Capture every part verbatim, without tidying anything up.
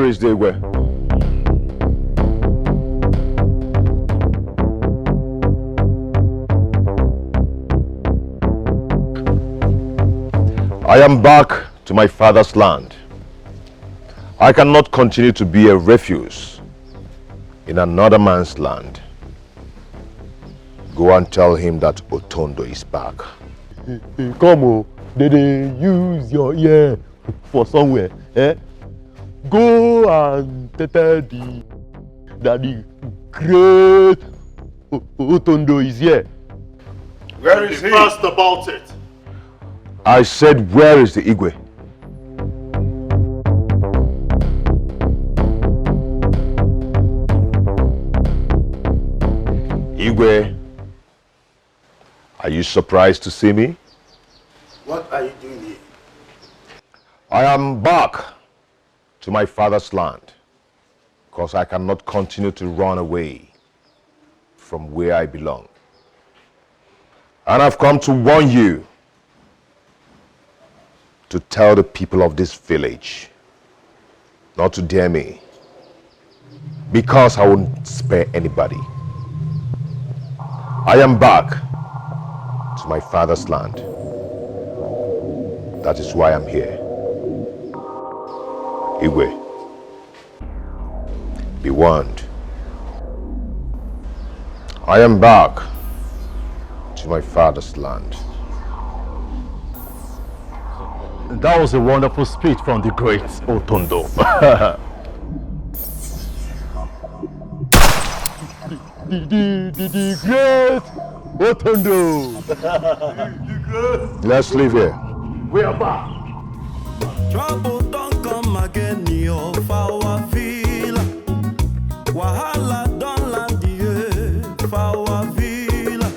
Praise the way. I am back to my father's land. I cannot continue to be a refuse in another man's land. Go and tell him that Otondo is back. Come, oh, they, they use your ear for somewhere. Eh? Go and tell the that the great O- Otondo is here. Where is he? Fast about it. I said, where is the Igwe? Igwe, are you surprised to see me? What are you doing here? I am back to my father's land because I cannot continue to run away from where I belong. And I've come to warn you to tell the people of this village not to dare me, because I won't spare anybody. I am back to my father's land. That is why I'm here. Igwe, be warned. I am back to my father's land. That was a wonderful speech from the great Otondo. The, the, the, the great Otondo. Let's leave here. We are back. Trouble don come again, yo, for our villa. Wahala don land, yo, for our villa.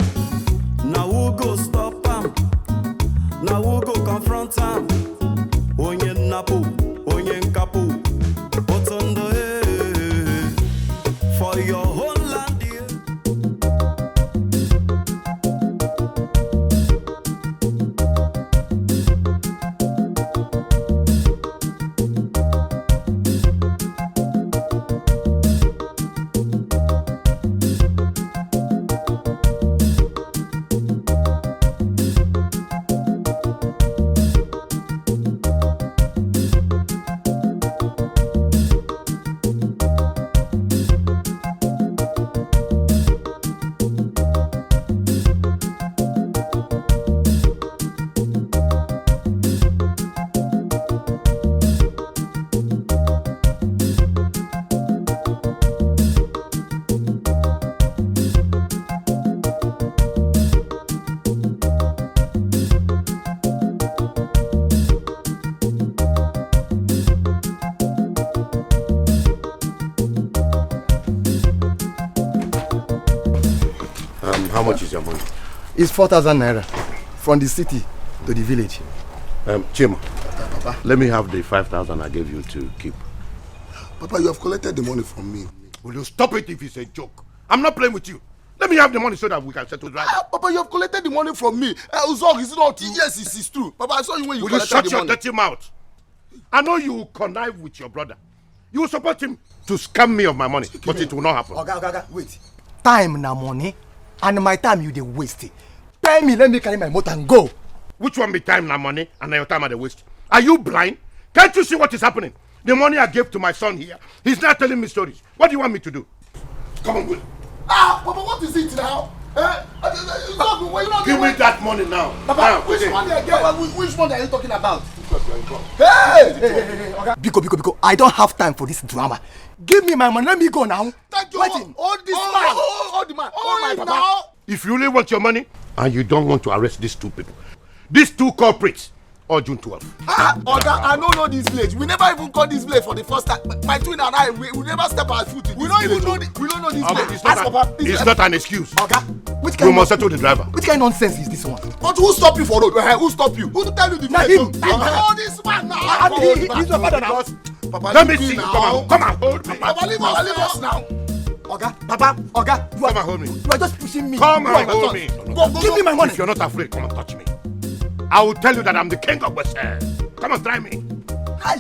Na who go stop am? Na who go confront am? Onye nnapu, onye nkapu, Otondo, eh, for your own land, eh. Um, how much is your money? It's four thousand naira from the city to the village. Um, Chima, Papa. Let me have the five thousand I gave you to keep. Papa, you have collected the money from me. Will you stop it if it's a joke? I'm not playing with you. Let me have the money so that we can settle the driver. Ah, Papa, you have collected the money from me. Uh, Uzor, is it not? Yes, it's, it's true. Papa, I saw you when you Will you collected shut the your money. Dirty mouth? I know you will connive with your brother. You will support him to scam me of my money, but it will not happen. Oga, oga, oga, wait. Time na money, and my time you dey waste. Pay me, let me carry my motor and go. Which one be time na money and na your time I dey waste? Are you blind? Can't you see what is happening? The money I gave to my son here, he's now telling me stories. What do you want me to do? Come on, go. Ah, Papa, what is it now? Eh? Uh, uh, uh, Give me that money now. Papa, which money again? Papa, which money are you talking about? Hey! Hey, hey, hey, hey, Oga. Biko, biko, biko. I don't have time for this drama. Give me my money. Let me go now. Thank you. Hold this man. Hold the man. Hold my papa. If you really want your money and you don't want to arrest these two people, these two culprits, or June twelfth. Ah, Oga, I don't know this village. We never even call this village for the first time. My twin and I, we, we never step our foot in this village. We don't even know the, we don't know this village. Ask Papa, it's not an excuse. Oga, which kind of, we must settle the driver. Which kind of nonsense is this one? But who stop you for road? Eh, who stop you? Who tell you the village? All this man now. He's your father now. Papa, let me see you. Come on, come on, hold me. Papa, leave us now. Oga, Papa, Oga, you are, come and hold me. You are just pushing me. Come and hold me. Go, go, give me my money. If you're not afraid, come and touch me. I will tell you that I'm the king of West. Come and try me. Hi.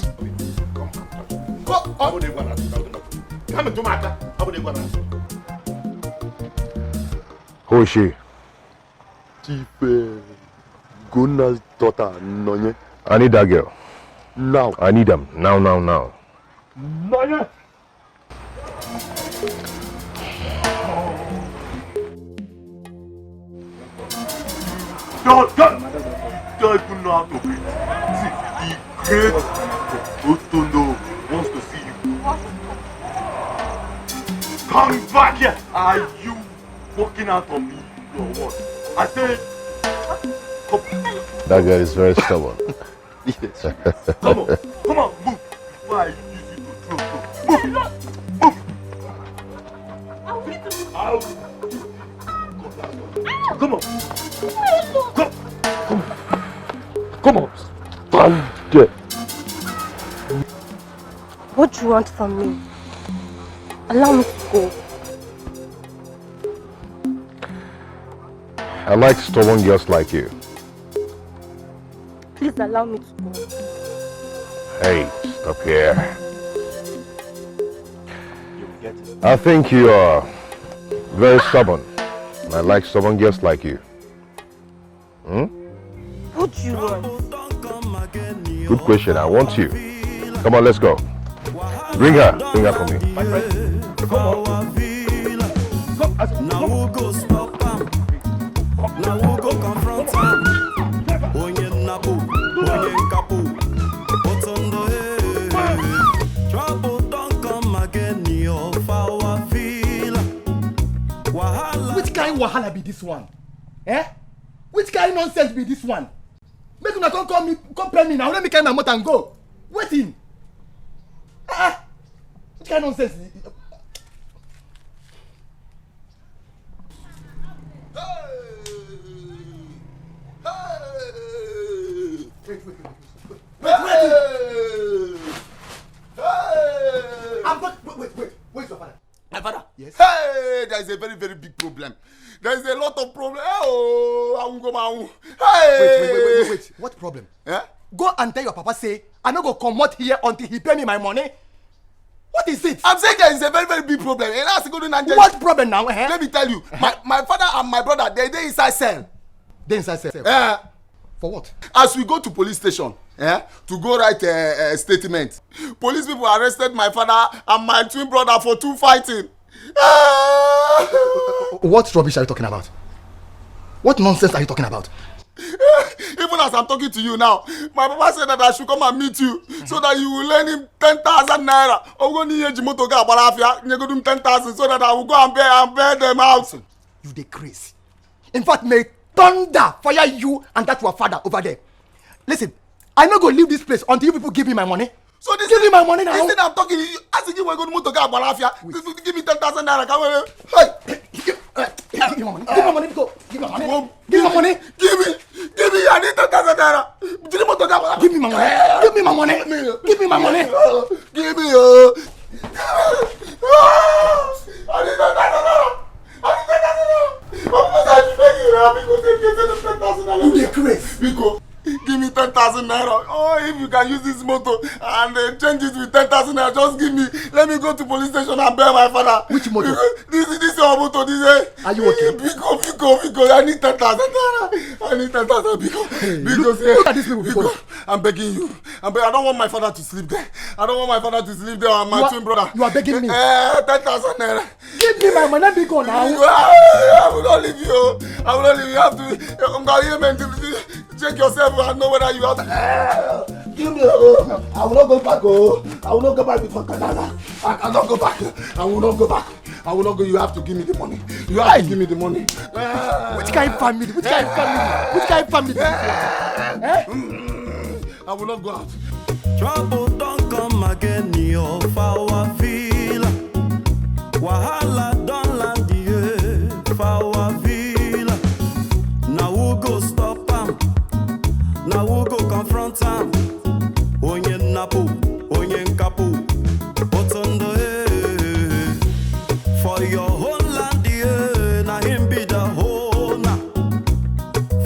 Come and touch me. Go. Ọ bụ na ị gwara atụ, ọ bụ na ị gwara atụ. Kama ntụ m aka, ọ bụ na ị gwara atụ. Hoshi. Chief, uh, Gona's daughter, Nonye. I need that girl. Now. I need them. Now, now, now. Nonye! Don't, don't, don't even know how to breathe. See, the great Otondo wants to see you. Come back here. Are you walking out on me or what? I said, come. That girl is very stubborn. Yes. Come on, come on, move. Before I use you to throw, throw. Move, move. Out. Come on. Come, come on. Come on. Stand there. What do you want from me? Allow me to go. I like stubborn girls like you. Please allow me to go. Hey, stop here. I think you are very stubborn. And I like stubborn girls like you. Hmm? What do you want? Good question. I want you. Come on, let's go. Bring her. Bring her for me. My friend, come on. Come, as, come. Now who go stop am? Now who go confront am? Onye nnapu, onye nkapu. Otondo, eh. Trouble don come again, yo, for our villa. Wahala. Which kind wahala be this one? Eh? Which kind nonsense be this one? Make una come call me, come pay me now. Let me carry my motor and go. Wetin? Ah, ah. Which kind nonsense? Wait, wait, wait, wait, wait, wait, wait, wait. I'm not, wait, wait, wait. Where's your father? My father? Yes. Hey, there is a very, very big problem. There is a lot of problem. Oh, I won't go, man. Hey. Wait, wait, wait, wait, wait, wait. What problem? Eh? Go and tell your papa say I no go comot here until he pay me my money. What is it? I'm saying there is a very, very big problem. And that's going on. What problem now? Eh? Let me tell you. My, my father and my brother, they dey inside cell. Dey inside cell. Eh. For what? As we go to police station, eh, to go write a, a statement, police people arrested my father and my twin brother for two fighting. Ah! What rubbish are you talking about? What nonsense are you talking about? Even as I'm talking to you now, my papa said that I should come and meet you so that you will lend him ten thousand naira. Ogo ni yeji moto ga agbara afia, nyegodu m ten thousand so that I will go and pay, and pay them out. You dey craze. In fact, may thunder fire you and that your father over there. Listen, I no go leave this place until you people give me my money. So this Give me my money now. This thing I'm talking, you, as you go moto ga agbara afia, give me ten thousand naira. Come on. Hey, Give me my money. Give me my money. Go. Give me my money. Give me my money. Give me, give me, I need ten thousand naira. Give me moto ga agbara. Give me my money. Give me my money. Give me my money. Give me, oh. Ah, I need ten thousand naira. I need ten thousand naira. Of course, I should beg you now because they get ten thousand naira. You dey craze. Because give me ten thousand naira. Oh, if you can use this motor and uh, change it with ten thousand naira, just give me. Let me go to police station and bail my father. Which motor? This, this your motor. This, uh, Are you okay? Biko, biko, biko. I need ten thousand naira. I need ten thousand. Biko, biko, Look, say, look at this people. Biko, I'm begging you. I'm beg- I don't want my father to sleep there. I don't want my father to sleep there and my You are- twin brother. you are begging me. Eh, ten thousand naira. Give me my money, big one now. I will not leave you. I will not leave you. You have to. Check yourself and know whether you have to. Give me. Oh, I will not go back. Oh, I will not go back before Canada. I cannot go back. I will not go back. I will not go. You have to give me the money. You have to give me the money. Which kind of family? Which kind of family? Which kind of family? Eh? I will not go out. Trouble don come again, yo, for our villa. Wahala don land here for our villa. Now who go stop am? Now who go confront am? Onye nnapu, onye nkapu, Otondo, eh. For your own land, yeah, na him be the owner.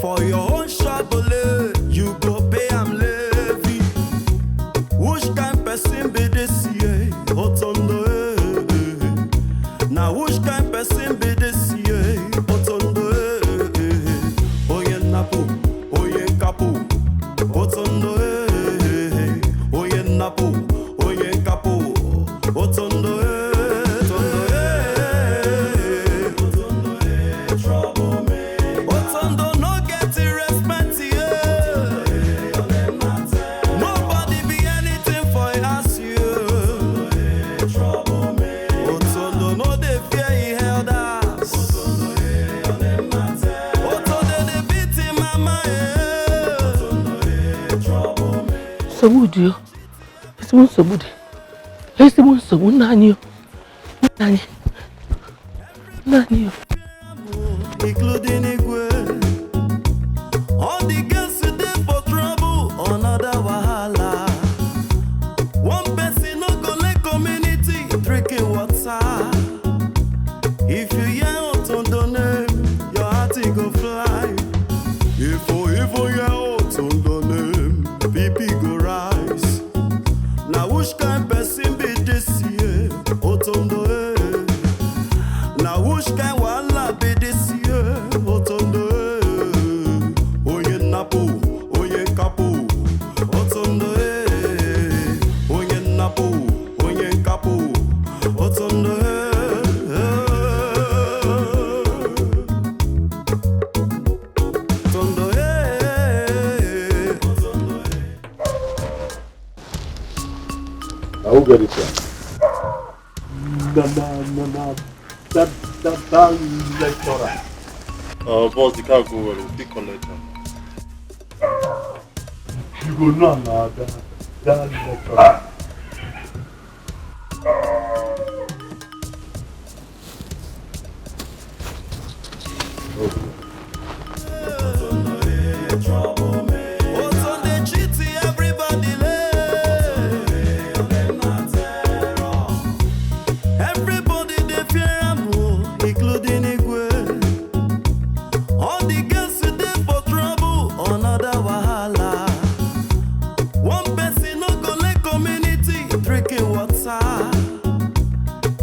For your own Shagole, you go pay am levy. Which kind person be this, yeah? Nsogbu dị o. Ezigbo nsogbu dị. Ezigbo nsogbu, nna anyị o. Nna anyị. Nna anyị o. Including Igwe. All the girls dey for trouble, another wahala. One person no go let community drinking water. If you hear Otondo name, your heart e go fly. If you even hear Otondo name, B P go rise. Na which kind person be this year, Otondo eh? Na which kind wahala be this year, Otondo eh? Onye nnapu, onye nkapu, Otondo eh? Onye nnapu, onye nkapu, Otondo eh? Otondo eh? Na who get this one? Na na na na that that that lecturer. Uh, boss, the car go well. We pick on later. You go know na that that lecturer.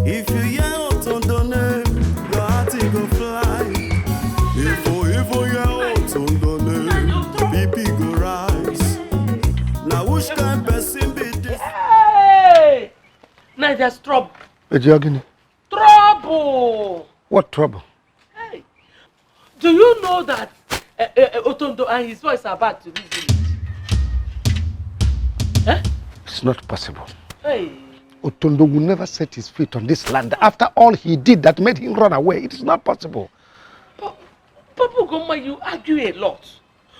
If you hear Otondo name, your heart e go fly. If you even hear Otondo name, B P go rise. Na which kind person be this? Hey! Now there's trouble. Ejiagini. Trouble! What trouble? Hey! Do you know that uh, uh, Otondo and his boys are back to this village? Eh? It's not possible. Hey! Otondo will never set his feet on this land after all he did that made him run away. It is not possible. Papa Ugomma, you argue a lot.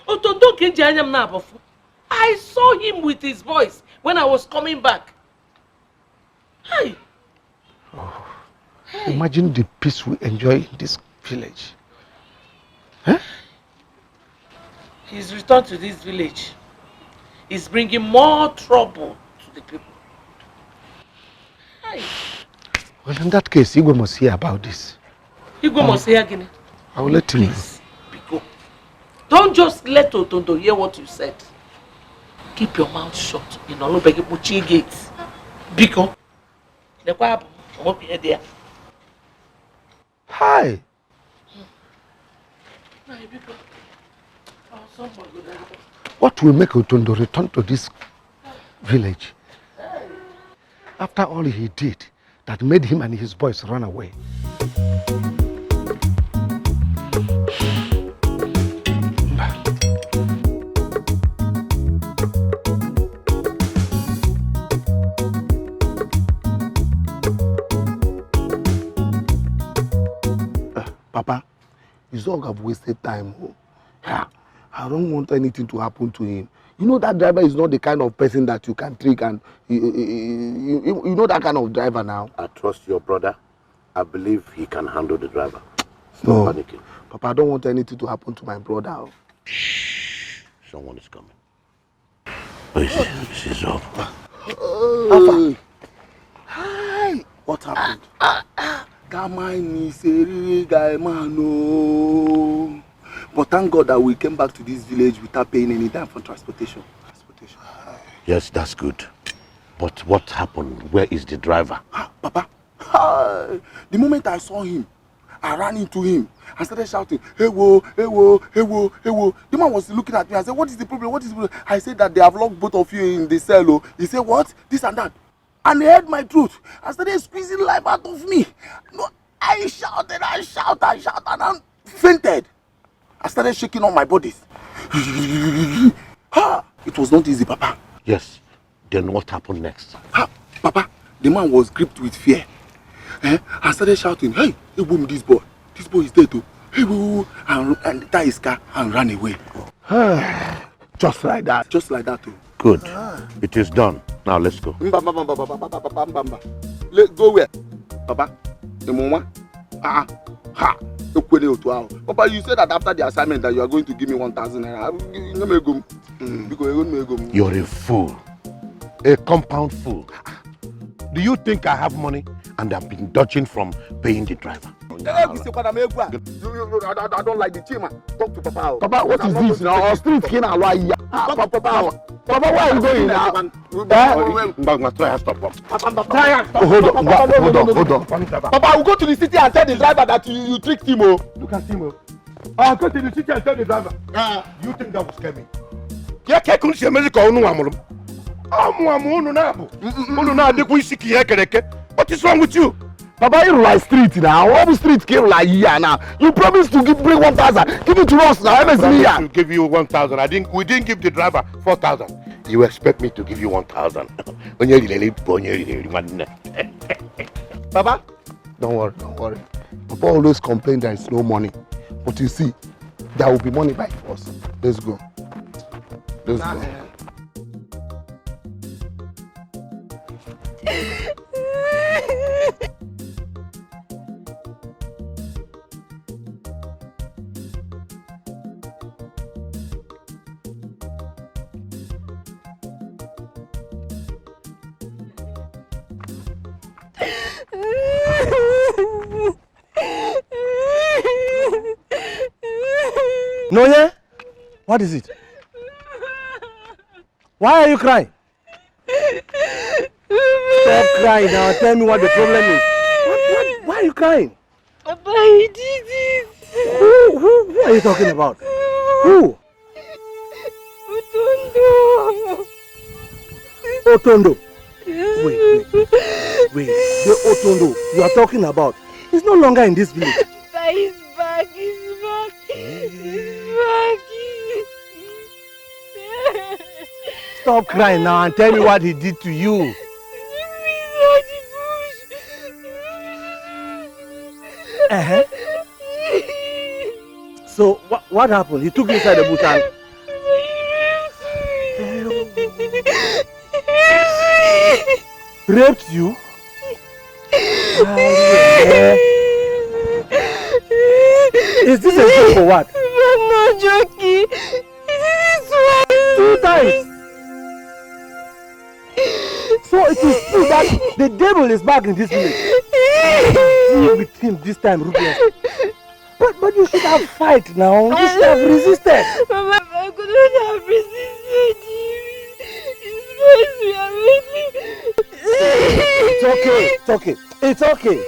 Otondo Kenji Anyam Nabofu. I saw him with his boys when I was coming back. Hey! Imagine the peace we enjoy in this village. His return to this village is bringing more trouble to the people. Hey! Well, in that case, Igwe must hear about this. Igwe must hear gini. I will let him know. Please, Biko. Don't just let Otondo hear what you said. Keep your mouth shut. You know, no beg you gate. Biko. Lekwa abụ, ọ bụ ihe dị ya. Hi! What will make Otondo return to this village after all he did that made him and his boys run away? Papa, Izog have wasted time. Oh. Yeah. I don't want anything to happen to him. You know that driver is not the kind of person that you can trick and you, you, you, you know that kind of driver now. I trust your brother. I believe he can handle the driver. Stop No. Panicking. Papa, I don't want anything to happen to my brother. Oh. Someone is coming. Oh, it's, it's Izog. Alpha. Hi. What happened? That man is a real guy, man. Oh. But thank God that we came back to this village without paying any dime for transportation. Transportation. Yes, that's good. But what happened? Where is the driver? Ah, Papa, ah, the moment I saw him, I ran into him and started shouting, "Hey wo, hey wo, hey wo, hey wo." The man was looking at me. I said, "What is the problem? What is the problem?" I said that they have locked both of you in the cell. Oh. He said, "What?" This and that. And he heard my truth. I started squeezing life out of me. No, I shouted, I shouted, I shouted, and I fainted. I started shaking all my bodies. Ha! It was not easy, Papa. Yes. Then what happened next? Ha! Papa, the man was gripped with fear. Eh? I started shouting, "Hey, hey, boom, this boy. This boy is dead, oh. Hey, woo," and, and tie his car and ran away. Just like that. Just like that, oh. Good. It is done. Now let's go. Mba, mba, mba, mba, mba, mba, mba, mba, mba. Let go where? Papa, Imoma. Ah, ha. Ekwene otu ahụ. Papa, you said that after the assignment that you are going to give me one thousand naira. Ah, you know me go. Mm, because you know me go. You're a fool. A compound fool. Do you think I have money and I've been dodging from paying the driver? Tell her this, Papa, I'm a egwu. You, you, you, I, I, I don't like the team, man. Talk to Papa. Papa, what is this now? Street king alwa ya. Papa, Papa, Papa, where are you going now? Eh? Mba, mba, try and stop. Try and stop. Hold on, Papa, hold on, hold on. Papa, we'll go to the city and tell the driver that you, you tricked him, oh. Look at him, oh. I'll go to the city and tell the driver. Ah. You think that will scare me? Ke, ke kun se mezi ko unu amuru. Amu amu unu na abu. Unu na adikwu isi ki ekereke. What is wrong with you? Papa, you like street now. What street came like here now? You promised to give, bring one thousand. Give it to us now. Promise to give you one thousand. I didn't, we didn't give the driver four thousand. You expect me to give you one thousand? Onye rilele, onye rilele, man. Baba, don't worry, don't worry. Papa always complain there is no money. But you see, there will be money by force. Let's go. Let's go. No, yeah? What is it? Why are you crying? Stop crying now. Tell me what the problem is. What, what, why are you crying? Papa, he did it. Who, who, who are you talking about? Who? Otondo. Otondo. Wait, wait, wait. The Otondo you are talking about is no longer in this village. Papa, he's back. He's back. He's back. Stop crying now and tell me what he did to you. Uh-huh. So wha- what happened? He took you inside the bush and raped you? Is this a joke or what? I'm not joking. This is why. Two times. So it is true that the devil is back in this village. Deal with him this time, ruthless. But but you should have fight now. You should have resisted. Mama, I could not have resisted. His voice were really. It's okay. It's okay. It's okay.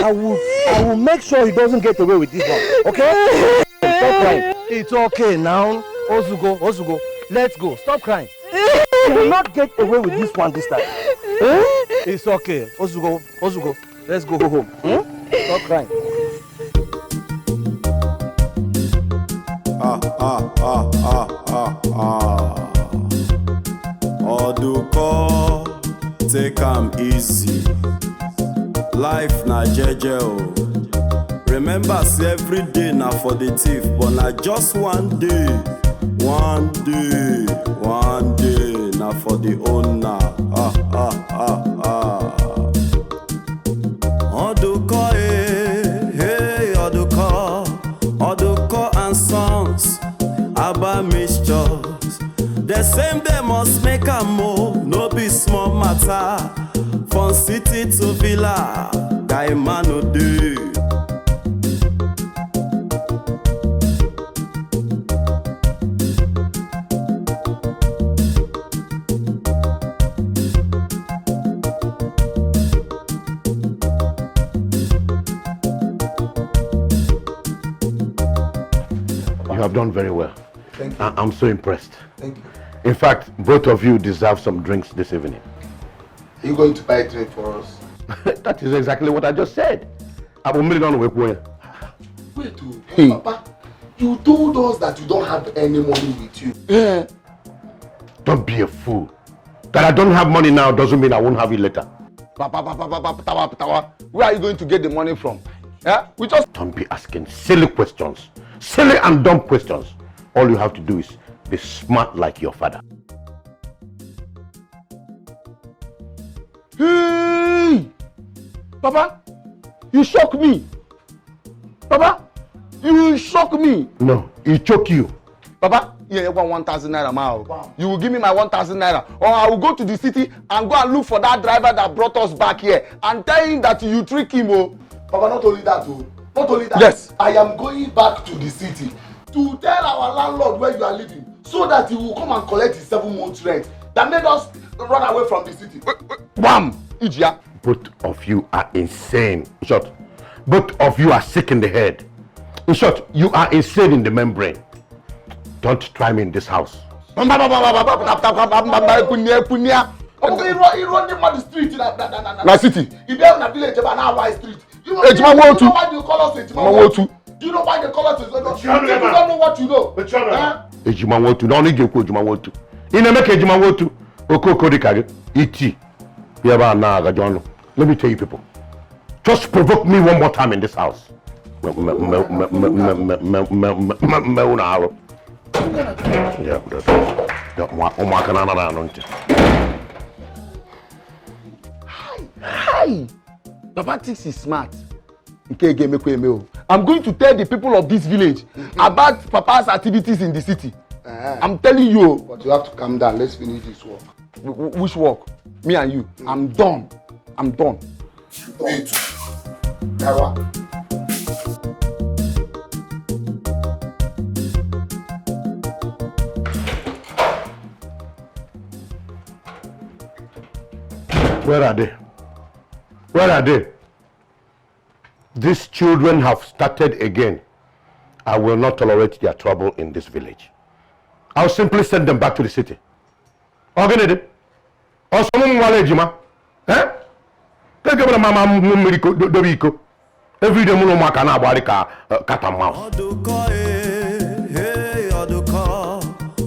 I will I will make sure he doesn't get away with this one. Okay? Stop crying. It's okay now. Ozugo, Ozugo, let's go. Stop crying. You will not get away with this one this time. Eh? It's okay. Ozugo, Ozugo, let's go home. Hmm? Stop crying. Ah, ah, ah, ah, ah, ah. Oduko, take am easy. Life na jeje o. Remember say every day na for the thief, but na just one day. One day, one day na for the owner. Ah, ah, ah, ah. Oduko, eh, hey, Oduko. Oduko and Sons, Aba Mixtures. The same they must make am o, no be small matter. From city to villa, guy man no dey. You have done very well. Thank you. I- I'm so impressed. Thank you. In fact, both of you deserve some drinks this evening. Are you going to buy a drink for us? That is exactly what I just said. Abu million we kwe. Wait, oh, hey. Papa, you told us that you don't have any money with you. Eh. Don't be a fool. That I don't have money now doesn't mean I won't have it later. Papa, Papa, Papa, Papa, where are you going to get the money from? Yeah? We just Don't be asking silly questions. Silly and dumb questions. All you have to do is be smart like your father. Papa, you shock me. Papa, you shock me. No, he choke you. Papa, yeah, you want one thousand naira, ma. You will give me my one thousand naira, or I will go to the city and go and look for that driver that brought us back here and tell him that you trick him. Oh. Papa, not only that, oh. Not only that. Yes. I am going back to the city to tell our landlord where you are living so that he will come and collect his seven months rent that made us run away from the city. Wham! Ijia. Both of you are insane. In short, both of you are sick in the head. In short, you are insane in the membrane. Don't try me in this house. Iru ndị mmadụ street na street. Ị bịa na village ebe a na-awa street. Ejima Nwotu. You know why they call us Ejima Nwotu? Do you know why they call us Ejima Nwotu? You don't know what you know. Ejima Nwotu. N'ọnụ ị ga-ekwu Ejima Nwotu. Ị na-eme ka Ejima Nwotu. Okoko dị ka gị. Iti. Bịa ebe a na-agaji ọnụ. Let me tell you people. Just provoke me one more time in this house. Mme unu arụ. Ụmụaka na-anara anụ ntị. Hi! Papa thinks he's smart. Nke ga-emekwa eme o. I'm going to tell the people of this village about Papa's activities in the city. I'm telling you. But you have to calm down. Let's finish this work. Which work? Me and you. I'm done. I'm done. Me too. Gawa. Where are they? Where are they? These children have started again. I will not tolerate their trouble in this village. I'll simply send them back to the city. Ọ gịnị dị? Ọsọ ụmụ nwale ejima. Eh? Ka e kebere mama m mmiri dobe iko. Everyday mụ na ụmụaka na-agbagharị ka cat and mouse. Ọdụkọ eh, hey, Ọdụkọ,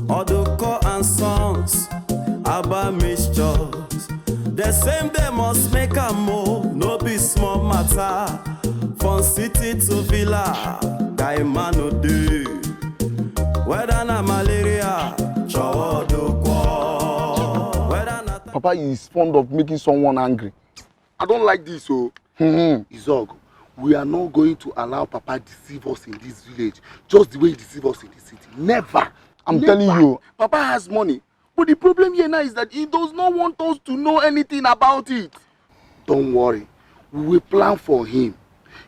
Ọdụkọ and Sons, Aba Mixtures. The same day must make am o, no be small matter. From city to villa, guy man no dey. Whether na malaria, chowodo kwo. Whether na Papa is fond of making someone angry. I don't like this, so. Mm-hmm. Izog, we are not going to allow Papa deceive us in this village, just the way he deceive us in the city. Never. I'm Never. telling you, Papa has money. But the problem here now is that he does not want us to know anything about it. Don't worry. We will plan for him.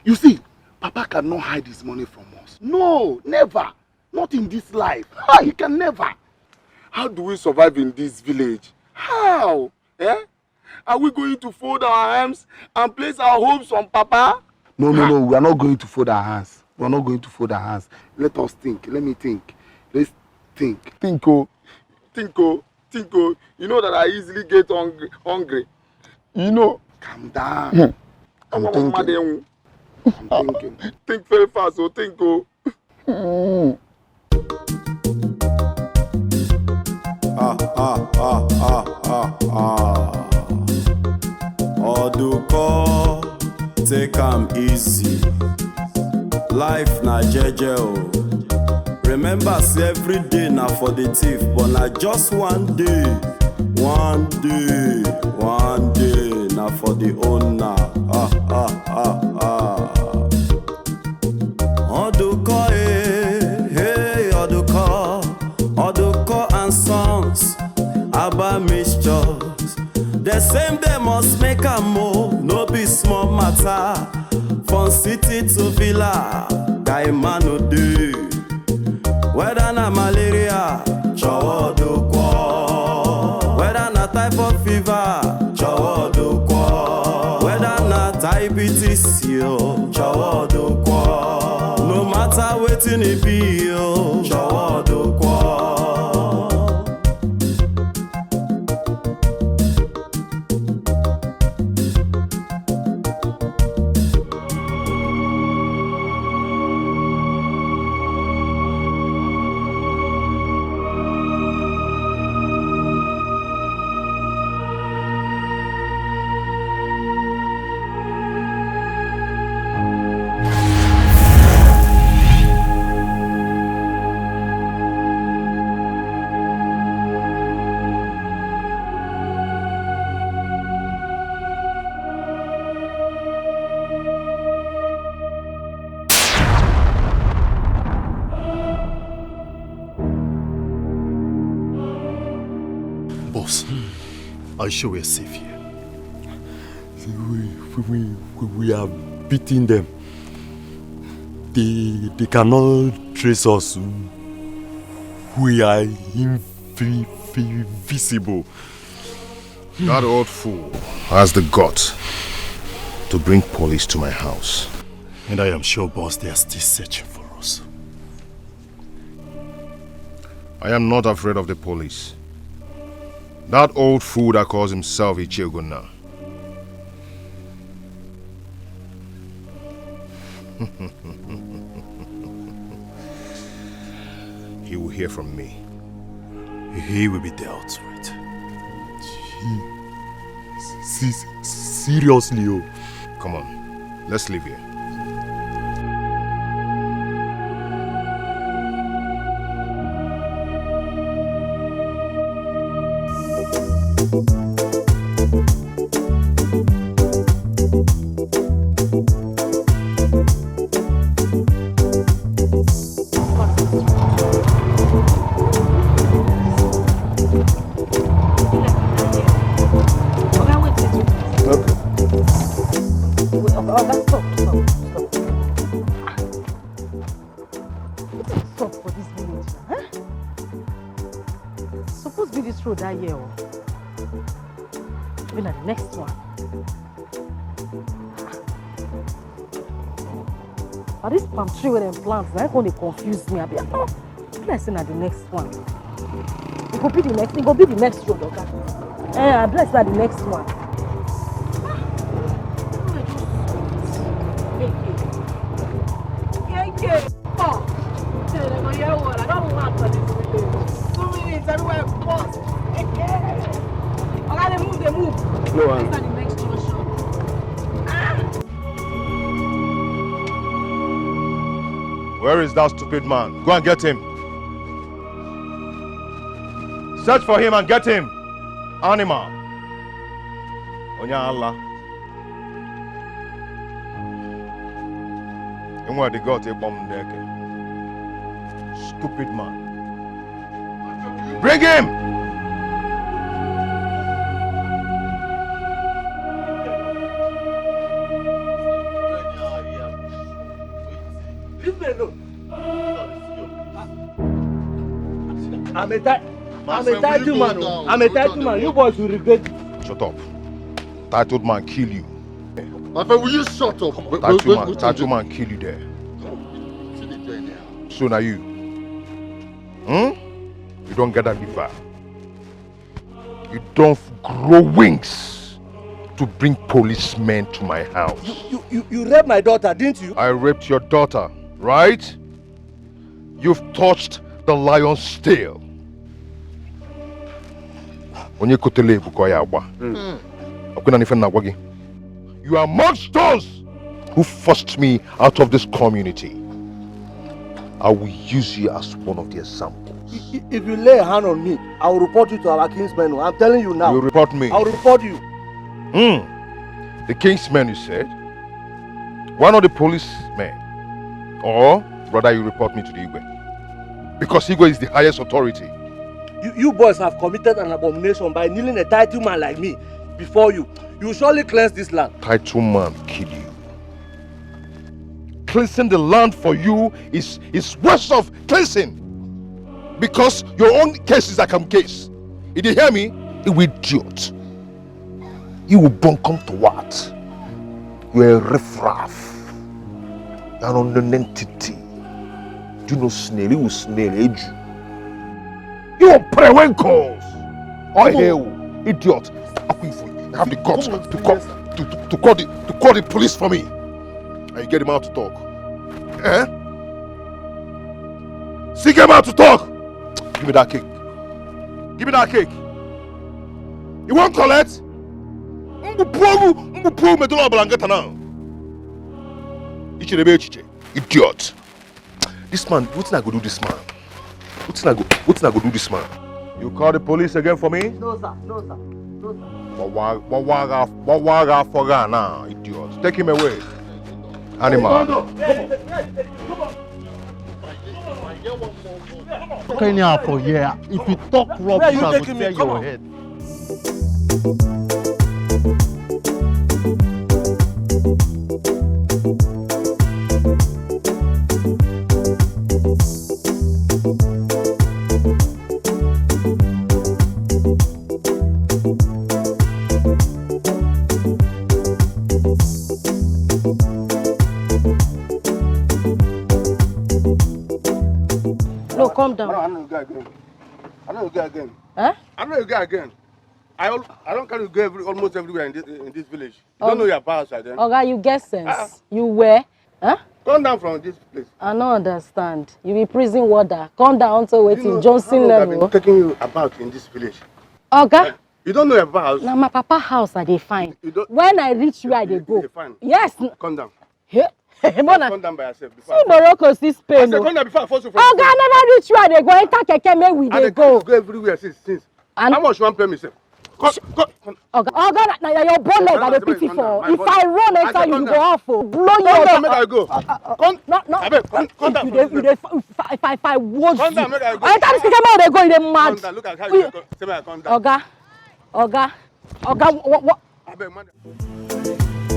You see, Papa cannot hide his money from us. No, never. Not in this life. Hi. He can never. How do we survive in this village? How? Eh? Are we going to fold our arms and place our hopes on Papa? No, no, no. We are not going to fold our hands. We are not going to fold our hands. Let us think. Let me think. Let's think. Think, oh. Think, oh. Think, oh. You know that I easily get hungry. hungry. You know. Calm down. Hmm. I'm thinking. I'm thinking. Think very fast, oh. Think, oh. Ah, ah, ah, ah, ah, ah. Ọdụkọ, take am easy. Life na jeje o. Remember say every day na for the thief, but na just one day. One day, one day na for the owner. Ah, ah, ah, ah. Ọdụkọ eh, hey, Ọdụkọ, Ọdụkọ and Sons, Aba Mixtures. The same day must make am o, no be small matter. From city to villa, guy man no dey. Whether na malaria, chowodo kwo. Whether na typhoid fever, chowodo kwo. Whether na diabetes, yo, chowodo kwo. No matter wetin e be, yo, chowodo kwo. Are you sure we're safe here? We, we, we, we, we are beating them. They, they cannot trace us. We are invi- invisible. That old fool has the guts to bring police to my house. And I am sure, boss, they are still searching for us. I am not afraid of the police. That old fool that calls himself Ichegona. He will hear from me. He will be dealt with. He, se- seriously, oh. Come on, let's leave here. Oga, wait, wait, wait. Okay. Wait, Oga, Oga, stop, stop, stop. Wetin dey sup for this village now, eh? Suppose be this road that year, oh. Be na the next one. But this palm tree wey dem plant, na e come dey confuse me. Abi, ah, be like say na the next one. E go be the next, e go be the next road, Oga. Eh, I bless na the next one. Ah, Keke. Keke. Oh. Say dem go hear word. I don land for this village. Two minutes, everywhere burst. Oga, dey move, dey move. No, uh, this na the next junction. Ah. Where is that stupid man? Go and get him. Search for him and get him. Animal. Onye ala. Enwere the gut ịkpọ m ndị eke. Stupid man. Bring him! Leave me alone. I'm a ti- I'm a title man. Oh. I'm a title man. You boys will regret. Shut up. Titled man kill you. My friend, will you shut up? Title man, title man kill you there. So now you. Hmm? You don't get that liver. You don't grow wings to bring policemen to my house. You, you, you, you raped my daughter, didn't you? I raped your daughter, right? You've touched the lion's tail. Onye kotele ebu ka ọ ya agba. Ọkwa na ife na-agwa gị. You are amongst those who forced me out of this community. I will use you as one of the examples. I- i- If you lay a hand on me, I will report you to our kinsmen. Oh. I'm telling you now. You report me. I will report you. Hmm. The kinsmen, you said? Why not the policemen? Or rather, you report me to the Igwe. Because Igwe is the highest authority. You, you boys have committed an abomination by kneeling a title man like me before you. You surely cleanse this land. Title man kill you. Cleansing the land for you is, is worse of cleansing. Because your own case is like a case. Did you hear me? You idiot. You will born come to what? You're a riffraff. You're an unknown entity. Do you know snail? You will snail, eh, you? You will prewenkles. Oh, hell, idiot. Akwifo, you have the guts to call, to, to, to call the, to call the police for me. And you get him out to talk. Eh? See, get him out to talk. Give me that cake. Give me that cake. You won't collect? Mbupuogu, mbupuogu medola balangata now. Ichirebe echiche. Idiot. This man, wetin I go do this man? Wetin I go, wetin I go do this man? You call the police again for me? No, sir. No, sir. No, sir. Wawa, wawa, wawa for now, idiot. Take him away. Animal. Come on. Talk anyhow for here. If you talk rubbish, I will tear your head. No, calm down. I know you guy again. I know you guy again. Huh? I know you guy again. I al- I don't carry you go every, almost everywhere in this, in this village. You don't know your power outside then. Oga, you get sense. Ah. You were? Huh? Come down from this place. I no understand. You be prison warder. Come down unto wetin? Johnson level. Taking you about in this village. Oga. Eh? You don't know your power house. Na my papa house I dey find. You don't. When I reach where I dey go. You dey find. Yes. Come down. Hey, hey, Mona. Come down by yourself before. See Morocco, see Spain. I say come down before I force you from. Oga, I never reach where I dey go. Enter keke, make we dey go. Go everywhere since since. How much you wan pay me, sir? Come, come, come. Oga, Oga, na, na your bone leg I dey pity for. If I run enter you, you go off o. Blow you up. Come down, make I go. Come, no, no. Abeg, come, come down. You dey, you dey, if I, if I, if I wound you. Come down, make I go. Enter this keke, make I dey go. You dey mad. Come down, look at how you dey go. Say make I come down. Oga, Oga, Oga, what, what? Abeg, madam.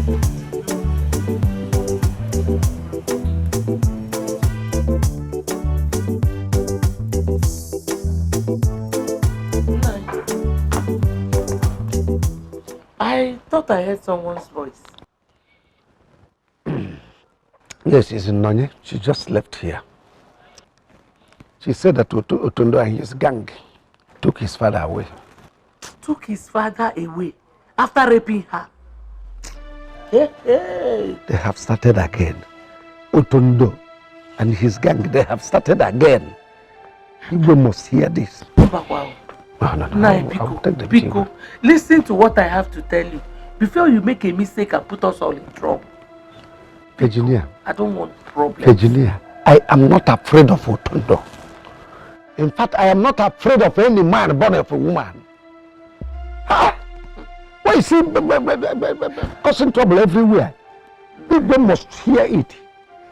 I thought I heard someone's voice. Yes, it's Nonye. She just left here. She said that Oto- Otondo and his gang took his father away. Took his father away after raping her. Hey, hey. They have started again. Otondo and his gang, they have started again. Igwe must hear this. Mbakwa. No, no, no. Nai, I will, I will take them to Igwe. Biko, listen to what I have to tell you before you make a mistake and put us all in trouble. Virginia. I don't want problems. Virginia, I am not afraid of Otondo. In fact, I am not afraid of any man born of a woman. Ah! Why is he b- b- b- b- b- b- causing trouble everywhere? People must hear it.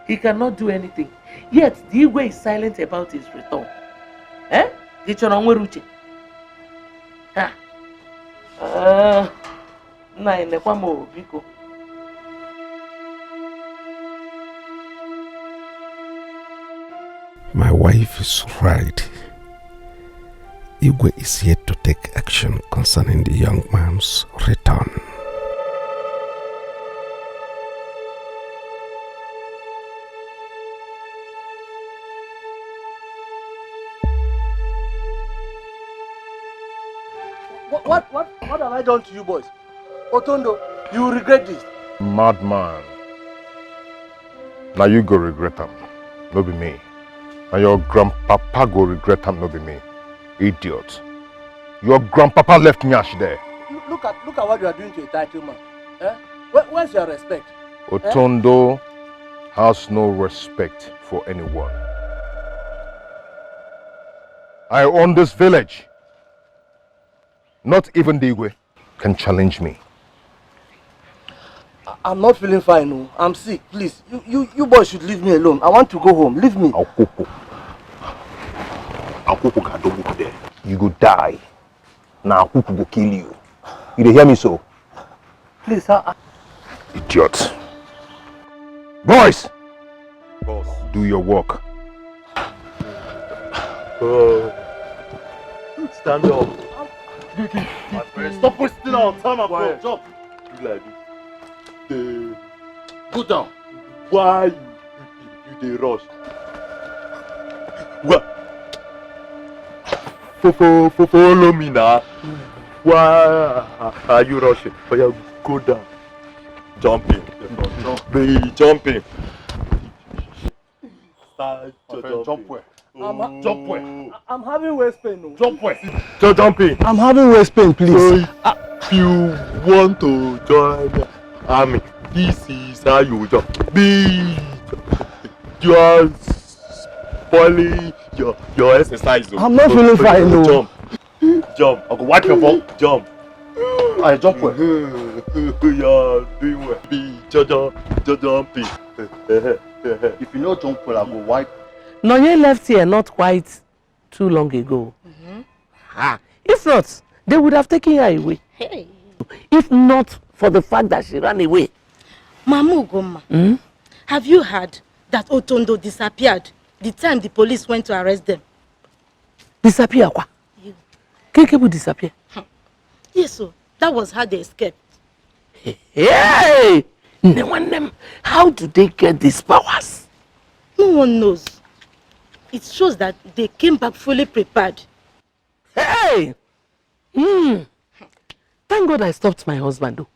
He cannot do anything. Yet, the Igwe is silent about his return. Eh? Gị chọrọ nwere uche? Ha. Uh, Nna anyị, nekwa m o, biko. My wife is right. Igwe is yet to take action concerning the young man's return. What, what, what, what have I done to you boys? Otondo, you will regret this. Madman. Now you go regret am, no be me. Now your grandpapa go regret am, no be me. Idiot. Your grandpapa left nyash there. Look, look at, look at what you are doing to a title man. Eh? Where, where's your respect? Eh? Otondo has no respect for anyone. I own this village. Not even the Igwe can challenge me. I- I'm not feeling fine. No. I'm sick. Please, you, you, you boys should leave me alone. I want to go home. Leave me. Akuku. Akuku can do there. You go die. Now Akuku go kill you. You dey hear me so? Please, I, I Idiot. Boys! Boss. Do your work. Uh, stand up. My friend, stop wasting our time, my friend. Jump. Do like this. Go down. Why you, you, you dey rush? Well, fo- fo- fo- follow me now. Why are you rushing? Oya, go down. Jumping. Be jumping. Start jumping. Jump well. I'm ha- Jump well. I'm having waist pain. Oh. Jump well. Jump in. I'm having waist pain, please. So if you want to join army, this is how you jump. Be you are spoiling your your exercise. Oh. I'm not feeling fine. No. Jump. Jump. I go wipe your bum. Jump. I jump well. You are doing well. Be jump, jump, jump. If you no jump well, I go wipe. Nonye left here not quite too long ago. Mm-hmm. Ah, if not, They would have taken her away. Hey. If not for the fact that she ran away. Mama Ugoma, hmm? Have you heard that Otondo disappeared the time the police went to arrest them? Disappear kwa? Keke will disappear. Yes, so that was how they escaped. Hey! Nne nwanne m, how do they get these powers? No one knows. It shows that they came back fully prepared. Hey! Hmm. Thank God I stopped my husband, though.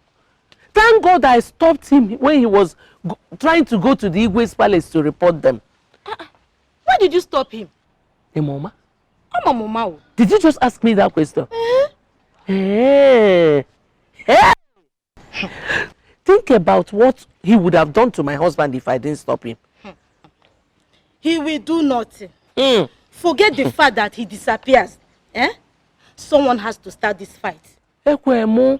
Thank God I stopped him when he was go- trying to go to the Igwe's palace to report them. Why did you stop him? Hey, Mama. I'm a mama. Did you just ask me that question? Eh? Hey. Hey! Think about what he would have done to my husband if I didn't stop him. He will do nothing. Mm. Forget the fact that he disappears. Eh? Someone has to start this fight. Ekwemu.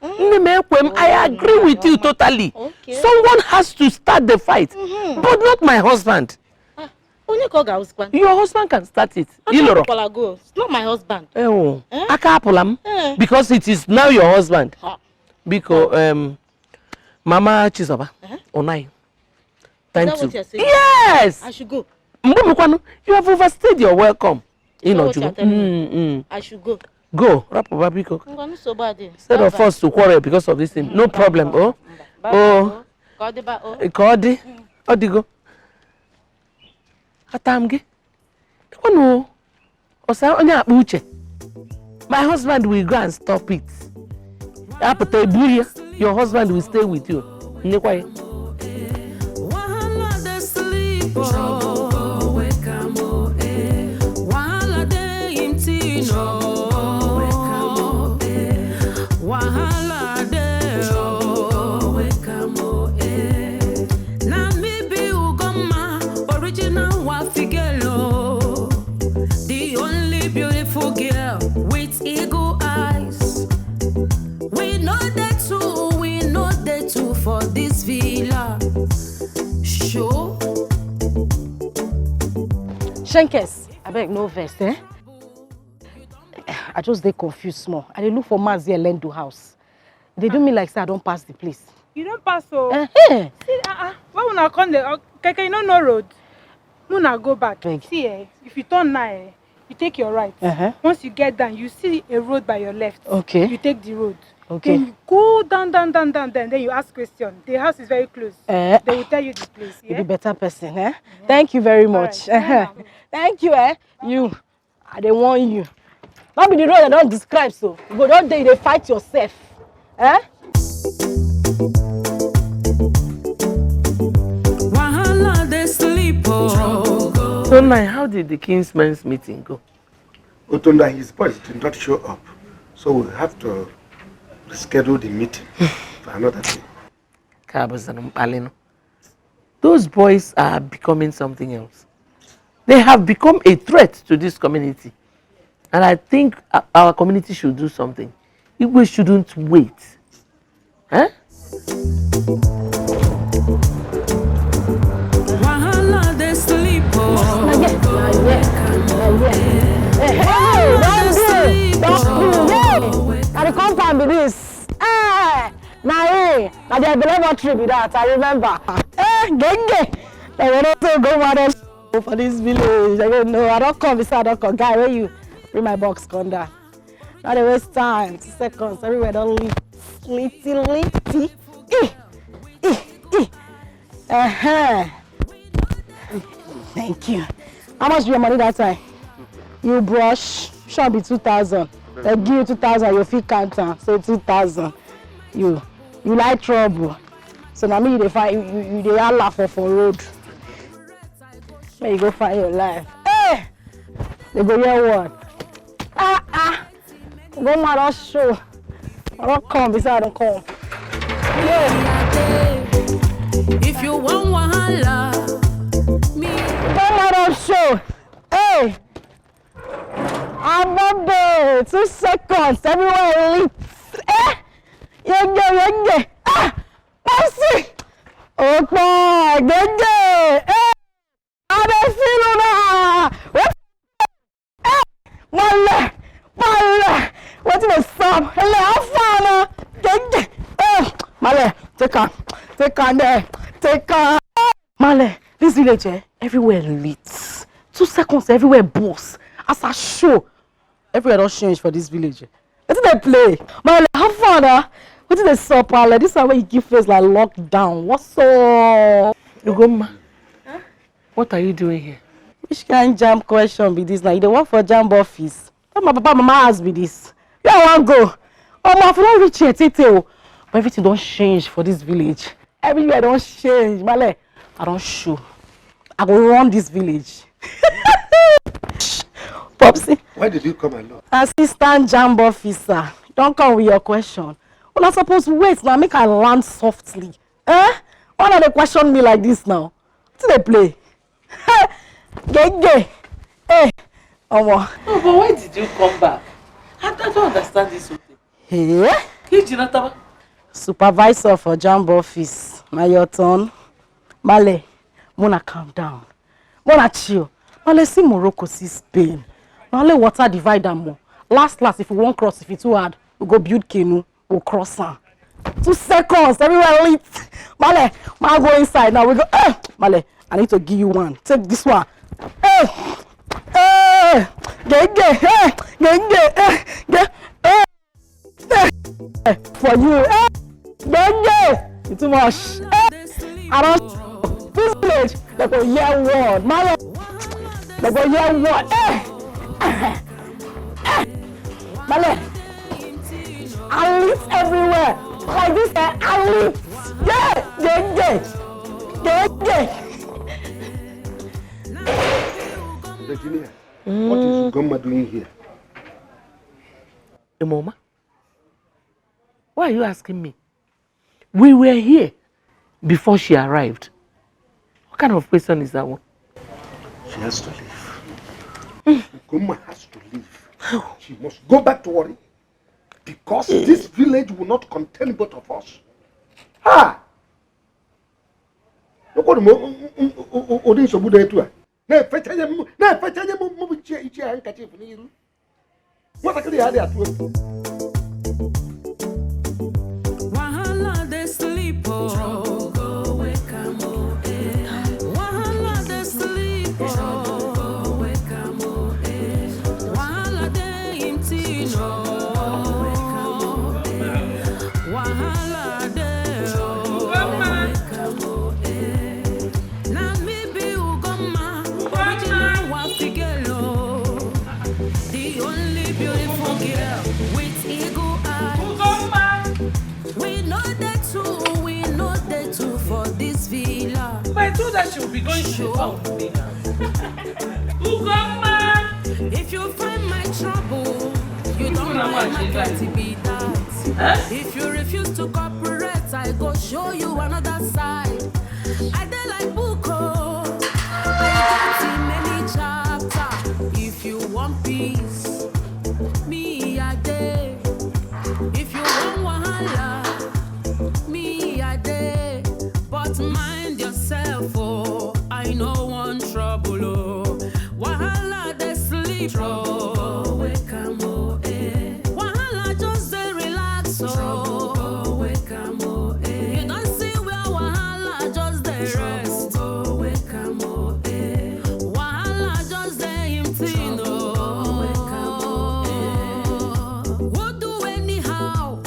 Nne m, Ekwem, I agree with you totally. Okay. Someone has to start the fight, but not my husband. Ah, onye ka ọ ga-awụzikwa? Your husband can start it. Aka Iloro. Apụkwala go. It's not my husband. Oh, eh? Aka apụla m. Eh. Because it is now your husband. Ha. Biko, um, Mama Chizoba, eh? Onai. Is that what you're saying? Yes! I should go. Mgbe mekwanụ, you have overstayed your welcome. Is that what you're telling me? Mm, mm. I should go. Go, rapụba biko. Ngwa, nsogbu adịghị. Instead of us to quarrel because of this thing, no problem, oh. Bye bye, oh. Ka ọ dịba, oh. Ka ọ dị. Ọ dịgo. Ata m gị. Dịkwanụ, ọ sị onye akpa uche. My husband will go and stop it. Apụta ebu ya, your husband will stay with you. Nyekwa ya. Wahala dey sleep, oh. Wahala dey him thing, oh. Wahala dey, oh. Na me be Ugoma, original Wafigelo, the only beautiful girl with eagle eyes. We know the two, we know the two for this villa. Show. Shenkes, abeg no vex, eh? I just dey confused small. I dey look for Mazi Elendo house. They do me like say I don pass the place. You don pass o. Eh, eh. See, uh, uh, why una come dey, uh, keke, you no know road? Una go back. Beg. See, eh, if you turn now, eh, you take your right. Uh-huh. Once you get down, you see a road by your left. Okay. You take the road. Okay. Then you go down, down, down, down, down. Then you ask question. The house is very close. Eh. They will tell you the place. You be better person, eh? Thank you very much. All right. Uh-huh. Thank you, eh? You. I dey warn you. No be the road I don describe so. You go don dey, you dey fight yourself. Eh? Wahala dey sleep, oh. So now, how did the Kingsmen's meeting go? Otondo and his boys did not show up, so we have to reschedule the meeting for another day. Ka bụzịrị mkpali nụ. Those boys are becoming something else. They have become a threat to this community. And I think uh, our community should do something. Igwe shouldn't wait. Huh? Wahala dey sleep, oh. Hey, don't do, don't do. Hey, I dey come time be this. Eh, na him, na the laboratory be that, I remember. Eh, genge. I want to go mad for this village. I don't know. I don't come, I don't come. Guy, where you? Bring my box, come down. Not dey waste time. Two seconds. Everywhere don lit, lit, lit. Eh, eh, eh. Uh-huh. Thank you. How much be your money that time? You brush, sure be two thousand. They give you two thousand, you fit count am. Say two thousand. You, you like trouble. So na me you dey find, you, you, you dey holla for, for road. Make you go find your life. Hey! They go hear word. Ah, ah. Go mad show. I don't come, beside I don't come. Yeah. If you want wahala, me. Go mad show. Hey! I'm not there. Two seconds. Everywhere lit. Eh? Yenge, yenge. Ah! Mercy! Opa! Yenge! Eh! I dey feel una. What? Eh! Male! Male! Wetin dey Hello, how far now? Gege. Eh, Male, take am. Take am there. Take am. Male, this village, eh? Everywhere lit. Two seconds, everywhere boss. As I show, everywhere don change for this village. Wetin dey play? Male, how far now? Wetin dey sup, Male? This one wey you give face like lockdown. What's up? Ugomma, what are you doing here? Which kind jam question be this now? You dey work for jam office? That my papa mama house be this. Where I wan go? Omo, I for don reach here tey tey o. But everything don change for this village. Everywhere don change. Male, I don show. I go run this village. Popsy. Why did you come alone? Assistant jam officer. Don't come with your question. Una suppose wait now, make I land softly. Eh? Why una dey question me like this now? Wetin dey play? Gege. Eh, omo. No, but why did you come back? I, I don't understand this whole thing. Hey? Kiji Nataba. Supervisor for jam office. Na your turn. Male, mona calm down. Mona chill. Male, see Morocco, see Spain. Na only water divide am o. Last last, if you wan cross, if e too hard, we go build canoe, we cross am. Two seconds, everywhere lit. Male, ma go inside now. We go. Eh, Male, I need to give you one. Take this one. Eh, eh, gege, eh, gege, eh, ge, eh. Eh, for you, eh, gege, you too much. Eh, I don't. This village, they go hear word. Male, they go hear word. Eh, eh, eh. Male, I lit everywhere. Like this, eh, I lit. Yeah, yeah, yeah. Yeah, yeah. Virginia, what is Ugomma doing here? Imoma, why are you asking me? We were here before she arrived. What kind of question is that one? She has to leave. Ugomma has to leave. She must go back to Warri because this village will not contain both of us. Ah! Look what the mo-, ụdị nsogbu dị etu a. Na-efecha nye m, na-efecha nye m, m bụ ichie, ichie handkerchief n'iru. Nwatakịrị ya adị atụ egwu. Wahala dey sleep o. Trouble go wake am o, eh. Wahala dey sleep o. Trouble go wake am o, eh. Wahala dey him thing o. Wahala dey o. Wake am o, eh. Na me be Ugomma, original Wafi girl o. The only beautiful girl with eagle eyes. Ugomma. We no dey two, we no dey two for this villa. If I told her she would be going to the town with me now. Ugomma. If you find my trouble, you don't know my market be that. Huh? If you refuse to cooperate, I go show you another side. I dey like book o. I get in many chapter. If you want peace, me I dey. If you want wahala, me I dey. But mind yourself o. I no want trouble o. Wahala dey sleep o. Trouble go wake am o, eh. Wahala just dey relax o. Trouble go wake am o, eh. You don see where wahala just dey rest. Trouble go wake am o, eh. Wahala just dey him thing o. Trouble go wake am o, eh. Who do anyhow?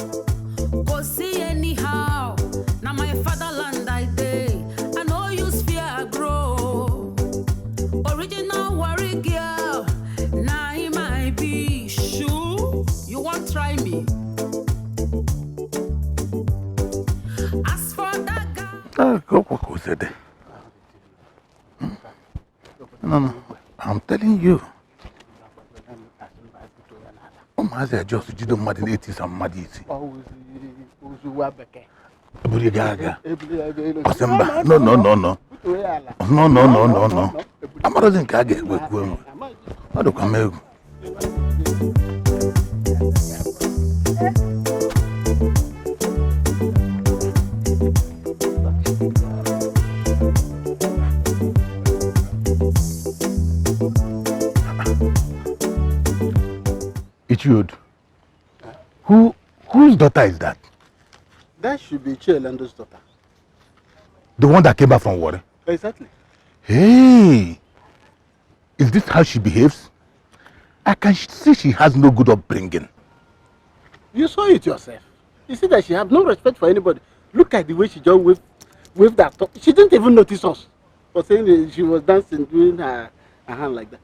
Go see anyhow. Na my fatherland I dey. I no use fear grow. Original Warri girl, na him I be. Shoo, you wan try me? As for that guy. Ah, go, go, go, Zede. No, no, I'm telling you. Ụmụazị a just jide mmadụ na-etisa mmadụ isi. Ọ wụzi ozu nwa bekee. Eburu ya gaa aga. Eburu ya gaa elu. Ọ sị mba. No, no, no, no. Butuo ya ala. No, no, no, no, no. Amarazi nke a ga-ekwe kwuo m. Ọ dịkwa m egwu. Ichiodu, Who, whose daughter is that? That should be Chielendo's daughter. The one that came back from Warri? Exactly. Hey, is this how she behaves? I can sh- see she has no good upbringing. You saw it yourself. You see that she have no respect for anybody. Look at the way she just waved, waved that. She didn't even notice us for saying that she was dancing, doing her, her hand like that.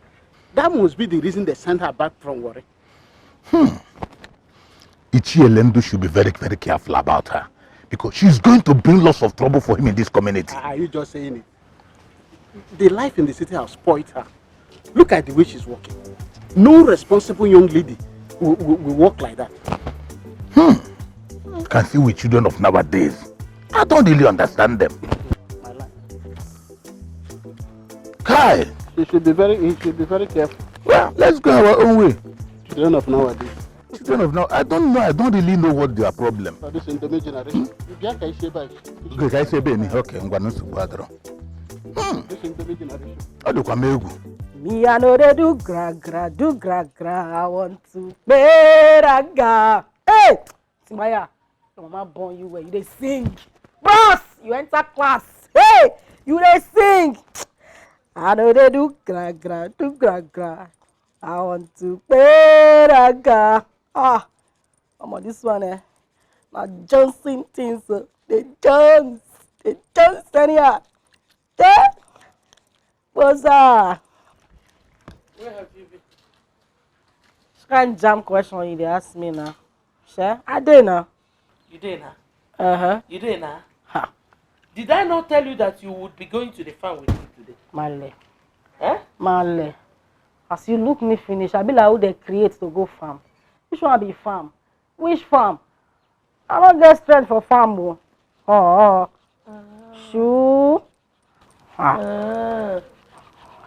That must be the reason they sent her back from Warri. Ichie Lendu should be very, very careful about her because she's going to bring lots of trouble for him in this community. Are you just saying it? The life in the city has spoiled her. Look at the way she's walking. No responsible young lady will, will, will walk like that. Can see with children of nowadays. I don't really understand them. My life. Kai, She should be very, he should be very careful. Well, let's go our own way. Children of nowadays. Children of now, I don't know. I don't really know what their problem. For this Indomie generation. You get Kai Sheba. Okay, ka anyị si ebe ni? Okay, ngwa, nsogbu adịrọ. This Indomie generation. Ọ dịkwa m egwu. Me, I know they do gra gra, do gra gra. I want to pay that guy. Hey, Timaya, your mama born you well. You dey sing, bros. You enter class. Hey, you dey sing. I know they do gra gra, do gra gra. I want to pay that guy. Ah, omo, this one, eh? Na Johnson things, oh. They Jones, they Jones anyhow. Eh? What's up? Where have you been? Which kind jam question you dey ask me now? Sure, I dey now. You dey now? Uh huh. You dey now? Ha. Did I not tell you that you would be going to the farm with me today? Male, Eh? male. As you look me finish, I be like who they create to go farm. Which one be farm? Which farm? I don't get strength for farm, oh. Oh, oh. Shoo. Ah,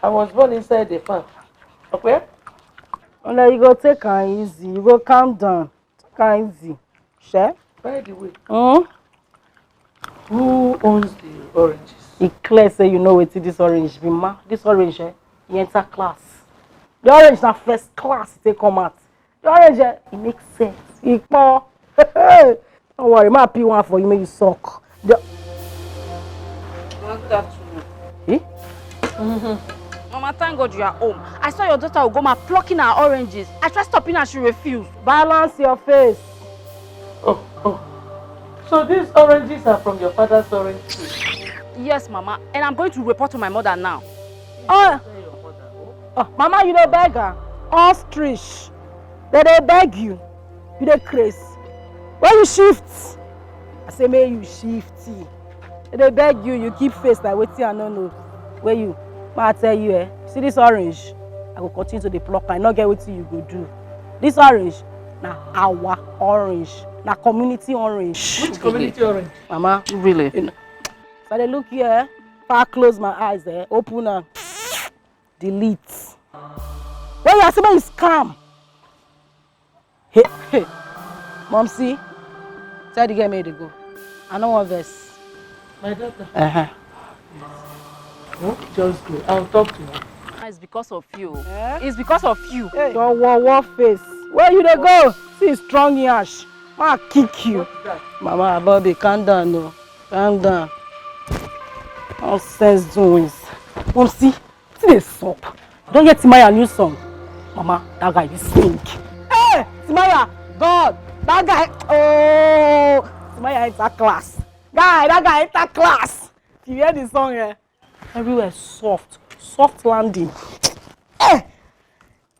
I was born inside the farm. Okay? And then you go take am easy. You go calm down. Take am easy. Sure. By the way, Hmm? Who owns the oranges? E clear say you know wetin this orange be, ma. This orange, eh, e enter class. The orange na first class e take come out. The orange, eh, e make sense. E pon. Don't worry, ma peel one for you, make you suck. The... Not that one. Eh? Mama, thank God you are home. I saw your daughter Ugoma plucking her oranges. I tried stopping her, she refused. Balance your face. Oh, oh. So these oranges are from your father's orange tree? Yes, Mama, and I'm going to report to my mother now. Oh, oh, mama, you dey beg am? Ostrich. They dey beg you. You dey craze. Where you shift? I say make you shift. They dey beg you. You keep face like wetin I no know. Where you? Ma tell you, eh? See this orange. I go continue to dey pluck am. I no get wetin you go do. This orange na our orange. Na community orange. Which community orange? Mama, Really? You know, so I dey look here. If I close my eyes, eh? Open am. Delete. When you are saying is scam. Hey, hey. Mom, see, tell the girl make they go. I no wan vex. My daughter. Uh-huh. Oh, just go. I'll talk to her. It's because of you. It's because of you. Your war war face. Where you dey go? See strong yash. Ma kick you. Mama Bobby, calm down, no. Calm down. Nonsense doings. Mom, see, see dey sup. You don hear Timaya new song? Mama, that guy dey sing. Hey, Timaya, God, that guy. Oh, Timaya enter class. Guy, that guy enter class. If you hear the song, eh? Everywhere soft, soft landing. Eh,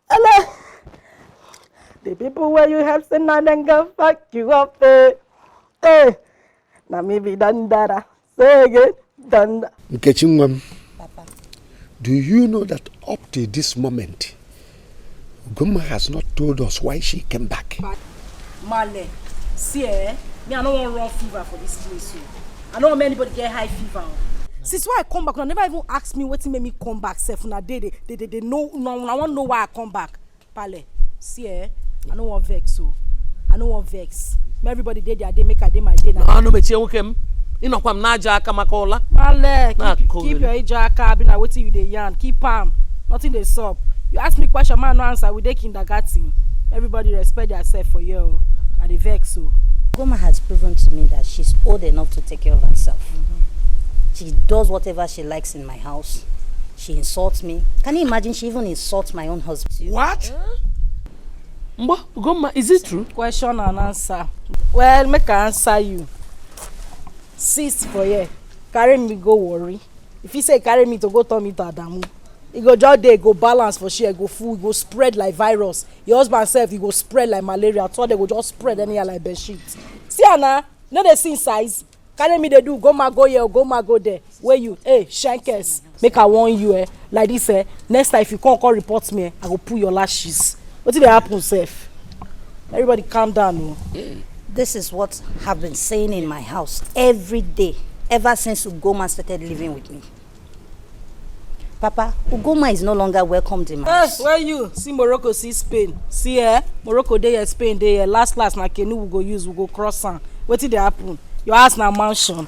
hello. The people where you help say now then go fuck you up, eh? Eh, now maybe done that. Say again, done. Nkechi Nwam, do you know that up to this moment, Ugoma has not told us why she came back? Male, see, eh? Me, I no wan run fever for this place, so I no want make anybody get high fever. Oh. Since when I come back, una never even ask me wetin make me come back. Sef, una dey dey dey dey dey know, una wan know why I come back. Pale, see, eh? I no wan vex, so I no wan vex. Make everybody dey their day, make I dey my day now. Ọnụ mechie nwoke m, ịnọkwa m n'aja aka maka ụla. Male, keep, Na-akụ keep ogene. Your age aka, abi na wetin you dey yarn, keep am. Nothing dey sup. You ask me question, man no answer. We dey kindergarten. Everybody respect theirself for here, oh. I dey vex o. Goma has proven to me that she's old enough to take care of herself. She does whatever she likes in my house. She insults me. Can you imagine she even insults my own husband? What? Mbo, Goma, is it true? Question and answer. Well, make I answer you. Sis for here, carry me go worry. If he say carry me to go turn me to Adamu, e go just dey, e go balance for share, e go full, e go spread like virus. Your husband sef, e go spread like malaria. Two of them go just spread anyhow like bed sheet. See am na, no dey see size. Carry me dey do go ma go here, go ma go there. Wey you, hey, shankers, make I warn you, eh, like this, eh, next time if you come come report me, eh, I go pull your lashes. Wetin dey happen sef? Everybody calm down o. This is what I've been saying in my house every day ever since Ugoma started living with me. Papa, Ugoma is no longer welcomed in my Eh, house. Where you? See Morocco, see Spain. See, eh, Morocco dey here, Spain dey here. Last last na canoe we go use, we go cross am. Wetin dey happen? Your house na mansion.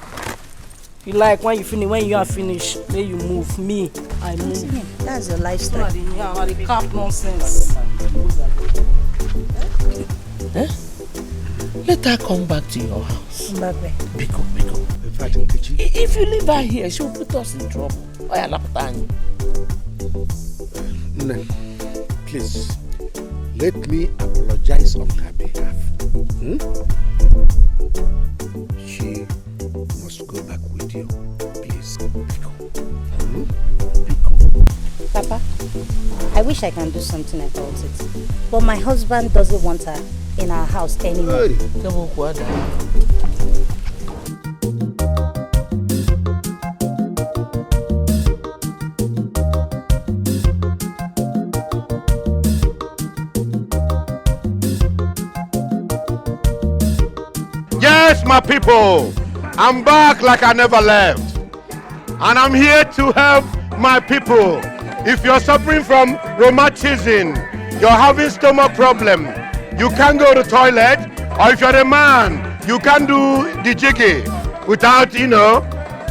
You like when you finish, when you are finished, make you move. Me, I move. That's your lifestyle. Somebody here, I dey cap nonsense. Let her come back to your house. Mbagwe. Biko, biko. In fact, Nkechi, I- If you leave her here, she will put us in trouble. Oya, lapụta anyị. Nne, please, let me apologize on her behalf. Hmm? She must go back with you, please. Biko. Hmm? Biko. Papa, I wish I can do something about it. But my husband doesn't want her in our house anymore. Hey. Kebe okwu ada. Yes, my people, I'm back like I never left. And I'm here to help my people. If you're suffering from rheumatism, you're having stomach problem, you can't go to toilet, or if you're a man, you can't do the jiggy without, you know,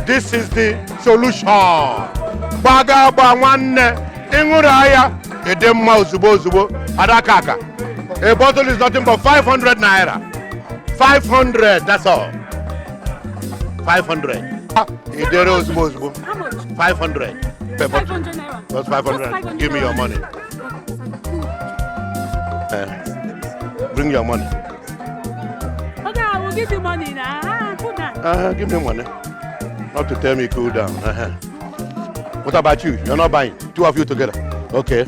this is the solution. Gbaga gba nwanne, ịṅụrụ aya, ịdị mma ozugbo ozugbo, adakaka. A bottle is nothing but five hundred naira. Five hundred, that's all. Five hundred. Idere ozugbo ozugbo. Five hundred per bottle. Just five hundred. Give me your money. Eh, bring your money. Okay, I will give you money now. Ah, put that. Uh, give me money. Not to tell me cool down. Uh-huh. What about you? You're not buying. Two of you together. Okay.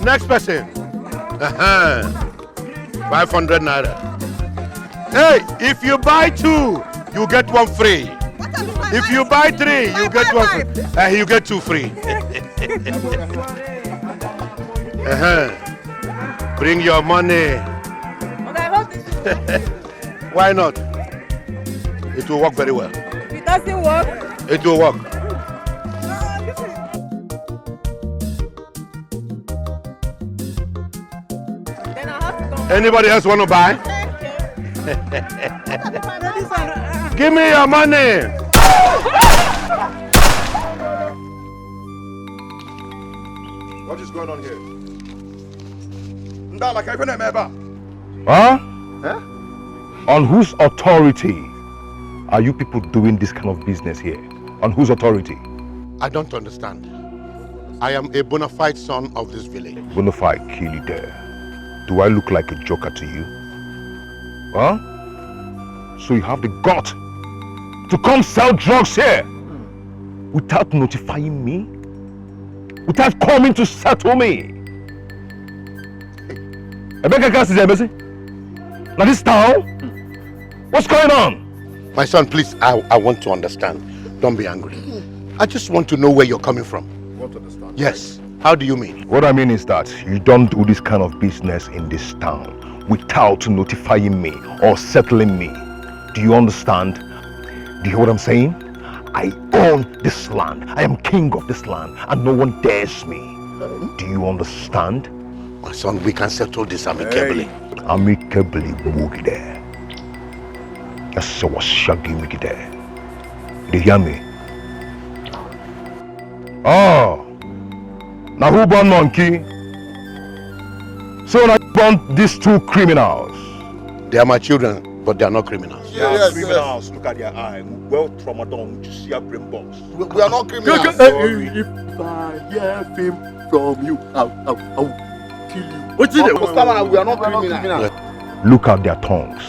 Next person. Uh-huh. Five hundred naira. Hey, if you buy two, you get one free. If you buy three, you get one free. Uh, you get two free. Uh-huh. Bring your money. Why not? It will work very well. If it doesn't work, It will work. then I have to come. Anybody else want to buy? Give me your money. What is going on here? Ndala, ka ife na-eme ebe a? Huh? Eh? On whose authority are you people doing this kind of business here? On whose authority? I don't understand. I am a bona fide son of this village. Bona fide kill you there. Do I look like a joker to you? Huh? So you have the gut to come sell drugs here without notifying me? Without coming to settle me? Ebeka gas is embassy? Now this town? What's going on? My son, please, I, I want to understand. Don't be angry. I just want to know where you're coming from. You want to understand? Yes. How do you mean? What I mean is that you don't do this kind of business in this town without notifying me or settling me. Do you understand? Do you hear what I'm saying? I own this land. I am king of this land, and no one dares me. Do you understand? My son, we can settle this amicably. Amicably, Mugide. That's so what shaggy Mugide. You hear me? Oh, now who born monkey? So now you want these two criminals? They are my children, but they are not criminals. They are criminals. Look at their eye. Well, tramadol, you see a brain box. We, we are not criminals. If I hear film from you, I'll, I'll, I'll kill you. What's it? Osama, we are not criminals. Look at their tongues,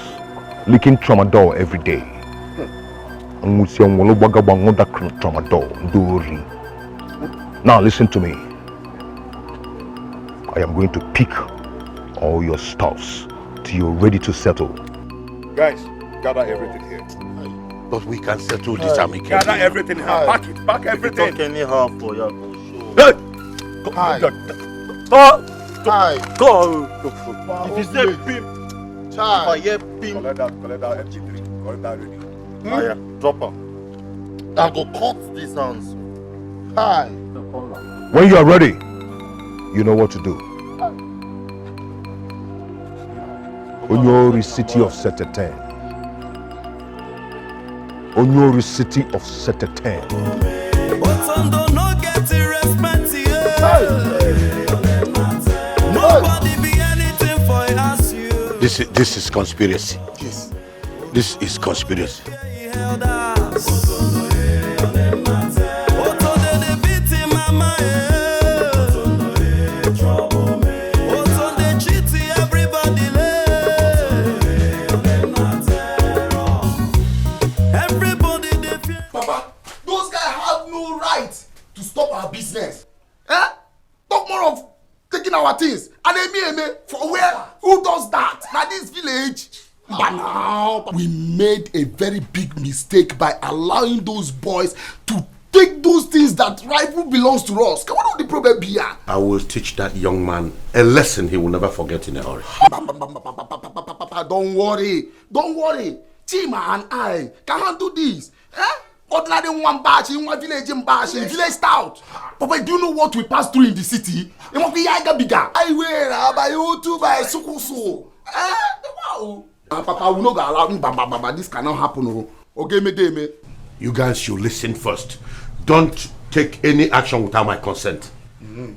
licking tramadol every day. Nwụsịa nwụrụ gbagagba nwụda kr- tramadol, ndị ori. Now listen to me. I am going to pick all your stuffs till you're ready to settle. Guys, gather everything here. But we can settle this amicably. Gather everything here. Pack it. Pack everything. Talk anyhow for your Hi. Hi. Hi. If you say pimp, if I hear pimp, Collect that, collect that M P three. Collect that radio. I drop her. I go cut these hands. Hi. When you are ready, you know what to do. Onyori, city of Seteten. Onyori, city of Seteten. Otondo no get the respect here. Nobody be anything for us you. This is, this is conspiracy. Yes. This is conspiracy. Elders. Otonde dey beat him mama eh. Otonde cheat everybody le. Everybody dey fear. Papa, those guys have no right to stop our business. Eh? Talk more of taking our things. And eme eme for where? Who does that? Na this village. But now we made a very big mistake by allowing those boys to take those things that rightfully belongs to us. What the problem be here? I will teach that young man a lesson he will never forget in a hurry. Papa, don't worry, don't worry. Chima and I can handle this. Eh? Ordinary nwa mbashi, nwa village mbashi, village stout. Papa, do you know what we pass through in the city? Imoku yaiga biga. Highway na by otu by sukusu. Eh? Wow. Ah, Papa, we no go allow. Baba, Baba, this cannot happen. Oh. Okay, me dey me. You guys should listen first. Don't take any action without my consent.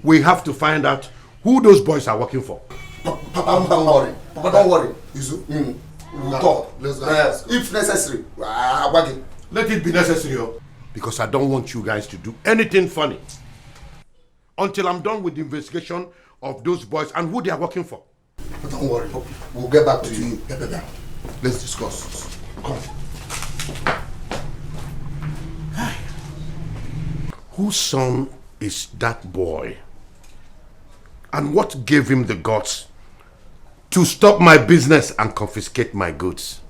We have to find out who those boys are working for. Pa- Papa, don't worry. Papa, don't worry. It's, mm, we will talk. Let's go. If necessary, ah, wagi. Let it be necessary, oh, because I don't want you guys to do anything funny until I'm done with the investigation of those boys and who they are working for. Don't worry. We'll get back to you. Yeah, yeah, yeah. Let's discuss. Come. Whose son is that boy? And what gave him the guts to stop my business and confiscate my goods?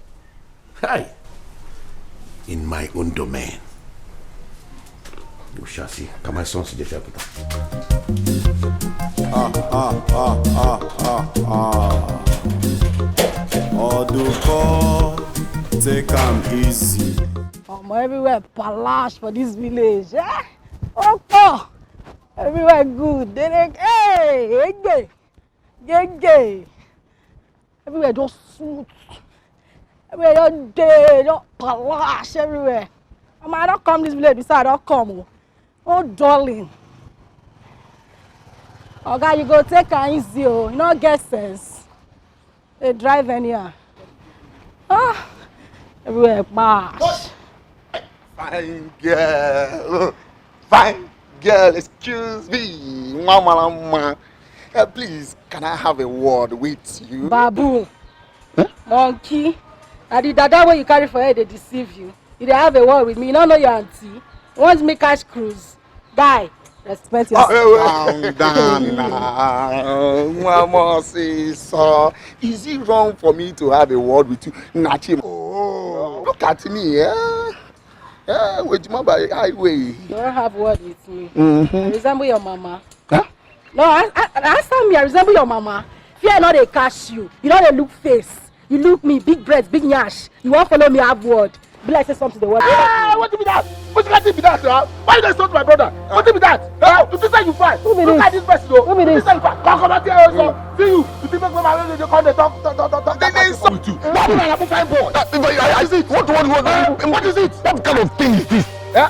Hi. In my own domain. We shall see. Can my son see the shepherd? Ah, ah, ah, ah, ah, ah. Oduko, take am easy. Omo, everywhere palash for this village. Eh? Opo! Everywhere good. They dey, hey, ege, gege. Everywhere just smooth. Everywhere just dey, just palash everywhere. Omo, I don come this village, beside I don come. Oh. Oh, darling. Oga, you go take am easy, oh. You no get sense. They drive anyhow. Ah, everywhere bash. Fine girl. Fine girl, excuse me. Mama, mama. Uh, please, can I have a word with you? Baboon. Monkey. Na the dada wey you carry for head dey deceive you. You dey have a word with me. You no know your auntie. You want me catch cruise? Guy, respect yourself. Calm down now. Mama, say so. Is it wrong for me to have a word with you? Nachi. Oh, look at me, eh? Eh, with my by highway. You don't have word with me. Mm-hmm. I resemble your mama. Huh? No, I, I, answer me. I resemble your mama. Fear no dey catch you. You no dey look face. You look me, big breast, big nyash. You wan follow me have word. Be like say something dey worry you. Ah, what be that? Which kind thing be that, huh? Why you dey insult my brother? What be that? Huh? You think say you fine? Who be Look this? At this person, though. Who be You think this? Say you fine? Come, come out here, also. See you. You think make my man dey come dey talk, talk, talk, talk, talk. They dey insult with you. What be that? Fine boy. That, that, is it? What, what, what, what is it? What kind of thing is this? Yeah?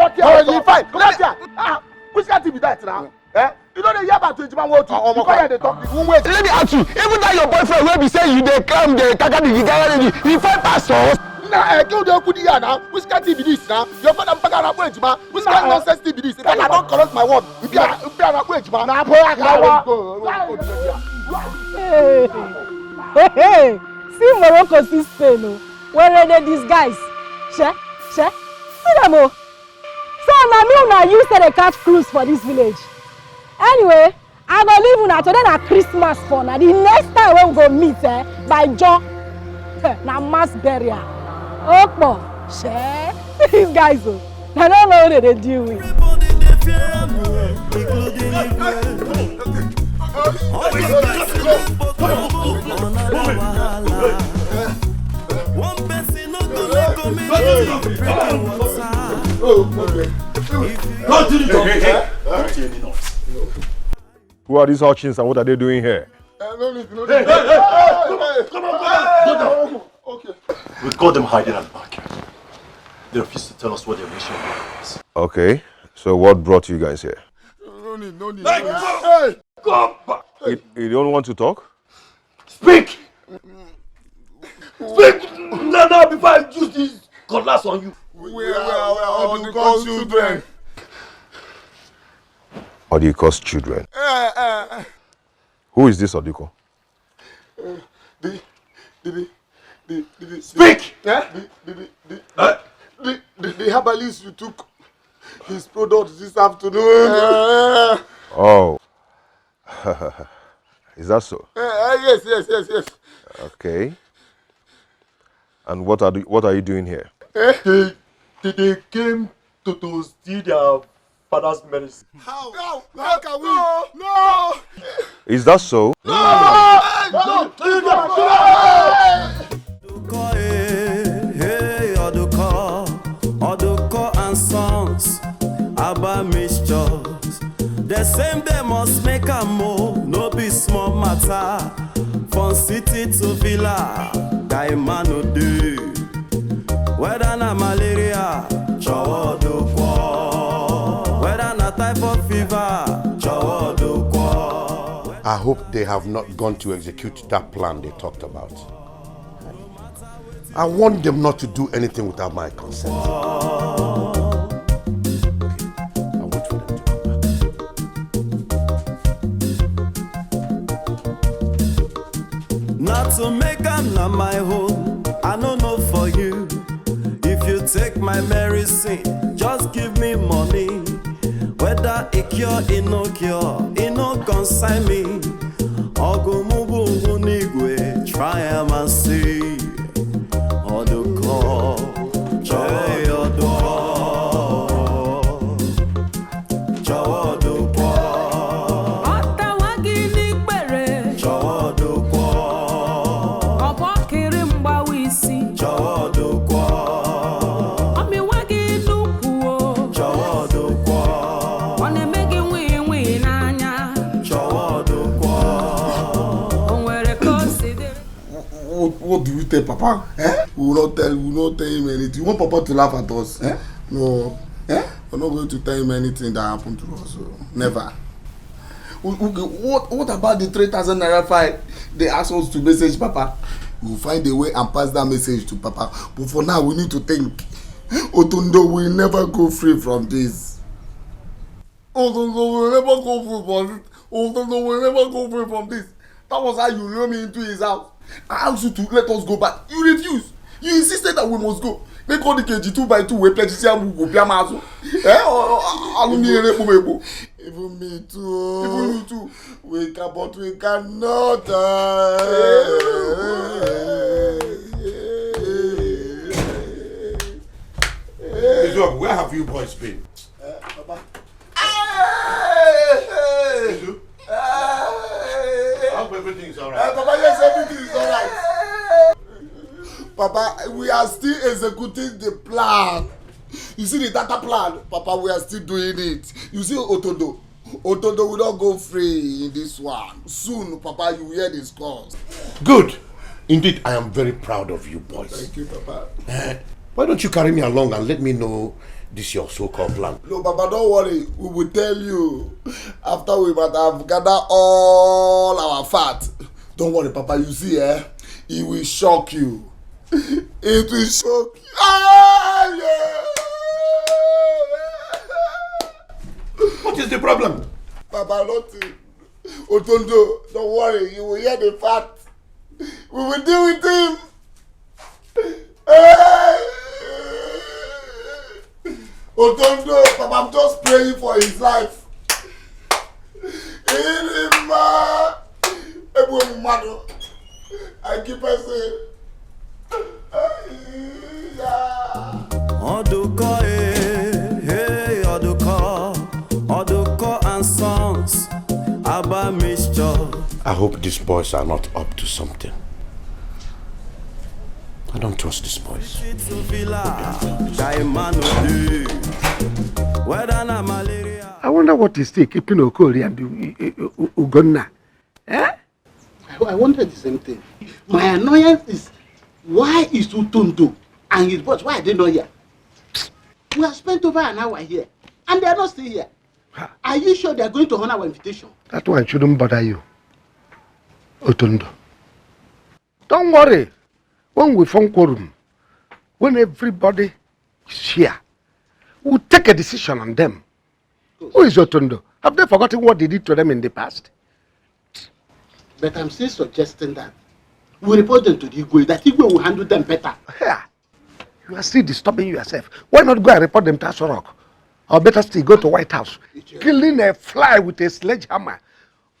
comot here. Already fine. Comot here. Ah, which kind thing be that now? Eh? You no dey hear about Ejima World Tour? Omo, you come here dey talk the wrong way. Let me ask you, even that your boyfriend wey be say you dey come, dey kaka the kaka the, he find pastors? Na, eh, kill the okudi here now. Which kind thing be this now? Your father mpaga na Ejima. Which kind nonsense thing be this? If I don correct my word, if you are, if you are na Ejima. Na boy, I go. Hey, hey, hey. See Morocco, see Spain o. Where they disguise? She, she. See them o. So na me una use take dey catch cruise for this village. Anyway, I go leave una today, na Christmas for una. The next time wey we go meet, eh, by John, eh, na mass burial. Okpo, shey. These guys o, I no know who they dey deal with. Everybody dey fear am o, including Igwe. All these guys dey look for trouble, another wahala. One person no go let community drink water. Oh, okay. Don't do it. Hey, hey, hey. Don't do any noise. Who are these urchins and what are they doing here? Uh, no need, no need. Hey, hey, hey, hey, come on, come on, come on. Go down. Okay. We caught them hiding at the backyard. They refused to tell us what their mission was. Okay, so what brought you guys here? No need, no need. Hey, come on. Hey, come back. You, you don't want to talk? Speak! Speak now, now before I use this cutlass on you. We are, we are, we are Oduko children. Oduko's children. Eh, eh, eh. Who is this Oduko? Eh, the, the, the, the, the, the, Speak! Eh? The, the, the, the, Eh? The, the, the herbalist you took his products this afternoon. Eh. Oh. Is that so? Eh, eh, yes, yes, yes, yes. Okay. And what are the, what are you doing here? Eh? They, they, they came to, to steal their father's medicine. How? How? How can we? No! No! Is that so? No! No! No! No! Oduko, eh, hey, Oduko, Oduko and Sons, Aba Mixtures. The same they must make am o, no be small matter. From city to villa, Daimano dey. Whether na malaria, Chowo Oduko. Whether na typhoid fever, Chowo Oduko. I hope they have not gone to execute that plan they talked about. I want them not to do anything without my consent. I'll wait for them to come back. Not to make am na my own, I no know for you. If you take my medicine, just give me money. Whether e cure, e no cure, e no concern me. Ogumubu Ngunigwe, try am and see. Oduko, joy Oduko. Chowo Oduko. Ọtawa gị n'ikpere. Chowo Oduko. Ọbọ kiri mgbawa isi. Chowo Oduko. Ọmịwa gị n'ukwu o. Chowo Oduko. Ọ na-eme gị nwii nwii n'anya. Chowo Oduko. O nwere ka o si dị. What, what do we tell Papa? Eh? We will not tell, we will not tell him anything. You want Papa to laugh at us? Eh? No. Eh? We're not going to tell him anything that happened to us. So. Never. We, we, what, what about the three thousand naira fine they asked us to message Papa? We'll find a way and pass that message to Papa. But for now, we need to think. Otundo will never go free from this. Otundo will never go free from this. Otundo will never go free from this. That was how you lure me into his house. I asked you to let us go back. You refused. You insisted that we must go. Make all the K G two by two wey pledge say we go be amazo. Eh? Alumi ere po mepo. Even me too. Even you too. We can, but we cannot. Uh, Izuogu, where have you boys been? Hey, hey. Izu? Hey. I hope everything is all right. Uh, Papa, yes, everything is all right. Papa, we are still executing the plan. You see the data plan? Papa, we are still doing it. You see Otondo? Otondo will not go free in this one. Soon, Papa, you will hear the scores. Good. Indeed, I am very proud of you boys. Thank you, Papa. Eh, why don't you carry me along and let me know this your so-called plan? No, Papa, don't worry. We will tell you after we might have gathered all our fat. Don't worry, Papa. You see, eh? It will shock you. It will shock you. Ah, yeah. What is the problem? Papa, nothing. Otondo, don't worry. You will hear the fact. We will deal with him. Hey! Otondo, Papa, I'm just praying for his life. Irima, Ebu Mmadụ, I keep saying, yeah. Oduko, eh, hey, Oduko, Oduko and Sons, Abba Mixture. I hope these boys are not up to something. I don't trust these boys. I wonder what is still keeping Okori and U- U- U- Ugonna. Eh? I, I wonder the same thing. My annoyance is, why is Otondo and his boss, why are they not here? We have spent over an hour here and they are not still here. Are you sure they are going to honor our invitation? That one shouldn't bother you, Otondo. Don't worry. When we form quorum, when everybody is here, we'll take a decision on them. Who is Otondo? Have they forgotten what they did to them in the past? But I'm still suggesting that we report them to the Igwe, that Igwe will handle them better. Yeah. You are still disturbing yourself. Why not go and report them to Aso Rock? Or better still, go to White House. Killing a fly with a sledgehammer.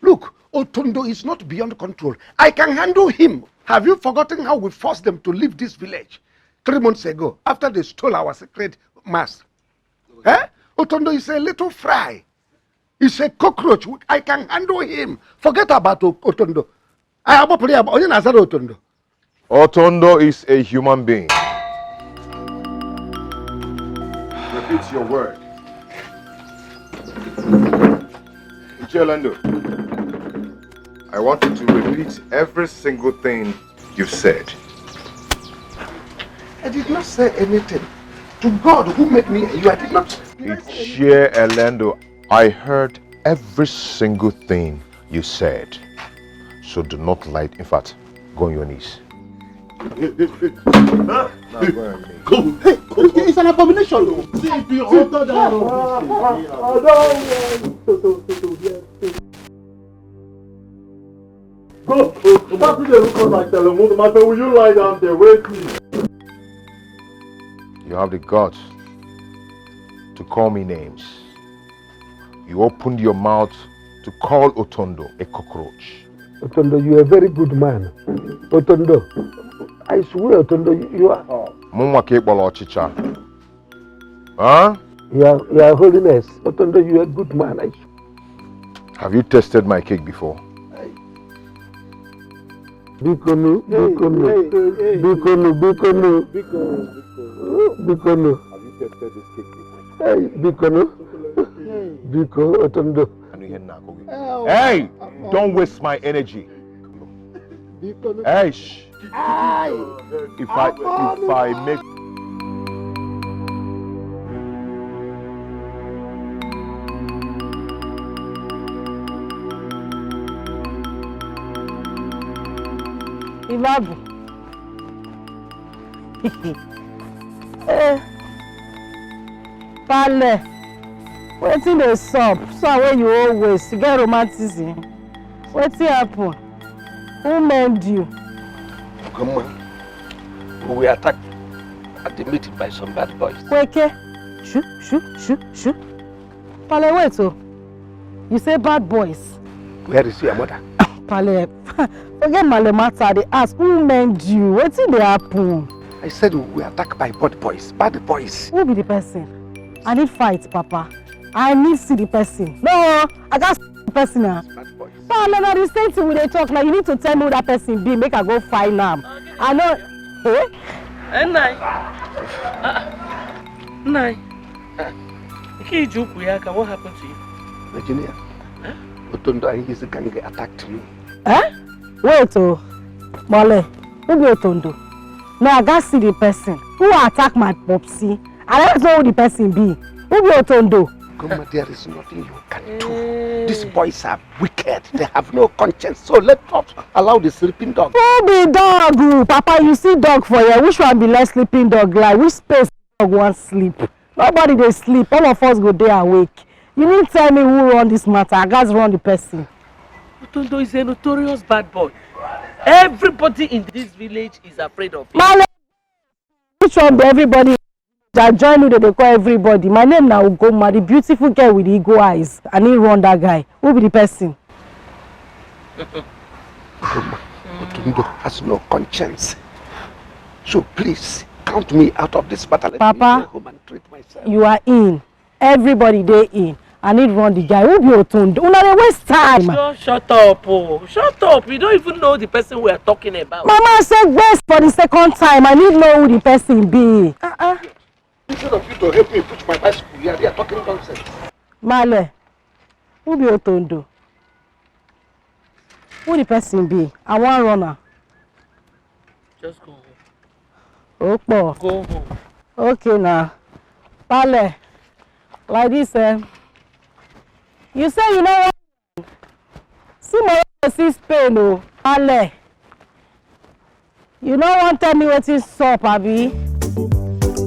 Look, Otondo is not beyond control. I can handle him. Have you forgotten how we forced them to leave this village three months ago after they stole our sacred mask? Eh? Otondo is a little fry. He's a cockroach. I can handle him. Forget about O- Otondo. I am onye na-azara Otondo. Otondo is a human being. Repeat your word. Ichie Lando, I want you to repeat every single thing you said. I did not say anything. To God who made me and you, I did not. Ichie Elendo, I heard every single thing you said. So do not lie. In fact, go on your knees. Now go on your knees. Go. Hey, go. It's an abomination. See, if you utter that rubbish again, I don't want to, to, to, to hear. Go. Stop it, look on my telephone. My friend, will you lie down there? Wait, please. You have the guts to call me names. You opened your mouth to call Otondo a cockroach. Otondo, you are a very good man. Otondo, I swear, Otondo, you, you are. Mụnwa ka ị kpọrọ ọchịcha. Huh? Your, Your Holiness, Otondo, you are a good man. I... Have you tasted my cake before? Bikonu, bikonu, bikonu, bikonu, bikonu. Have you tasted this cake before? Hey, bikonu. Biko, Otondo. Anụ ihe m na-akọ gị. Hey, don't waste my energy. Hey, sh- if I, if I make Ibabu. Eh, Pale, wetin dey sup? So wey you always get romanticism. Wetin happen? Who mend you? Come on. We were attacked at the meeting by some bad boys. Kweke, shoo, shoo, shoo, shoo. Pale, wait, oh. You say bad boys. Where is your mother? Pale, forget Male matter. They ask, who mend you? Wetin dey happen? I said we were attacked by bad boys. Bad boys. Who be the person? I need fight, Papa. I need see the person. No, I got see the person now. Bad boys. No, no, no, the same thing we dey talk now. You need to tell me who that person be. Make I go find am. I know. Eh? Eh, nai. Ah, nai. Kiji Ukuyaka, what happened to you? Virginia, Otondo and his gang attacked me. Eh? Wait, oh. Mole, who be Otondo? No, I got see the person. Who attack my popsy? I don't know who the person be. Who be Otondo? Grandma, there is nothing you can do. These boys are wicked. They have no conscience. So let us allow the sleeping dog. Who be dog? Oh? Papa, you see dog for here. Which one be less sleeping dog? Like, which space dog wan sleep? Nobody dey sleep. All of us go dey awake. You need tell me who run this matter. I gats run the person. Otondo is a notorious bad boy. Everybody in this village is afraid of him. Male, which one be everybody? That join who dey dey call everybody. My name na Ugoma, the beautiful girl with the eagle eyes. I need run that guy. Who be the person? Otondo has no conscience. So please, count me out of this battle. Let me Papa, go home and treat myself. You are in. Everybody dey in. I need run the guy. Who be Otondo? Una dey waste time. Just shut up, oh. Shut up. You don't even know the person we are talking about. Mama, I say waste for the second time. I need know who the person be. Uh-uh. Instead of you to help me put my bicycle here, they are talking nonsense. Male, who be Otondo? Who the person be? I wan run am. Just go home. Opo. Go home. Okay now. Pale, like this, eh? You say you know what? See my see Spain, oh. Pale. You no wan tell me wetin sup, abi?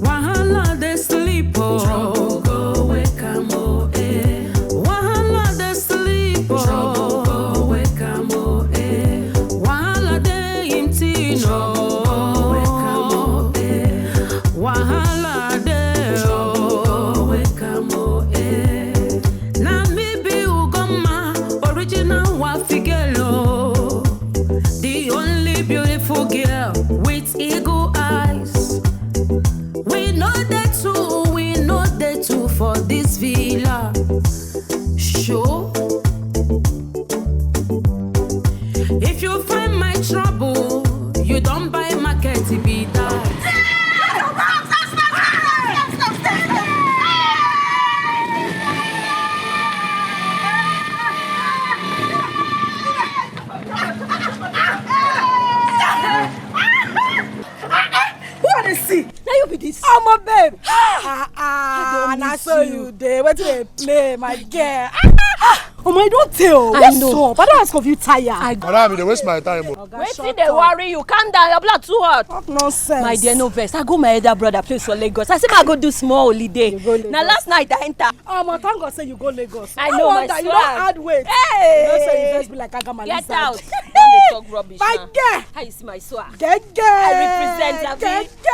Wahala dey sleep o. Trouble go wake am o, eh. Wahala dey sleep o. Trouble go wake am o, eh. Wahala dey im tin o. Trouble go wake am o, eh. Wahala dey o. Trouble go wake am o, eh. Na me be Ugoma, original Wafi girl o. The only beautiful girl with eagle eyes. We no dey two, we no dey two for this villa. Show. If you find my trouble, you don buy market be that. Who I dey see? Na you be this. Omo babe. Ah ah, na so you dey. Wetin dey play, my girl? Ah ah. Omo, I don tell. I know. What's up? I don ask of you tire. I go. Madam, you dey waste my time o. Wetin dey worry you? Calm down, your blood too hot. Talk nonsense. My dear, no vex. I go my elder brother place for Lagos. I say I go do small holiday. You go Lagos. Na last night I enter. Omo, thank God say you go Lagos. I no know, wonder my you don swag. Add weight. Hey! You know say you first be like Agama Get lizard. Out. Don't dey talk rubbish. My now. Girl. How you see my swag? Gege. I represent, abi? Gege.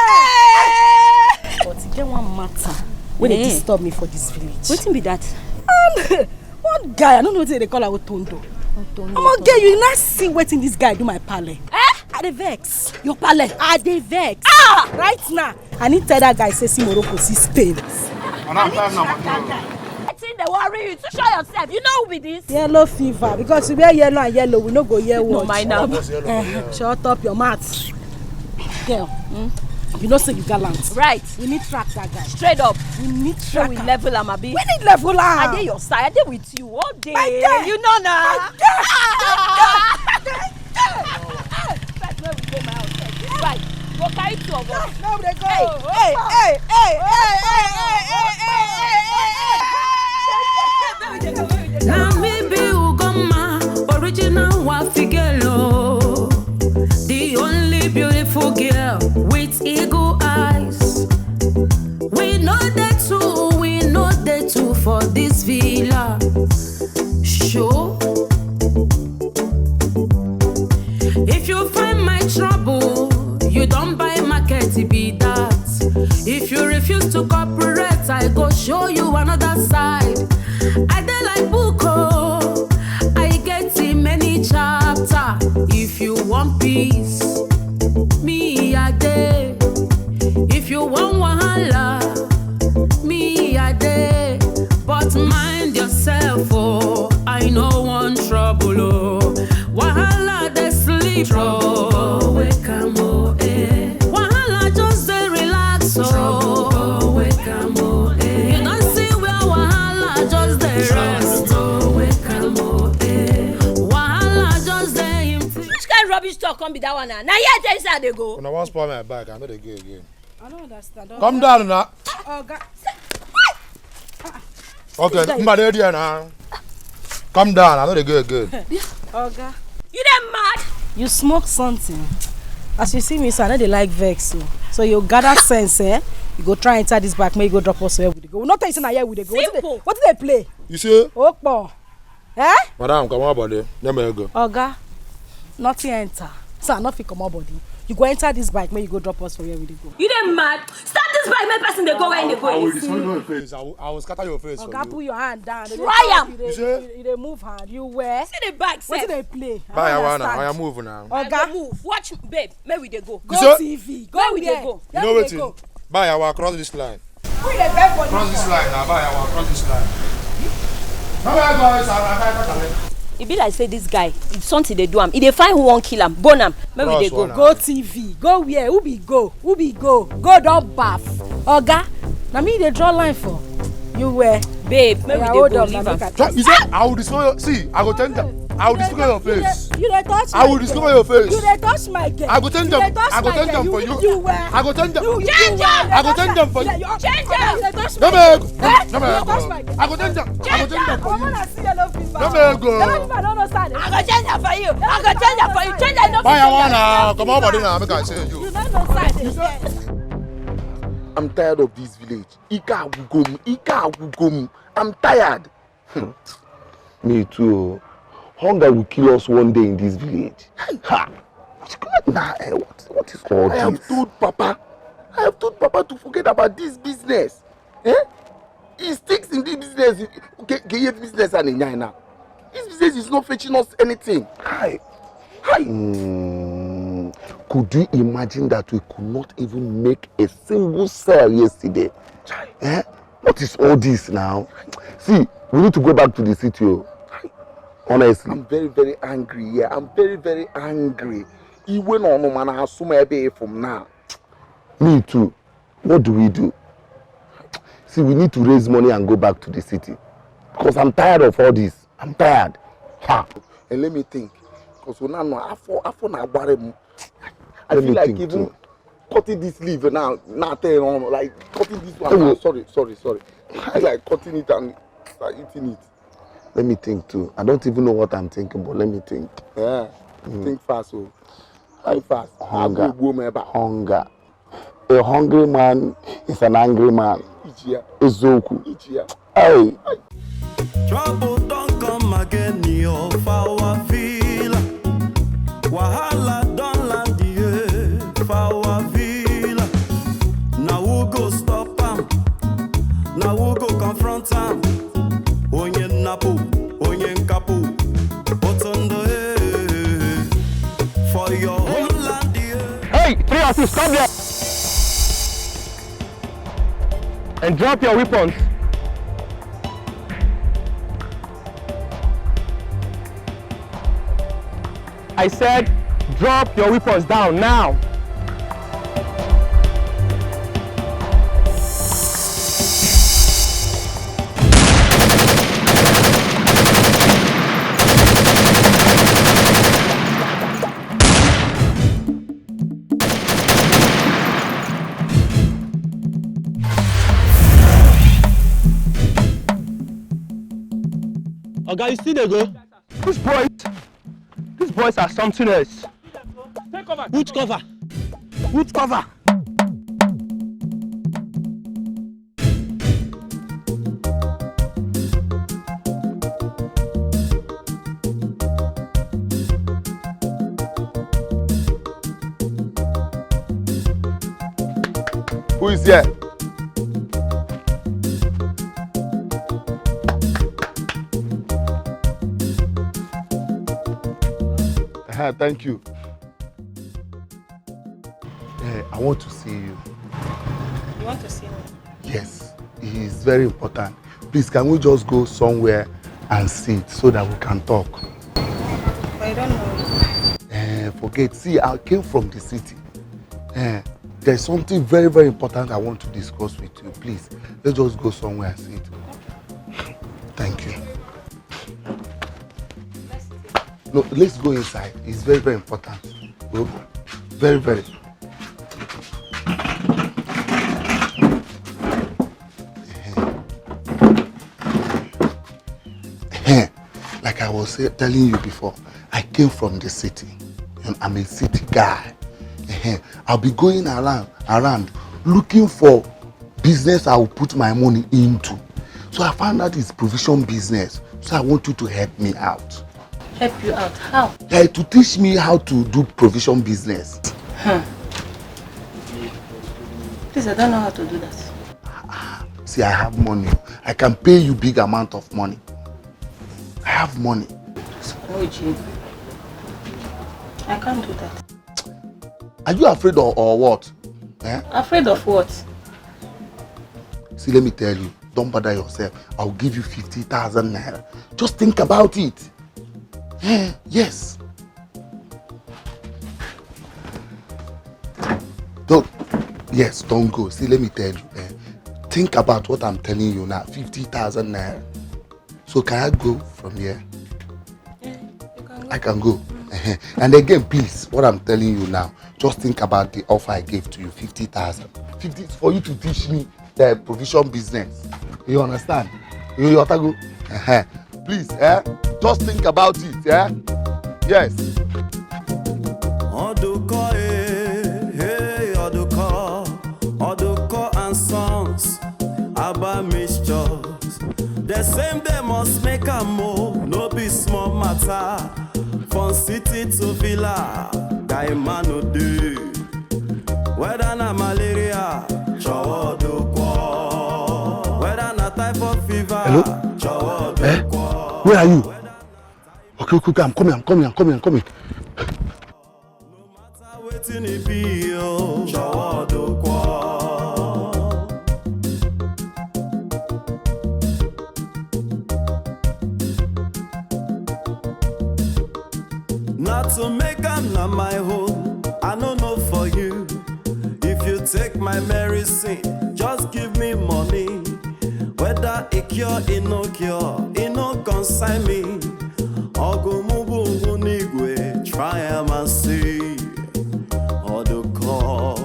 But e get one matter wey dey disturb me for this village. Wetin be that? Um, one guy, I no know wetin dem dey call am, Otondo. Otondo. Omo, girl, you not see wetin this guy do my pale. Eh? I dey vex. Your pale? I dey vex. Ah! Right now, I need tell that guy say see Morocco, see Spain. Madam, time na money o. Wetin dey worry you? Too sure yourself. You know who be this? Yellow fever. Because we wear yellow and yellow, we no go hear what. No mind am. Eh, shut up your mouth. Girl, you know say you gallant. Right. We need track that guy. Straight up. We need track am. We level am, abi? We need level am. I dey your side. I dey with you all day. My girl. You know na. My girl. My girl. First, make we go my house first. This bike go carry two of us. No, no, dey go. Hey, hey, hey, hey, hey, hey, hey, hey, hey, hey, hey. Na me be Ugoma, original Wafi girl o. The only beautiful girl with eagle eyes. We no dey two, we no dey two for this villa. Show. If you find my trouble, you don buy market be that. If you refuse to cooperate, I go show you another side. I dey like book o, I get many chapter. If you want peace, me I dey. Me I dey, but mind yourself, oh. I no want trouble, oh. Wahala dey sleep, trouble wake am, oh, eh. Wahala just dey relax, oh. Trouble wake am, oh, eh. You don see where wahala just dey rest, trouble wake am, oh, eh. Wahala just dey in. Which kind rubbish talk come be that one now? Na here I tell you say I dey go. Una wan spoil my bike, I no dey go again. I don't understand. Come down now. Oga. Okay, mba dey there now. Come down, I no dey go again. Oga. You dey mad? You smoke something. As you see me, so I no dey like vex o. So you gather sense, eh? You go try enter this bike, make you go drop us where we dey go. We no tell you say na here we dey go. Wetin dey, simple, wetin dey play? You say? Okpo. Eh? Madam, comot body. Let me go. Oga, nothing enter. So I no fit comot body. You go enter this bike, make you go drop us for where we dey go. You dey mad? Start this bike, make person dey go where they go. I will destroy your face. I will, I will scatter your face for you. Oga, put your hand down. Try am. You dey, you dey move hand. You where? See the bike sef. Wetin dey play? Buy one now. I move now. Oga, move. Watch, babe. Make we dey go. Go T V. Go where we dey go. You know wetin? Buy our cross this line. Who dey beg for this one? Cross this line now, buy our cross this line. No, no, no, it's our, our, our, our. E be like say this guy, something dey do am. E dey find who wan kill am, burn am. Make we dey go. Cross one now. Go T V, go where? Who be go? Who be go? Go don baff. Oga, na me dey draw line for. You where? Babe, make we dey go, leave am. Oya, hold on, na make I. You say I will destroy your, see, I go change am. I will disfigure your face. You dey, you dey touch my girl. I will disfigure your face. You dey touch my girl. I go change am. You dey touch my girl. I go change am for you. You, you where? I go change am. You, you where? I go change am for you. Change am. You dey touch my girl. No, no, no, no. Eh? You dey touch my girl. I go change am. I go change am for you. I wanna see yellow fever. No, no, go. Yellow fever, no, no, sir. I go change am for you. I go change am for you. Change am, no. Buy one now. Come on, body now. Make I see you. You no know side again. I'm tired of this village. Ike agwugo m. Ike agwugo m. I'm tired. Hmm. Me too o. Hunger will kill us one day in this village. Ha! What, eh, what, what is all this? I have told Papa. I have told Papa to forget about this business. Eh? He sticks in this business. Ke, ke ye business and in now. This business is not fetching us anything. Hi. Hi. Hmm. Could you imagine that we could not even make a single sale yesterday? Chai. Eh? What is all this now? See, we need to go back to the city o. Honestly. I'm very, very angry here. I'm very, very angry. Iwe na ọnụma na-asụ m ebe ị fụ m now. Me too. What do we do? See, we need to raise money and go back to the city. Because I'm tired of all this. I'm tired. Ha! And let me think. Because we now know afọ, afọ na-agbara m. I feel like even cutting this leaf now, now tell you, like, cutting this one now. Sorry, sorry, sorry. I feel like cutting it and start eating it. Let me think too. I don't even know what I'm thinking, but let me think. Yeah. Mm. Think fast, oh. Think fast. Hunger. Hunger. A hungry man is an angry man. Ichia. Eziokwu. Ichia. Hey. Trouble don come again, yo, for our villa. Wahala don land, yeah, for our villa. Now who go stop am? Now who go confront am? Onye nnapu, onye nkapu, otondo, eh, for your homeland, eh. Hey, three of you, stop there and drop your weapons. I said, drop your weapons down now. Oga, you still dey go? These boys, these boys are something else. Take cover. Which cover? Which cover? Who is here? Uh-huh, thank you. Eh, I want to see you. You want to see me? Yes, it is very important. Please, can we just go somewhere and sit so that we can talk? But I don't know. Eh, forget. See, I came from the city. Eh, there's something very, very important I want to discuss with you. Please, let's just go somewhere and sit. Thank you. No, let's go inside. It's very, very important. Go. Very, very. Like I was say- telling you before, I came from the city. You know, I'm a city guy. I'll be going around, around looking for business I will put my money into. So I found out it's provision business. So I want you to help me out. Help you out? How? Like to teach me how to do provision business. Please, I don't know how to do that. See, I have money. I can pay you big amount of money. I have money. Oh, Jim. I can't do that. Are you afraid or, or what? Eh? Afraid of what? See, let me tell you, don't bother yourself. I'll give you fifty thousand naira. Just think about it. Eh, yes. Don't, yes, don't go. See, let me tell you. Eh, think about what I'm telling you now. Fifty thousand naira. So can I go from here? Yeah, you can go. I can go. And again, please, what I'm telling you now, just think about the offer I gave to you, fifty thousand. Fifty is for you to teach me the provision business. You understand? You, you understand? Please, eh? Just think about it, eh? Yes. Oduko, eh, hey, Oduko, Oduko and Sons, Abba Mixtures. The same they must make a move, no be small matter. From city to villa, Daimanu do. Whether na malaria, Chowoduko. Whether na typhoid fever, Hello? Chowoduko. Where are you? Okay, okay, okay, I'm coming, I'm coming, I'm coming, I'm coming. Wetin e be o, Chowoduko. Na to make am na my own, I no know for you. If you take my medicine, just give me money. Whether e cure, e no cure, e no concern me. Ogumubu Ngunigwe, try am and see. Oduko,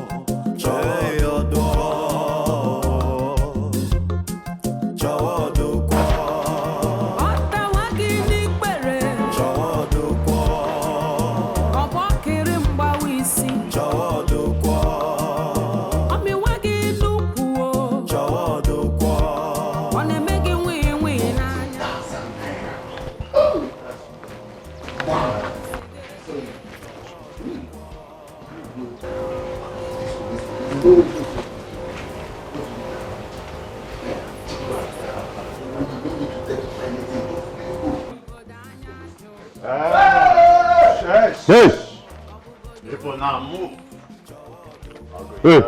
hey, Oduko, Chowoduko. Ọtawa gị n'ikpere. Chowoduko. Ọgbọkịrị mgbawa isi. Chowoduko. Ọmịwa gị n'ukwu o. Chowoduko. Ọ na-eme gị nwii nwii n'anya. Hey! People now move. Hey!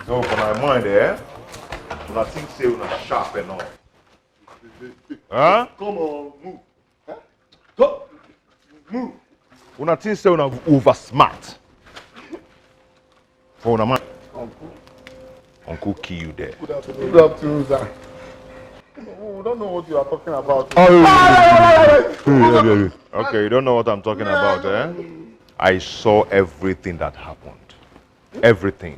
So for my mind, eh? Una think say una sharp enough. Huh? Come on, move. Huh? Go. Move. Una think say una over smart. For una mind. Uncle. Uncle kill you there. Good afternoon. Good afternoon, sir. We don't know what you are talking about. Oh, yeah, yeah, yeah, yeah. Okay, you don't know what I'm talking about, eh? I saw everything that happened. Everything.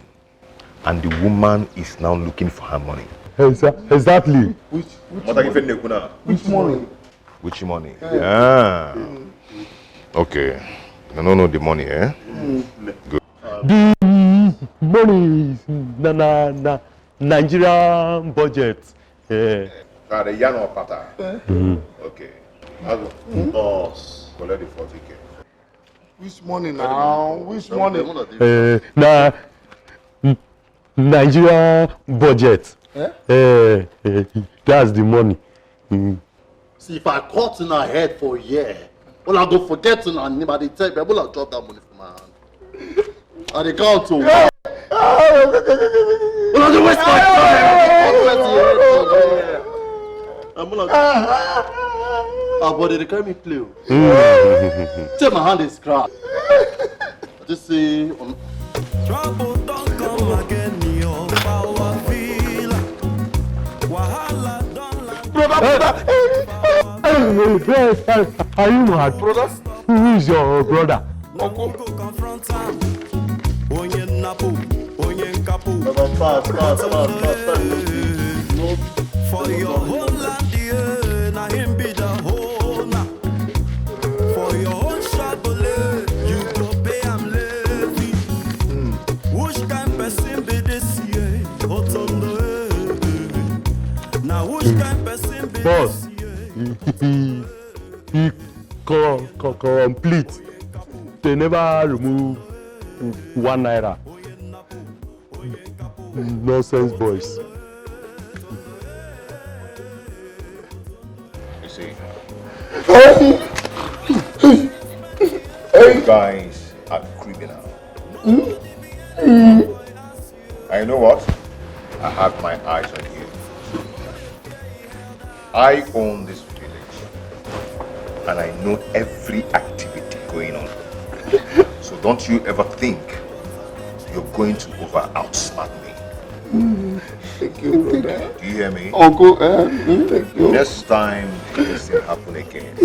And the woman is now looking for her money. Exactly. Which, which What are you saying, Nekuna? Which money? Which money? Yeah. Okay. I don't know the money, eh? The money is na na na Nigerian budget. Eh. Ah, the Yano Pata. Okay. I go. Boss, collect the forty K. Which money now? Which money? Eh, na Nigeria budget. Eh? Eh, eh, that's the money. Mm. See, if I cut in her head for a year, all I go forget in her name, I dey tell you, I drop that money for my hand. I dey count to. Una dey waste my time. I'm not. Our body dey carry me play. Say my hand is scratch. I just say, um, Trouble don come again, your power feel. Wahala don land. Brother, brother. Hey, hey, hey, are you mad? Brothers? Who is your brother? Uncle. Go confront am. Onye nnapu, onye nkapu. Brother, fast, fast, fast, fast, fast. No. For your whole land, yeah, na him be the owner. For your own Chevrolet, you go pay am levy. Which kind person be this, yeah? Otondo, eh, eh, eh. Now which kind person be Boss, this, yeah? He co- co- complete. They never remove one naira. Nonsense boys. You see, you guys are criminal. And you know what? I have my eyes on you. I own this village, and I know every activity going on. So don't you ever think you're going to over outsmart me. Thank you, brother. Do you hear me? Uncle, eh? Mm, thank you. Next time this thing happen again,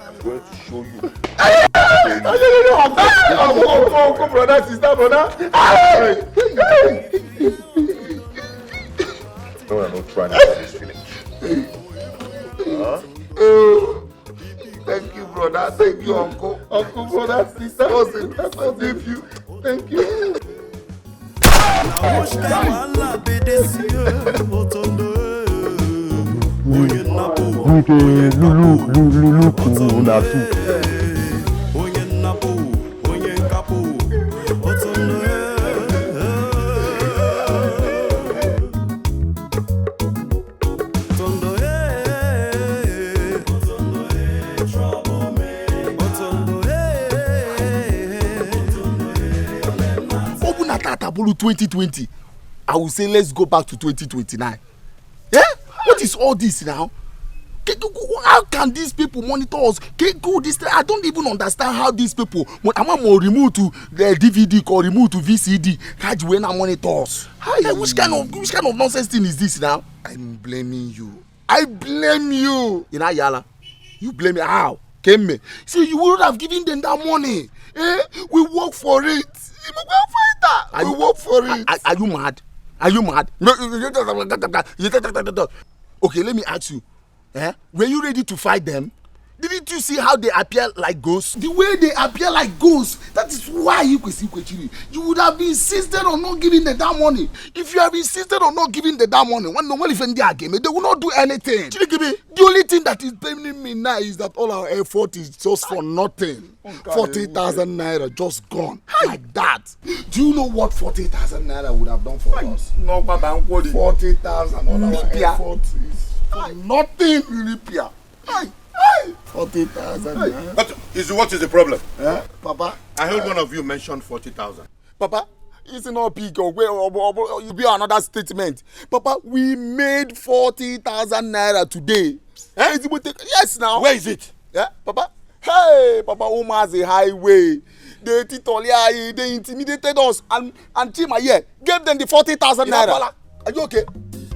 I'm going to show you. Uncle, uncle, uncle, brother, sister, brother. No, I'm not trying to this village. Huh? Thank you, brother. Thank you, uncle. Uncle, brother, sister, cousin, nephew. Thank you. Nke lulu lulu lulu kwuru na tu. Open na tata bulu twenty twenty. I will say let's go back to twenty twenty-nine. Eh? What is all this now? Ke- ke- ke- How can these people monitor us? Ke- ke- This thing, I don't even understand how these people. When I'm on remote to the D V D or remote to V C D, how do we now monitor us? Hi. Eh, which kind of which kind of nonsense thing is this now? I'm blaming you. I blame you. You know, Yala. You blame me. How? Came me. See, you would have given them that money. Eh? We work for it. We work for it. Are We you- work for it. Are, are you mad? Are you mad? No, you- you- you- you- you- you- Okay, let me ask you. Eh? Were you ready to fight them? Didn't you see how they appear like ghosts? The way they appear like ghosts, that is why you could see Kwechiri. You would have insisted on not giving them that money. If you have insisted on not giving them that money, when no one even there again, they will not do anything. Chirikibi, the only thing that is paining me now is that all our effort is just for nothing. Forty thousand naira just gone like that. Do you know what forty thousand naira would have done for us? No, Baba, I'm quoting. Forty thousand on our Nipia. Effort is for nothing. Nipia. Aye, aye. Forty thousand. Aye. Naira. What is what is the problem? Eh? Papa. I heard one of you mentioned forty thousand. Papa, it's not big or where or, or, or you be another statement. Papa, we made forty thousand naira today. Eh? Yes, now. Where is it? Yeah, Papa. Hey, Papa, Umazi Highway. They titolia, they intimidated us, and and Chima here gave them the forty thousand naira. Are you okay?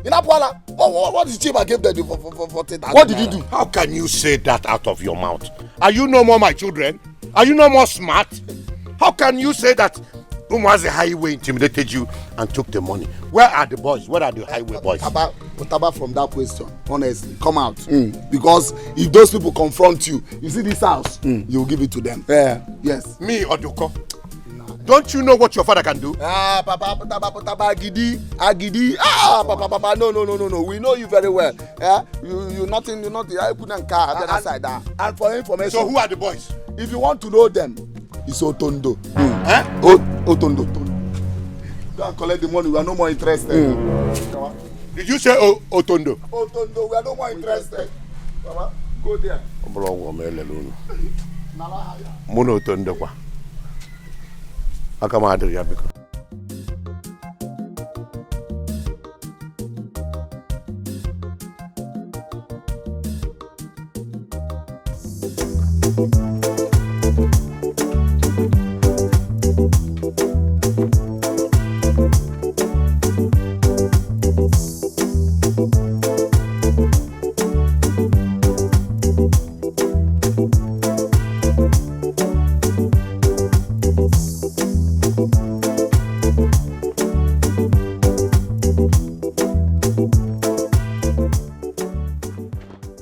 In Apwala, what, what, what did Chima give them the for, for, for forty thousand? What did he do? How can you say that out of your mouth? Are you no more my children? Are you no more smart? How can you say that Umazi Highway intimidated you and took the money? Where are the boys? Where are the highway boys? About Otaba from that question, honestly, come out. Mm. Because if those people confront you, you see this house, mm, you will give it to them. Yeah. Yes. Me, Oduko. Don't you know what your father can do? Ah, Papa, Papa, Papa, Agidi, Agidi. Ah, Papa, Papa, no, no, no, no, no. We know you very well. Yeah, you, you nothing, you nothing. I couldn't car the other side. Ah. And for information, so who are the boys? If you want to know them, it's Otondo. Hmm. Eh? O- Otondo. Go and collect the money. We are no more interested. Hmm. Come on. Did you say o- Otondo? Otondo, we are no more interested. Come on, go there. Ọ bụrụ ọgwụ ọma elele unu. Mụ na otu ndịkwa. Aka m adịrị ya, biko.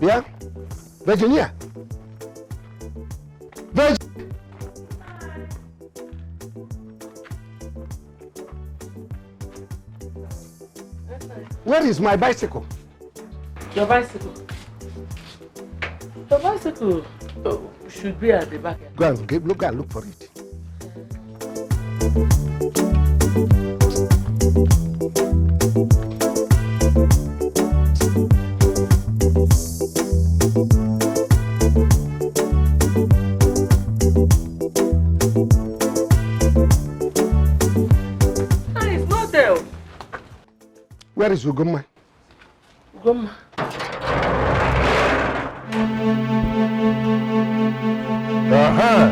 Bịa, Virginia. Virgin. Where is my bicycle? Your bicycle? Your bicycle uh, should be at the back. Go and get, look, go and look for it. Ah, it's not there. Where is Ugomma? Ugomma. Uh-huh.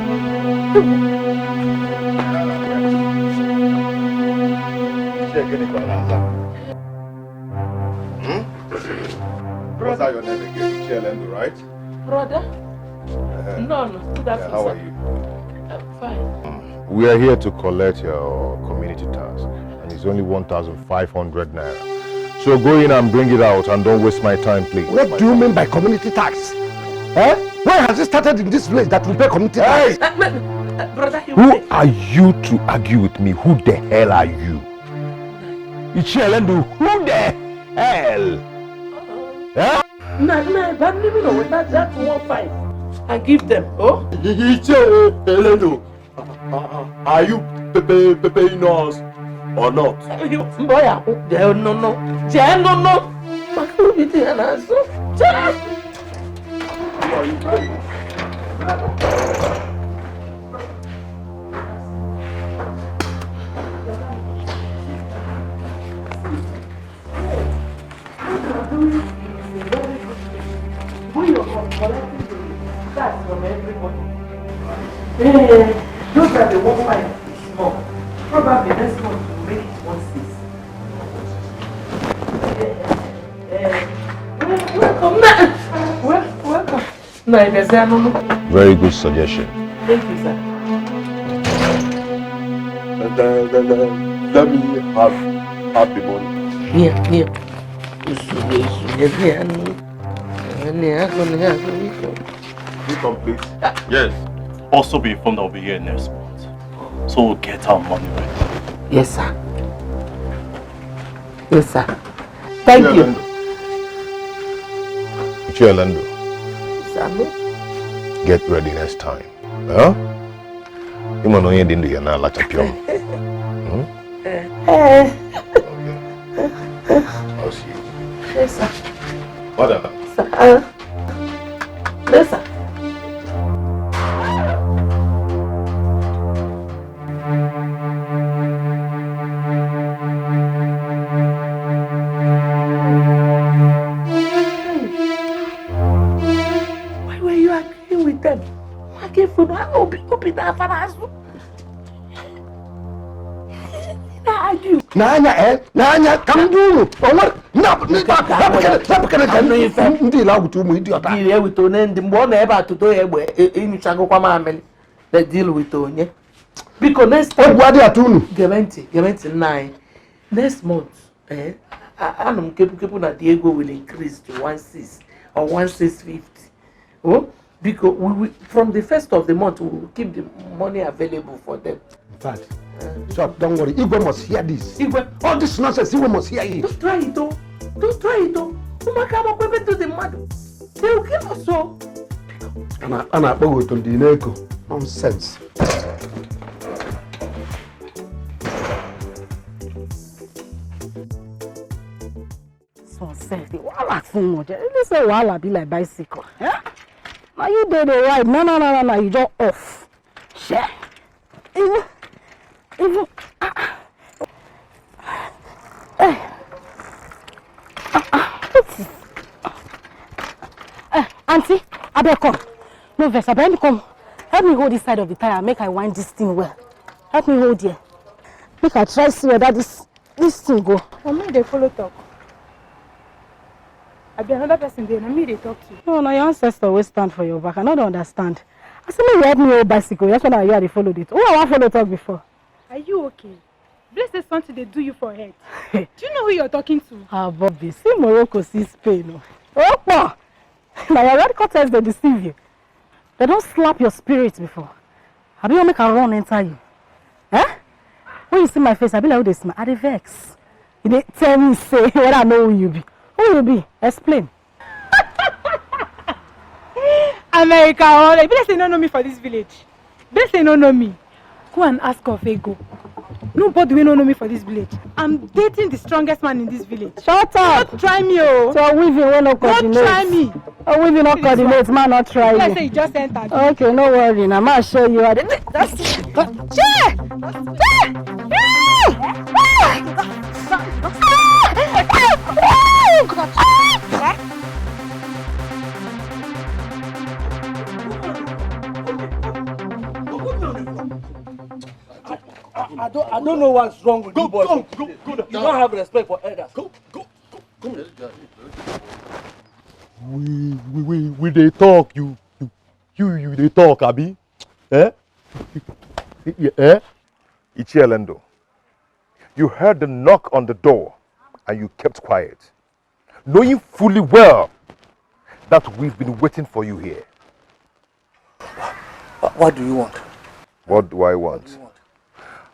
What's that your name again? Chielendo, right? Brother? Uh-huh. No, no, good afternoon, sir. Yeah, how are you? I'm fine. We are here to collect your community tax, and it's only one thousand five hundred naira. So go in and bring it out, and don't waste my time, please. What do you mean by community tax? Eh? When has it started in this village that we pay community tax? Hey! Uh, but, uh, brother, you Who are you to argue with me? Who the hell are you? Ichie Elendu, who the hell? Eh? Na, na, but leave it with that, that one five and give them, oh? Ichie Elendu, are you pay, pay, paying us or not? You, boy, I hope they no, no. They no, no. But who did they answer? Who are you paying? When you're collecting the tax from everybody, eh, those are the one five is small. Probably next month we'll make it one six. Eh, eh, eh, wel-, welcome. Wel-, welcome. Na, ị bịazie n'ụlọ. Very good suggestion. Thank you, sir. Let, let, let, let, let me have, have the money. Here, here. Esu, esu, esu, esu. You complete? Yes. Also be informed I'll be here next month. So we'll get our money right. Yes, sir. Yes, sir. Thank you. Ichie Elendu. Sir, me? Get ready next time. Huh? Ị ma na onye dị ndụ ya na-alacha pịọm. Hmm? Eh. Okay. I'll see you. Yes, sir. Madam. Sir, uh, yes, sir. Why were you agreeing with them? Why can't you not open, open that father's? Na-argue. N'anya, eh? N'anya, ka m gwa unu. O nwere, na, na, na, na, na, ndị ile awụta ụmụ idiot a. Deal ya with onye ndị, mgbe ọ nọ ebe a tụdo ya egbe, e, e, ịnyụchagokwa mamịrị. Na deal with onye. Biko, next time. Egwu adịghị atụ unu. Gebe ntị, gebe ntị, nna anyị. Next month, eh, a, a, anụ m kepu kepu na the ego will increase to one six or one six fifty. Oh, because we, we, from the first of the month, we will keep the money available for them. In fact, uh, Chop, don't worry. Igwe must hear this. Igwe. All this nonsense, Igwe must hear it. Don't try it, oh. Don't try it, oh. Ụmụaka agbakwa ebe to the mmadụ. They will kill us, oh. A na-akpọ gị otu ndị na-eko. Nonsense. Some sef, the wahala too much. You know say wahala be like bicycle. Eh? Are you there the right? No, no, no, no, no. You just off. Share. Even, even. Ah, ah. Eh. Ah, ah. What is? Eh, auntie, abeg come. No vex, abeg, help me come. Help me hold this side of the tire, make I wind this thing well. Help me hold here. Make I try see whether this this thing go. Na me dey follow talk. Abi another person dey, na me dey talk to. No, na your ancestor wey stand for your back. I no dey understand. I say make you help me hold bicycle. That's why na you I dey follow dey. Who I wan follow talk before? Are you okay? Bless say something dey do you for head. Do you know who you're talking to? Ah, Bobby, see Morocco, see Spain o. Opo! Na your red curtains dey deceive you. Dem don slap your spirit before. Abi you wan make I run enter you? Eh? When you see my face, I be like who dey smile. I dey vex. You dey tell me say whether I know who you be. Who you be? Explain. America, all e be like say you no know me for this village. Be like say you no know me. Go and ask of ego. Nobody wey no know me for this village. I'm dating the strongest man in this village. Shut up! Don't try me, oh. So weaving wey no coordinate. Don't try me. Oh, weaving no coordinate, man no try you. Be like say you just enter. Okay, no worry. Na ma show you how to. That's I, I don't, I don't know what's wrong with you, boy. Go, go, go, go. You don't have respect for elders. Go, go, go, go. We, we, we, we dey talk. You, you, you, you dey talk, abi? Eh? Eh? Ichielendo, you heard the knock on the door and you kept quiet, knowing fully well that we've been waiting for you here. What, what do you want? What do I want? What do you want?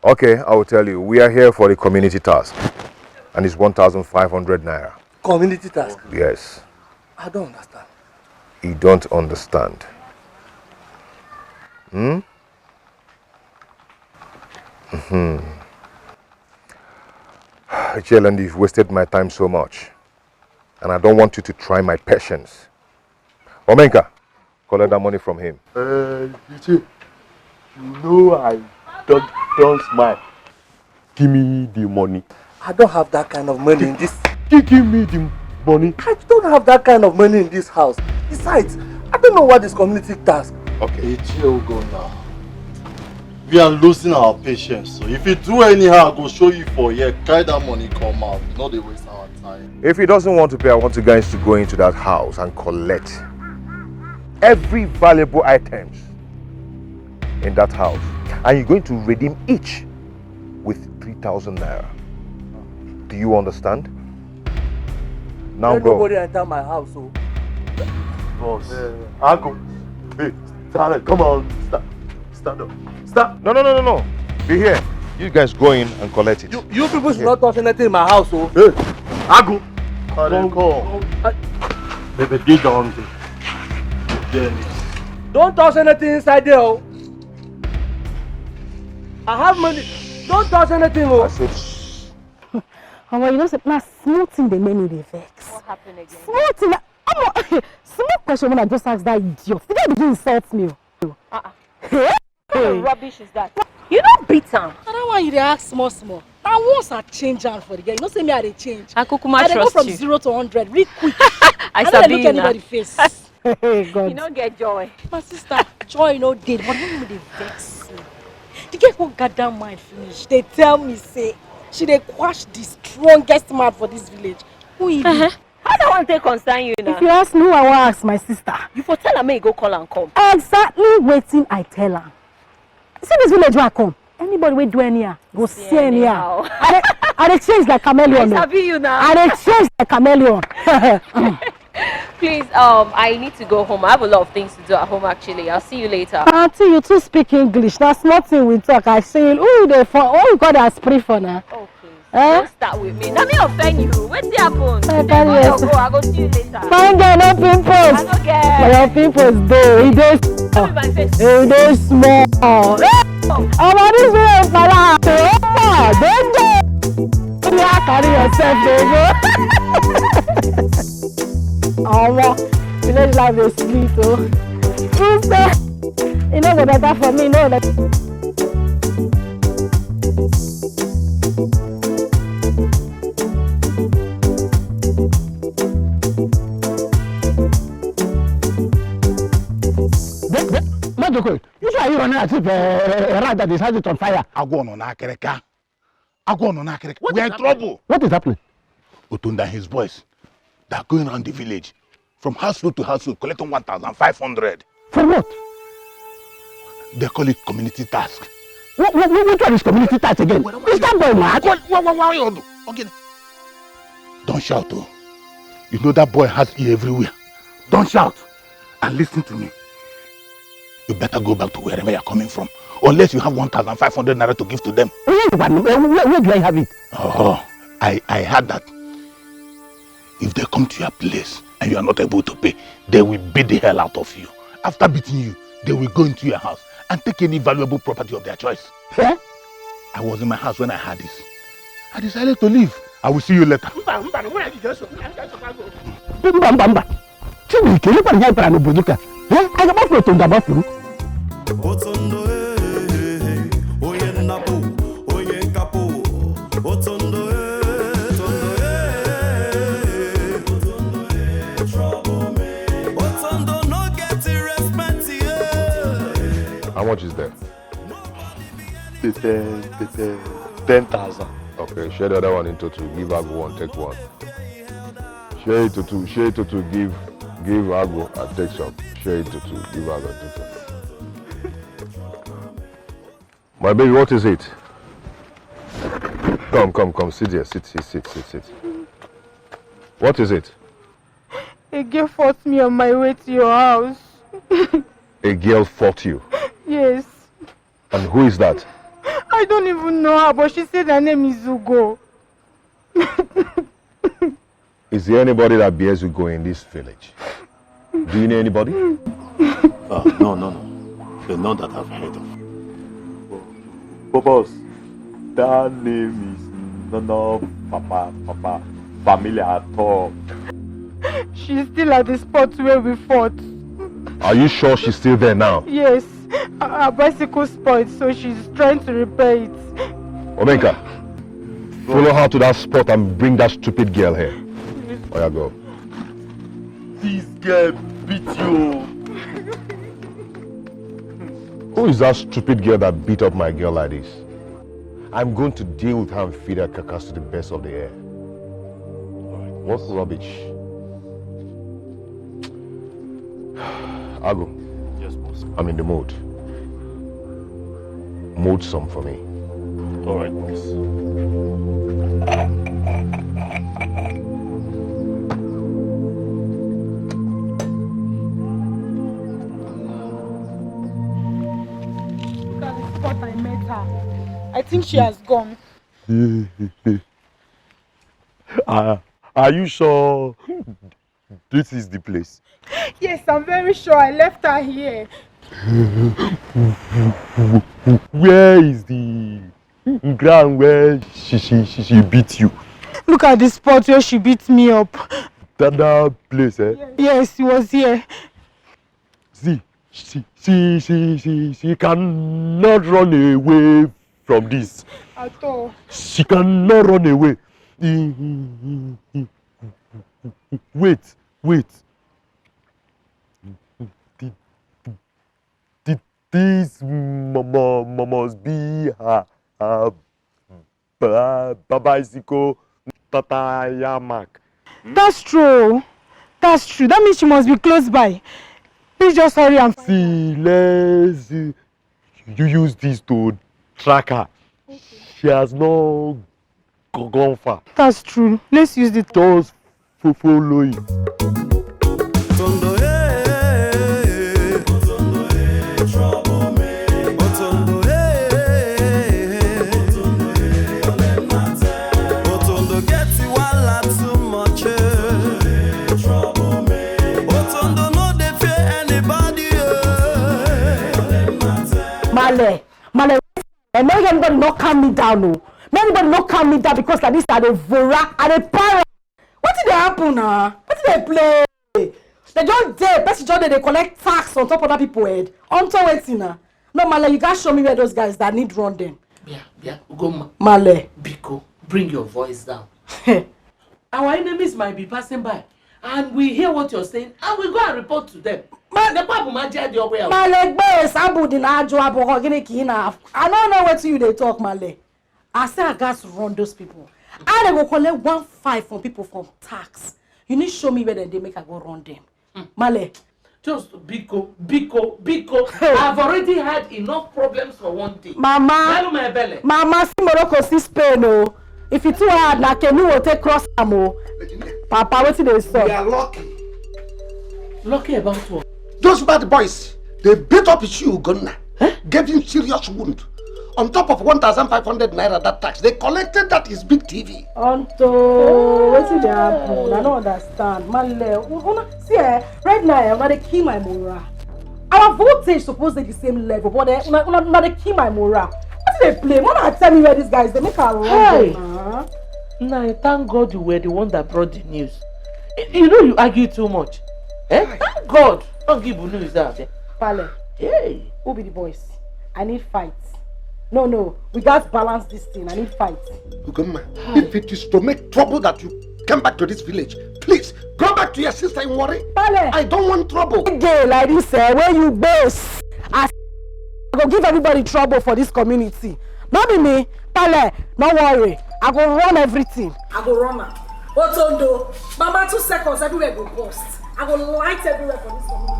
Okay, I will tell you. We are here for the community task, and it's one thousand five hundred naira. Community task? Yes. I don't understand. You don't understand? Hmm? Hmm. Ichielendo, you've wasted my time so much, and I don't want you to try my patience. Omenka, collect that money from him. Uh, you see, you know I don't, don't smile. Give me the money. I don't have that kind of money in this. Gi-, give me the money. I don't have that kind of money in this house. Besides, I don't know what is community task. Okay. Ichie Ugonna, we are losing our patience. So if you do anyhow, I go show you for here. Carry that money, come out. No dey waste our time. If he doesn't want to pay, I want you guys to go into that house and collect every valuable items in that house, and you're going to redeem each with three thousand naira. Do you understand? Now, let nobody enter my house, oh. Boss. Uh, Uncle, hey, Talent, come on, stand, stand up, stand. No, no, no, no, no. Be here. You guys go in and collect it. You, you people should not touch anything in my house, oh. Hey, Agu. Come, come. Baby, dig down. Don't touch anything inside there, oh. I have money. Don't touch anything, oh. I said, shh. Omo, you know say na small thing dey make me dey vex. What happened again? Small thing. Na, omo, small question wey I just ask that idiot. The guy begin insult me o. Uh-uh. Hey! What kind of rubbish is that? You no beat am. Na that one you dey ask small small. Na once I change am for the girl. You know say me I dey change. I kukuma trust you. I dey go from zero to hundred real quick. I sabi you na. I no dey look anybody face. Hey, God. You no get joy. My sister, joy no dey. But when you dey vex me, the girl go gather mind finish. Dey tell me say she dey quash the strongest man for this village. Who he be? Uh-huh. How that one take concern you now? If you ask me who I wan ask, my sister. You for tell am make you go call am come. Exactly wetin I tell am. You see this village wey I come? Anybody wey do anyhow, go see anyhow. I dey, I dey change like chameleon. I sabi you now. I dey change like chameleon. Please, um, I need to go home. I have a lot of things to do at home, actually. I'll see you later. Auntie, you too speak English. Na small thing we talk. I say, who you dey for? Who you call that spree for now? Oh, please. Eh? Don't start with me. Na me offend you. Wetin happen? I carry go your go. I go see you later. Fine girl, no pimples. I no get. But your pimples dey. E dey small. No be my face. E dey small. Omo, this village na la. Omo, don't go. You carry yourself dey go. Omo, village life dey sweet o. Who say e no go better for me? No, like. Be-, be-, Majoko, you sure you running as if a, a, a rat that is has it on fire? Agwọ nọ n'akịrịka. Agwọ nọ n'akịrịka. What is happening? We're in trouble. What is happening? Otunda and his boys, they are going around the village, from household to household, collecting one thousand five hundred. For what? They call it community task. What, what, what, which one is community task again? What, what, is that boy mad? What, what, what, what, what, what, okay. Don't shout, oh. You know that boy has ear everywhere. Don't shout. And listen to me. You better go back to wherever you're coming from, unless you have one thousand five hundred naira to give to them. Where, where, where, where do I have it? Oh, I, I heard that if they come to your place and you are not able to pay, they will beat the hell out of you. After beating you, they will go into your house and take any valuable property of their choice. Eh? I was in my house when I heard this. I decided to leave. I will see you later. Mba, mba, where are you, Joshua? Mba, Joshua, go. Mba, mba, mba. Chineke, ị kwara ya ịpara n'obodo ka? Eh? A ga-agbapụ otu nga gbapụrụ. Otondo, eh, eh, eh, onye nnapụ, onye nkapụ. Otondo, eh, Otondo, eh, eh, eh, Otondo, eh, trouble me. Otondo no get respect, yeah. How much is there? Ten, ten, ten thousand. Okay, share the other one into two. Give Agu one, take one. Share it to two. Share it to two. Give, give Agu and take some. Share it to two. Give Agu and take some. My baby, what is it? Come, come, come. Sit here. Sit, sit, sit, sit, sit. What is it? A girl fought me on my way to your house. A girl fought you? Yes. And who is that? I don't even know her, but she said her name is Ugo. Is there anybody that bears Ugo in this village? Do you know anybody? Uh, no, no, no. The none that I've heard of. But boss, that name is no, no, Papa, Papa, familiar at all. She's still at the spot where we fought. Are you sure she's still there now? Yes. Her, her bicycle spoiled, so she's trying to repair it. Omenka, follow her to that spot and bring that stupid girl here. Oya, go. This girl beat you. Who is that stupid girl that beat up my girl like this? I'm going to deal with her and feed her carcass to the best of the air. What rubbish. Ago. Yes, boss. I'm in the mood. Mood some for me. All right, boss. Look at the spot I met her. I think she has gone. Uh, are you sure this is the place? Yes, I'm very sure. I left her here. Where is the ground where she, she, she, she beat you? Look at the spot where she beat me up. That, that place, eh? Yes, it was here. See, she, she, she, she, she cannot run away from this. At all. She cannot run away. Wait, wait. Th-, th-, th-, this mu-, mu-, mu-, must be her, her ba-, ba-, bicycle tire mark. That's true. That's true. That means she must be close by. Please just hurry and find her. See, let's, uh, you use this to track her. Okay. She has not go-, gone far. That's true. Let's use it. Just fo-, follow it. Otondo, eh, eh, eh. Otondo, eh, eh, eh. Otondo get wahala too much, eh. Otondo no dey fear anybody, eh. Male, Male, and make anybody not calm me down, oh. Make anybody not calm me down because like this, I dey vora, I dey para. Wetin dey happen na? Wetin dey play? They don't dey, person just dey dey collect tax on top other people head. On top wetin na? No, Male, you gats show me where those guys that need run them. Bia, bia, Ugoma, Male. Biko, bring your voice down. Our enemies might be passing by, and we hear what you're saying, and we go and report to them. Ma- The Bible might judge your way out. Male, gbe sambu dị n'ajụ abụghọ, gịnị ka ị na-afụ? I don't know what you dey talk, Male. I say I gats run those people. I dey go collect one five from people from tax. You need show me where dem dey, make I go run them. Male. Just biko, biko, biko. Hey. I've already had enough problems for one day. Mama. Mama, see Morocco, see Spain, oh. If it too hard, na canoe will take cross am, oh. Papa, wetin dey sup? We are lucky. Lucky about what? Those bad boys, they beat up Ichie Ugonna, eh? Gave him serious wound. On top of one thousand five hundred naira that tax, they collected that his big T V. Unto wetin dey happen? I no understand. Male, una see, eh, right now, eh, una dey kill my morale. Our voltage suppose dey the same level, but eh, una, una, una dey kill my morale. Wetin dey play? Una tell me where these guys dey, make I run. Hey! Them, huh? Nah, thank God you were the one that brought the news. You know you argue too much. Eh? Thank God. Don't give news out there. Pale. Hey. Who be the boys? I need fight. No, no. We gats balance this thing. I need fight. Ugomma, if it is to make trouble that you come back to this village, please go back to your sister in Warri. Pale. I don't want trouble. Gay like this, eh, where you base? I go give everybody trouble for this community. No be me. Pale, no worry. I go run everything. I go run am. Otondo, Mama, two seconds, everywhere go burst. I go light everywhere for this community.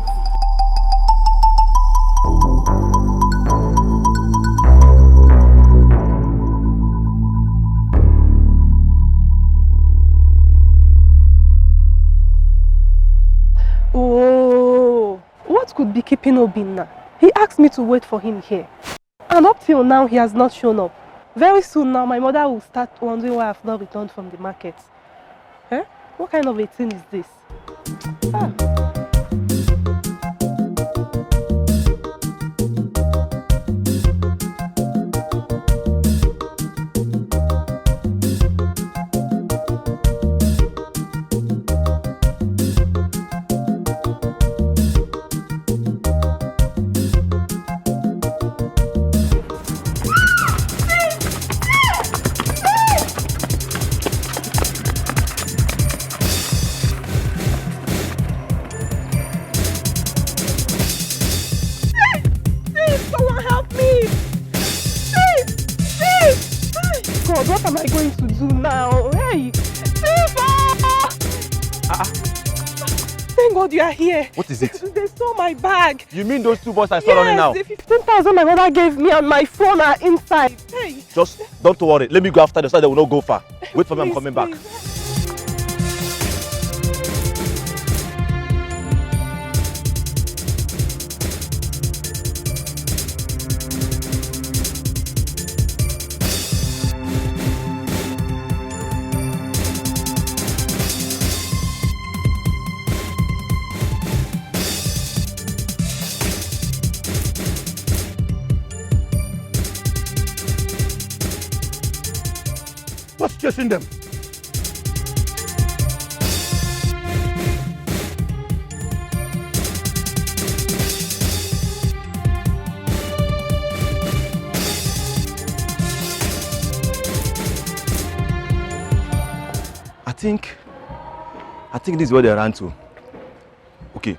Oh, what could be keeping Obinna? He asked me to wait for him here. And up till now, he has not shown up. Very soon now, my mother will start wondering why I've not returned from the market. Eh? What kind of a thing is this? Ah. Please, someone help me! Please! Please! Hey, God, what am I going to do now? Hey! Silver! Ah, ah. Thank God you are here. What is it? They stole my bag. You mean those two boys I saw running now? Yes, the fifteen thousand my mother gave me and my phone are inside. Hey! Just don't worry. Let me go after them so they will not go far. Wait for me, I'm coming back. Please, please. What's chasing them? I think, I think this is where they ran to. Okay.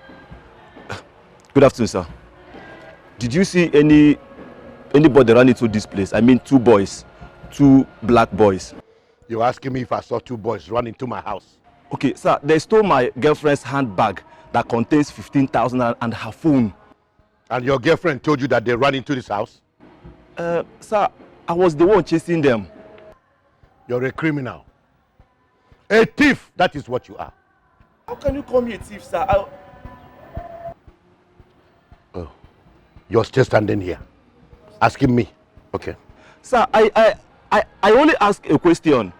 Good afternoon, sir. Did you see any anybody run into this place? I mean, two boys, two black boys. You're asking me if I saw two boys run into my house? Okay, sir, they stole my girlfriend's handbag that contains fifteen thousand and, and her phone. And your girlfriend told you that they ran into this house? Uh, sir, I was the one chasing them. You're a criminal. A thief, that is what you are. How can you call me a thief, sir? I... Oh, you're still standing here asking me. Okay. Sir, I, I, I, I only ask a question.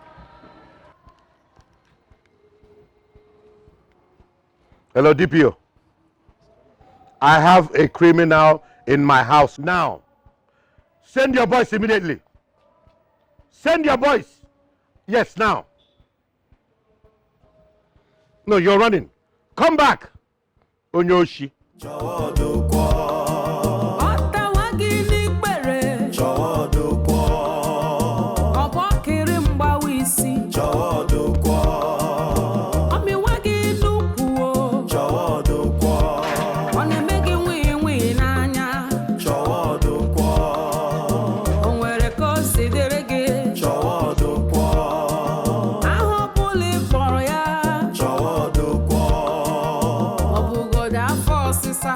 Hello, D P O. I have a criminal in my house now. Send your boys immediately. Send your boys. Yes, now. No, you're running. Come back. Onye oshi. Ọtawa gị n'ikpere. Ọgbọkịrị mgbawa isi. Ọmịwa gị n'ukwu o. Ọ na-eme gị nwii nwii n'anya. O nwere ka o si dịrị gị. Aha ọbụla ị kpọrọ ya. Ọ bụgodo afọ ọsịsa.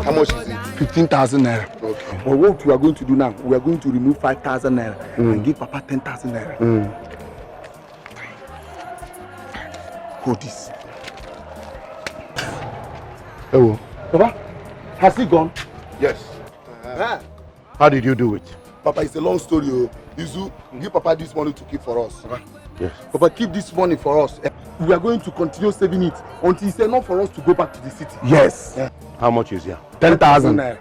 How much is it? Fifteen thousand naira. Okay. But what we are going to do now, we are going to remove five thousand naira and give Papa ten thousand naira. Hold this. Hello. Papa, has he gone? Yes. How did you do it? Papa, it's a long story. Oh. Izu, give Papa this money to keep for us. Yes. Papa, keep this money for us. Eh, we are going to continue saving it until it's enough for us to go back to the city. Yes. Yeah. How much is here? Ten thousand naira.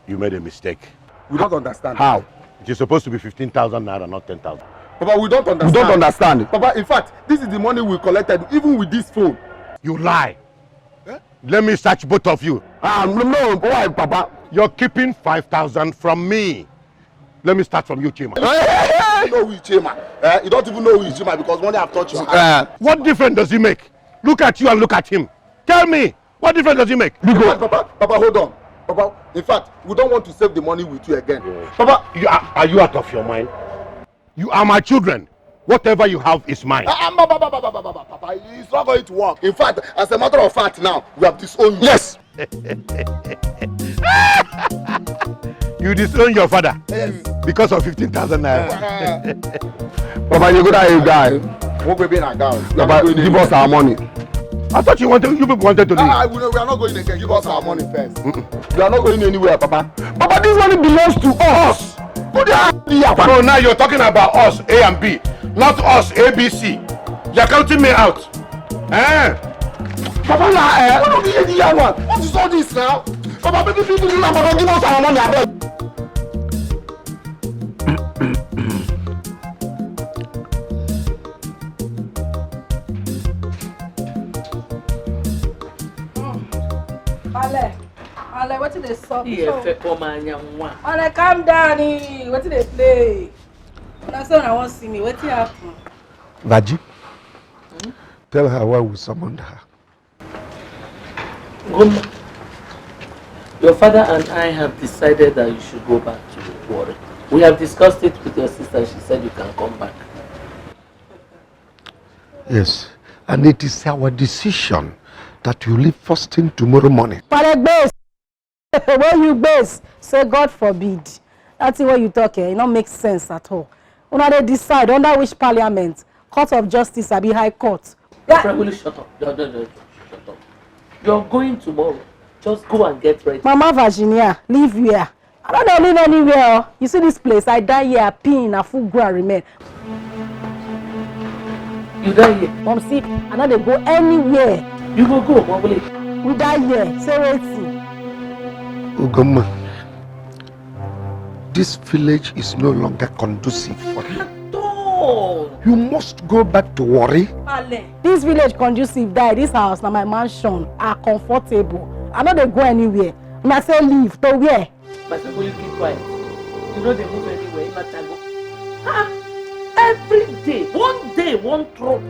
You made a mistake. We don't understand. How? It is supposed to be fifteen thousand naira, not ten thousand. Papa, we don't We understand. Don't understand. Papa, in fact, this is the money we collected, even with this phone. You lie. Let me search both of you. Ah, no, no, why, Papa? You're keeping five thousand from me. Let me start from you, Chima. You know who is Chima. Eh? You don't even know who is Chima because money have touched your hand. What difference does it make? Look at you and look at him. Tell me, what difference does it make? In fact, Papa, Papa, hold on. Papa, in fact, we don't want to save the money with you again. Papa, You are, are you out of your mind? You are my children. Whatever you have is mine. Ah, ah, Papa, Papa, Papa, Papa, Papa, it's not going to work. In fact, as a matter of fact now, we have disowned you. Yes. You disown your father Yes. Because of fifteen thousand naira. Ah. Papa, you go that guy. What we be now, guy? You are not Papa, going give anywhere. Us our money. I thought you wanted, you people wanted to leave. Ah, ah, we, we are not going again. Give us our money first. You are not going anywhere, Papa. Papa, this money belongs to us. Go there, Papa. So now you're talking about us, A and B, not us, A B C. You're counting me out. Eh? Papa, na eh? What is the other one? What is all this now? Papa, baby, people, Papa, give us our money, abeg. Ale, Ale, wetin dey sup? Ihe fekpọ m anya nwa. Ale, calm down, eh. Wetin dey play? Una say una wan see me. Wetin happen? Vaji, tell her why we summoned her. Ngoma, your father and I have decided that you should go back to Warri. We have discussed it with your sister. She said you can come back. Yes, and it is our decision that you leave first thing tomorrow morning. Pale gbase. Wey you gbase, say God forbid. That thing wey you talk, eh, e no make sense at all. Una dey decide under which parliament, court of justice abi high court. Yeah. Will you shut up? No, no, no, shut up. You're going tomorrow. Just go and get ready. Mama Virginia, leave here. I no dey live anywhere. Oh. You see this place? I die here, I pin, I full ground remain. You die here? Mom, see, I no dey go anywhere. You go go, Mobile. We die here. Say wetin? Ugoma, this village is no longer conducive for you. At all. You must go back to Warri. This village conducive die. This house na my mansion. I comfortable. I no dey go anywhere. Una say leave to where? My people, you keep quiet. You know they move anywhere. You matter go. Ah, every day, one day, one trouble.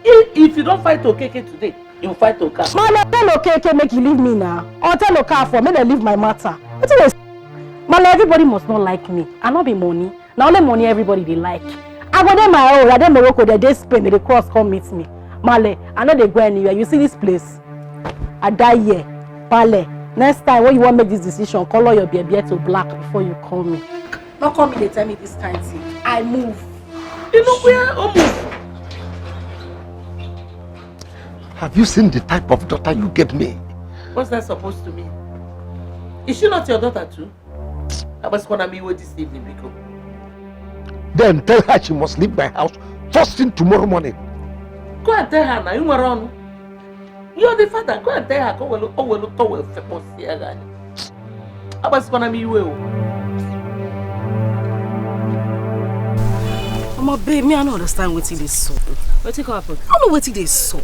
If, if you don't fight Okeke today, you fight Okafor. Mama, tell Okeke make you leave me now. Or tell Okafor make dem leave my matter. Wetin dey? Mama, everybody must not like me. I no be money. Na only money everybody dey like. I go dey my own, I dey Morocco, dem dey Spain, dem dey cross come meet me. Male, I no dey go anywhere. You see this place? I die here. Pale, next time when you wan make this decision, color your beer beer to black before you call me. No call me dey tell me this kind thing. I move. You know where almost. Have you seen the type of daughter you gave me? What's that supposed to mean? Is she not your daughter too? I was gonna meet you this evening, Biko. Then tell her she must leave my house first thing tomorrow morning. Go and tell her now. You were wrong. You're the father. Go and tell her. Go well, oh well, oh well, fepos here, guy. I was gonna meet you. Omo, babe, me, I no understand wetin dey sup. Wetin come happen? I no know wetin dey sup.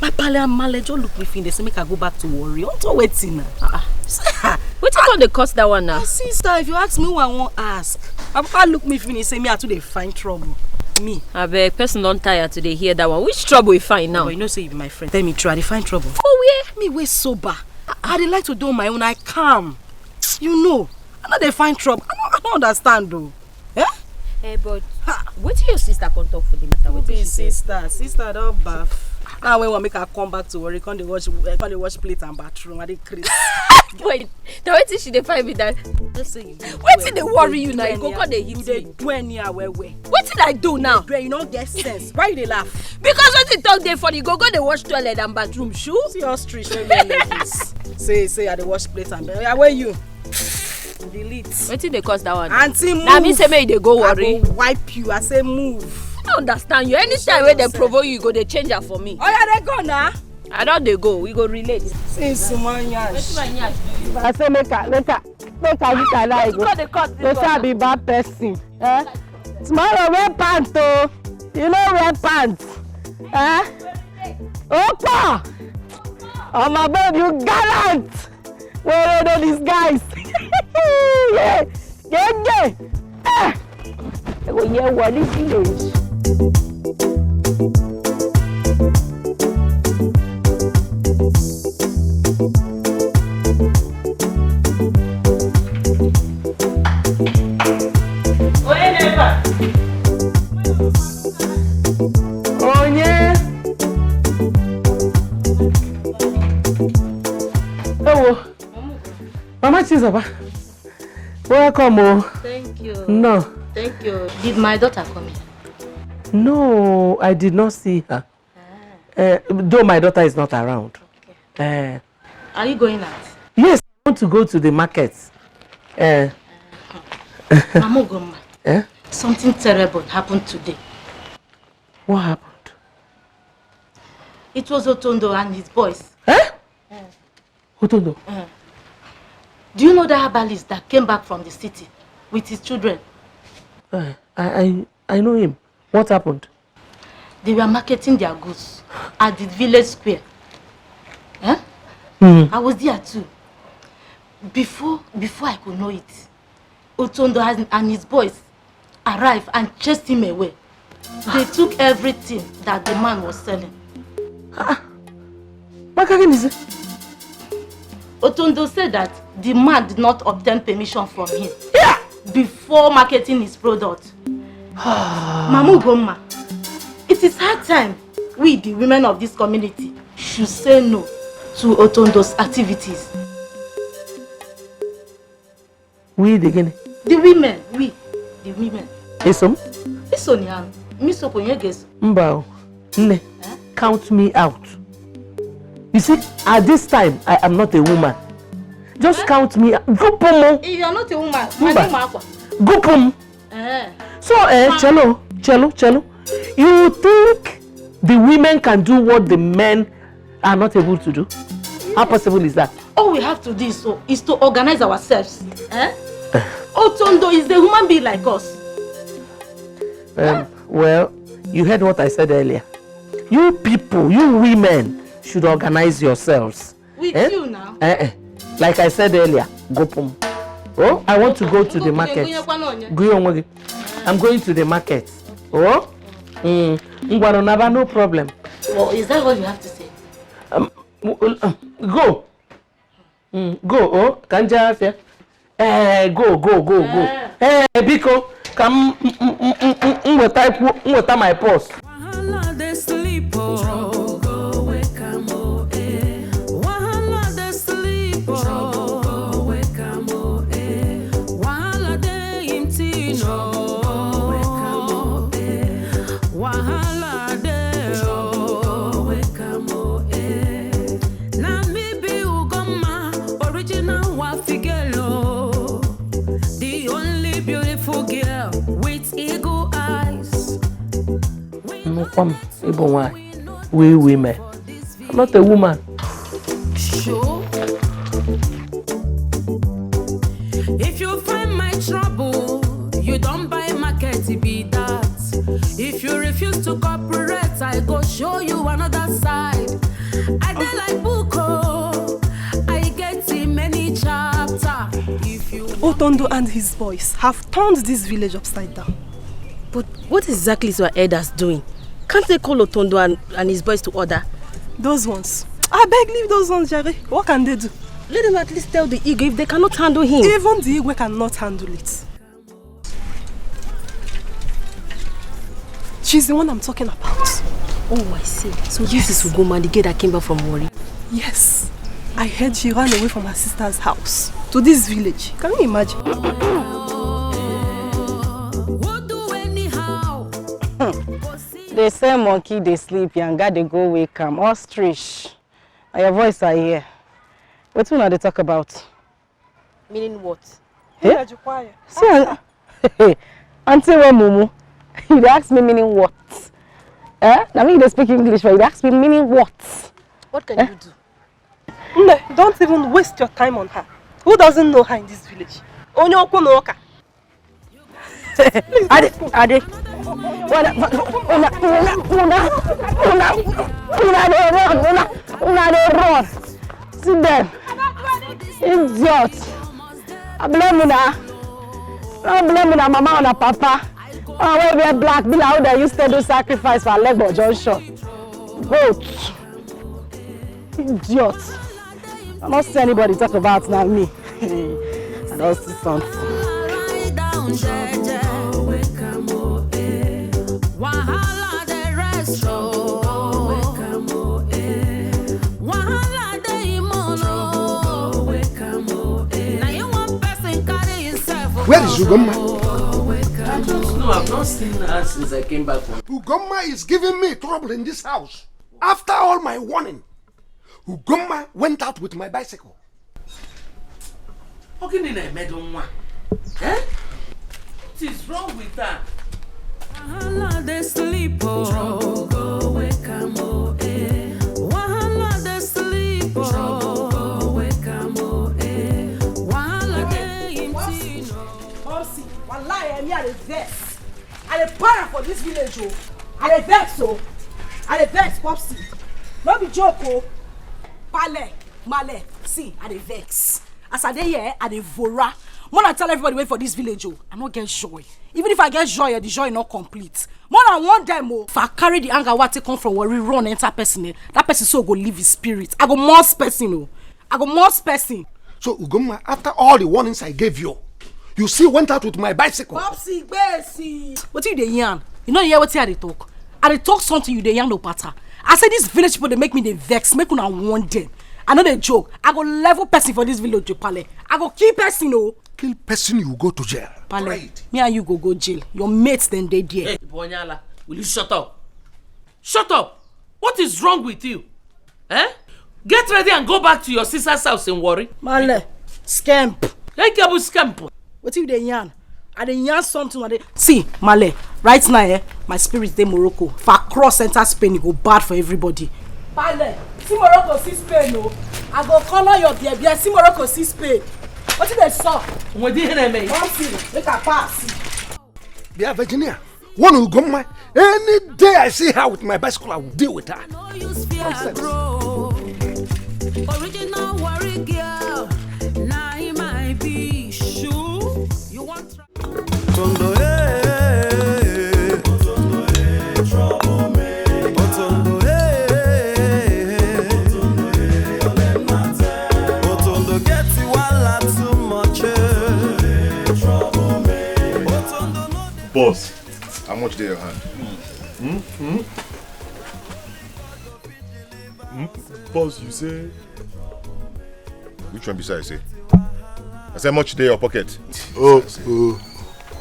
My pale and male just look me finish, they say make I go back to Warri. Unto wetin na? Ah, ah. Wetin come dey cause that one now? My sister, if you ask me who I wan ask, my papa look me finish, say me I too dey find trouble. Me. Abeg, person don tire to dey hear that one. Which trouble you find now? But you know say you be my friend. Tell me true, I dey find trouble. For where? Me wey sober. I, I dey like to do my own. I calm. You know, I no dey find trouble. I no, I no understand though. Eh? Eh, but wetin your sister come talk for the matter? Wetin be she say? Sister? Sister don baff. Now when we make her come back to Warri, come dey wash, come dey wash plate and bathroom, I dey craze. Wait, na wetin she dey find me that? Just say you dey Wetin dey worry you now? You go come dey hit me. You dey do anyhow well well. Wetin I do now? You no get sense. Why you dey laugh? Because wetin talk dey funny, you go go dey wash toilet and bathroom, shoo. See ostrich wey wear leggings. Say, say I dey wash plate and bathroom. Where you? Delete. Wetin dey cause that one? Aunty, move. Na me say make you dey go Warri. I go wipe you. I say move. I don't understand you. Anytime wey dem provoke you, you go dey change am for me. Oh yeah, dey go now. I don dey go. We go relate. See small nyash. Wetin my nyash do you? I say make I, make I, make I, make I lie. Wetin go come dey cause this one? Wetin I be bad person? Eh? Tomorrow wear pants o. You no wear pants. Eh? Opa! Oh my babe, you gallant. Wey no disguise. Yeah, yeah, yeah. Eh, I go hear Warri village. Onye nepa? Onye? Ewo. Mama Chizoba. Welcome o. Thank you. No. Thank you. Did my daughter come here? No, I did not see her. Ah. Eh, though my daughter is not around. Okay. Eh. Are you going out? Yes, I want to go to the market. Eh. Mama Ugomma, eh? Something terrible happened today. What happened? It was Otondo and his boys. Eh? Eh. Otondo? Eh. Do you know that herbalist that came back from the city with his children? Eh, I, I, I know him. What happened? They were marketing their goods at the village square. Eh? Mm. I was there too. Before, before I could know it, Otondo has, and his boys arrived and chased him away. They took everything that the man was selling. Ah, Maka, gịnị zi? Otondo said that the man did not obtain permission from him, yeah, before marketing his product. Mama Ugomma, it is high time we, the women of this community, should say no to Otondo's activities. We the gịnị? The women, we, the women. Eso m? Iso ni anụ. Miso kwenye geso. Mba o. Nne, eh? Count me out. You see, at this time, I am not a woman. Just, eh? Count me out. Gụpụ m. You are not a woman. Mba. Gụpụ m. Eh. So, eh, Chelo, Chelo, Chelo, you think the women can do what the men are not able to do? How possible is that? All we have to do is to, is to organize ourselves. Eh? Otondo is a human being like us. Um, eh? Well, you heard what I said earlier. You people, you women should organize yourselves. With, eh? You now. Eh, eh. Like I said earlier, gụpụ m. Oh, I want to go to the market. Gụnye onwe gị. I'm going to the market. Oh? Mm. Ngwanụ naba, no problem. Well, is that what you have to say? Um, go. Mm, go, oh, ka m jee afịa. Eh, go, go, go, go. Eh. Eh, biko, ka m, m, m, m, m, m weta ikwu, m weta my purse. Wahala dey sleep, oh. Trouble go wake am, oh, eh. Wahala dey sleep, oh. Trouble go wake am, oh, eh. Wahala dey him thing, oh. Trouble go wake am, oh, eh. Wahala dey, oh. Trouble go wake am, oh, eh. Na me be Ugomma, original Wafi girl, oh. The only beautiful girl with eagle eyes. Nnukwu m, ị bụ nwaanyị. We women. I'm not a woman. Sure. If you find my trouble, you don buy market, e be that. If you refuse to cooperate, I go show you another side. I dey like book, oh. I get in many chapter. If you Otondo and his boys have turned this village upside down. But what exactly is your elders doing? Can't they call Otondo and, and his boys to order? Those ones. I beg, leave those ones, Jerry. What can they do? Let them at least tell the Igwe if they cannot handle him. Even the Igwe cannot handle it. She's the one I'm talking about. Oh, I see. So this is Ugoma, the girl that came back from Warri. Yes. I heard she ran away from her sister's house to this village. Can you imagine? They say monkey they sleep, yanga they go wake am. Ostrich. Na your voice I hear. Wetin una dey talk about? Meaning what? Eh? See, auntie, what mumu? You dey ask me meaning what? Eh? Na me you dey speak English for, you dey ask me meaning what? What can you do? Nne, don't even waste your time on her. Who doesn't know her in this village? Onye okwu na ụka. Ade, Ade. Una, una, una, una, una, una dey run, una, una dey run. See them. Idiot. I blame una. I blame una mama, una papa. Una wey wear black, be like how they used to do sacrifice for Alegbo Junction. Goat. Idiot. I no see anybody talk about na me. I don see something. Wahala dey rest o. Wahala dey imolo. Na you one person carry himself. Where is Ugomma? I don't know. I've not seen her since I came back from. Ugomma is giving me trouble in this house. After all my warning, Ugomma went out with my bicycle. Ọ gịnị na-emedo nwa? Eh? What is wrong with her? Wahala dey sleep o. Trouble go wake am o, eh. Wahala dey sleep o. Trouble go wake am o, eh. Wahala dey im tin o. Popsi, wallahi, eh, me I dey vex. I dey para for this village o. I dey vex o. I dey vex, Popsi. No be joke o. Pale, male, see, I dey vex. As I dey here, I dey vora. Mona tell everybody wey for this village o. I no get joy. Even if I get joy, eh, the joy no complete. Mona warn them o. If I carry the anger wey I take come from Warri run enter person, eh, that person so go leave his spirit. I go must person o. I go must person. So Ugomma, after all the warnings I gave you, you still went out with my bicycle. Popsi, gbesi. Wetin you dey yarn? You no hear wetin I dey talk? I dey talk something, you dey yarn opata. I say this village people dey make me dey vex, make una warn them. I no dey joke. I go level person for this village o, Pale. I go kill person o. Kill person, you go to jail. Pale, me and you go go jail. Your mates dem dey there. Hey, Bonyala, will you shut up? Shut up! What is wrong with you? Eh? Get ready and go back to your sister's house in Warri. Male, scamp. Hey, Kebu, scamp. What you dey yarn? I dey yarn something. I dey see, Male. Right now, eh, my spirit dey Morocco. If I cross enter Spain, e go bad for everybody. Male, see Morocco, see Spain o. I go colour your beer beer. See Morocco, see Spain. Wetin dey sup? Wetin dey make? Come see, make I pass. Bia Virginia, one Ugomma. Any day I see her with my bicycle, I will deal with her. No use fear, bro. Original Warri girl, na him I be. Shoo, you want try? Tondo, eh, eh, eh. Otondo, eh, eh, eh. Otondo get wahala too much, eh. Otondo no dey. Boss, how much dey your hand? Hmm? Hmm? Hmm? Boss, you say? Which one be say I say? I say much dey your pocket. Oh, oh.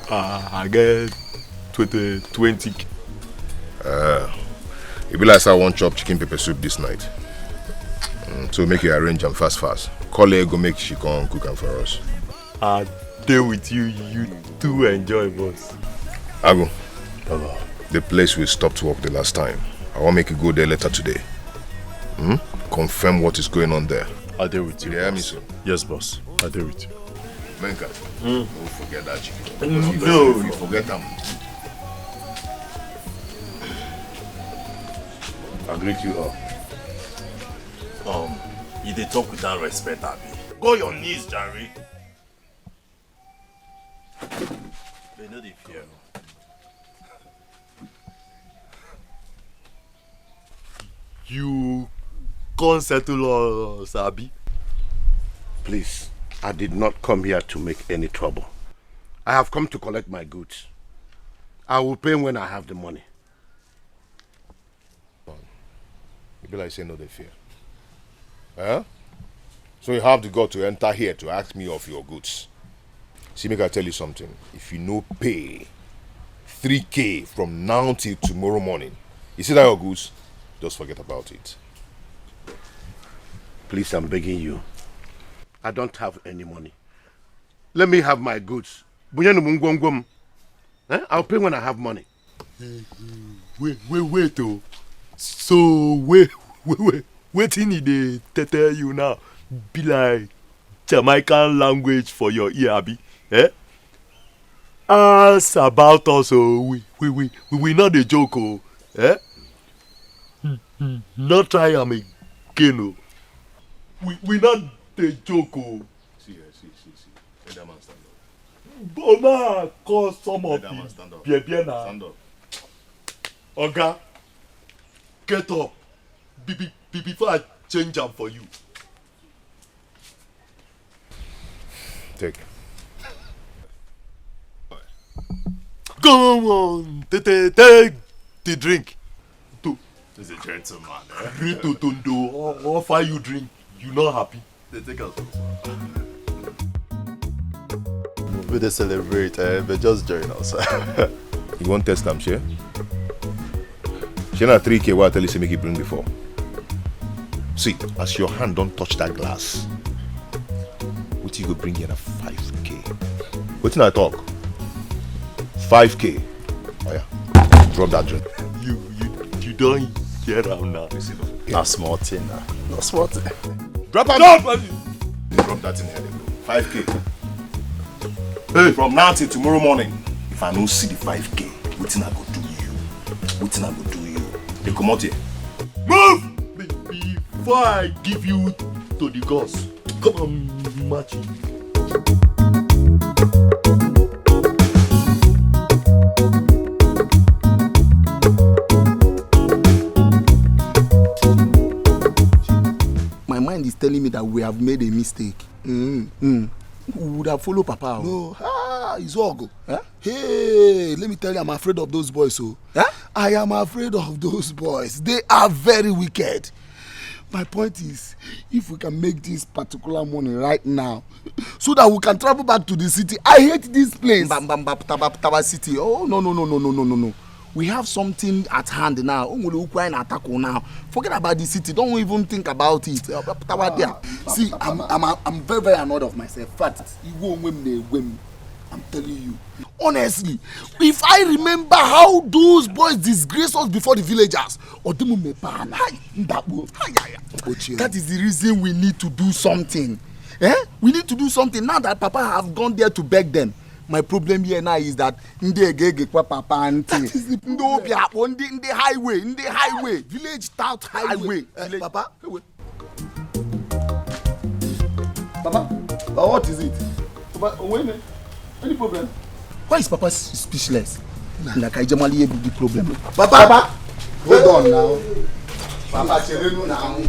Uh, I get twenty, twenty. Uh, e be like say I wan chop chicken pepper soup this night. Mm, so make you arrange am fast fast. Call her, go make she come cook am for us. I dey with you, you too enjoy, boss. Ago, Baba, the place we stopped work the last time. I wan make you go there later today. Hmm? Confirm what is going on there. I dey with you, boss. You dey hear me so? Yes, boss. I dey with you. Menka, mm, no forget that chicken. Mm, no. If you forget am, I greet you all. Um, you dey talk without respect, abi? Go your knees, jare. They no dey fear. You come settle us, abi? Please, I did not come here to make any trouble. I have come to collect my goods. I will pay when I have the money. E be like say no dey fear. Eh? So you have the gut to enter here to ask me of your goods. See, make I tell you something. If you no pay three K from now till tomorrow morning, you see that your goods? Just forget about it. Please, I'm begging you. I don't have any money. Let me have my goods. Bunyenu m ngwongwo m. Eh? I'll pay when I have money. Wait, wait, wait, oh. So, wait, wait, wait. Wetin e dey te-, tell you now? Be like Jamaican language for your ear, abi? Eh? Ask about us, oh. We, we, we, we, we not dey joke, oh. Eh? No try am again, oh. We, we not dey joke, oh. See here, see, see, see. Let that man stand up. But ma call some of Let that man stand up. Beer, beer now. Stand up. Oga, get up. Be, be, be, before I change am for you. Take. Come on, take, take, take the drink. To He's a gentleman. Eh? Agree to Tondo o-, offer you drink. You not happy? They take us. We dey celebrate, eh? But just join us. You wan test am, shey? Shey na three K wey I tell you say make you bring before? See, as your hand don touch that glass, wetin you go bring here na five K. Wetin I talk? Five K. Oh yeah. Drop that drink. You, you, you don hear am now. Na small thing na. Na small thing. Drop am. Drop am. Drop that thing here, bro. Five K. Hey, from now till tomorrow morning, if I no see the five K, wetin I go do you? Wetin I go do you? Dey comot here. Move! Be-, before I give you to the gods, come and match it. My mind is telling me that we have made a mistake. Mm, mm. We would have followed Papa. No, ah, it's all go. Eh? Hey, let me tell you, I'm afraid of those boys. So, eh? I am afraid of those boys. They are very wicked. My point is, if we can make this particular money right now, so that we can travel back to the city. I hate this place. Mba, mba, mba, taba, taba city. Oh, no, no, no, no, no, no, no, no. We have something at hand now. O nwere okwu anyị na-atakụ now. Forget about the city. Don't even think about it. Uh, Tawa there. See, I'm, I'm, I'm very, very annoyed of myself. Fact, iwe onwe m na-ewe m. I'm telling you. Honestly, if I remember how those boys disgraced us before the villagers, ọ dị m mepee anya. Hi, ndakpo. Hi, hi, hi. Ochie. That is the reason we need to do something. Eh? We need to do something now that Papa have gone there to beg them. My problem here now is that ndị egegekwa Papa ntị. That is the problem. Ndị obi akpọ, ndị, ndị highway, ndị highway, village tout highway. Highway. Eh, Papa, ewe. Papa, uh, what is it? Papa, when? Any problem? Why is Papa s-, speechless? Na ka ije mali ihe bụ the problem. Papa, Papa, hold on now. Papa, chere nụ na ahụ.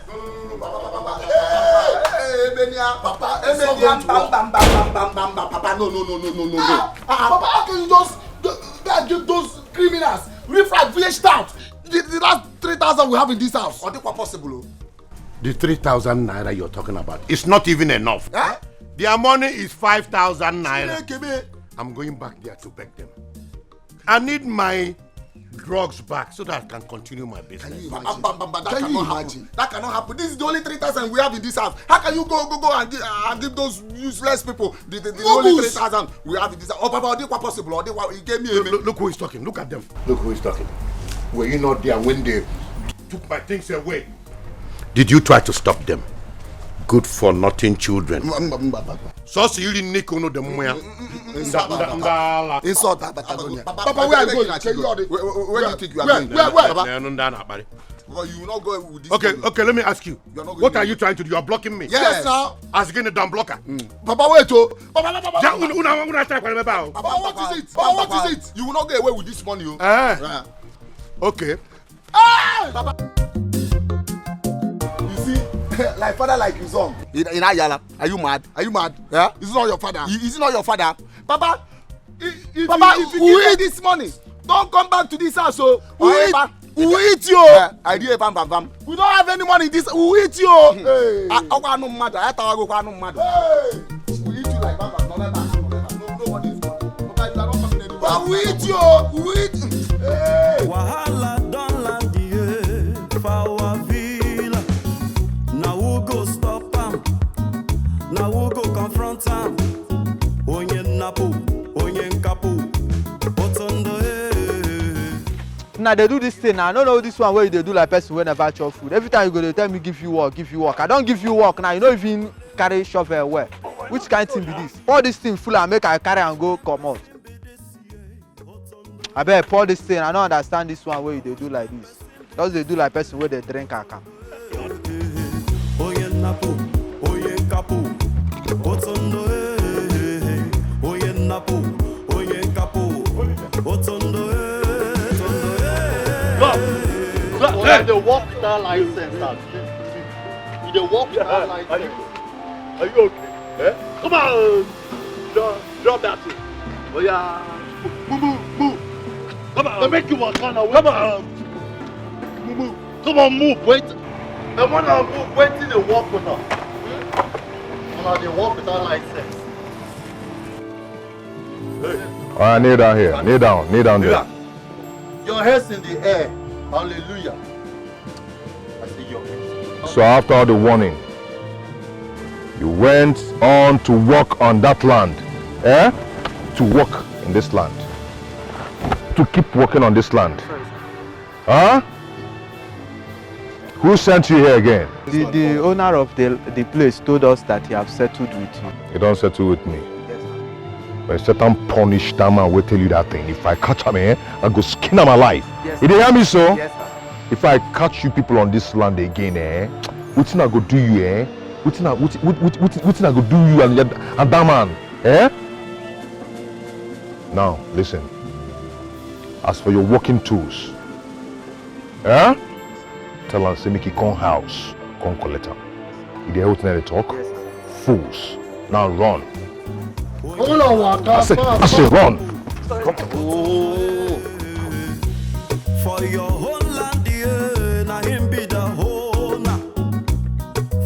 No, no, no, no, Papa, Papa, Papa. Hey, hey, Ebenia, Papa, Ebenia, bam, bam, bam, bam, bam, bam, bam, Papa, no, no, no, no, no, no, no. Ah, ah, Papa, how can you just, th-, th-, give those criminals, riffraff, village tout, the, the last three thousand we have in this house? Ọ dịkwa possible, o. The three thousand naira you're talking about is not even enough. Eh? Their money is five thousand naira. Chineke me. I'm going back there to beg them. I need my drugs back so that I can continue my business. Can you imagine? Ba-, ba-, ba-, ba-, that cannot happen. Can you imagine? That cannot happen. This is the only three thousand we have in this house. How can you go, go, go and give, and give those useless people the, the, the only three thousand we have in this house? Oh, Papa, ọ dịkwa possible. Ọ dịkwa, you gave me a look, look, look who is talking. Look at them. Look who is talking. Were you not there when they took my things away? Did you try to stop them? Good for nothing children. Sọsọ iri nne ka unu dị mma ya. Ndị ala. Insult abatago ya. Papa, where are you going? Where, where, where do you think you are going? Where, where, where? Papa, you will not go with this. Okay, okay, let me ask you. What are you trying to do? You are blocking me. Yes, sir. As again, a damn blocker. Papa, wait, oh. Papa, papa, papa. Unu, unu, unu attack me, papa. Papa, what is it? Papa, what is it? You will not get away with this money, oh. Eh. Okay. Hey! Papa. You see, like father, like his son. In, in Ayala, are you mad? Are you mad? Yeah? Is it not your father? Is it not your father? Papa, if, if Papa, you, if you give me this money, don't come back to this house, oh. Who eat, who eat you? Yeah, I do a bam, bam, bam. We don't have any money in this. Who eat you? Hey. Ọkwa anụ mmadụ, anyị atawago kwa anụ mmadụ. Hey. We eat you like bam, bam, no, no, no, no, no, nobody is coming. But we eat you, we eat. Hey. Wahala don land the for our villa. Now who go stop am? Now who go confront am? Onye nnapu, onye nkapu, otondo eh. Now they do this thing. I don't know this one where they do like person wey never chop food. Every time you go, they tell me give you work, give you work. I don't give you work now. You know even carry shovel well. Which kind thing be this? All this thing full and make I carry and go comot. Abeg, pour this thing. I don't understand this one wey you dey do like this. Just dey do like person wey dey drink akam. Onye nnapu, onye nkapu, otondo eh. Onye nnapu, onye nkapu, otondo eh. Bro, bro, you dey work without license, abi? You dey work without license. Are you okay? Eh? Come on. Drop, drop that thing. Oh yeah. Move, move, move. Come on. They make you walk on. Come on. Move, move. Come on, move. Wait. The one on move. Wait till they walk with us. Una dey work without license. All right, kneel down here. Kneel down. Kneel down there. Your head's in the air. Hallelujah. I say your head. So after all the warning, you went on to work on that land, eh? To work in this land. To keep working on this land. Huh? Who sent you here again? The, the owner of the, the place told us that he have settled with you. He don't settle with me. Yes, sir. When Satan punish that man, will tell you that thing. If I catch him, eh, I go skin him alive. Yes, sir. You dey hear me so? Yes, sir. If I catch you people on this land again, eh, wetin I go do you, eh? Wetin I, wetin, wetin, wetin, wetin I go do you and, and that man, eh? Now, listen. As for your working tools, eh? Tell am say make he come house, come collect am. You dey hear wetin I dey talk? Yes, sir. Fools. Now run. Hold on, waka. I say, I say run. Come. Oh. For your whole land, yeah, na him be the owner.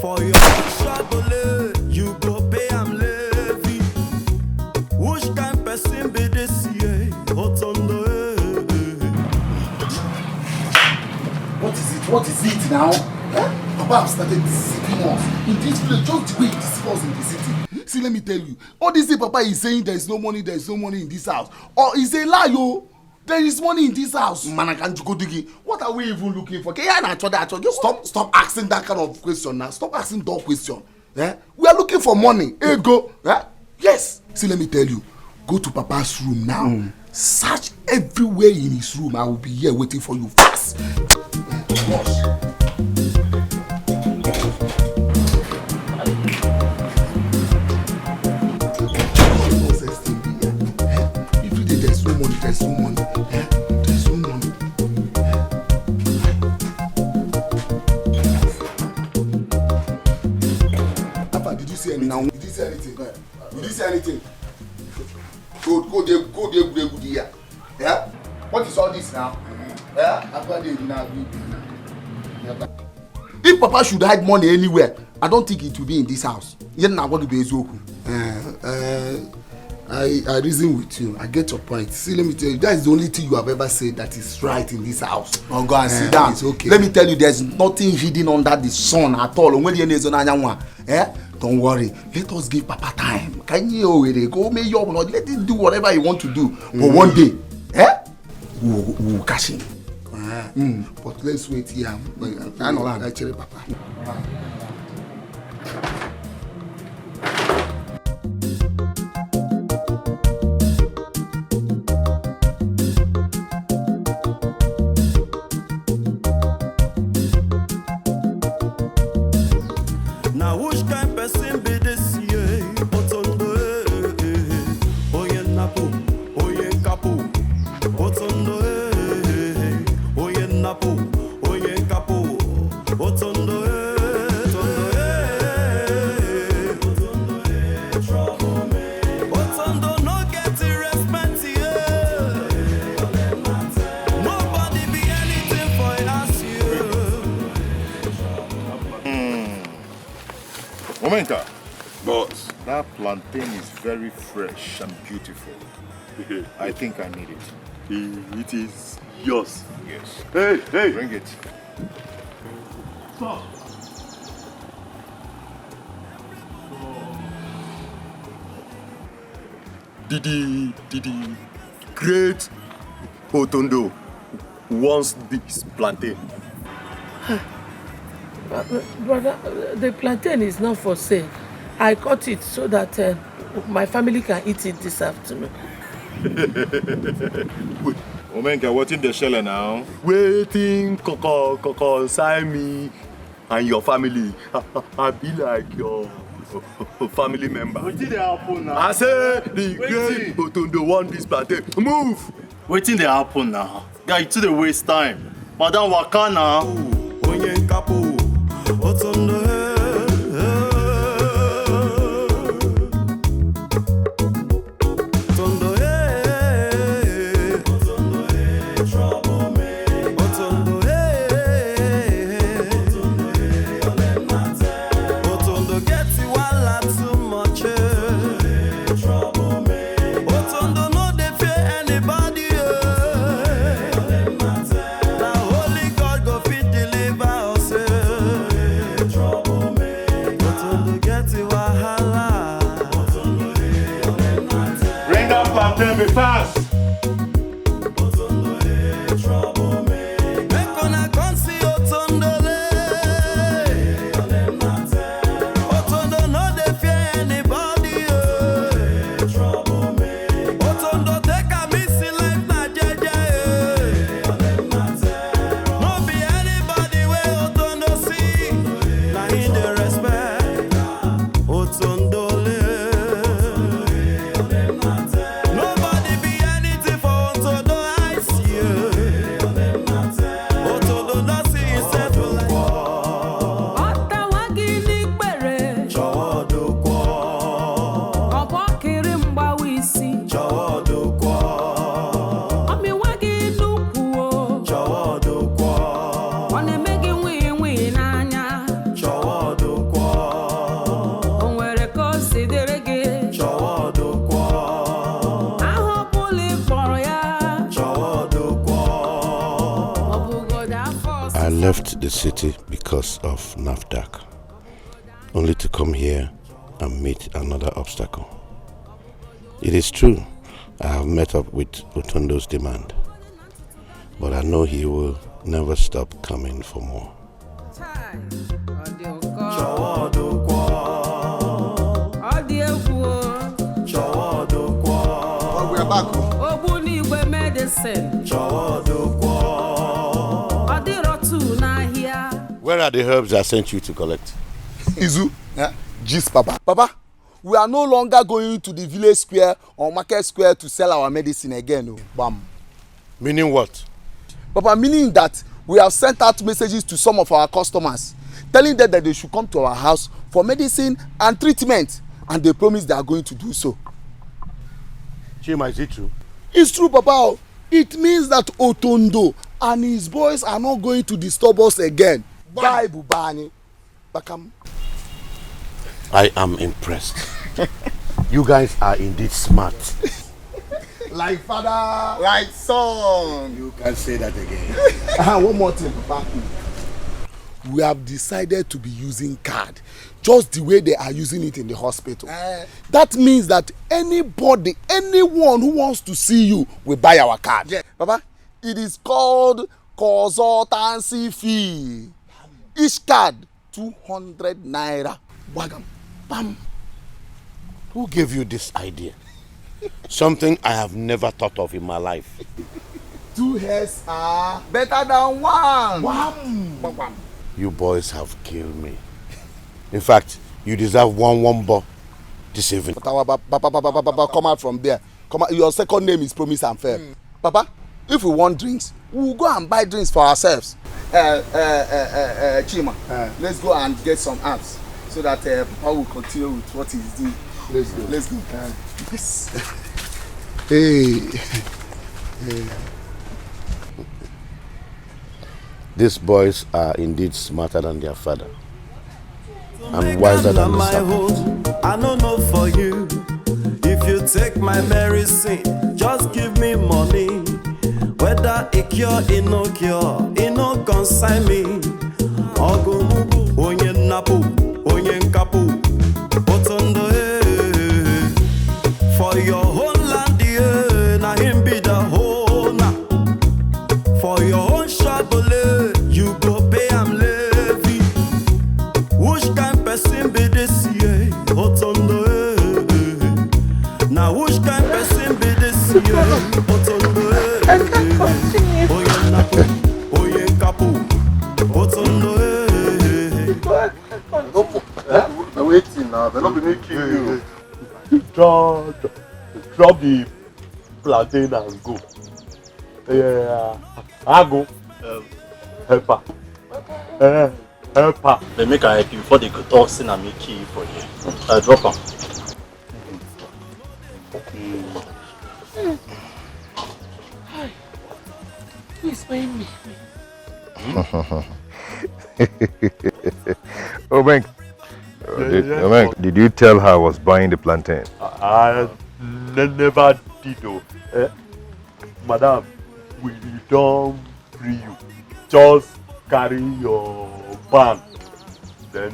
For your own Chevrolet, you go pay am levy. Which kind person be this, yeah? Otondo, eh, eh, eh. What is it? What is it now? Eh? Papa have started deceiving us in this place, just the way he deceive us in the city. See, let me tell you, all this thing Papa is saying, there is no money, there is no money in this house. Or is a lie, yo. There is money in this house. Mana ka njuko digi. What are we even looking for? Ke ya na achọ da achọ. Stop, stop asking that kind of question now. Stop asking that question. Eh? We are looking for money. Ego. Eh? Yes. See, let me tell you. Go to Papa's room now. Mm. Search everywhere in his room. I will be here waiting for you. Fast. Boss. Nonsense thing be here. Eh? Every day there's no money, there's no money. Eh? There's no money. Papa, did you see anything? No. Did you see anything? Did you see anything? Go, go there, go there, go there, go there. Yeah? What is all this now? Yeah? After they now. If Papa should hide money anywhere, I don't think it will be in this house. Yet now, what be eziokwu? Uh, uh, I, I reason with you. I get your point. See, let me tell you, that is the only thing you have ever said that is right in this house. Oh, go and sit down. It's okay. Let me tell you, there's nothing hidden under the sun at all. Onwe ihe na-ezo n'anyanwụ a. Eh? Don't worry. Let us give Papa time. Ka anyị ohere ka o mee ihe ọbụla. Let him do whatever he want to do. But one day, eh? We will, we will catch him. Ah, but let's wait here. Anọla, I chere Papa. Otondo no get respect, yeah. Nobody be anything for us, yeah. Momenta, Boss, that plantain is very fresh and beautiful. I think I need it. it is yours. Yes. Hey, hey. Bring it. Didi, Didi, great Otondo wants this plantain. Brother, the plantain is not for sale. I cut it so that uh, my family can eat it this afternoon. Omenka, what in the shell now? Waiting, coco, coco, sign me and your family. I be like your family member. Wetin dey happen now? I say the great Otondo want this plantain. Move! Wetin dey happen now? Guy, you too dey waste time. Madam, waka now. Onye nkapu, Otondo, eh, eh. Otondo, eh, eh. Otondo, eh, eh. Otondo get wahala too much, eh. Otondo no dey fear anybody, eh. Na only God go fit deliver us, eh. Otondo get wahala. Bring that plantain be fast. Make una come see Otondole. Otondo no dey fear anybody, eh. Otondo take am easy, life na jeje, eh. No be anybody wey Otondo see, na him dey respect. Otondole. Nobody be anything for Otondo eyes, yeah. Otondo don see himself like. Ọ tawa gị n'ikpere. Ọ bụ ọkịrị mgbawa isi. Ọ mịwa gị n'ukwu o. Ọ na-eme gị nwii nwii n'anya. O nwere ka o si dịrị gị. Aha ọ bụla ị kpọrọ ya. Ọ bụgodo afọ I left the city because of NAFDAC, only to come here and meet another obstacle. It is true, I have met up with Otondo's demand, but I know he will never stop coming for more. Ọ dị egwu o. But we are back. Oh. Ogbunigwe medicine. Ọ dịrọ tu n'ahịa. Where are the herbs I sent you to collect? Izu, yeah. Gist, Papa. Papa, we are no longer going to the village square or market square to sell our medicine again. Oh. Bam. Meaning what? Papa, meaning that we have sent out messages to some of our customers, telling them that they should come to our house for medicine and treatment, and they promise they are going to do so. Chima, is it true? It's true, Papa. Oh. It means that Otondo and his boys are not going to disturb us again. Bye, Bubani. Bakam. I am impressed. You guys are indeed smart. Like father, like son. You can say that again. Ah, one more thing, Papa. We have decided to be using card just the way they are using it in the hospital. That means that anybody, anyone who wants to see you will buy our card. Yes. Papa, it is called consultancy fee. Each card, two hundred naira. Wagam. Bam. Who gave you this idea? Something I have never thought of in my life. Two heads are better than one. Wham! Bam, bam. You boys have killed me. In fact, you deserve one wombo this evening. But our ba- ba- ba- ba- ba- ba- ba- come out from there. Come out. Your second name is Promise and Fair. Papa, if we want drinks, we will go and buy drinks for ourselves. Uh, uh, uh, uh, uh, Chima, let's go and get some herbs so that uh, Papa will continue with what he's doing. Let's go. Let's go. Yes. Hey. Hey. These boys are indeed smarter than their father and wiser than the serpent. I no know for you. If you take my medicine, just give me money. Whether e cure, e no cure, e no concern me. Ọgụ mụ bụ onye nnapu, onye nkapu, otondo eh. For your own land, yeah, na him be the owner. For your own shagole, you go pay am levy. Which kind person be this, yeah? Otondo eh. Na which kind person be this, yeah? Otondo eh. Onye nnapu, onye nkapu, otondo eh. Na wetin now? They no be me kill you. Drop, drop the plantain and go. Yeah, I go. Um, helper. Uh, helper. They make I help you before they go talk say na me kill you for here. I drop am. Please find me. Oh, man. Uh, did, uh, man, did you tell her I was buying the plantain? I ne- never did, oh. Eh, madam, we don't free you. Just carry your pan. Then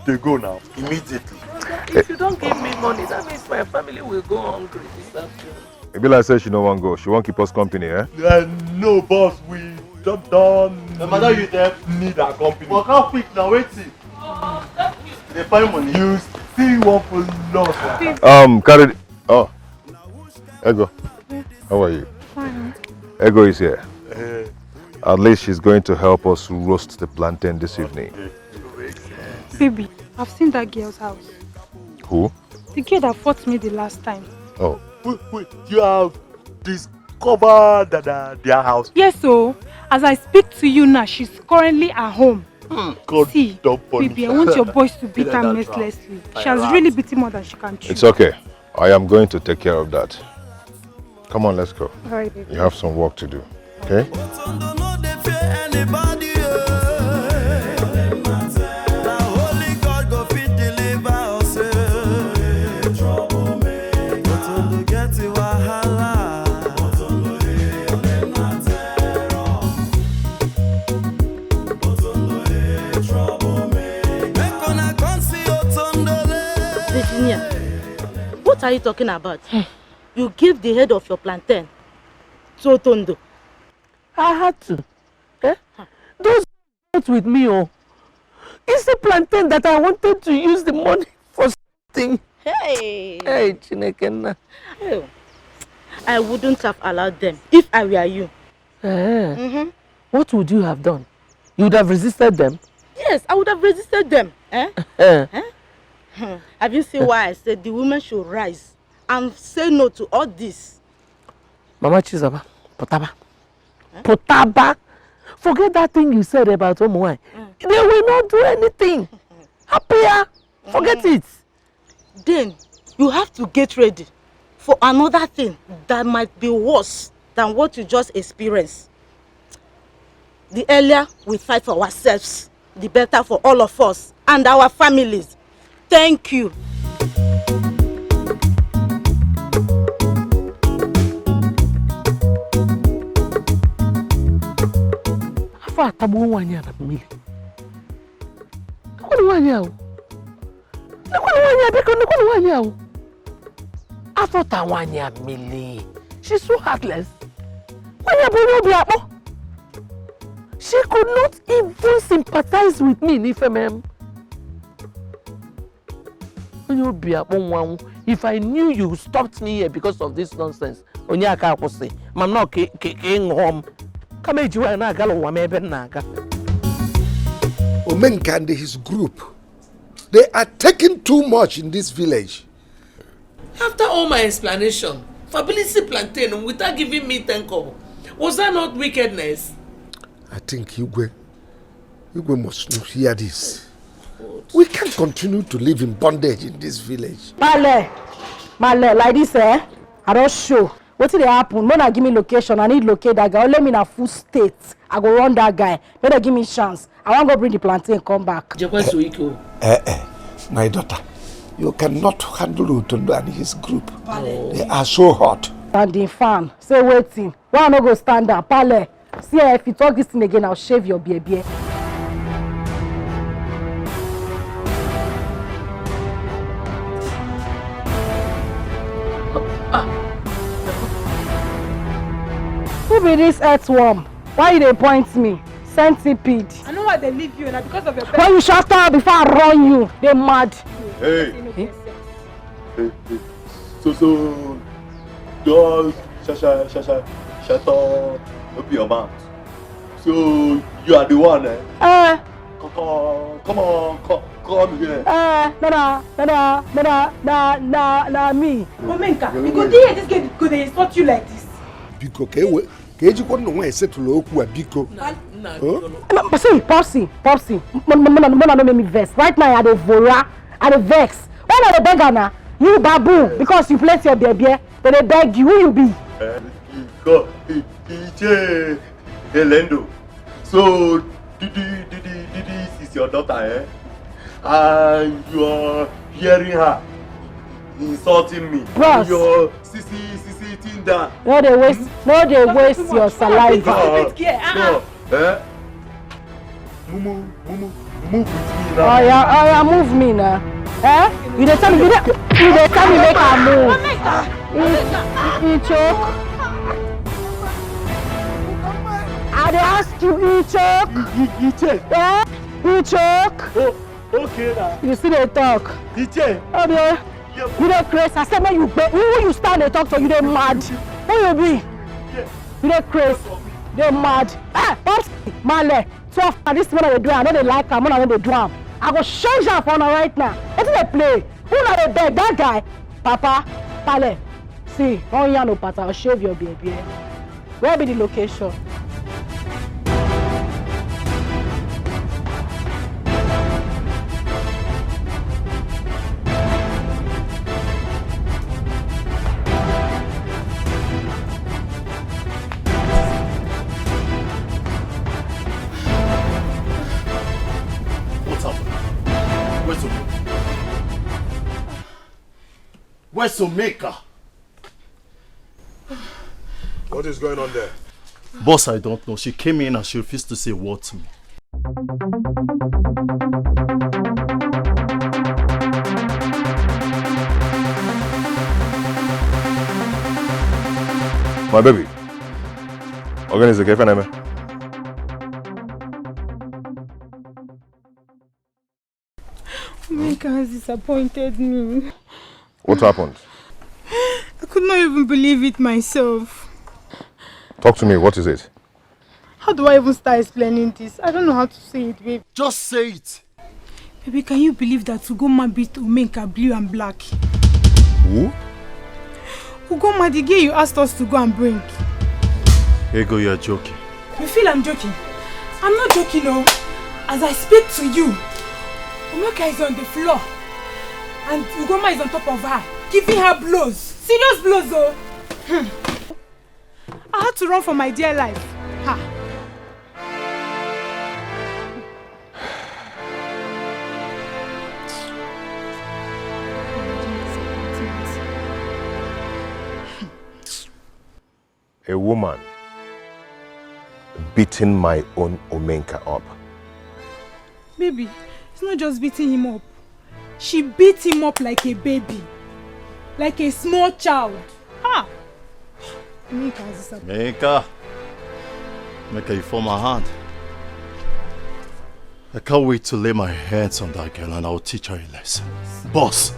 they go now. Immediately. If you don't give me money, that means my family will go hungry this afternoon. E be like say she no wan go. She wan keep us company, eh? Uh, no, boss, we don't, don't madam, you there? Need our company. Waka quick now, wetin? They find money. You still wan follow us? Um, carry. The, oh, Ego, how are you? Fine. Ego is here. Uh, At least she's going to help us roast the plantain this evening. Baby, I've seen that girl's house. Who? The girl that fought me the last time. Oh. Wait, wait, you have discovered that uh, their house? Yes, so as I speak to you now, she's currently at home. Hmm. God, see, baby, I want your boys to beat her mercilessly. She has really beaten more than she can chew. It's okay. I am going to take care of that. Come on, let's go. All right, baby. You have some work to do, okay? Virginia, what are you talking about? You give the head of your plantain to Otondo. I had to. Eh? Those not with me, oh. It's the plantain that I wanted to use the money for something. Hey! Hey, Chineke nna. Oh. I wouldn't have allowed them if I were you. Eh? Mm-hmm. What would you have done? You would have resisted them? Yes, I would have resisted them. Eh? Eh? Eh? Hmm. Have you seen why I said the women should rise and say no to all this? Mama Chizoba, pụtaba. Eh? Pụtaba. Forget that thing you said about Omuwai. Mm. They will not do anything. Happier. Forget it. Then you have to get ready for another thing that might be worse than what you just experienced. The earlier we fight for ourselves, the better for all of us and our families. Thank you. Afọ atagbuo nwaanyị a na mmiri. Nekwanụ nwaanyị ahụ. Nekwanụ nwaanyị a, biko, nekwanụ nwaanyị ahụ. Afọ ta nwaanyị a mmiri. She's so heartless. Nwaanyị a bụ onye obi akpọ. She could not even sympathize with me n'ife m. Onye obi akpọ nwanwụ. If I knew you stopped me here because of this nonsense, onye aka akwụsị. Ma nnọọ ka ị ṅụọ m. Kama eji nwayọ na-agala ụwa m ebe m na-aga. Omenka and his group, they are taking too much in this village. After all my explanation, Fabilisi plantain without giving me ten kobo. Was that not wickedness? I think Igwe, Igwe must hear this. We can't continue to live in bondage in this village. Male, Male, like this, eh? I don't show. Wetin dey happen? Make una give me location. I need locate that guy. Only me na full state. I go run that guy. Make dem give me chance. I wan go bring the plantain come back. Jekwe Suiko. Eh, eh, my daughter, you cannot handle Otondo and his group. They are so hot. Standing fan. Say wetin? Why I no go stand up? Pale. See, eh, if you talk this thing again, I'll shave your beer beer. Who be this earthworm? Why you dey point me? Centipede. I know why they leave you, and because of your. When you shut up before I run you, they mad. Hey. Hey, hey. So, so, don't shut, shut, shut, shut, shut up. Open your mouth. So, you are the one, eh? Eh. Come on, come on, come, come here. Eh, no, no, no, no, no, no, no, no, me. Omenka, you go there, this girl go dey insult you like this. Biko, okay, wait. Ka ejikwa nnọọ nwa esetụla okwu a biko. Popsy, Popsy, Popsy, mona no make me vex. Right now I dey vora, I dey vex. Why na dey beg her na? You babu because you plenty of beer beer. They dey beg you. Who you be? Go, Iche Elendo. So, Didi, Didi, Didi is your daughter, eh? And you are hearing her insulting me. Bros. Your sisi, sisi, Tinder. No dey waste, hmm? No dey waste your saliva. Uh, uh, no, eh? Mumu, Mumu, move with me now. Oh yeah, oh yeah, move me now. Eh? You dey tell me, you dey, you dey tell me make I move. He, he choke. I dey ask you, he choke. He, he, he choke. Eh? He choke. Oh. Okay now. You still dey talk. Iche. Obio, you dey craze. I say make you gbe. Who you stand dey talk to? You dey mad. Who you be? You dey craze. Dey mad. Ah, Popsy, Male. Twelve na this one dey do. I no dey like am. Una no dey do am. I go change am for una right now. Wetin dey play? Who na dey beg that guy? Papa, Pale. See, on yarn o pata, I'll shave your beer beer. Where be the location? What's up? Where's Omeka? Where's Omeka? What is going on there? Boss, I don't know. She came in and she refused to say a word to me. My baby. Organize the girlfriend, Emma. Omeka has disappointed me. What happened? I could not even believe it myself. Talk to me, what is it? How do I even start explaining this? I don't know how to say it, babe. Just say it. Baby, can you believe that Ugoma beat Omeka blue and black? Who? Ugoma, the girl you asked us to go and bring. Ego, you're joking. You feel I'm joking? I'm not joking, no. As I speak to you, Omeka is on the floor. And Ugoma is on top of her, giving her blows. Serious blows, oh. Hmm. I had to run for my dear life. Ha. A woman beating my own Omenka up. Baby, it's not just beating him up. She beat him up like a baby, like a small child. Ha! Omenka has disappointed. Omenka! Omenka, you fall my hand. I can't wait to lay my hands on that girl and I'll teach her a lesson. Boss,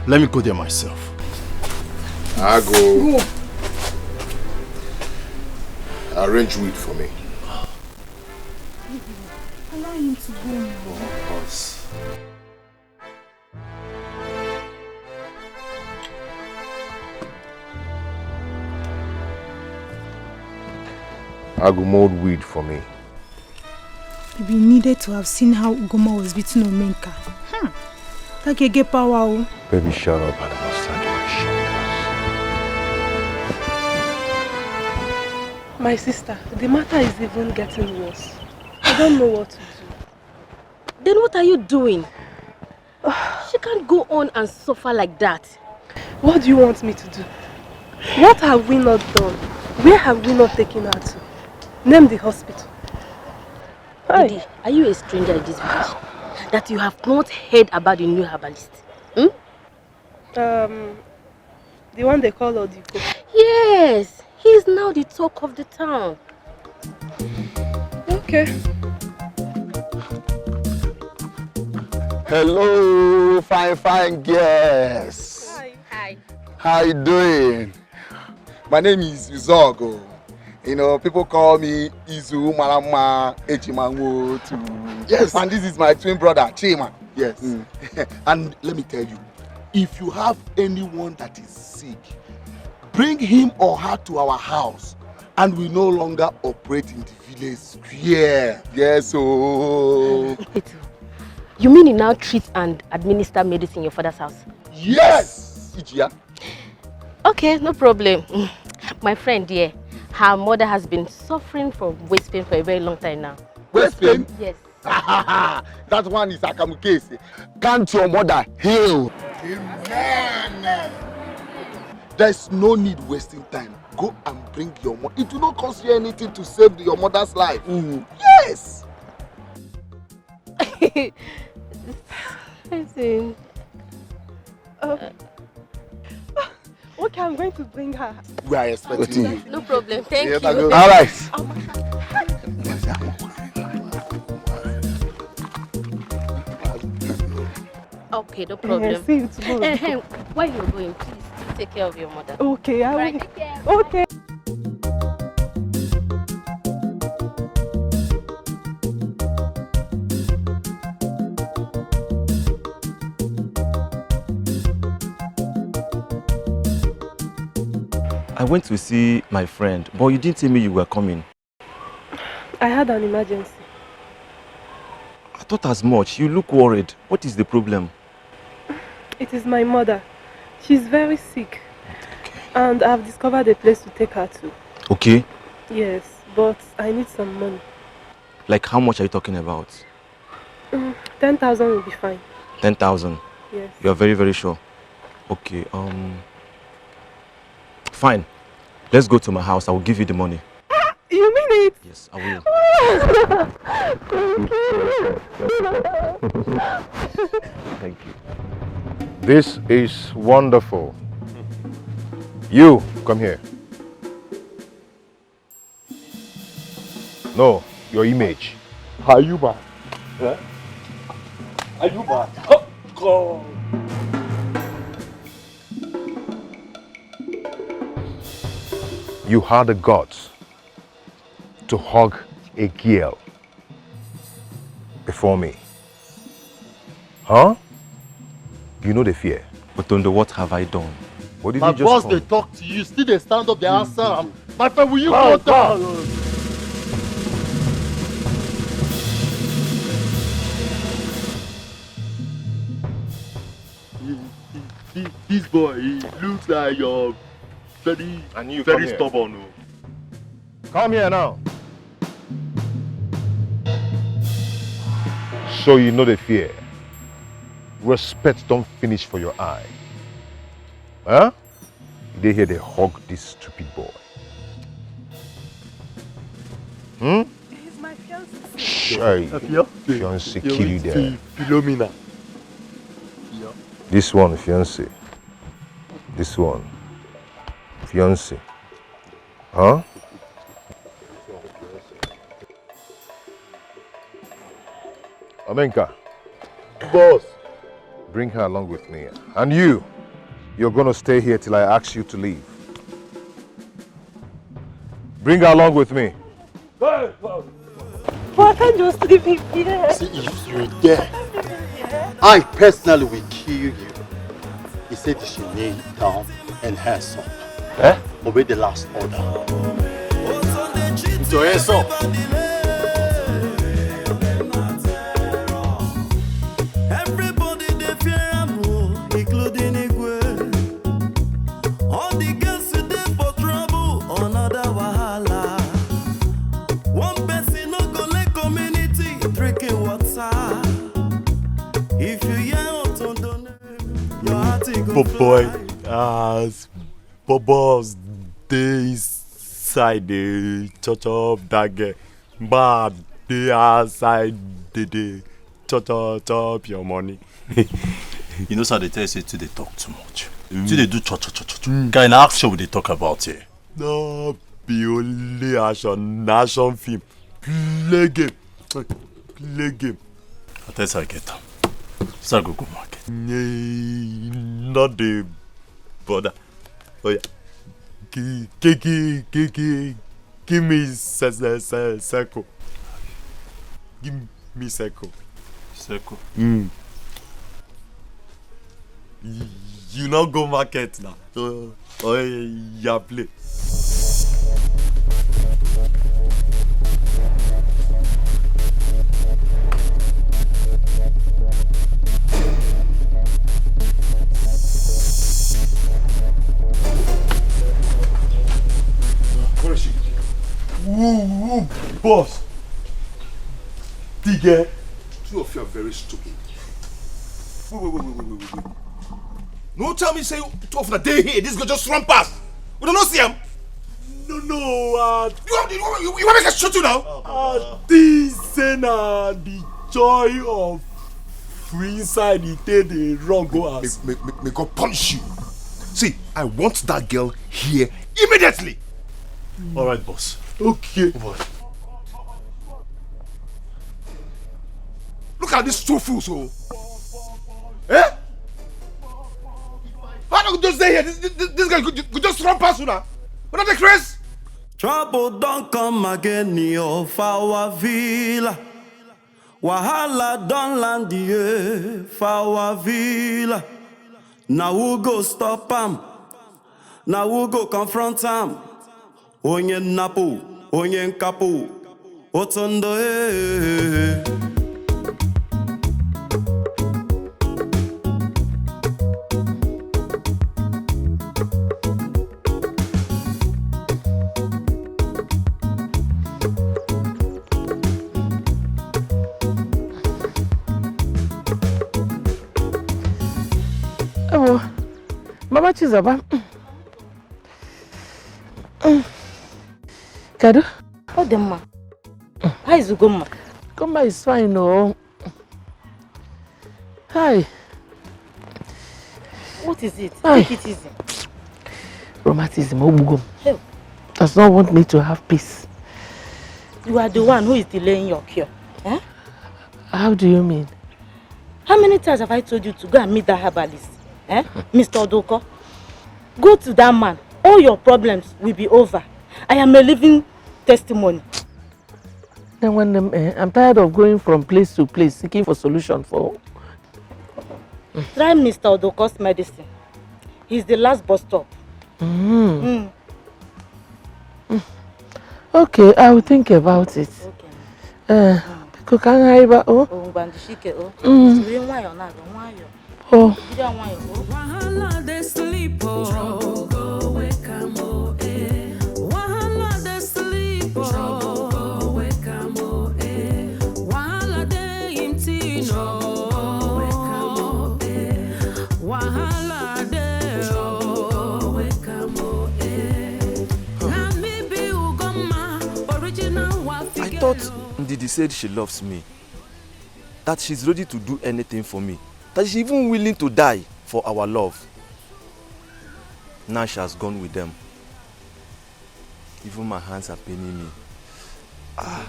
let me go there myself. I go. Go. Arrange weed for me. Allow him to go. Boss. I go mold weed for me. We needed to have seen how Ugoma was beating Omenka. Hmm. That girl get power, oh. Baby, shut up and massage my shoulders. My sister, the matter is even getting worse. I don't know what to do. Then what are you doing? She can't go on and suffer like that. What do you want me to do? What have we not done? Where have we not taken her to? Name the hospital. Didi, are you a stranger in this village? That you have not heard about the new herbalist? Hmm? Um, the one they call Odiko. Yes, he is now the talk of the town. Okay. Hello, fine, fine girls. Hi. Hi. How you doing? My name is Uzogo. You know, people call me Izu Marama Ejimanwo too. Yes. And this is my twin brother, Chima. Yes. Mm. And let me tell you, if you have anyone that is sick, bring him or her to our house, and we no longer operate in the village square. Yes, oh. You mean you now treat and administer medicine in your father's house? Yes, Ichia. Okay, no problem. My friend here, her mother has been suffering from waist pain for a very long time now. Waist pain? Yes. That one is Akamu case. Can't your mother heal? Amen. There's no need wasting time. Go and bring your mother. It will not cost you anything to save your mother's life. Yes. Listen. Uh, okay, I'm going to bring her. We are expecting you. No problem. Thank you. All right. Okay, no problem. See you tomorrow. Eh, eh, while you're going, please take care of your mother. Okay, I All right, will. Take care. Okay. I went to see my friend, but you didn't tell me you were coming. I had an emergency. I thought as much. You look worried. What is the problem? It is my mother. She's very sick. And I've discovered a place to take her to. Okay. Yes, but I need some money. Like, how much are you talking about? Mm, ten thousand will be fine. Ten thousand. Yes. You are very, very sure. Okay. Um. Fine. Let's go to my house. I will give you the money. You mean it? Yes, I will. Thank you. This is wonderful. You, come here. No, your image. Are you mad? Huh? Are you mad? Oh, God. You had the guts to hug a girl before me. Huh? You know the fear. But Tondo, what have I done? What did My you just boss, call they me? Talk to you. Still, they stand up. They answer. Am. My friend, will you go down? This boy, he looks like you're very, And you very come here. Stubborn. Oh. Come here now. So you know the fear. Respect don't finish for your eye. Huh? They here they hug this stupid boy. Hmm? He's my fiancé. Shy. Fiancé kill you there. Philomena. This one, fiancé. This one, fiancé. Huh? Omenka. Boss. Bring her along with me. And you, you're gonna stay here till I ask you to leave. Bring her along with me. But I can't just leave him here. See, if you dare, I personally will kill you. He said you should kneel down and hands up. Eh? Obey the last order. Put your hands up. Boy, as bubbles dey inside dey chop chop that girl, but dey outside dey dey chop chop chop your money. You know, sir, they tell you say too dey talk too much. Too dey do cho cho cho cho cho. Guy, na action we dey talk about here. No be only action, na action film. Play game. Play game. I tell you, I get am. So I go go market. Not the bother. Oh yeah. Kiki, kiki, kiki. Give me se- se- se- circle. Give me circle. Circle. Mm. You, you not go market now. So, oh yeah, play. Who, who, boss? Tige. Two of you are very stupid. Wait, wait, wait, wait, wait, wait, wait. No tell me say two of una dey here. This girl just run past. We don't know see him. No, no, uh, You want, you, want- you, you want me to shoot you now? Uh, this say na the joy of free inside the day they run go house. May, may, may, may God punish you. See, I want that girl here immediately. All right, boss. Okay. Boss. Look at these two fools, oh. Eh? Why don't just stay here? This, this, this guy could, could just run past you now. What are the craze? Trouble don't come again, yo, for our villa. Wahala don land here for our villa. Na who go stop am? Na who go confront am? Onye nnapu, onye nkapu, otu ndụ, eh. Ewo, Mama Chizoba. Kedu? Ọ dị mma. How is Ugomma? Ugomma is fine, oh. Hi. What is it? Hi. Take it easy. Rheumatism, ogbugo m. Hell. Does not want me to have peace. You are the one who is delaying your cure. Eh? How do you mean? How many times have I told you to go and meet that herbalist? Eh? Mister Odoko? Go to that man. All your problems will be over. I am a living testimony. Then when them, eh, I'm tired of going from place to place seeking for solution for. Try Mister Odoko's medicine. He's the last bus stop. Mm. Mm. Okay, I will think about it. Okay. Eh, biko ka anyị ebe o. O ngwa ndị shike o. Mm. Siri nwayọọ na-aga nwayọọ. Oh. Jide nwayọọ o. Wahala dey sleep o. Trouble go wake am o, eh. Wahala dey sleep o. Trouble go wake am o, eh. Wahala dey him tin o. Trouble go wake am o, eh. Wahala dey o. Trouble go wake am o, eh. Na me be Ugomma, original Wafigelo. I thought Ndidi said she loves me, that she's ready to do anything for me, that she's even willing to die for our love. Now she has gone with them. Even my hands are paining me. Ah.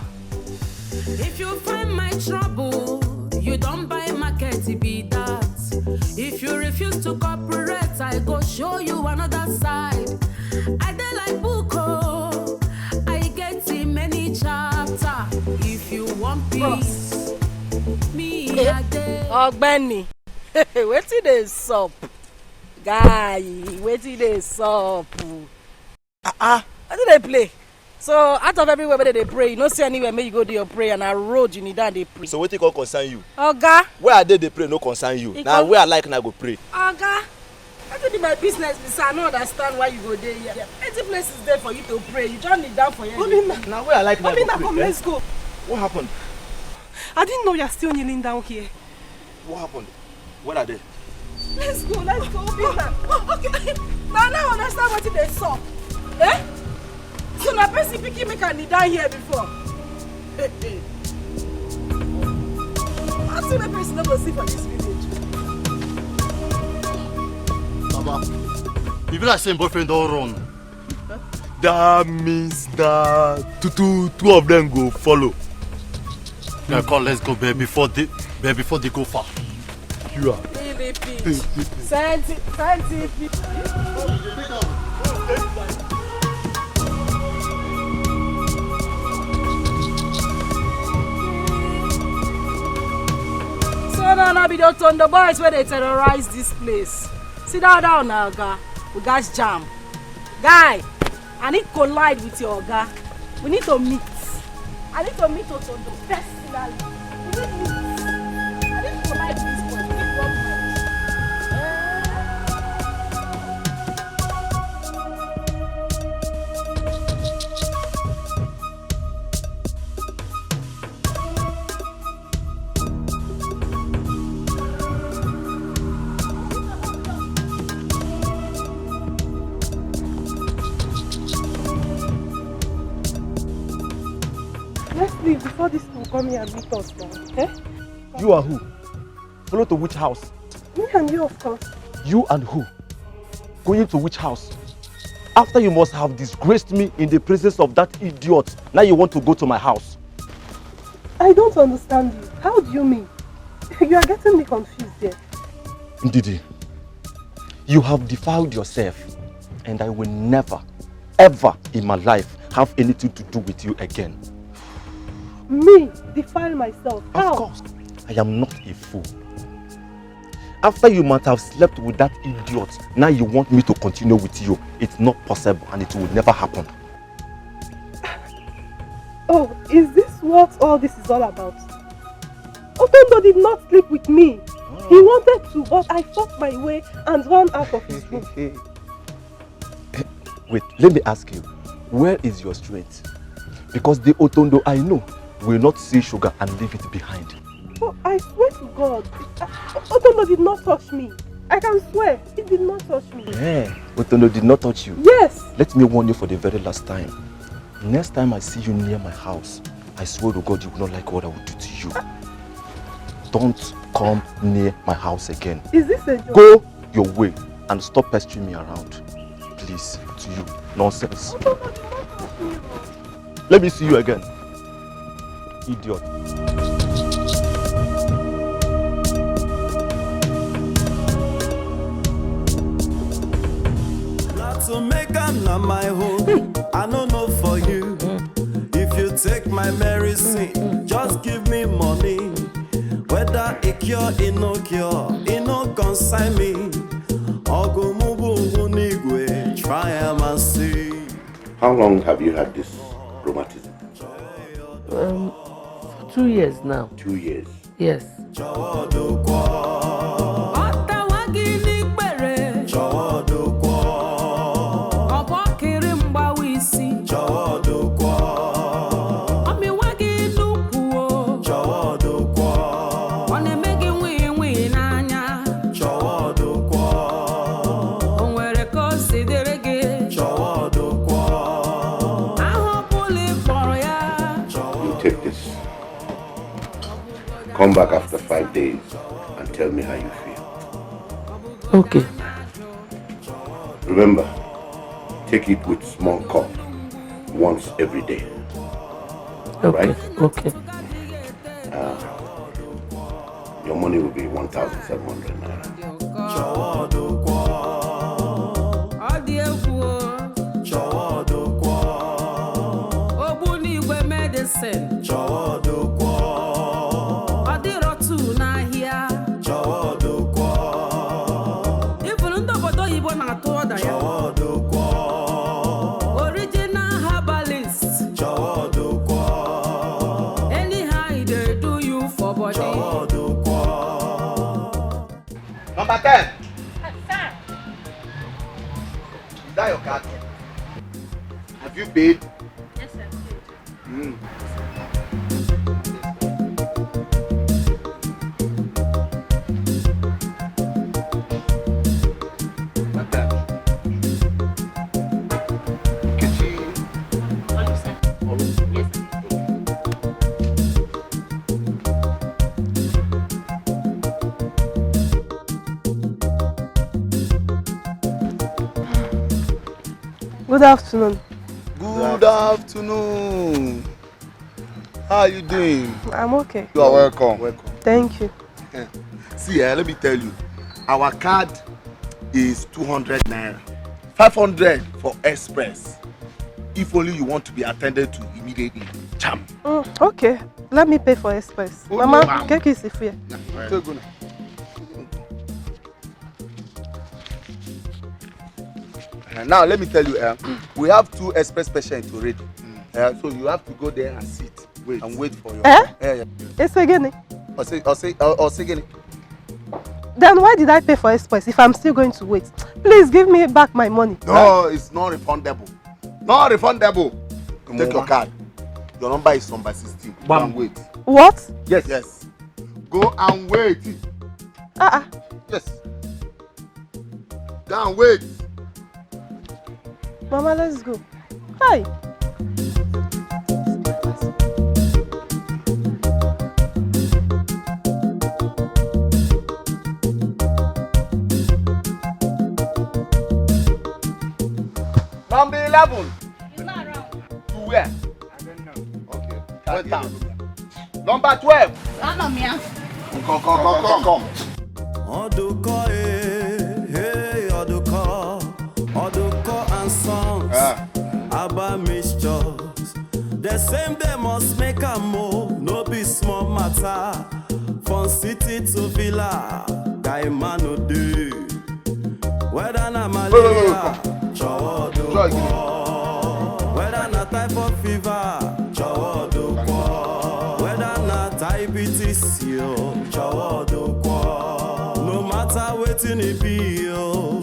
If you find my trouble, you don't buy market, it be that. If you refuse to cooperate, I go show you another side. I dey like book o, I get in many chapter. If you want peace, me I dey. Ọ̀gbẹ́ni, wetin dey sup? Guy, wetin dey sup? Ah, ah. Wetin dey play? So, out of everywhere where they pray, you no see anywhere make you go do your prayer, na road you need and dey pray. So wetin come concern you? Oga. Where I dey dey pray no concern you. Na where I like na go pray. Oga, wetin be my business be say I no understand why you go dey here. Plenty places dey for you to pray, you just kneel down for here. Obinna. Na where I like na go pray. Obinna, come, let's go. What happened? I didn't know you are still kneeling down here. What happened? What are they? Let's go, let's go, open am. Oh, okay. Now, now I understand wetin dey sup. Eh? So na person pikin make I kneel down here before. Hey, hey. Wetin make person no go see for this village? Baba, e be like say im boyfriend don run. That means that two, two, two of them go follow. Now come, let's go, babe, before they, babe, before they go far. You are. Scientific. So now, now be the Otondo boys where they terrorize this place. See that down now, guy. We got jam. Guy, I need collide with your oga. We need to meet. I need to meet Otondo personally. We need meet. I need collide with this boy. We need one Let's leave before these people come here and meet us now. Eh? You are who? Follow to which house? Me and you, of course. You and who? Going to which house? After you must have disgraced me in the presence of that idiot, now you want to go to my house. I don't understand you. How do you mean? You are getting me confused there. Ndidi, you have defiled yourself, and I will never, ever in my life have anything to do with you again. Me defile myself? How? Of course, I am not a fool. After you might have slept with that idiot, now you want me to continue with you. It's not possible and it will never happen. Oh, is this what all this is all about? Otondo did not sleep with me. He wanted to, but I fought my way and ran out of his room. Wait, let me ask you, where is your strength? Because the Otondo I know will not see sugar and leave it behind. Oh, I swear to God, uh, Otondo did not touch me. I can swear, he did not touch me. Eh, Otondo did not touch you? Yes. Let me warn you for the very last time. Next time I see you near my house, I swear to God you will not like what I will do to you. Don't come near my house again. Is this a joke? Go your way and stop pestering me around. Please, to you. Nonsense. Let me see you again. Idiot. Not to make am na my own. I no know for you. If you take my medicine, just give me money. Whether e cure, e no cure, e no concern me. Ọgụ mụ bụ ngwu n'igwe, try am and see. How long have you had this rheumatism? Um, for two years now. Two years. Yes. Ọtawa gị n'ikpere. Ọbọkịrị mgbawa isi. Ọmịwa gị n'ukwu o. Ọ na-eme gị nwii nwii n'anya. O nwere ka o si dịrị gị. Aha ọ bụla ị kpọrọ ya. You take this. Come back after five days and tell me how you feel. Okay. Remember, take it with small cup once every day. Okay. Right? Okay. Uh, your money will be one thousand seven hundred naira. Ọ dị egwu o. Ogbunigwe medicine. Ọ dịrọ two n'ahịa. Ifuru ndị obodo oyibo na-atụ ọda ya. Original herbalist. Anyhow e dey do you for body. Number ten. Is that your card? Have you paid? Yes, I paid. Mm. Good afternoon. Good afternoon. How are you doing? I'm okay. You are welcome. Welcome. Thank you. See, eh, let me tell you, our card is two hundred naira, five hundred for express. If only you want to be attended to immediately. Cham. Mm, okay, let me pay for express. Oh, Mama, no. Keke is here. Take go now. Uh, now let me tell you, uh, we have two express patients already. Uh, so you have to go there and sit Wait. and wait for your. Eh? Yeah, yeah. It's again. Or say, or say, or, or say again. Then why did I pay for express if I'm still going to wait? Please give me back my money. No, it's not refundable. Not refundable. Take your card. Your number is number sixteen. Go Bam. And wait. What? Yes. Yes. Go and wait. Uh-uh. Yes. Go and wait. Mama, let's go. Hi. Number eleven. He's not around. To where? I don't know. Okay. Well done. Number twelve. Anọ m ya. Come, come, come, come, come. Oduko, eh, hey, Oduko, Oduko and Sons, Ah. Abba Mixtures. The same they must make a move, no be small matter. From city to villa, guy man no dey. Whether na malaria, Try again. Whether na typhoid fever, Whether na diabetes, yo, No matter wetin e be, yo,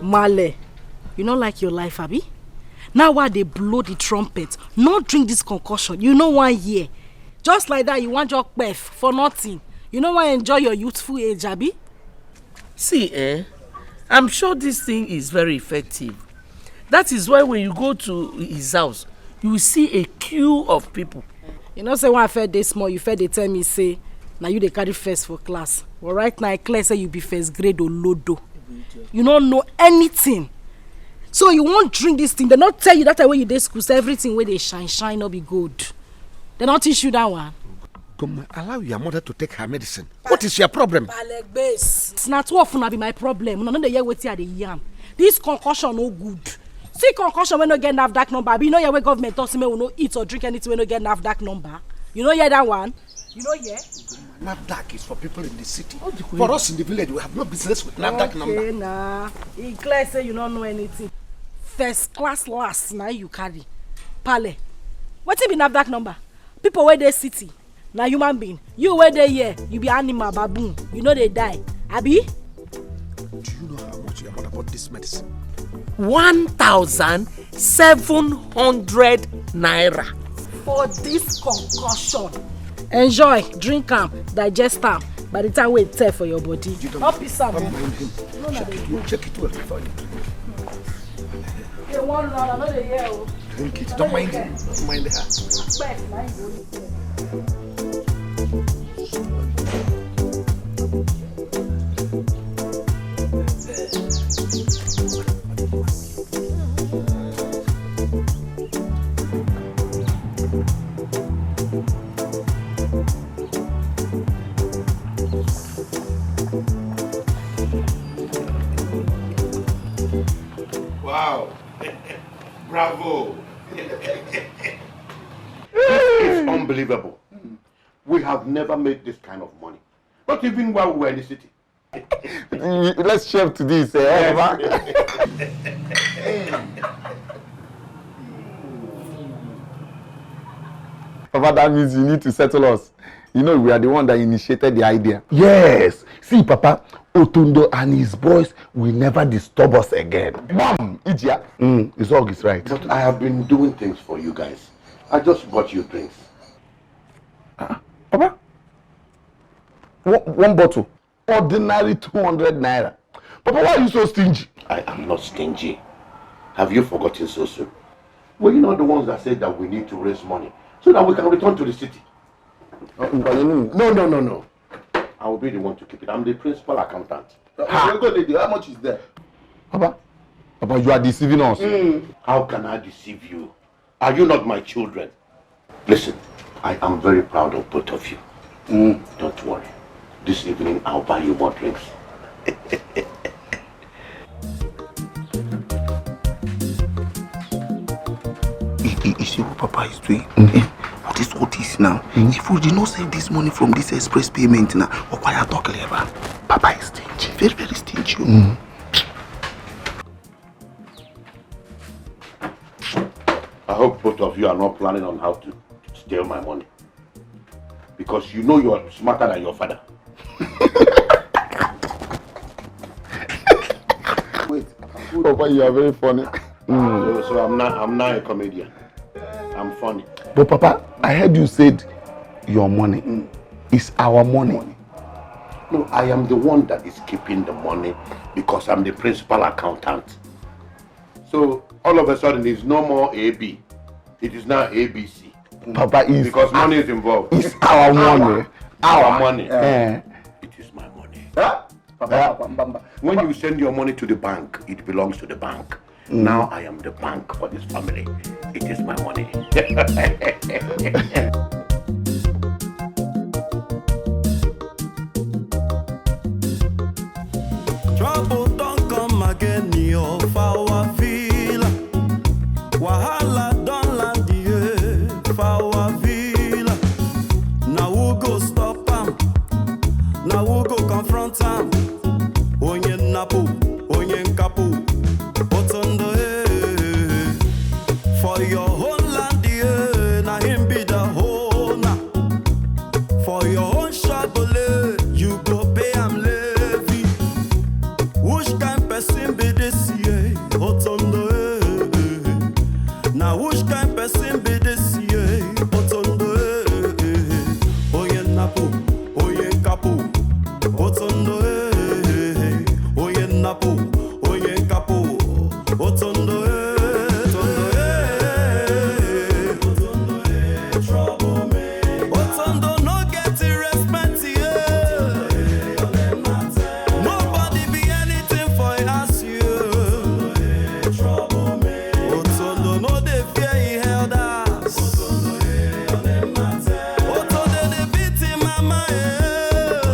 Male, you no like your life, abi? Now why they blow the trumpet? No drink this concussion. You know one year. Just like that, you want your kpef for nothing. You no wan enjoy your youthful age, abi? See, eh, I'm sure this thing is very effective. That is why when you go to his house, you will see a queue of people. You know say when I first dey small, you first dey tell me say na you dey carry first for class. But right now, e clear say you be first grade olodo. You no know anything. So you wan drink this thing. They no tell you that time when you dey school say everything wey dey shine shine no be gold. They no teach you that one. Come, allow your mother to take her medicine. What is your problem? It's not two of una be my problem. Una no dey hear wetin I dey yarn. This concussion no good. See concussion wey no get NAFDAC number. Abi you no hear wey government talk say make we no eat or drink anything wey no get NAFDAC number. You no hear that one? You no hear? NAFDAC is for people in the city. For us in the village, we have no business with NAFDAC number. Okay na. E clear say you no know anything. First class last na you carry. Pale. Wetin be NAFDAC number? People wey dey city na human being. You wey dey here, you be animal, baboon. You no dey die. Abi? Do you know how much your mother bought this medicine? One thousand seven hundred naira. For this concussion. Enjoy, drink am, digest am. By the time wey e tey for your body. No piss am. Don't mind him. Check it, check it well before you drink. Hey, one run, I no dey hear o. Drink it. Don't mind him. Don't mind her. Wow. Bravo. This is unbelievable. We have never made this kind of money. Not even while we were in the city. Let's chef to this, eh? Papa, that means you need to settle us. You know, we are the one that initiated the idea. Yes. See, Papa, Otundo and his boys will never disturb us again. Bam! Ijia. Mm, his dog is right. But I have been doing things for you guys. I just bought you drinks. Uh, Papa, one, one bottle. Ordinary two hundred naira. Papa, why are you so stingy? I am not stingy. Have you forgotten so soon? Were you not the ones that said that we need to raise money so that we can return to the city? Uh, no, no, no, no. I will be the one to keep it. I'm the principal accountant. Uh, go dey there. How much is there? Papa, Papa, you are deceiving us. How can I deceive you? Are you not my children? Listen, I am very proud of both of you. Don't worry. This evening I'll buy you more drinks. You, you, you see what Papa is doing? Eh, what is all this now? If we did not save this money from this express payment now, Okwaya talk clever. Papa is stingy, very, very stingy. I hope both of you are not planning on how to steal my money. Because you know you are smarter than your father. Wait. Papa, you are very funny. So, so I'm not I'm not a comedian. I'm funny. But Papa, I heard you said your money is our money. No, I am the one that is keeping the money because I'm the principal accountant. So all of a sudden, it's no more A B. It is now A B C. Papa is Because money is involved. It's our money. Our money. Eh. It is my money. Huh? Papa, Papa, Mbamba. When you send your money to the bank, it belongs to the bank. Now I am the bank for this family. It is my money. Trouble don come again, yo, for our villa. Wahala don land, yeah, for our villa. Now who go stop am? Now who go confront am? Onye nnapu, onye nkapu, otondo, eh. For your own land, yeah, na him be the owner. For your own Shagole, you go pay am levy. Which kind person be this, yeah? Otondo, eh, eh, eh. Now which kind person be this, yeah? Otondo, eh, eh, eh. Onye nnapu, onye nkapu. Otondo, eh, eh, eh. Onye nnapu, onye nkapu. Otondo, eh, Otondo, eh, eh, eh. Otondo no get respect, yeah. Nobody be anything for us, yeah. Otondo no dey fear him elders. Otondo dey beat him mama, yeah.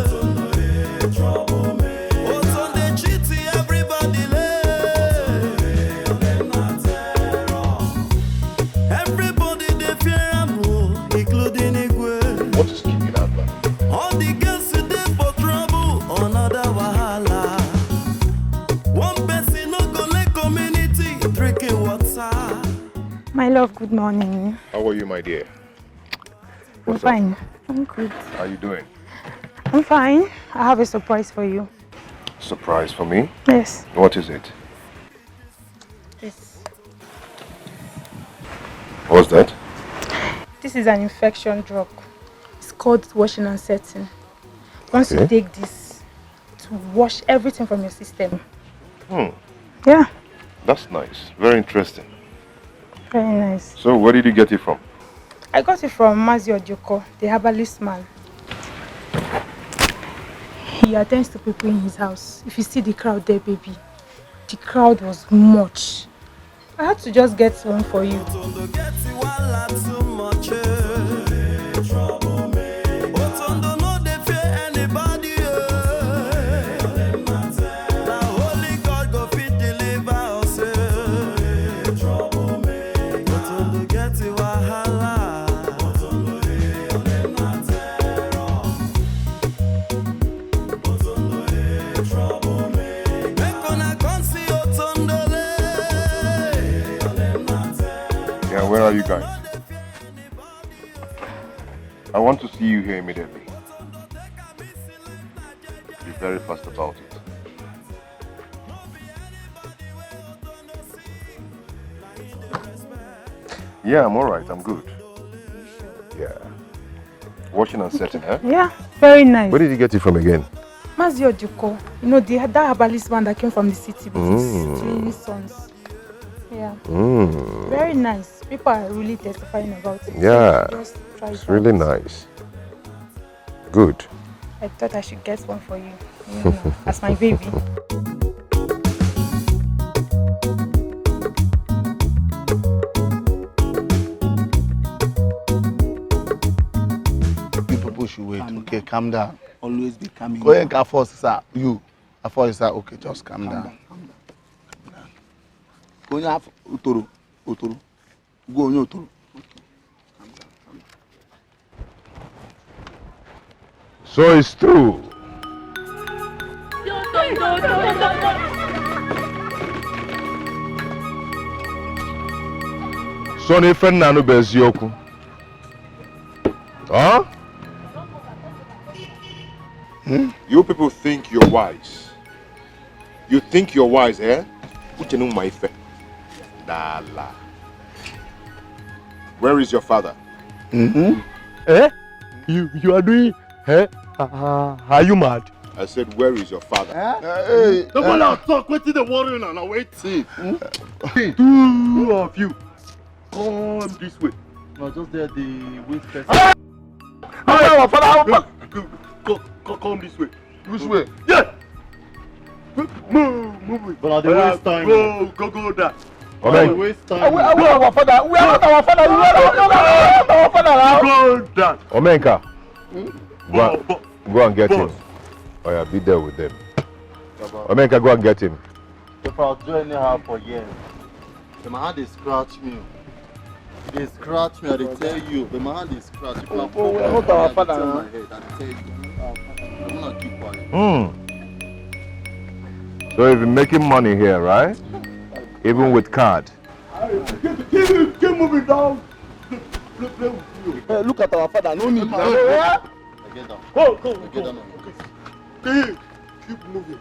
Otondo dey cheat everybody, leh. Everybody dey fear am, oh, including Igwe. What is keeping Agba? All the girls dey for trouble, another wahala. One person no go let community drinking water. My love, good morning. How are you, my dear? I'm fine. I'm good. How are you doing? I'm fine. I have a surprise for you. Surprise for me? Yes. What is it? Yes. What's that? This is an infection drug. It's called washing and setting. Once you Okay. take this, to wash everything from your system. Hmm. Yeah, That's nice. Very interesting. Very nice. So, where did you get it from? I got it from Mazi Odioko, the herbalist man. He attends to people in his house. If you see the crowd there, baby, the crowd was much. I had to just get one for you. Otondo get wahala too much, eh. Otondo no dey fear anybody, eh. Na only God go fit deliver us, eh. Otondo get wahala. Make una come see Otondole. Yeah, where are you guys? I want to see you here immediately. Be very fast about it. Yeah, I'm all right. I'm good. Yeah. Washing and setting, eh? Yeah, very nice. Where did you get it from again? Mazi Odioko, you know, the, that herbalist man that came from the city with his three sons. Yeah. Very nice. People are really testifying about it. Yeah. Just try It's it really out. Nice. Good. I thought I should get one for you. Mm, as my baby. You people should wait. Calm okay, down. Calm down. Always be calm. Go and come first, sir. You. I thought you said, okay, just calm down. Calm down. Calm down. Calm down. Go and have Utoro. Utoro. Go on, Utoro. So it's true. Son, ife nna nụ bụ eziokwu. Huh? Hmm? You people think you're wise. You think you're wise, eh? Uchenu Maife. Dala. Where is your father? Mm-hmm. Eh? You you are doing eh? Uh, are you mad? I said, where is your father? Eh? Uh, hey, no one uh, talk. Wetin dey worry una now? Wait. See. Hmm? Two of you come this way. No, just there the waste person. Ah! Our father, our father. Come, come, come this way. Which way? Yeah. Move, move it. But I dey waste time. Go, go, go down. Omen. I dey waste time. We, we our father. We are not our father. You are not our father. Go down. Omenka. Hmm? Go, go and get him. Oh yeah, be there with them. Omenka, go and get him. If I do anyhow for years, the man dey scratch me. They scratch me, I dey tell you. The man dey scratch. People are poor. Not our father. I tell you. I'm gonna keep quiet. Hmm. So you've been making money here, right? Even with card. Keep, keep, keep moving down. Play, play with you. Hey, look at our father. No need. Hey, get down. Go, go, go. Get down. Keep, keep moving.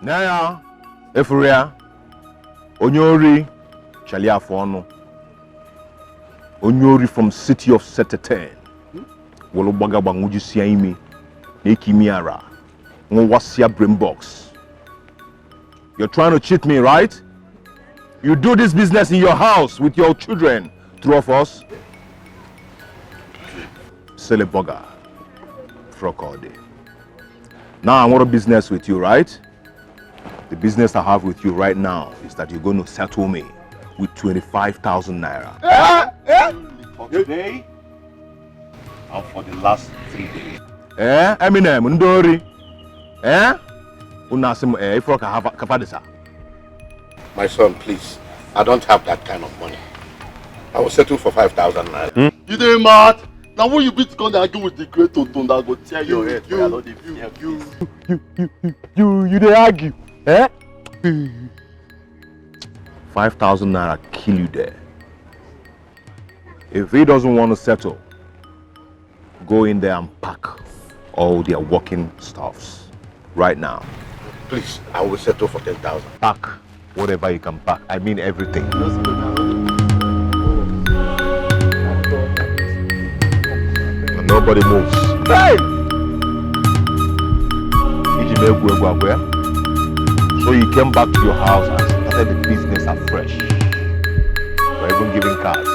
Naya, Efuria, Onyori, Chaliafono, Onyori from city of Seteten, Wolobaga Banguji Siaimi, Nekimiara, Nwasia Brainbox. You're trying to cheat me, right? You do this business in your house with your children, two of us. Silly bugger. Frog all day. Now I want a business with you, right? The business I have with you right now is that you're going to settle me with twenty-five thousand naira. Eh? Eh? For today and for the last three days. Eh? Eminem, Ndori. Eh? Unasim, eh, if I have a My son, please. I don't have that kind of money. I will settle for five thousand naira. Hmm? You dey mad? Now when you beat come dey argue with the great Otunde, I go tear your head. You, you, you, you, you, you, you dey argue, eh? Five thousand naira kill you there. If he doesn't want to settle, go in there and pack all their working stuffs right now. Please, I will settle for ten thousand. Pack whatever you can pack. I mean everything. And nobody moves. Hey! Iji mee egwu egwu agwa ya. So you came back to your house and started the business afresh. We're even giving cars.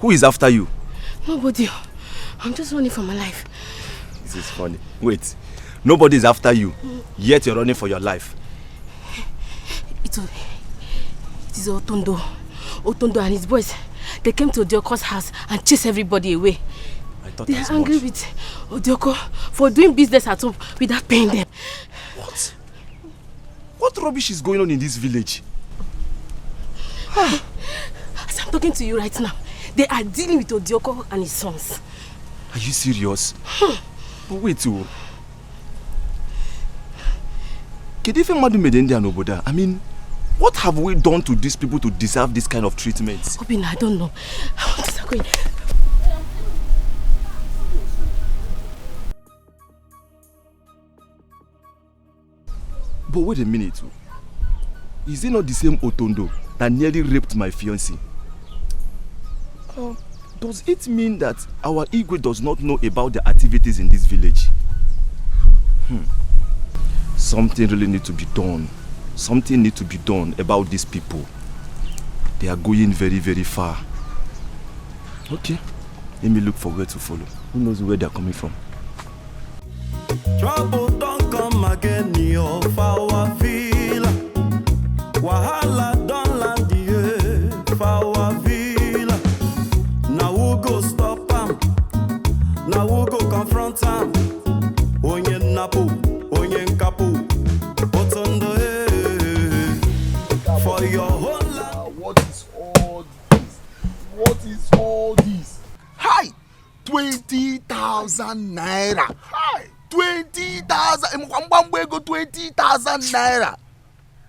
Who is after you? Nobody. I'm just running for my life. This is funny. Wait. Nobody is after you, yet you're running for your life. It, it is Otondo. Otondo and his boys. They came to Odioko's house and chased everybody away. I thought They are angry with Odioko for doing business at home without paying them. What? What rubbish is going on in this village? As I'm talking to you right now, they are dealing with Odioko and his sons. Are you serious? Hmm. But wait, oh. Kedu ife mmadụ mere ndị a n'obodo a? I mean, what have we done to these people to deserve this kind of treatment? Obinna, I don't know. I want to But wait a minute, oh. Is it not the same Otondo that nearly raped my fiancé? Um, does it mean that our Igwe does not know about the activities in this village? Hmm. Something really need to be done. Something need to be done about these people. They are going very, very far. Okay, let me look for where to follow. Who knows where they are coming from? Trouble don come again, yo, for our villa. Wahala don land, yeah, for our villa. Now who go stop am? Now who go confront am? Onye nnapu, onye nkapu, Otondo, eh, for your whole life. What is all this? What is all this? Hi! Twenty thousand naira. Hi! Twenty thousand. Mgbamgba ego twenty thousand naira.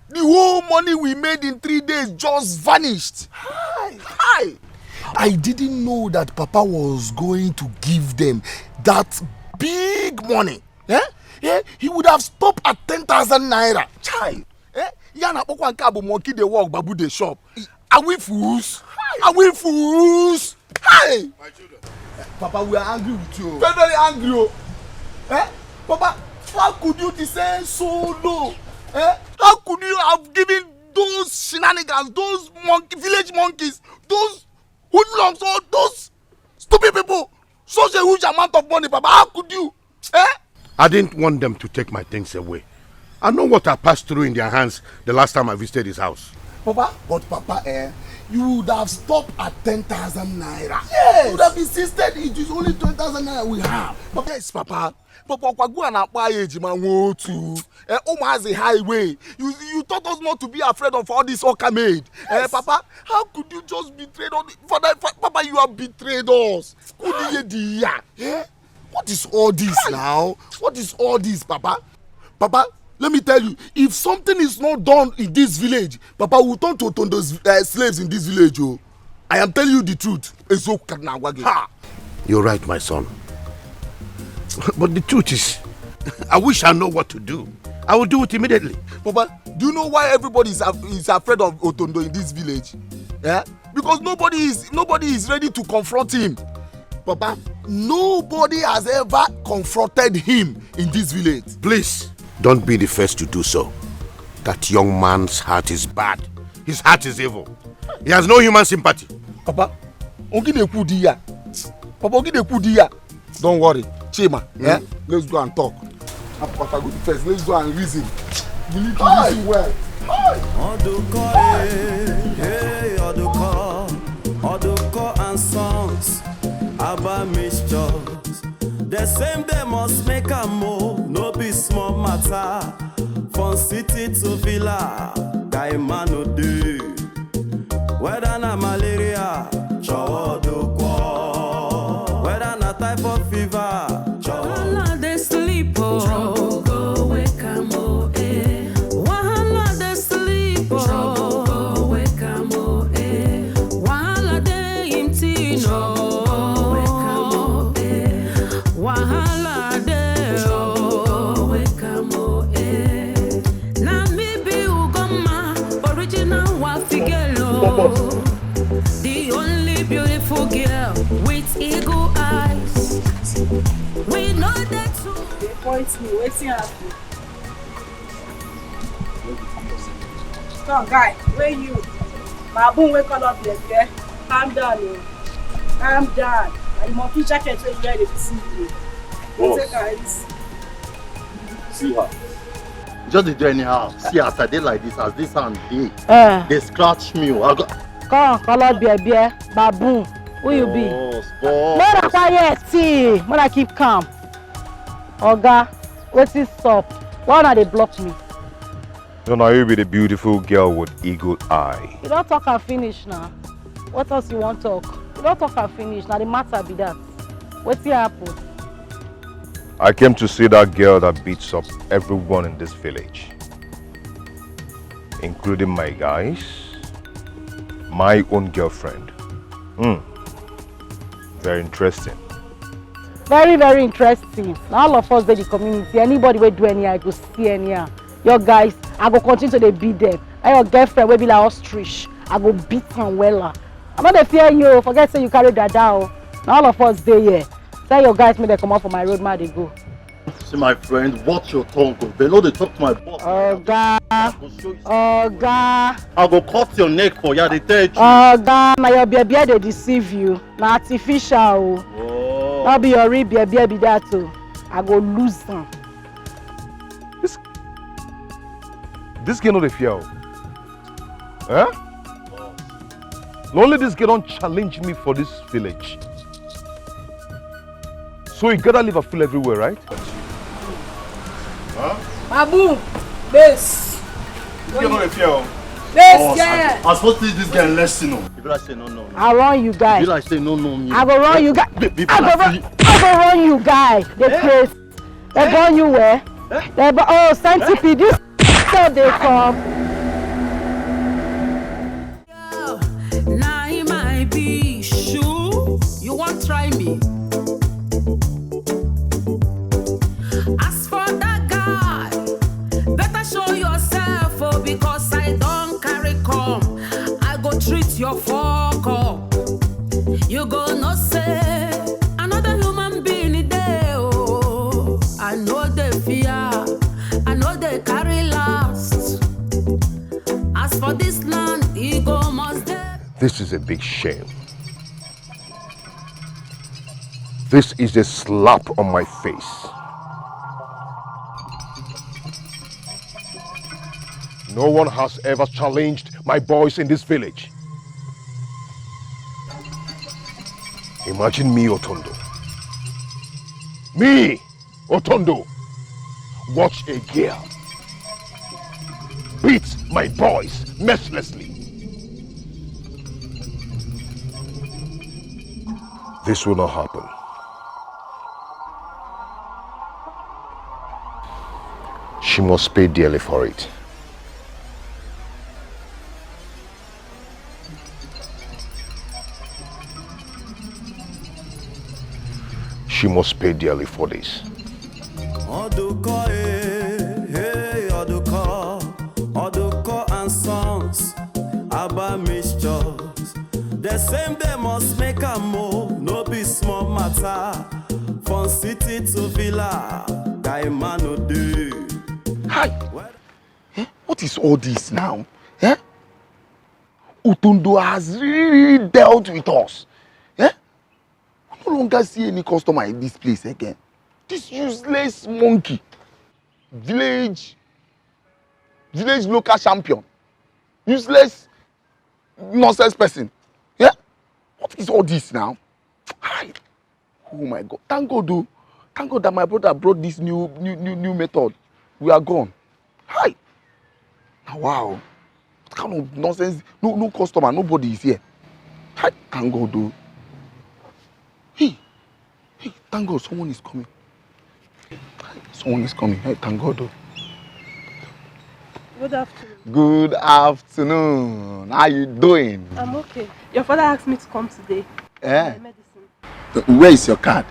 The whole money we made in three days just vanished. Hi! Hi! I didn't know that Papa was going to give them that big money. Eh? Eh? He would have stopped at ten thousand naira. Chai! Eh? Ya na-akpọkwa nke a bụ monkey dey walk, babu dey shop. Are we fools? Are we fools? Hey! Papa, we are angry with you. Very, very angry, oh. Eh? Papa, how could you descend so low? Eh? How could you have given those shenanigans, those monkey, village monkeys, those hoodlums, all those stupid people such a huge amount of money, Papa? How could you? Eh? I didn't want them to take my things away. I know what I passed through in their hands the last time I visited his house. Papa, but Papa, eh, you would have stopped at ten thousand naira. Yes. You would have insisted it is only twenty thousand naira we have. But yes, Papa. Papa, ọkwa gị a na-akpọ anyị ejima nwe otu. Eh, ụmụazị highway. You, you taught us not to be afraid of all this Oka maid. Eh, Papa, how could you just betray us? Father, Fa- Papa, you have betrayed us. Kudi ye di ya. Eh? What is all this now? What is all this, Papa? Papa, let me tell you, if something is not done in this village, Papa, will turn to Otondo's uh, slaves in this village. Oh, I am telling you the truth. Eziokwu ka m na-agwa gị. Ha! You're right, my son. But the truth is, I wish I know what to do. I will do it immediately. Papa, do you know why everybody is, af- is afraid of Otondo in this village? Yeah? Because nobody is nobody is ready to confront him. Papa, nobody has ever confronted him in this village. Please, don't be the first to do so. That young man's heart is bad. His heart is evil. He has no human sympathy. Papa, ọ gị na-ekwu di ya. Papa, ọ gị na-ekwu di ya. Don't worry, Chima. Eh? Let's go and talk. Papa, go first. Let's go and reason. We need to reason well. Oduko, eh, hey, Oduko, Oduko and Sons, Abba Mixtures. The same day must make a move, no be small matter. From city to villa, guy man no dey. Whether na malaria, chowo do kwo. Whether na typhoid fever, chowo. Wahala dey sleep o. Trouble go wake am o, eh. Wahala dey sleep o. Trouble go wake am o, eh. Wahala dey him tin o. Trouble go wake am o, eh. Wahala dey o. Trouble go wake am o, eh. Na me be Ugoma, original Wafi girl o. The only beautiful girl with eagle eyes. We know that too. Dey point me, wetin happen? Come, guy, where you? Baboon wey call up there, there. Calm down o. Calm down. Na the monkey jacket wey you wear dey deceive you. Boss. Take am easy. See her. Just dey do anyhow. See as I dey like this, as this hand dey. Eh. Dey scratch me o. I go. Come, call up there, there. Baboon. Who you be? Boss, boss. Mother quiet, see. Mother keep calm. Oga, wetin stop? Why una dey block me? No, na you be the beautiful girl with eagle eye. You don talk and finish now. What else you wan talk? You don talk and finish. Na the matter be that. Wetin happen? I came to see that girl that beats up everyone in this village, including my guys, my own girlfriend. Hmm. Very interesting. Very, very interesting. Na all of us dey the community. Anybody wey do anyhow, I go see anyhow. Your guys, I go continue to dey beat them. And your girlfriend wey be like ostrich, I go beat am wella. I no dey fear you o. Forget say you carry dada o. Na all of us dey here. Tell your guys make dem comot for my road, make I dey go. See my friend, watch your tongue o. Dem no dey talk to my boss. Oga, I go show you. Oga, I go cut your neck for here, I dey tell you. Oga, na your bia bia dey deceive you. Na artificial o. Oh. No be your real bia bia be that o. I go lose am. This, this girl no dey fear o. Eh? Na only this girl don challenge me for this village. So you gotta leave her fool everywhere, right? Babu, base. This girl no dey fear o. Base, Boss, yeah. I, I suppose teach this guy lesson o. If I say no, no, no. I run you guys. If I say no, no, me. I go run you guys. Be- be- I go run, I go run you guys. Dey craze. Dem born you where? Dem born, oh, centipede. This so dey come. Now in my be shoe, you won't try me. As for that guy, better show yourself, oh, because I don't carry come. I go treat your fuck up. You go no say another human being dey, oh. I know they fear, I know they carry last. As for this land, he go must dey. This is a big shame. This is a slap on my face. No one has ever challenged my boys in this village. Imagine me, Otondo. Me, Otondo. Watch a girl beat my boys mercilessly. This will not happen. She must pay dearly for it. She must pay dearly for this. Oduko, eh, hey, Oduko, Oduko and Sons, Abba Mixtures. The same they must make a move, no be small matter. From city to villa, guy man no do. Hi! Eh? What is all this now? Eh? Otondo has really dealt with us. Eh? We no longer see any customer in this place again. This useless monkey. Village, village local champion. Useless nonsense person. Yeah? What is all this now? Hi. Oh my God. Thank God, though. Thank God that my brother brought this new, new, new, new method. We are gone. Hi. Now, wow. What kind of nonsense? No, no customer. Nobody is here. Hi. Thank God, though. Hey. Hey, thank God someone is coming. Someone is coming. Hey, thank God, though. Good afternoon. Good afternoon. How you doing? I'm okay. Your father asked me to come today. Eh? My medicine. Where is your card?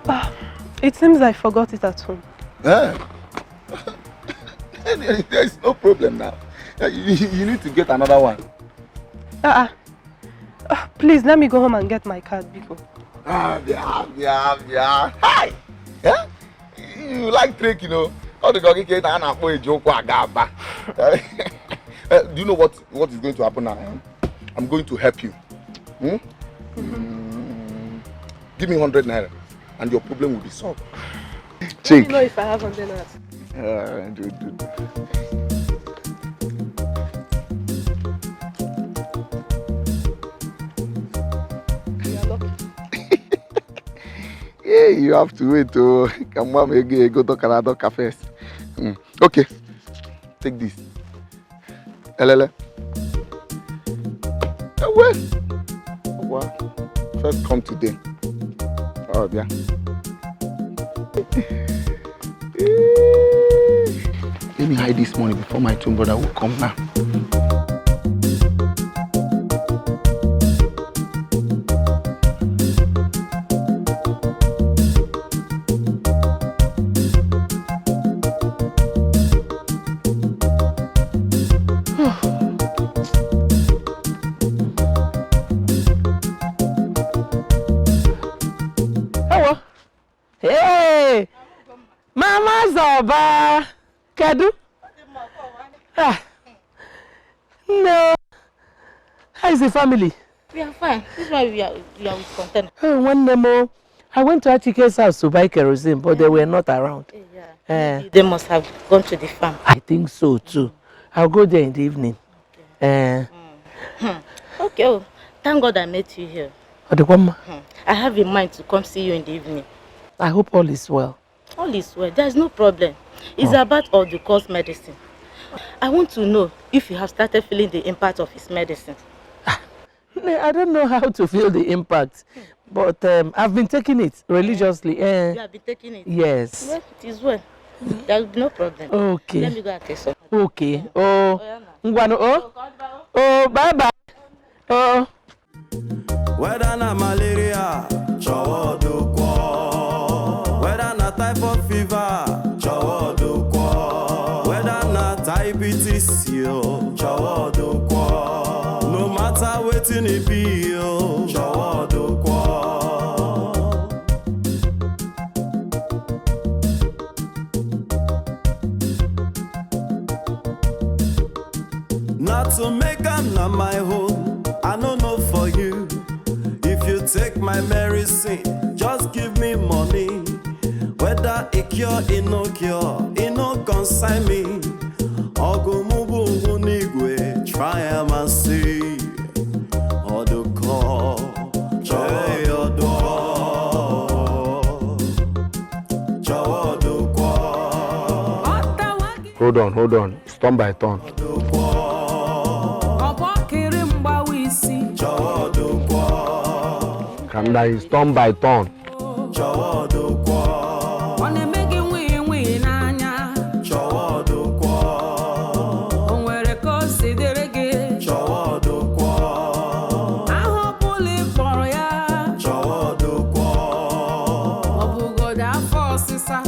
Ah, it seems I forgot it at home. Eh? There is no problem now. Eh, You, you need to get another one. Uh-uh. Ah, please, let me go home and get my card, biko. Ah, yeah, yeah, yeah. Hi! Eh? You like trick, you know. All the doggy kids are not going to joke. Eh, do you know what, what is going to happen now? Eh? I'm going to help you. Hmm? Mm, give me hundred naira and your problem will be solved. Let me know if I have hundred naira. Uh, do, do, do. You are lucky. Yeah, you have to wait. Oh, come on, go, go talk another talk first. Mm. Okay, take this. Elele. Eh, well. Well, first come today. Oh, yeah. Eh, Hide this money before my twin brother will come now. Ewo. Hey! Mama Zoba! Kedu? Ah. No. How is the family? We are fine. This is why we are, we are with container. Oh, one name. Oh. I went to Achike's house to buy kerosene, but they were not around. Eh, yeah. Eh. Maybe they must have gone to the farm. I think so too. I'll go there in the evening. Eh. Hmm. Okay, oh, thank God I met you here. Adekwamma. Hmm. I have in mind to come see you in the evening. I hope all is well. All is well. There's no problem. It's about all the course medicine. I want to know if you have started feeling the impact of his medicine. I don't know how to feel the impact, but um, I've been taking it religiously. Eh. You have been taking it? Yes. Well, it is well. There will be no problem. Okay. Let me go and take some. Okay. Oh, ngwanu, oh, oh, bye bye. Oh. Whether na malaria, chọwa ọdụkwọ. Whether na typhoid fever, chọwa ọdụkwọ. Whether na diabetes, yo, chọwa ọdụkwọ. No matter wetin e be, yo, chọwa ọdụkwọ. Not to make am na my own, I no know for you. If you take my medicine, just give me money. Whether e cure, e no cure, e no concern me. Ọgụ mụ bụ ngwụ n'igwe, try am and see. Ọdụkwọ, chọwa ọdụkwọ, chọwa ọdụkwọ. Hold on, hold on. It's turn by turn. Calm down, it's turn by turn. Ọ na-eme gị nwii nwii n'anya. O nwere ka o si dịrị gị. Aha ọ bụla ị kpọrọ ya. Ọ bụgodo afọ ọsịsa.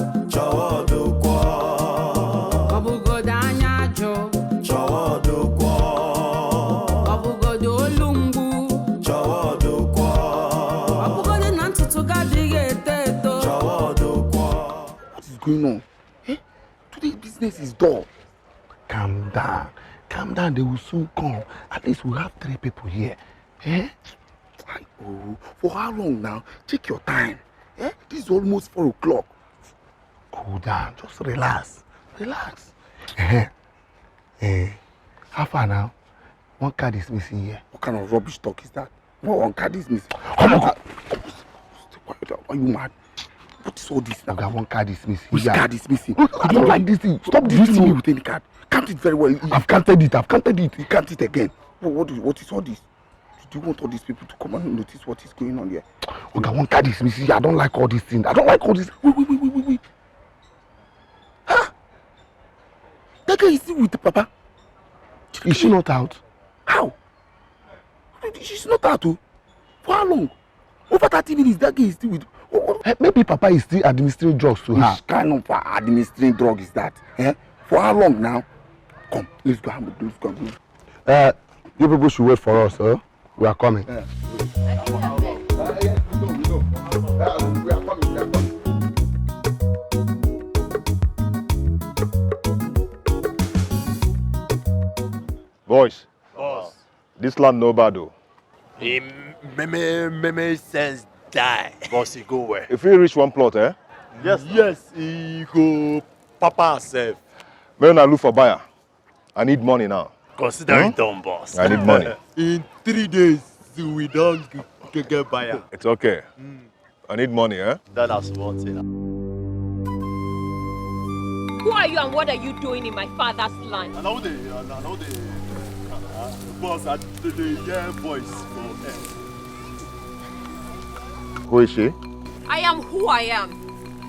Ọ bụgodo anya ajụ. Ọ bụgodo olu mgbu. Ọ bụgodo na ntutu gị adịghị eto eto. What is going on? Eh? Today business is dull. Calm down. Calm down. They will soon come. At least we have three people here. Eh? Ay, oh, for how long now? Check your time. Eh? This is almost four o'clock. Cool down. Just relax. Relax. Eh, eh. How far now? One card is missing here. What kind of rubbish talk is that? What one card is missing? Come on, come. Are you mad? What is all this now? Oga, one card is missing. Which card is missing? I don't like this thing. Stop this thing. With any card. Count it very well. I've counted it. I've counted it. You count it again. What, what, do- what is all this? Do you want all these people to come and notice what is going on here? Oga, one card is missing. I don't like all this thing. I don't like all this. Wait, wait, wait, wait, wait, wait. Huh? That girl is still with the papa. Is she not out? How? She's not out, oh. For how long? Over thirty minutes, that girl is still with. What, what? Eh, maybe Papa is still administering drugs to her. Which kind of uh, administering drug is that? Eh? For how long now? Come, let's go. Let's go. Uh, you people should wait for us, huh? We are coming. Boys, this land no bad o. Im meme meme sense die. Boss, e go well. If you reach one plot, eh? Yes, yes, e go papa sef. Make una look for buyer. I need money now. Consider it done, boss. I need money. In three days, we don g- g- get buyer. It's okay. I need money, eh? That is one thing. Who are you and what are you doing in my father's land? I know the, I know the, uh, boss, I the, the yeah, voice for eh. Who is she? I am who I am.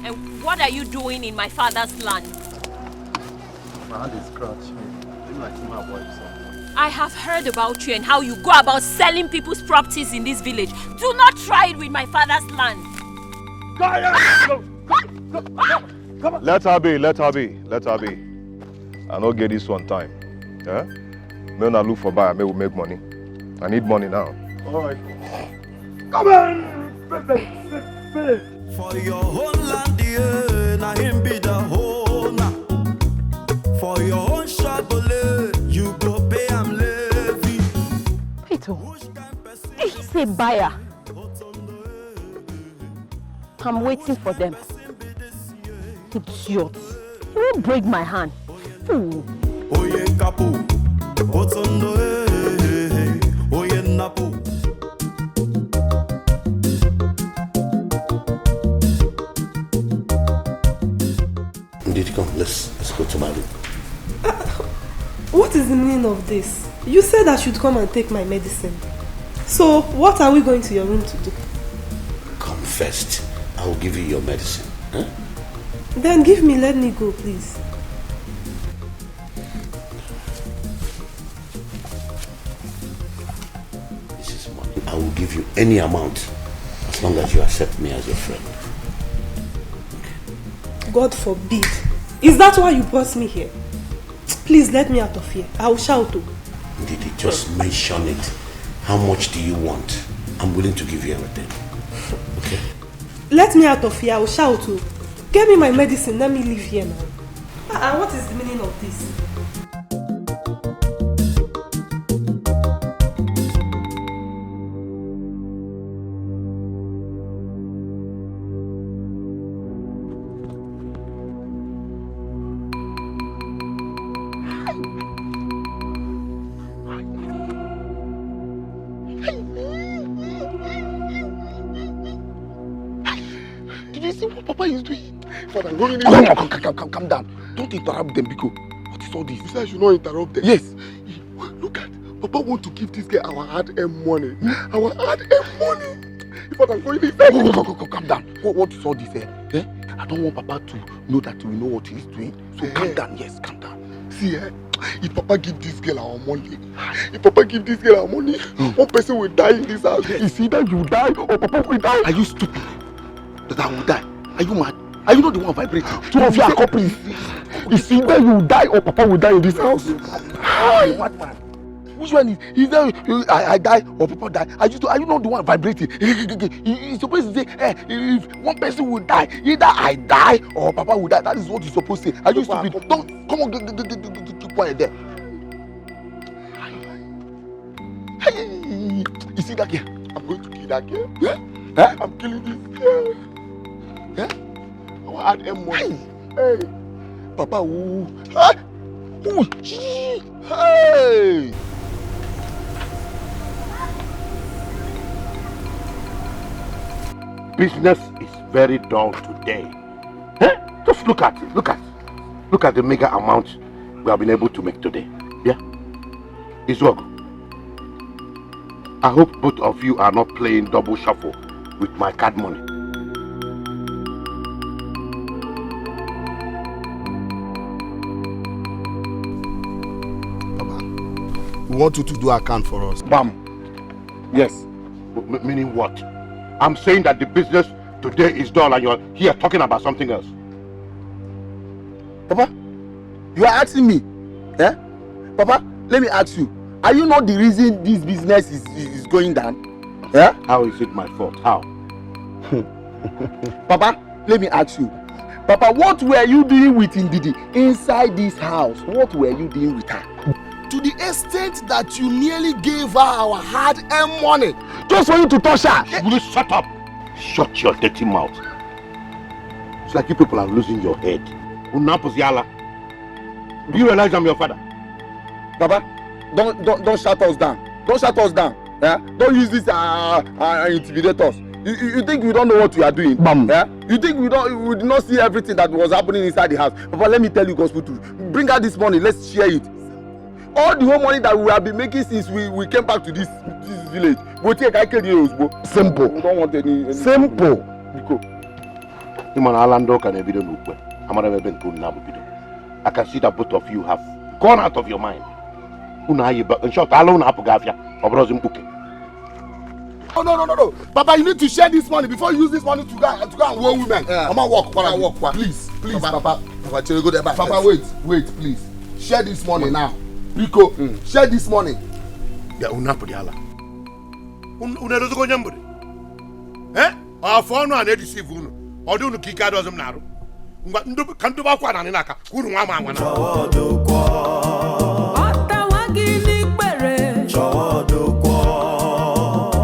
And what are you doing in my father's land? My hand is scratch. Maybe my team have wiped some. I have heard about you and how you go about selling people's properties in this village. Do not try it with my father's land. Let her be, let her be, let her be. I no get this one time. Eh? Make una look for buyer, make we make money. I need money now. All right. Come on! For your own land, yeah, na him be the owner. For your own shagole, you go pay am levy. Peter, did he say buyer? I'm waiting for them. Idiot. You won't break my hand. Fool. Oye kapu, otondo eh, oye napu. Indeed, come, let's, let's go to my room. What is the meaning of this? You said I should come and take my medicine. So, what are we going to your room to do? Come first. I will give you your medicine. Huh? Then give me, let me go, please. This is money. I will give you any amount as long as you accept me as your friend. God forbid. Is that why you brought me here? Please let me out of here. I will shout to. Did he just mention it? How much do you want? I'm willing to give you everything. Okay? Let me out of here. I will shout to. Get me my medicine. Let me leave here now. Ah, ah, what is the meaning of this? Did you see what Papa is doing? Father, no, no, no, come, come, come, come down. Don't interrupt them, Biko. What is all this? You said I should not interrupt them. Yes. Look at Papa want to give this girl our hard-earned money. Our hard-earned money. Father, go in. Go, go, go, go, go, calm down. What, what is all this, eh? Eh? I don't want Papa to know that we know what he's doing. So calm down, yes, calm down. See, eh? If Papa give this girl our money, if Papa give this girl our money, one person will die in this house. It's either you die or Papa will die. Are you stupid? That I will die? Are you mad? Are you not the one vibrating? Two of you are couples. It's either you die or Papa will die in this house. Hi! Madman. Which one is, is that you, I, I die or Papa die? Are you, are you not the one vibrating? You, you supposed to say, eh, if one person will die, either I die or Papa will die. That is what you supposed to say. Are you stupid? Don't, come on, get, get, get, get, get, keep quiet there. Hey, you see that girl? I'm going to kill that girl. Eh? Eh? I'm killing this girl. Eh? I want add M money. Hey, Papa, ooh. Hey! Ooh, gee. Hey! Business is very dull today. Eh? Just look at it. Look at, look at the mega amount we have been able to make today. Yeah? It's work. I hope both of you are not playing double shuffle with my card money. Baba, we want you to do account for us. Bam. Yes. M- meaning what? I'm saying that the business today is dull and you're here talking about something else. Papa, you are asking me? Eh? Papa, let me ask you. Are you not the reason this business is, is, is going down? Eh? How is it my fault? How? Papa, let me ask you. Papa, what were you doing with Ndidi inside this house? What were you doing with her? To the extent that you nearly gave her our hard-earned money just for you to touch her. Will you shut up? Shut your dirty mouth. It's like you people are losing your head. Unapuziala. Do you realize I'm your father? Baba, don't, don't, don't shut us down. Don't shut us down. Yeah? Don't use this uh, uh, intimidate us. You, you, you think we don't know what we are doing? Bam. Yeah? You think we don't, we did not see everything that was happening inside the house? Papa, let me tell you gospel truth. Bring out this money. Let's share it. All the whole money that we have been making since we, we came back to this, this village. Go take, I carry you, Ozugbo. Simple. We don't want any, any Simple. Biko. Ị ma na ala ndị ụka na-ebido n'ukwe. Amara m ebe nke unu na-abụ bido. I can see that both of you have gone out of your mind. Unu ayi ba, in short, ala unu hapụ gị afịa, ọ bụrụzi mkpuke. Oh, no, no, no, no. Papa, you need to share this money before you use this money to go, to go and warn women. Yeah. Mama, walk, Papa, walk, walk. Please, please, Papa. Papa, Papa, go there, Papa, wait, wait, please. Share this money now. Rico, mm. Share this money. Yeah, unu hapụ dị ala. Unu edozigo onye mgbede. Eh? Afọ ọnụ a na-edisive unu. Ọ dị unu ka ike adọzi m na-arụ. Ngwa, ka ndụba akwa na anyị n'aka. Uru nwa ma anwa na. Ọtawa gị n'ikpere.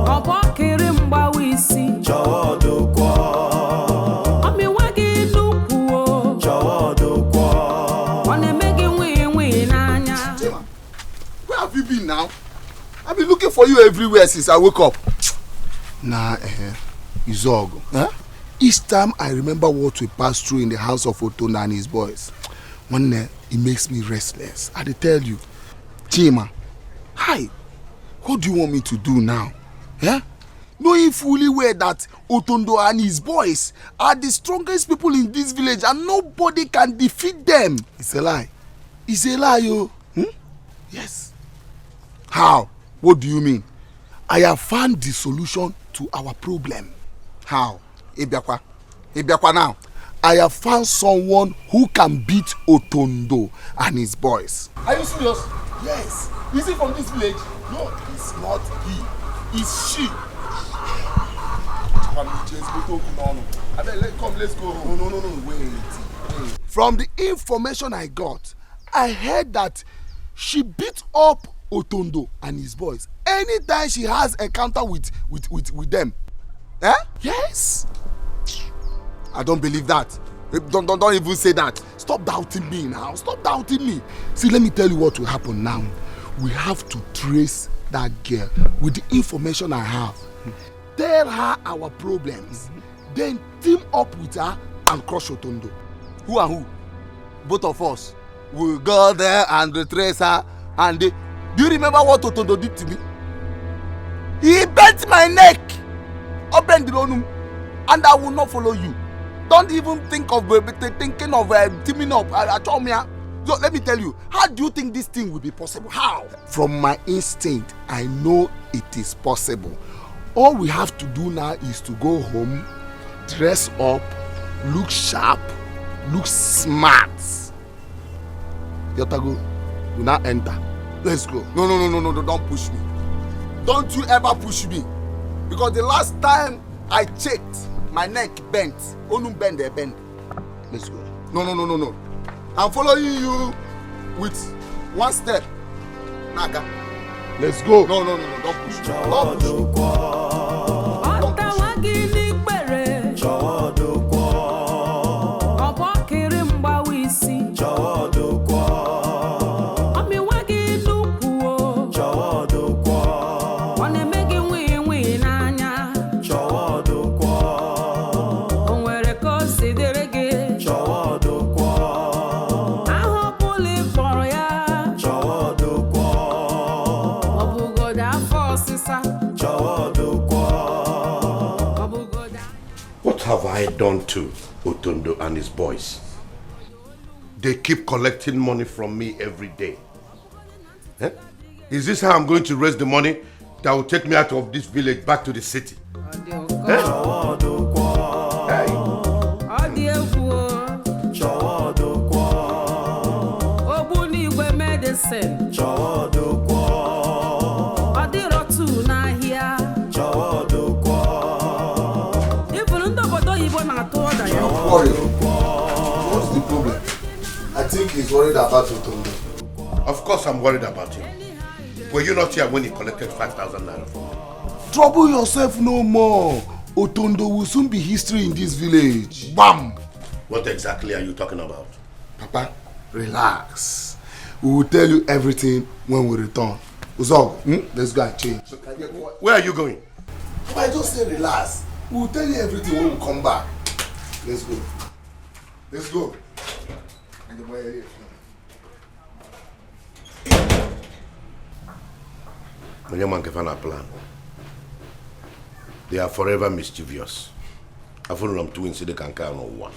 Ọbọkịrị mgbawa isi. Ọmịwa gị n'ukwu o. Ọ na-eme gị nwii nwii n'anya. Chima, where have you been now? I've been looking for you everywhere since I woke up. Nah, eh, Izogo. Huh? Each time I remember what we passed through in the house of Otonda and his boys, one day, it makes me restless. I dey tell you, Chima, hi, what do you want me to do now? Eh? Knowing fully well that Otondo and his boys are the strongest people in this village and nobody can defeat them. It's a lie. It's a lie, yo. Hmm? Yes. How? What do you mean? I have found the solution to our problem. How? Ibiakwa. Ibiakwa now. I have found someone who can beat Otondo and his boys. Are you serious? Yes. Is he from this village? No, it's not he. It's she. Come, let's go to Otondo. Abeg, let, come, let's go. No, no, no, no, wait, wait. From the information I got, I heard that she beat up Otondo and his boys anytime she has encounter with, with, with, with them. Eh? Yes. I don't believe that. Eh, don't, don't, don't even say that. Stop doubting me now. Stop doubting me. See, let me tell you what will happen now. We have to trace that girl with the information I have. Tell her our problems. Then team up with her and crush Otondo. Who and who? Both of us. We go there and retrace her. And they, do you remember what Otondo did to me? He bent my neck. Open the room, and I will not follow you. Don't even think of, uh, th-, thinking of, uh, teaming up. I, I told me, ah. So let me tell you, how do you think this thing will be possible? How? From my instinct, I know it is possible. All we have to do now is to go home, dress up, look sharp, look smart. Yotago, we now enter. Let's go. No, no, no, no, no, no, don't push me. Don't you ever push me. Because the last time I checked, my neck bent. Onum bend, they bend. Let's go. No, no, no, no, no. I'm following you with one step. Naga. Let's go. No, no, no, no, don't push me. Don't push me. Ọtawa gị n'ikpere. Ọbọkịrị mgbawa isi. Ọmịwa gị n'ukwu o. Ọ na-eme gị nwii nwii n'anya. O nwere ka o si dịrị gị. Aha ọ bụla ị kpọrọ ya. Ọ bụgodo afọ ọsịsa. Ọ bụgodo. What have I done to Otondo and his boys? They keep collecting money from me every day. Eh? Is this how I'm going to raise the money that will take me out of this village back to the city? Eh? Hey. Ọ dị egwu o. Ogbunigwe medicine. Ọ dịrọ two n'ahịa. Even ndị obodo oyibo na-atụ ọda ya. Don't worry. What's the problem? I think he's worried about Otondo. Of course I'm worried about him. Were you not here when he collected five thousand naira from me? Trouble yourself no more. Otondo will soon be history in this village. Bam! What exactly are you talking about? Papa, relax. We will tell you everything when we return. Uzog, hmm? Let's go and change. Where are you going? Papa, I just say relax. We will tell you everything when we come back. Let's go. Let's go. Onye ma nke fa na plan. They are forever mischievous. Afụrụ m twins dị ka nke a n'ụwa.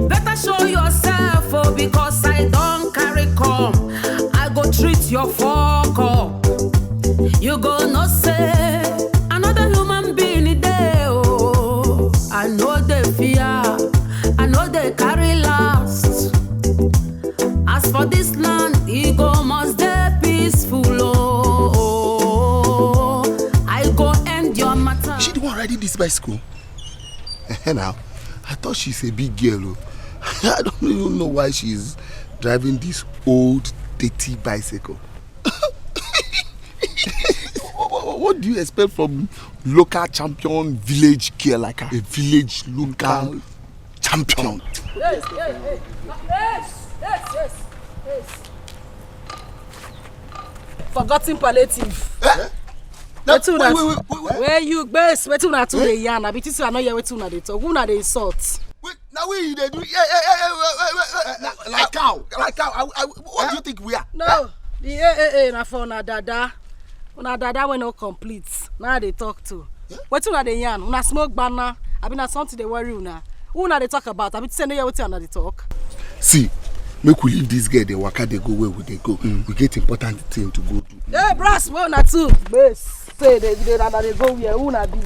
Better show yourself, oh, because I don't carry come. I go treat your fuck up. You go no say another human being there, oh. I know they fear, I know they carry last. As for this land, he go must dey peaceful, oh. I go end your matter. Is she the one riding this bicycle? Now, I thought she's a big girl, oh. I don't even know why she's driving this old, dirty bicycle. What, what, what do you expect from local champion village girl like her? A village local champion. Yes, yes, yes, yes, yes, yes, yes. Forgotten palliative. Eh? Wetin una Wait, wait, wait, wait, wait. Where you base? Wetin una two Eh? dey yarn? Abi this una no hear wetin una dey talk? Who una dey insult? Wait, now we you dey do? Yeah, yeah, yeah, yeah, wait, wait, wait, wait. Eh, eh, like how? Like how? I, I, what do you think we are? No, the A A A na for una dada. Una dada wey no complete. Now I dey talk to. Wetin una dey yarn? Una smoke gbana? Abi na something dey worry una? Who una dey talk about? Abi say no hear wetin una dey talk? See, make we leave this girl dey waka dey go where we dey go. We get important thing to go do. Hey, bros, wey una two base say dey dey una dey go where? Who una be?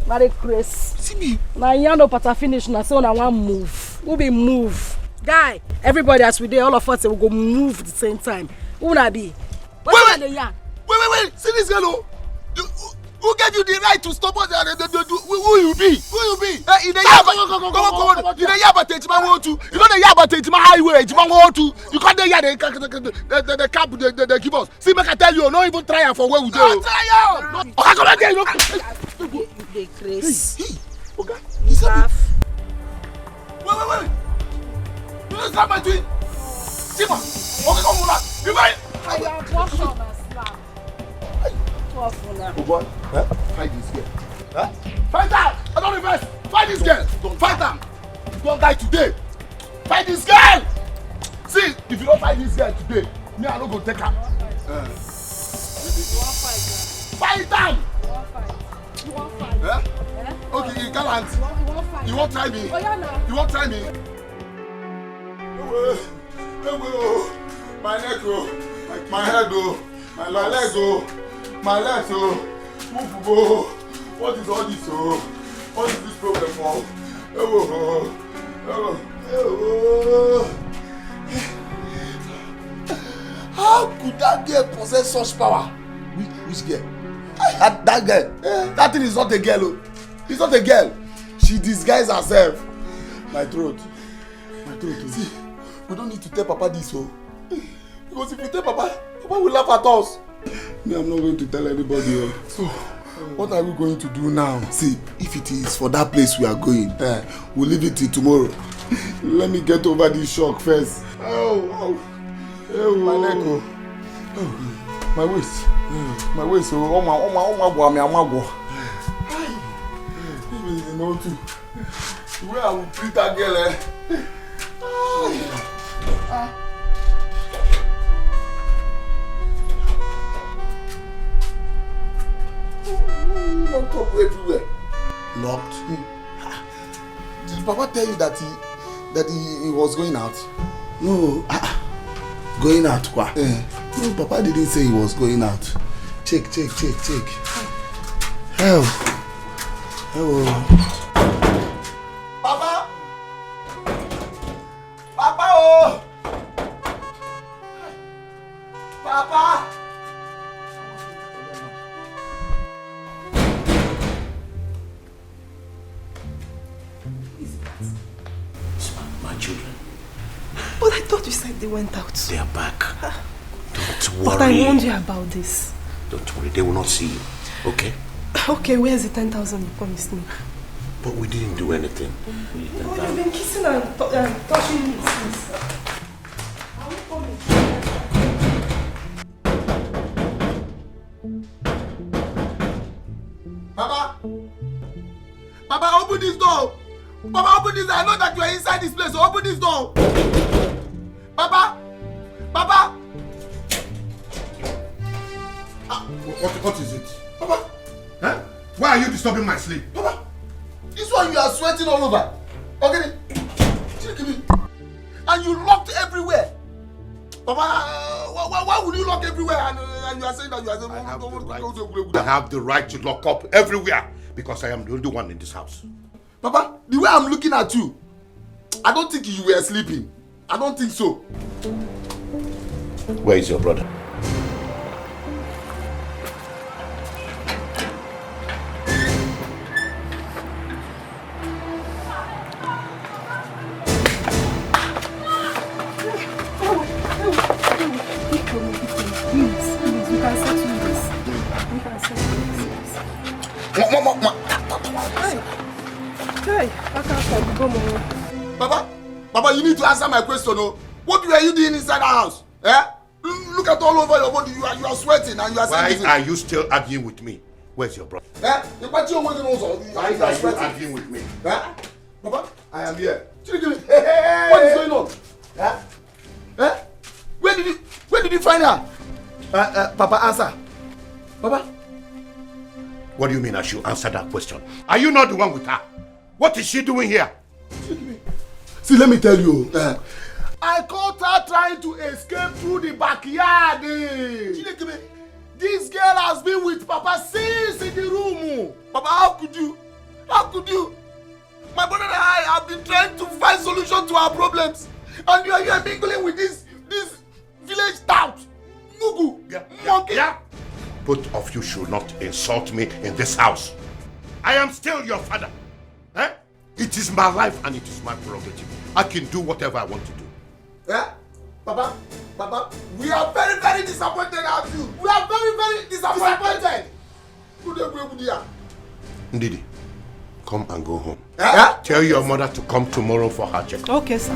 Una dey craze. See me. Na yarn no pata finish, una say una wan move. Who be move? Guy, everybody as we dey, all of us say we go move the same time. Who una be? Wetin una dey yarn? Wait, wait, wait. See this girl, oh. You, who, who gave you the right to stop us? And the, the, the, who, who you be? Who you be? Eh, you dey yarn about, come on, come on, come on. You dey yarn about Ejima Wotu. You know dey yarn about Ejima Highway, Ejima Wotu. You come dey yarn the, the, the, the cap they, they, they give us. See, make I tell you, no even try am for where we dey. No try am. No. Oga, come out there, you know. You dey craze. Hey, hey, Oga, you laugh. Wait, wait, wait. You don't slap my twin. Chima, okay, come on. You buy. I am abortion and slap. Two of una. Oh boy, eh? Fight this girl. Eh? Fight her. I don't reverse. Fight this girl. Don't fight her. You don't die today. Fight this girl. See, if you don't fight this girl today, me, I no go take her. Eh. You wan fight? Fight am. You wan fight? You wan fight? Eh? Eh? Okay, you gallant. You wan, you wan fight? You wan try me? Oh, yeah, now. You wan try me? Ewe, ewe o, my neck o, my head o, my leg o, my legs o, move go. What is all this o? What is this problem o? Ewo o, ewo, ewo. How could that girl possess such power? Which, which girl? That, that girl. Eh, that thing is not a girl o. It's not a girl. She disguised herself. My throat. My throat o. See, we don't need to tell Papa this o. Because if we tell Papa, Papa will laugh at us. Me, I'm not going to tell anybody o. So, what are we going to do now? See, if it is for that place we are going, eh, we'll leave it till tomorrow. Let me get over this shock first. Oh, oh. Eh, my neck o. Oh, my waist. My waist o. Oh my, oh my, oh my, oh my, oh my. Hi. Even in the no too. The way I will treat that girl, eh? Ah. Locked up everywhere. Locked? Hmm. Ah. Did Papa tell you that he, that he, he was going out? No, ah, ah. Going out, kwa. Eh. No, Papa didn't say he was going out. Check, check, check, check. Hell. Hello. Papa! Papa o! Papa! Who is that? It's my, my children. But I thought you said they went out. They are back. Ah. Don't worry. But I warned you about this. Don't worry, they will not see you. Okay? Okay, where's the ten thousand you promised me? But we didn't do anything. Oh, you've been kissing and tou-, and touching me since. Are we coming? Papa! Papa, open this door! Papa, open this door! I know that you are inside this place, so open this door! Papa! Papa! Ah, what, what is it? Papa! Huh? Why are you disturbing my sleep? Papa! This one you are sweating all over. Okay, check me. You locked everywhere. Papa, uh, why, why, why would you lock everywhere and, uh, and you are saying that you are saying, I have the right. I have the right to lock up everywhere because I am the only one in this house. Papa, the way I'm looking at you, I don't think you were sleeping. I don't think so. Where is your brother? Please, please, we can settle this. We can settle this. Mo, mo, mo, mo. Hey, hey, I can't stop. Go, Mama. Baba, Baba, you need to answer my question, oh. What were you doing inside the house? Eh? L-, look at all over your body. You are, you are sweating and you are saying this. Why are you still arguing with me? Where's your brother? Eh? You party your way, you know, so you are, you are sweating. Why are you arguing with me? Eh? Baba, I am here. Chidikeme, what is going on? Eh? Eh? Where did you, where did you find her? Uh, uh, Papa, answer. Papa. What do you mean I should answer that question? Are you not the one with her? What is she doing here? See, let me tell you. Uh, I caught her trying to escape through the backyard. Eh. Chidikeme, this girl has been with Papa since in the room. Papa, how could you? How could you? My brother and I have been trying to find solution to our problems, and you are here mingling with this, this village tout, mugu, yeah, yeah, monkey. Yeah. Both of you should not insult me in this house. I am still your father. Eh? It is my life and it is my prerogative. I can do whatever I want to do. Eh? Papa, Papa, we are very, very disappointed at you. We are very, very disappointed. Ndidi, come and go home. Eh? Tell your mother to come tomorrow for her checkup. Okay, sir.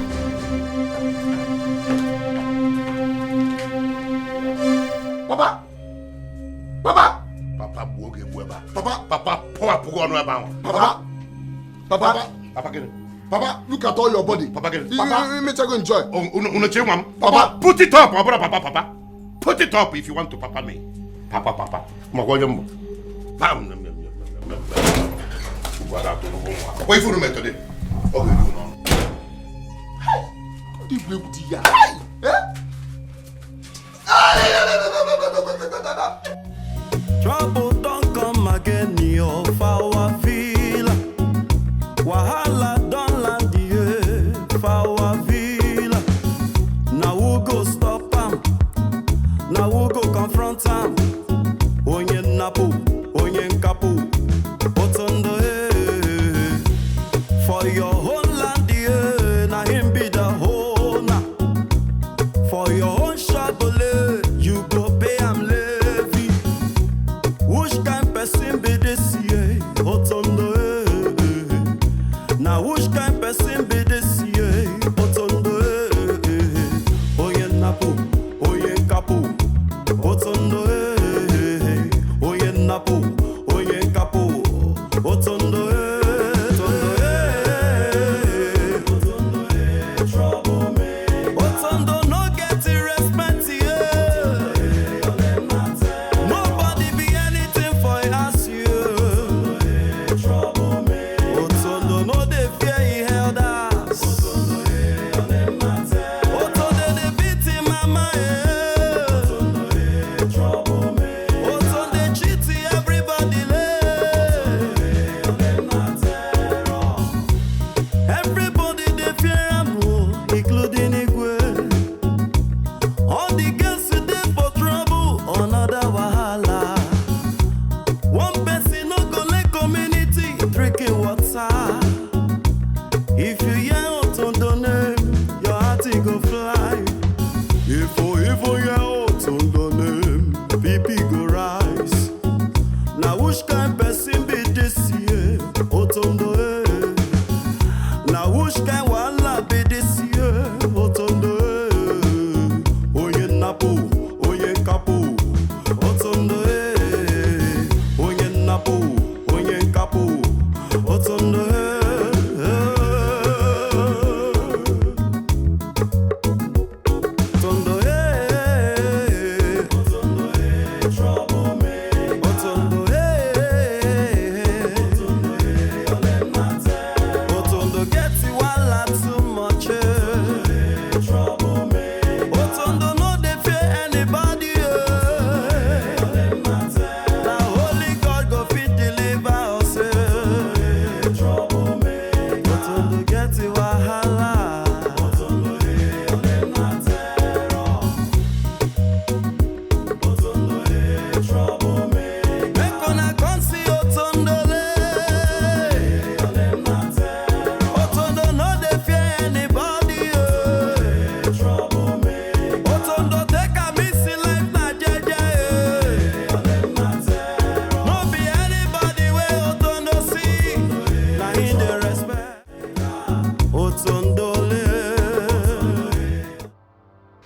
Papa! Papa! Papa, gbuo gị egbu ebe a. Papa! Papa, pụwapụgo ọnụ ebe ahụ. Papa! Papa! Papa gịnị? Papa, look at all your body. Papa gịnị? Papa, ị mechago enjoy. Unu, unu che nwa m? Papa, put it up, ọ bụrụ papa, papa. Put it up if you want to papa me. Papa, papa. Ma gwa onye mbụ. Pam. Ugbu a na-atụ ụgwọ nwa. Ọkwa ife unu metọdị. Ọ ga-eru n'ọnụ. Ndị bụ egwu di ya. Eh? Trouble don come again, yo, for our villa. Wahala don land, yeah, for our villa. Now who go stop am? Now who go confront am? Onye nnapu, onye nkapu, otondo, eh. For your homeland, yeah, na him be the owner. For your own shagole, you go pay am levy. Which kind person be this, yeah? Otondo, eh, eh. Now which kind person be this, yeah? Otondo, eh, eh. Onye nnapu, onye nkapu, otondo, eh,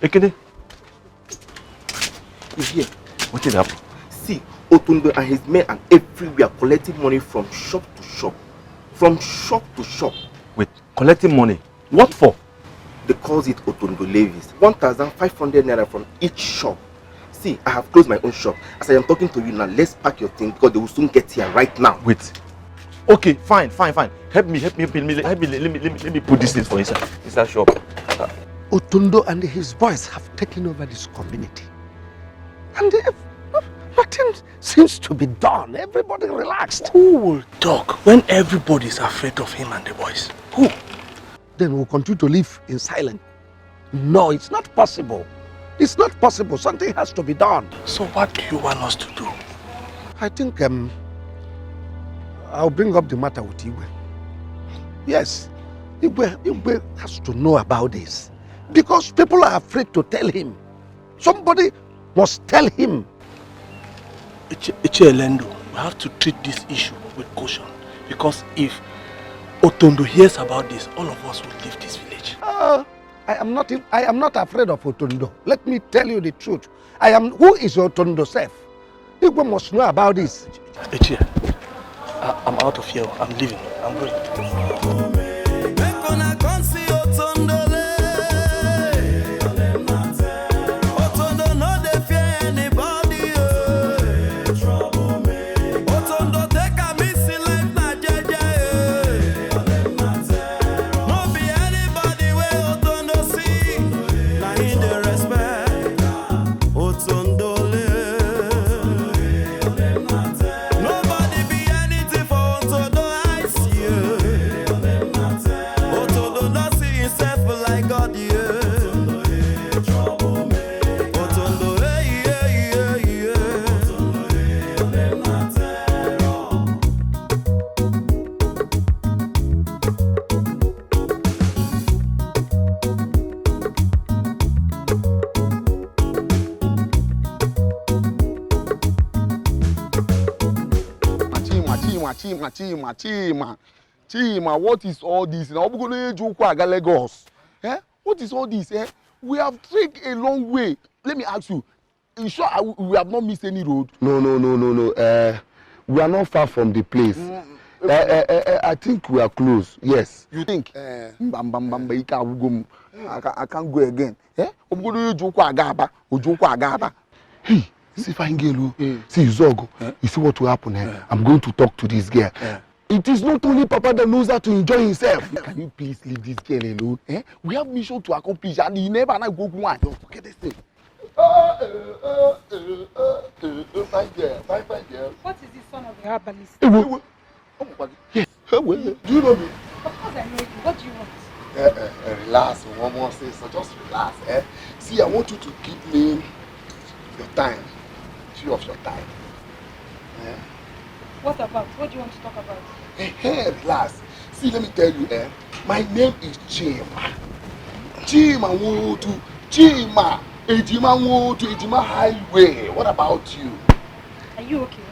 Ekene. He's here. Wetin happen? See, Otondo and his men are everywhere collecting money from shop to shop. From shop to shop. Wait, collecting money? What for? They calls it Otondo levies. One thousand five hundred naira from each shop. See, I have closed my own shop. As I am talking to you now, let's pack your things because they will soon get here right now. Wait. Okay, fine, fine, fine. Help me, help me, help me, help me, let me, let me, let me put this thing for inside, inside shop. Otondo and his boys have taken over this community. And uh, nothing seems to be done. Everybody relaxed. Who will talk when everybody is afraid of him and the boys? Who? Then we'll continue to live in silence. No, it's not possible. It's not possible. Something has to be done. So what do you want us to do? I think um, I'll bring up the matter with Igwe. Yes, Igwe, Igwe has to know about this. Because people are afraid to tell him. Somebody must tell him. Ichie Lendo, we have to treat this issue with caution. Because if Otondo hears about this, all of us will leave this village. Uh, I am not in, I am not afraid of Otondo. Let me tell you the truth. I am who is Otondo self? Igwe must know about this. Ichie, I, I'm out of here. I'm leaving. I'm going. Chima, Chima, Chima, Chima, Chima. Chima, what is all this? Now, we're going to aga Lagos. Eh? What is all this? Eh? We have trekked a long way. Let me ask you, you sure I, we have not missed any road? No, no, no, no, no. Uh, we are not far from the place. Mm, uh, uh, uh, uh, I think we are close. Yes. You think? Uh, bam, bam, bam, bam. I can't, I can't go again. Eh? Obodo Ojukwu Agaba, Ojukwu Agaba. Hey, see fine girl, oh. Mm. See Zogo. Eh? You see what will happen, eh? Eh. I'm going to talk to this girl. Eh. It is not only Papa that knows how to enjoy himself. Can you please leave this girl alone? Eh? We have mission to accomplish, and he never and I go one. Don't forget this thing. Oh, oh, oh, oh, oh, oh, oh, fine girl, fine, fine girl. What is this son of a herbalist? Ewo. Ewo. Oh, my God. Yes. Ewo. Do you know me? Of course I know you. What do you want? Eh, eh, eh, relax, one more say so. Just relax, eh? See, I want you to give me your time, few of your time. Eh? What about? What do you want to talk about? Eh, eh, relax. See, let me tell you, eh? My name is Chima. Chima Nwotu. Chima. Ejima Nwotu. Ejima Highway. What about you? Are you okay?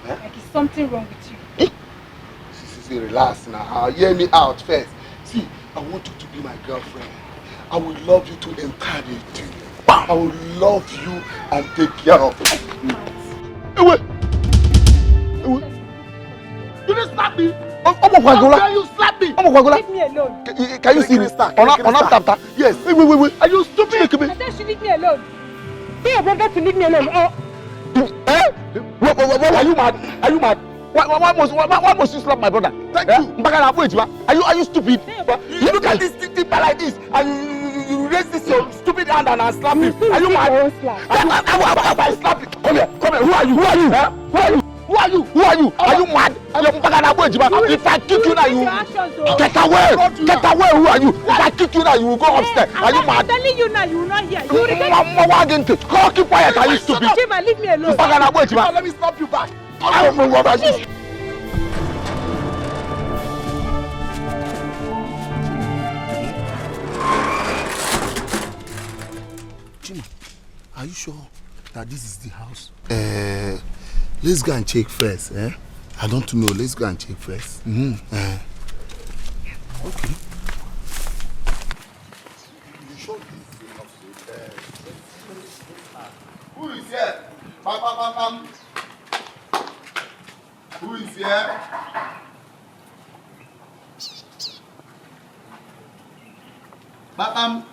Eh? Like, is something wrong with you? Eh? See, see, see, relax now. Uh, hear me out first. See, I want you to be my girlfriend. I will love you to entirety. I will love you and take care of you. Ewe! Ewe! You just slap me! Ọmọ Kwagola! How dare you slap me? Ọmọ Kwagola! Leave me alone. Can, can you see me? On up, on up, tap, tap. Yes. Wait, wait, wait, wait. Are you stupid? I said you leave me alone. Tell your brother to leave me alone. Oh. Eh? What, what, what, what, are you mad? Are you mad? Why, why, why must, why, why must you slap my brother? Thank you. Mbaka na Abu Ejima. Are you, are you stupid? You look at this thing like this, and you, you, you, you raise this your stupid hand and, and slap him. Are you mad? I, I, I, I, I slap you. Come here, come here. Who are you? Who are you? Eh? Who are you? Who are you? Who are you? Are you mad? You're Mbaka na Abu Ejima. If I kick you now, you get away. Get away. Who are you? If I kick you now, you will go upstairs. Are you mad? I'm telling you now, you will not hear. You will regret. Mama, why didn't you? Come keep quiet. Are you stupid? Chima, leave me alone. Mbaka na Abu Ejima. Let me slap you back. I don't know what I did. Chima, are you sure that this is the house? Uh, let's go and check first, eh? I don't know. Let's go and check first. Mm. Uh, okay. You sure this is the house? Who is here? Pam, pam, pam, pam. Who is here? Pam, pam.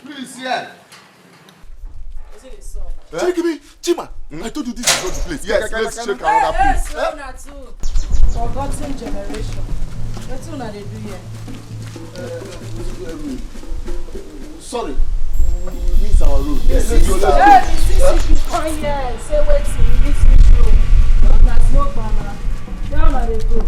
Who is here? Wetin dey sup? Chikimi, Chima, I told you this is not the place. Yes, let's check another place. Hey, hey, una too. Forgotten generation. Wetin una dey do here? Sorry. Miss our road. Yes, you are. Hey, the C C P come here. Say wetin? This which road? Na smoke, mama. Where una dey go?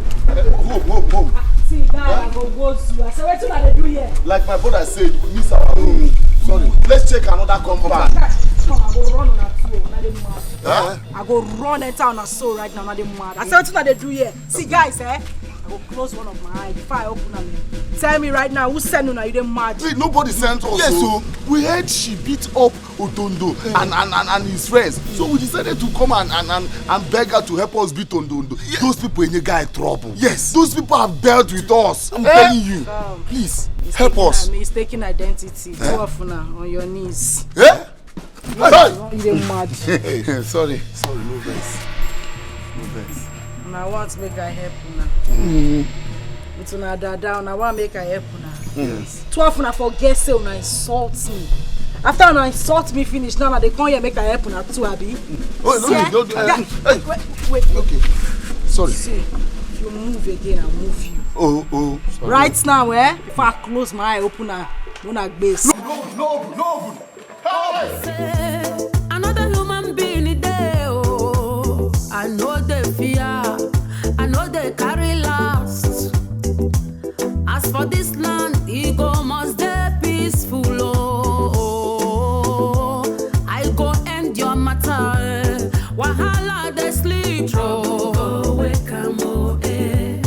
Home, home, home. Ah, see, guy, I go woz you. I say, wetin una dey do here? Like my brother said, we miss our road. Sorry. Let's check another compound. Come, I go run una too. Una dey mad. Huh? I go run enter una soul right now. Una dey mad. I say, wetin una dey do here? See, guys, eh? I go close one of my eye before I open am. Tell me right now, who send una? You dey mad? Hey, nobody sent us. Yes, so we heard she beat up Otondo and, and, and, and his friends. So we decided to come and, and, and, and beg her to help us beat Otondo. Yes. Those people in the guy trouble. Yes. Those people have dealt with us. I'm telling you. Please, help us. Mistaken identity. Two of una on your knees. Eh? Hey! You dey mad. Sorry, sorry, no vex. No vex. Una want make I help una. With una dada, una want make I help una. Yes. Two of una forget say una insult me. After una insult me finish, now una dey come here make I help una too, abi? Oh, no, no, no, no, hey, wait, wait. Okay. Sorry. See, if you move again, I'll move you. Oh, oh, sorry. Right now, eh? If I close my eye, open her, una gbase. No, no, no, no, no. Say, another human being dey, oh. I know they fear, I know they carry last. As for this land, e go must dey peaceful, oh. I go end your matter, eh. Wahala dey sleep, oh. Go wake am, oh, eh.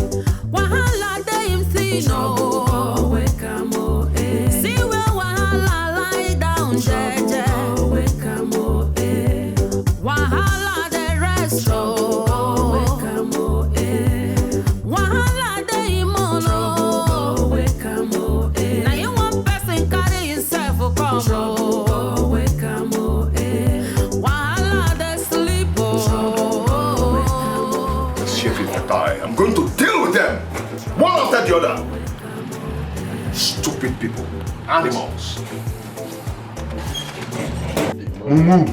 Wahala dey him sleep, oh. Go wake am, oh, eh. See where wahala lie down, jeje. Go wake am, oh, eh. Wahala dey rest, oh. Go wake am, oh, eh. Wahala dey him own, oh. Go wake am, oh, eh. Na him one person carry himself come, oh. Go wake am, oh, eh. Wahala dey sleep, oh. These shit people die. I'm going to deal with them. One after the other. Stupid people. Animals. Mumu.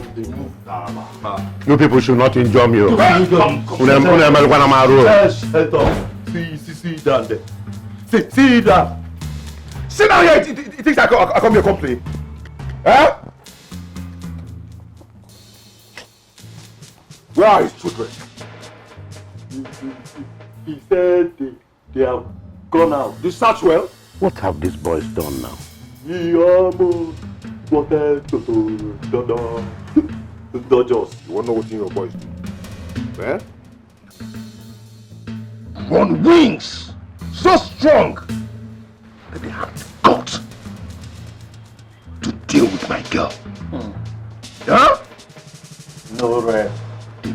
You people should not injure me, oh. Come, come. Una, una, una, una, una, una, una. Yes, head up. See, see, see down there. See, see down. Sit down here. It, it, it thinks I come, I come here complain. Eh? Where are his children? He, he, he, he said they, they have gone out. You search well? What have these boys done now? He almost wanted to, to, to, to dodge us. You wanna know what your boys do? Eh? Run wings so strong that they have the guts to deal with my girl. Hmm. Huh? No rest. They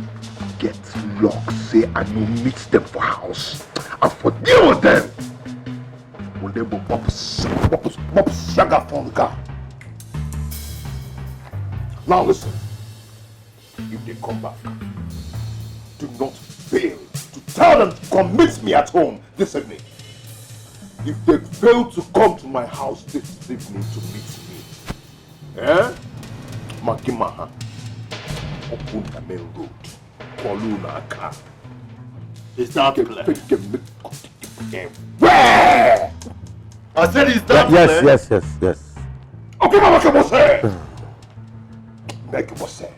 get luck, say I no meet them for house. I for deal with them. When they go pop, pop, pop, saga phone car. Now listen. If they come back, do not fail to tell them to come meet me at home this evening. If they fail to come to my house this evening to meet me, eh? Makimaha, open the main road, call you na car. Is that clear? Where? I said, is that clear? Yes, yes, yes, yes. Open my mouth, say. Make you say.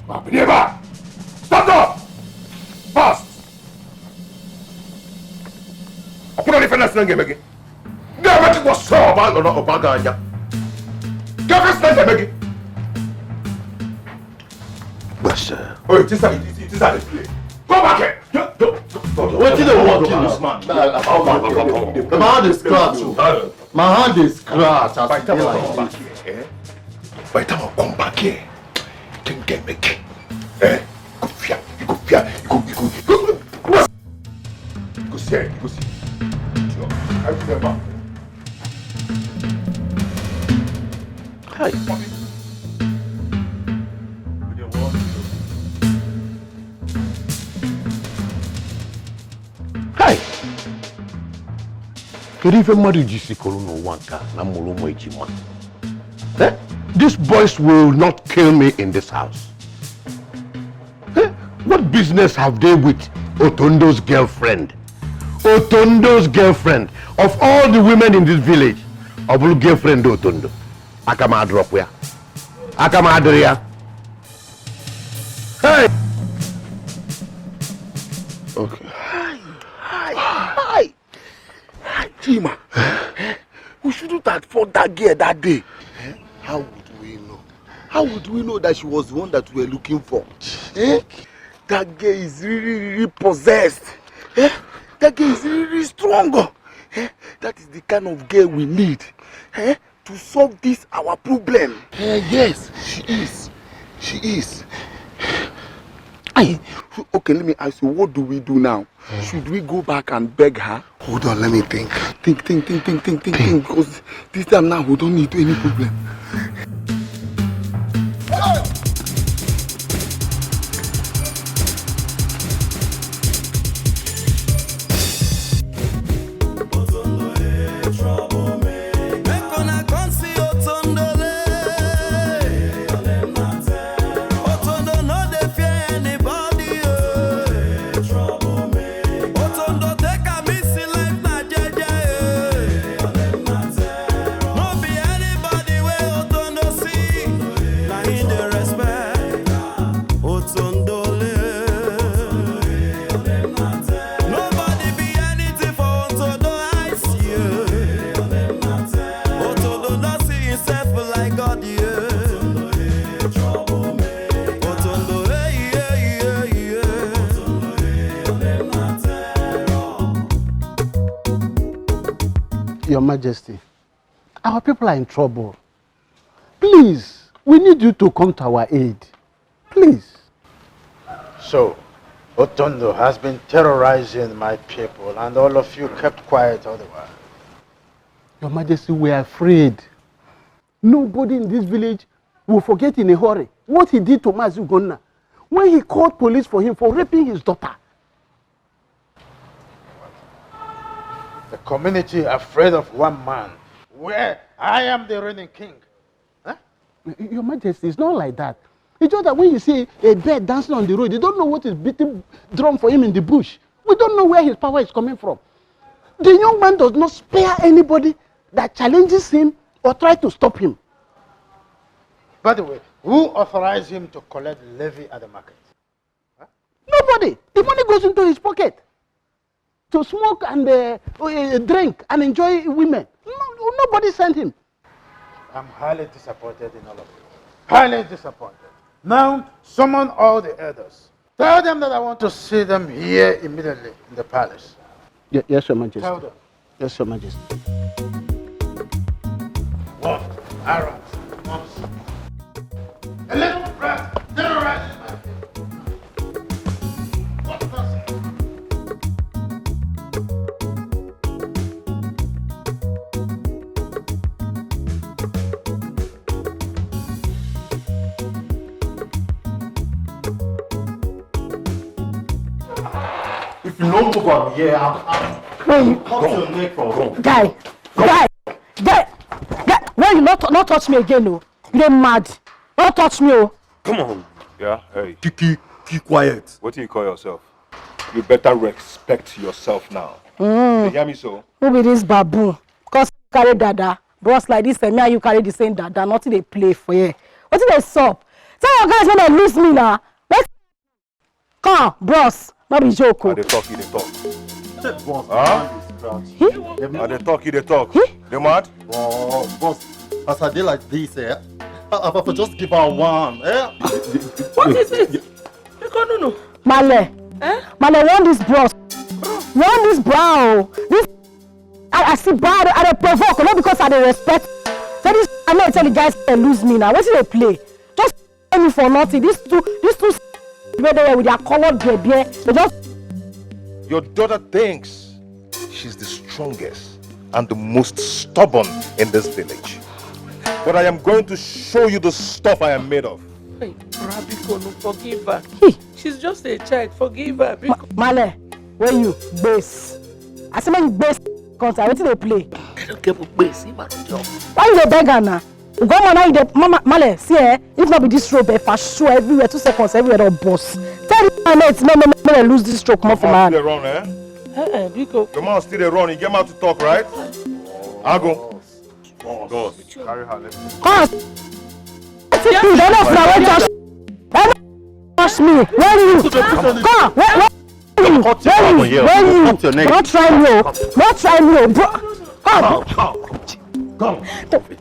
Abineba! Stand up! Fast! Open the fence and get me. Get me to what's up, man. No, no, open ganya. Get this fence and make it. Yes, sir. Oh, it is a, it is, it is a play. Go back here. Go, go, go, go. Wetin dey work you, this man? The man dey scratch you. My hand dey scratch as e dey like this. By the time I come back here, you can get me. Eh? You go fear, you go fear, you go, you go, you go. You go see, you go see. Hi. Hi. Kedu ife mmadụ ji sikọrọ n'ụwa nke a na mụrụ ụmụ ejima? Eh? These boys will not kill me in this house. Eh? What business have they with Otondo's girlfriend? Otondo's girlfriend, of all the women in this village, ọ bụrụ girlfriend Otondo. Aka m adrọpụ ya. Aka m adịrị ya. Hey! Okay. Hi, hi, hi. Hi, Chima. Eh? We shouldn't have fought that girl that day. Eh? How would we know? How would we know that she was the one that we were looking for? Eh? That girl is really, really possessed. Eh? That girl is really, really strong. Eh? That is the kind of girl we need. Eh? To solve this our problem. Eh, yes, she is. She is. Aye. Okay, let me ask you, what do we do now? Should we go back and beg her? Hold on, let me think. Think, think, think, think, think, think, think, because this time now we don't need any problem. Your Majesty, our people are in trouble. Please, we need you to come to our aid. Please. So, Otondo has been terrorizing my people, and all of you kept quiet all the while. Your Majesty, we are afraid. Nobody in this village will forget in a hurry what he did to Mazi Ugonna when he called police for him for raping his daughter. The community afraid of one man, where I am the reigning king. Huh? Your Majesty, it's not like that. It's just that when you see a bird dancing on the road, you don't know what is beating drum for him in the bush. We don't know where his power is coming from. The young man does not spare anybody that challenges him or try to stop him. By the way, who authorized him to collect levy at the market? Nobody. The money goes into his pocket to smoke and uh, uh, drink and enjoy women. No, nobody sent him. I'm highly disappointed in all of you. Highly disappointed. Now, summon all the elders. Tell them that I want to see them here immediately in the palace. Ye- yes, Your Majesty. Tell them. Yes, Your Majesty. One, Aaron, one. A little breath terrorizes my people. What does it? If you don't move am here, I'm, I'm Where you cut your neck for wrong. Guy, guy, guy, guy, why you not not touch me again, oh? You dey mad? Don't touch me, oh. Come on. Yeah, hey. Keep, keep, keep quiet. What do you call yourself? You better respect yourself now. Mm. You hear me so? Who be this baboon? Because carry dada, bros like this, eh, me and you carry the same dada. Nothing dey play for here. Wetin dey sup? Tell your guys when they lose me now. Wait, come, bros. No be joke, I oh. Dey talk, you dey talk. Boss, huh? I dey talk, you dey talk. He? Dey mad? Oh, boss, as I dey like this, eh, I, I for just give her one, eh? What is this? Iko nunu. Male. Eh? Male, warn this bros. Warn this bro. This I, I see bad, I dey provoke, not because I dey respect. So this I no tell the guys they lose me now. Wetin dey play? Just me for nothing. These two, these two s- where they were with their colored beer, beer. They just Your daughter thinks she's the strongest. and the most stubborn in this village. But I am going to show you the stuff I am made of. Hey, Rabiko, no, forgive her. She's just a child. Forgive her. Because... Male, where you? Base. I say make you base. Contact. Wetin dey play? I don't get base. Why you dey beg her now? Go on, now you dey, mama, Male, see, eh? If not be this rope, eh, for sure, everywhere, two seconds, everywhere don burst. Tell the man, mate, no, no, no, no, lose this stroke, more for man. Still dey run, eh? Eh, eh, biko. The man still dey run. He get mouth to talk, right? Ago. Boss, carry her. Let's go. Come on. Don't know if na wey touch. Don't touch me. Where you? Come on. Where, where? Cut your hand here. Where you? Cut your neck. Don't try me, oh. Don't try me, oh, bro. Come. Come, come, come. Come. Move it.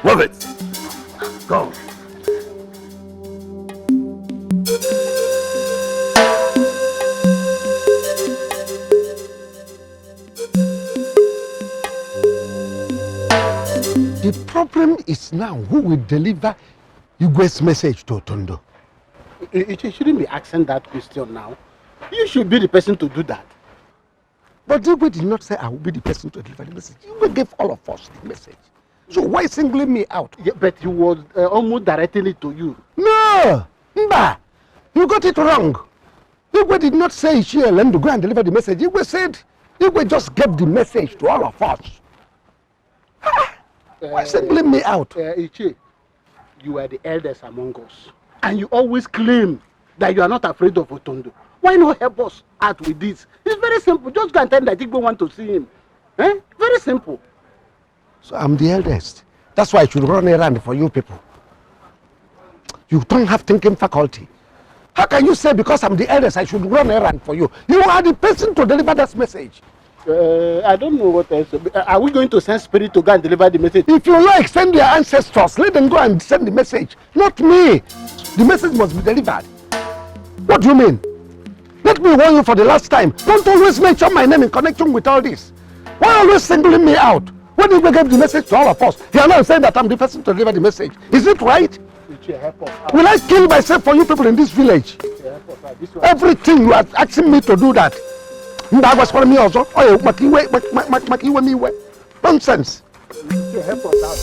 Move it. Come. The problem is now who will deliver Igwe's message to Otondo. You, you shouldn't be asking that question now. You should be the person to do that. But Igwe did not say I will be the person to deliver the message. Igwe gave all of us the message. So why singling me out? Yeah, but he was uh, almost directing it to you. No! Mba! You got it wrong. Igwe did not say Ichie Elendu go and deliver the message. Igwe said Igwe just gave the message to all of us. Ah! Why singling me out? Uh, Ichie, you are the eldest among us. And you always claim that you are not afraid of Otondo. Why not help us out with this? It's very simple. Just go and tell him that Igwe want to see him. Eh? Very simple. So I'm the eldest. That's why I should run errand for you people. You don't have thinking faculty. How can you say because I'm the eldest I should run errand for you? You are the person to deliver that message. Uh, I don't know what else. Uh, are we going to send spirit to go and deliver the message? If you like, send your ancestors. Let them go and send the message. Not me. The message must be delivered. What do you mean? Let me warn you for the last time. Don't always mention my name in connection with all this. Why always singling me out? When you gave the message to all of us, you are now saying that I'm the person to deliver the message. Is it right? Will I kill myself for you people in this village? Everything you are asking me to do that. Ndagwa spara mi ozo. Oye, makiwe, makiwe. Nonsense. Help us out.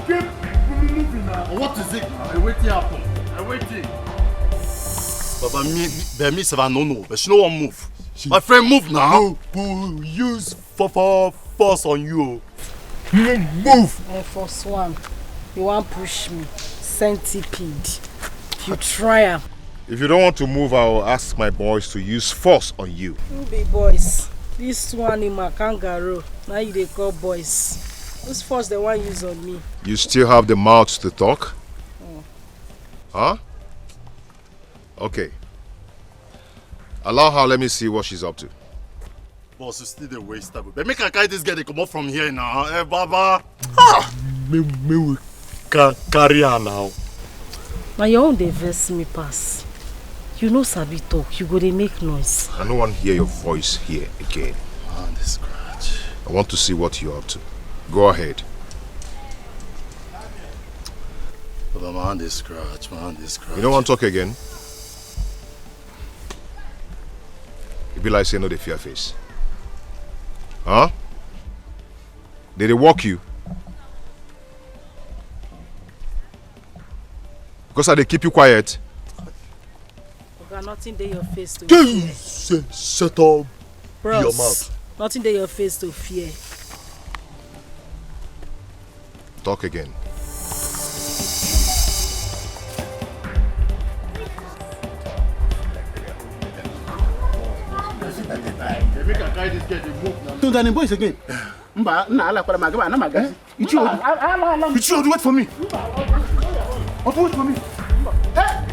Keep moving now. What is it now? I wait here happen. I wait here. Baba, me, me, me, me, I no know, but she no wan move. My friend, move now. Move, move, use for, for force on you. Move, move. My first one, you wan push me. Centipede. If you try am. If you don't want to move, I will ask my boys to use force on you. Who be boys? These two animal kangaroo. Now you dey call boys. Whose force they wan use on me? You still have the mouth to talk? Huh? Okay. Allow her, let me see what she's up to. Boss, you still dey waste time. But make I carry this girl dey comot from here now. Eh, Baba. Ah! Me, me we can carry her now. Na your own dey vex me pass. You no sabi talk, you go dey make noise. I no wan hear your voice here again. Man, this scratch. I want to see what you're up to. Go ahead. Baba, my hand dey scratch, my hand dey scratch. You no wan talk again? E be like say you no dey fear face. Huh? They dey work you? Because I dey keep you quiet. Oga, nothing dey your face to fear. Say, shut up your mouth. Bros, nothing dey your face to fear. Talk again. Don't any boys again. Mba, nna ala kwara maga, ana maga. Ichi Odu. Ichi Odu, wait for me. Odu, wait for me. Hey!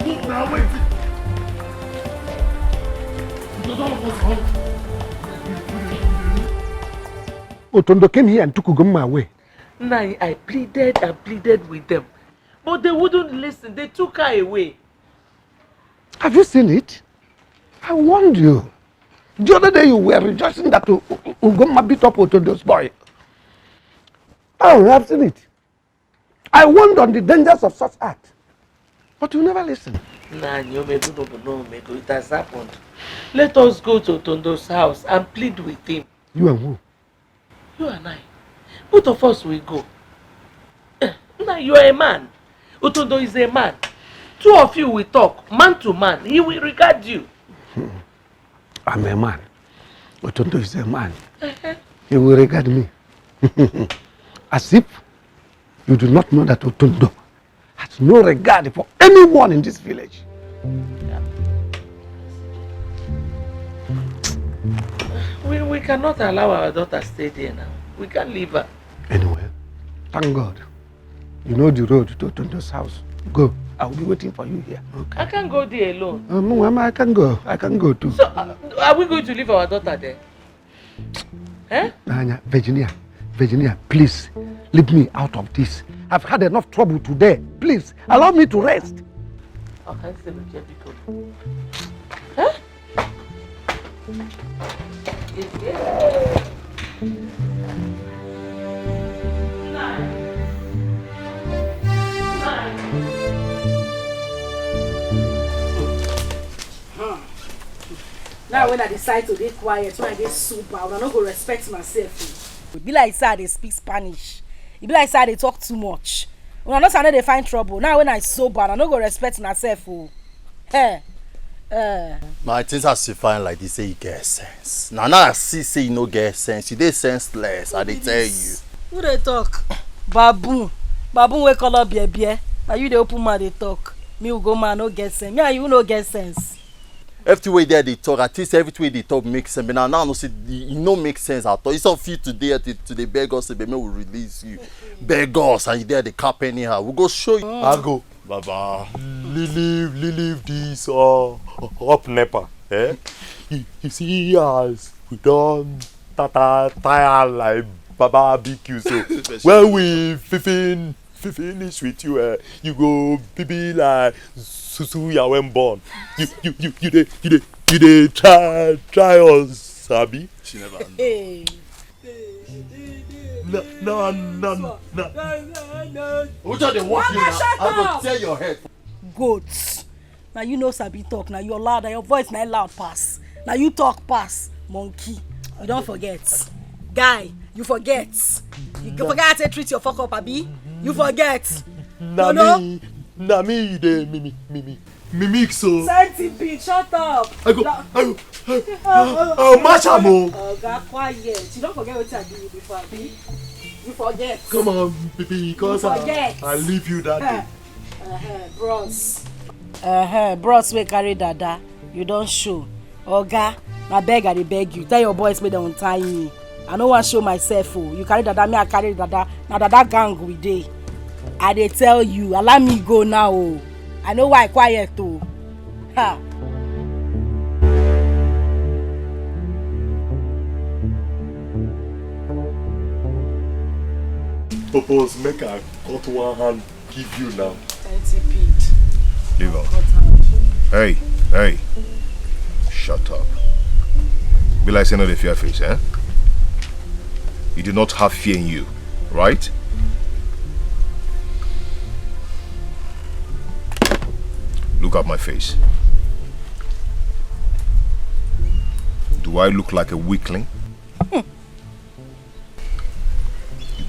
Move now, wait. Because all of us come. Otondo came here and took Ugomma away. Nai, I pleaded and pleaded with them, but they wouldn't listen. They took her away. Have you seen it? I warned you. The other day you were rejoicing that U- U- Ugomma beat up Otondo's boy. Oh, I've seen it. I warned on the dangers of such act. But you never listen. Nah, Nyomego, no, no, no, Mego, it has happened. Let us go to Otondo's house and plead with him. You and who? You and I. Both of us will go. Eh, now you are a man. Otondo is a man. Two of you will talk, man to man. He will regard you. I'm a man. Otondo is a man. Uh-huh. He will regard me. As if you do not know that Otondo has no regard for anyone in this village. We, we cannot allow our daughter stay there now. We can't leave her. Anyway, thank God. You know the road to Otondo's house. Go. I will be waiting for you here. Okay. I can't go there alone. Um, Mama, I can go. I can go too. So, uh, are we going to leave our daughter there? Eh? Anya, Virginia, Virginia, please, leave me out of this. I've had enough trouble today. Please, allow me to rest. Okay, say, look here, biko. Eh? Now when I decide to be quiet, when I get sober, I no go respect myself. E be like say I dey speak Spanish. E be like say I dey talk too much. Una know say I no dey find trouble. Now when I sober, I no go respect myself o. Hey. Uh. My things as you find like this, say you get sense. Now, now I see say you no get sense. You dey senseless. I dey tell you. Who dey talk? Baboon. Baboon wey color beer beer. Now you dey open mouth dey talk. Me Ugomma no get sense. Me and you no get sense. Everything wey dey dey talk, at least everything wey dey talk make sense. But now, now I know say e no make sense at all. It's of you today to, to dey beg us, say, make we release you. Beg us, and you dey dey cap anyhow. We go show you. I go. Baba, leave, leave, leave this uh, up nepa. Eh? You, you see as we don tata tire like Baba B Q so. When we fifin fi finish with you, eh, you go be, be like Susu ya when born. You you you you dey you dey you dey try try us, abi? She never. Hey. No no no no. Which are the work? Mama, you shut up. I go tear your head. Goats. Now you know sabi talk. Now you're loud. Now your voice now loud pass. Now you talk pass. Monkey. You don't forget. Guy, you forget. You forget how to treat your fuck up, abi? You forget. Na me, na me you dey mimi mimi mimic so. Centipede, shut up. I go, I go, I go. I'll mash am o. Oga, quiet. You don't forget what I do you before, abi? You forget. Come on, baby, because I, I leave you that day. Uh-huh, bros. Uh-huh, bros wey carry dada, you don show. Oga, na beg I dey beg you. Tell your boys make dem untie me. I no wan show myself o. You carry dada, me I carry dada. Na dada gang we dey. I dey tell you, allow me go now o. I know why I quiet o. Ha. Purpose make I cut one hand give you now. Centipede. Leave am. Hey, hey. Shut up. Be like say no dey fear face, eh? You do not have fear in you, right? Look at my face. Do I look like a weakling? You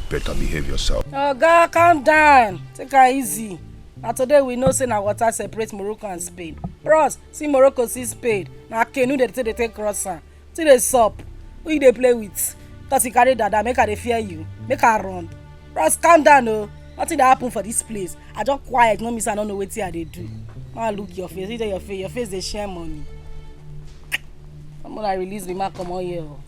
better behave yourself. Oga, calm down. Take her easy. Na today we know say na water separate Morocco and Spain. Bros, see Morocco, see Spain. Na canoe dey take dey take cross am. Still dey sup. Who you dey play with? Cause you carry dada, make I dey fear you. Make I run. Bros, calm down o. Nothing dey happen for this place. I just quiet, no mean say I no know wetin I dey do. Ma look your face, look your face, your face dey share money. Come on, I release me, ma comot here o.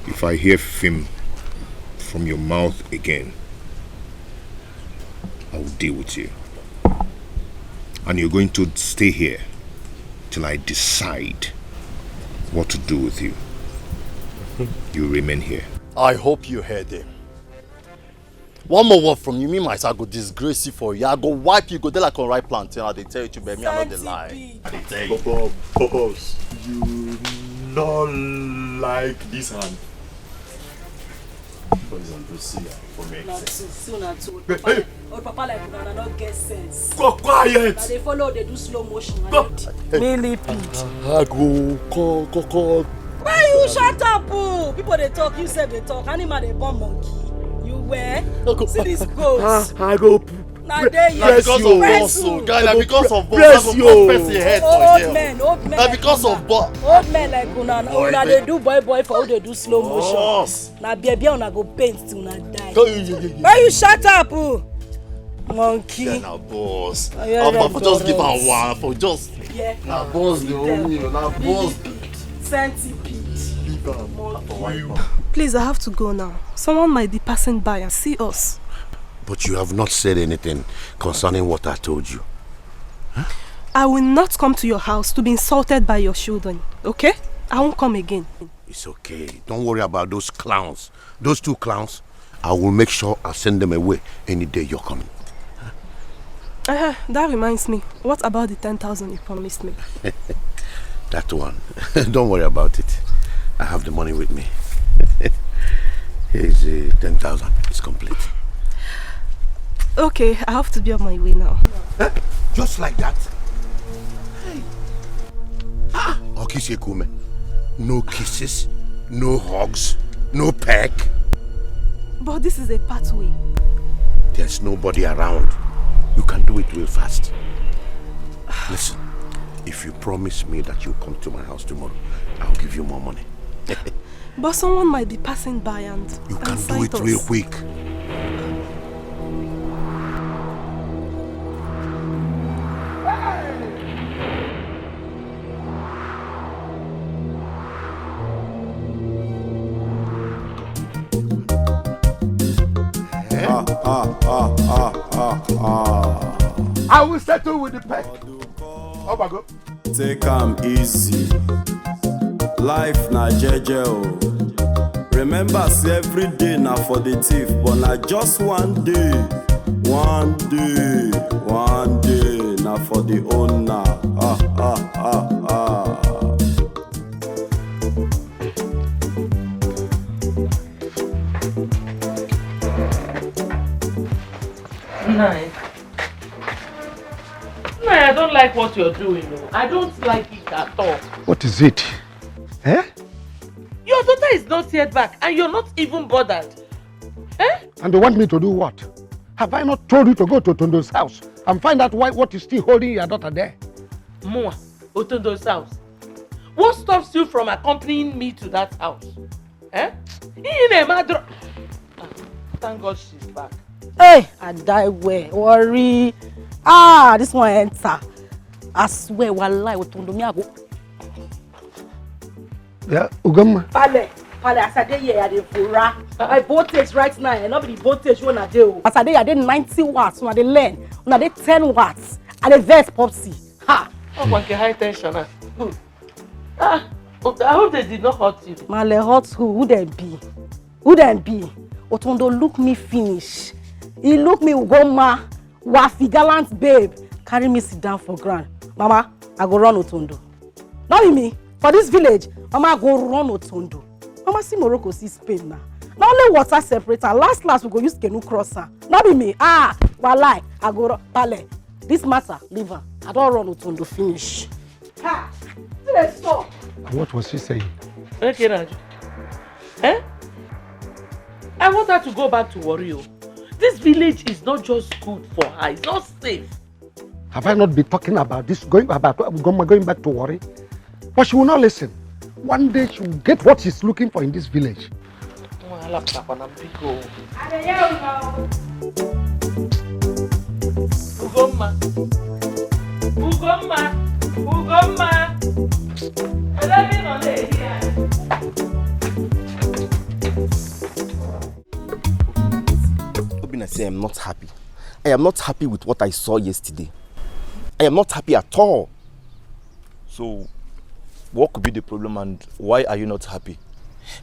If I hear film from your mouth again, I will deal with you. And you're going to stay here till I decide what to do with you. You remain here. I hope you heard him. One more word from you, me myself, I go disgrace you for you. I go wipe you, go there like on right plantain. I dey tell you to be me, I know the lie. I dey tell you. Bobo, Bobo, you no like this hand. Boys and Lucia for me. Na two, two na two. Old papa, old papa like una, una no get sense. Go quiet. Na dey follow, dey do slow motion. Go. Millipede. I go call, call, call. Why you shut up? Oh? People dey talk, you sef dey talk. Animal dey born monkey. You were. See this goat. Ah, I go. Na dey here. Bless you. Because of boss, oh, guy, na because of boss. Bless you. Person head for here. Old men, old men. Na because of boss. Old men like una, una dey do boy boy for who dey do slow motion. Na beer beer una go paint till una die. Why you shut up? Oh? Monkey. Yeah, na boss. I'ma for just give am one for just. Yeah. Na boss dey owe me, na boss. Centipede. Leave am. Monkey. Please, I have to go now. Someone might be passing by and see us. But you have not said anything concerning what I told you. I will not come to your house to be insulted by your children, okay? I won't come again. It's okay. Don't worry about those clowns. Those two clowns, I will make sure I send them away any day you're coming. Uh, that reminds me. What about the ten thousand you promised me? That one. Don't worry about it. I have the money with me. Here's uh, ten thousand. It's complete. Okay, I have to be on my way now. Eh? Just like that? Hey. Ah, Okisekume. No kisses, no hugs, no peck. But this is a pathway. There's nobody around. You can do it real fast. Listen, if you promise me that you come to my house tomorrow, I'll give you more money. But someone might be passing by and you can do it real quick. Ah, ah, ah, ah, ah, ah. I will settle with the peg. Obago. Take am easy. Life na jeje o. Remember say every day na for the thief, but na just one day. One day, one day na for the owner. Ah, ah, ah, ah. Nine. No, I don't like what you're doing. Oh. I don't like it at all. What is it? Eh? Your daughter is not yet back and you're not even bothered. Eh? And they want me to do what? Have I not told you to go to Tondo's house and find out why, what is still holding your daughter there? Mua, Otondo's house. What stops you from accompanying me to that house? Eh? Ị na-eme adro- Ah, thank God she's back. Hey, I die well. Worry. Ah, this one enter. I swear, wallahi, Otondo, me I go. Yeah, Ugomma. Pale, pale, as I dey here, I dey fura. My voltage right now, eh, no be the voltage wey una dey o. As I dey here, I dey ninety watts, una dey learn. Una dey ten watts. I dey vex Popsy. Ha! Oh, one high tension. Ah. Hmm. Ah, I hope they did not hurt you. Male hurt who? Who dem be? Who dem be? Otondo look me finish. He look me Ugomma, Wafi gallant babe. Carry me sit down for ground. Mama, I go run Otondo. Not be me. For this village, Mama go run Otondo. Mama see Morocco, see Spain now. Na only water separate am. Last last we go use canoe cross am. Not be me. Ah, wallahi, I go run. Pale. This matter, leave am. I don run Otondo finish. Ha! Wetin dey sup? What was she saying? Okay, Raju. Eh? I want her to go back to Warri o. This village is not just good for her. It's not safe. Have I not been talking about this, going about going, going back to Warri? But she will not listen. One day she will get what she's looking for in this village. Wahala pụtakwa na mbiko. Ugomma. Ugomma. Ugomma. Ebe ị nọ na-ehi ya. Obinna say I'm not happy. I am not happy with what I saw yesterday. I am not happy at all. So, what could be the problem and why are you not happy?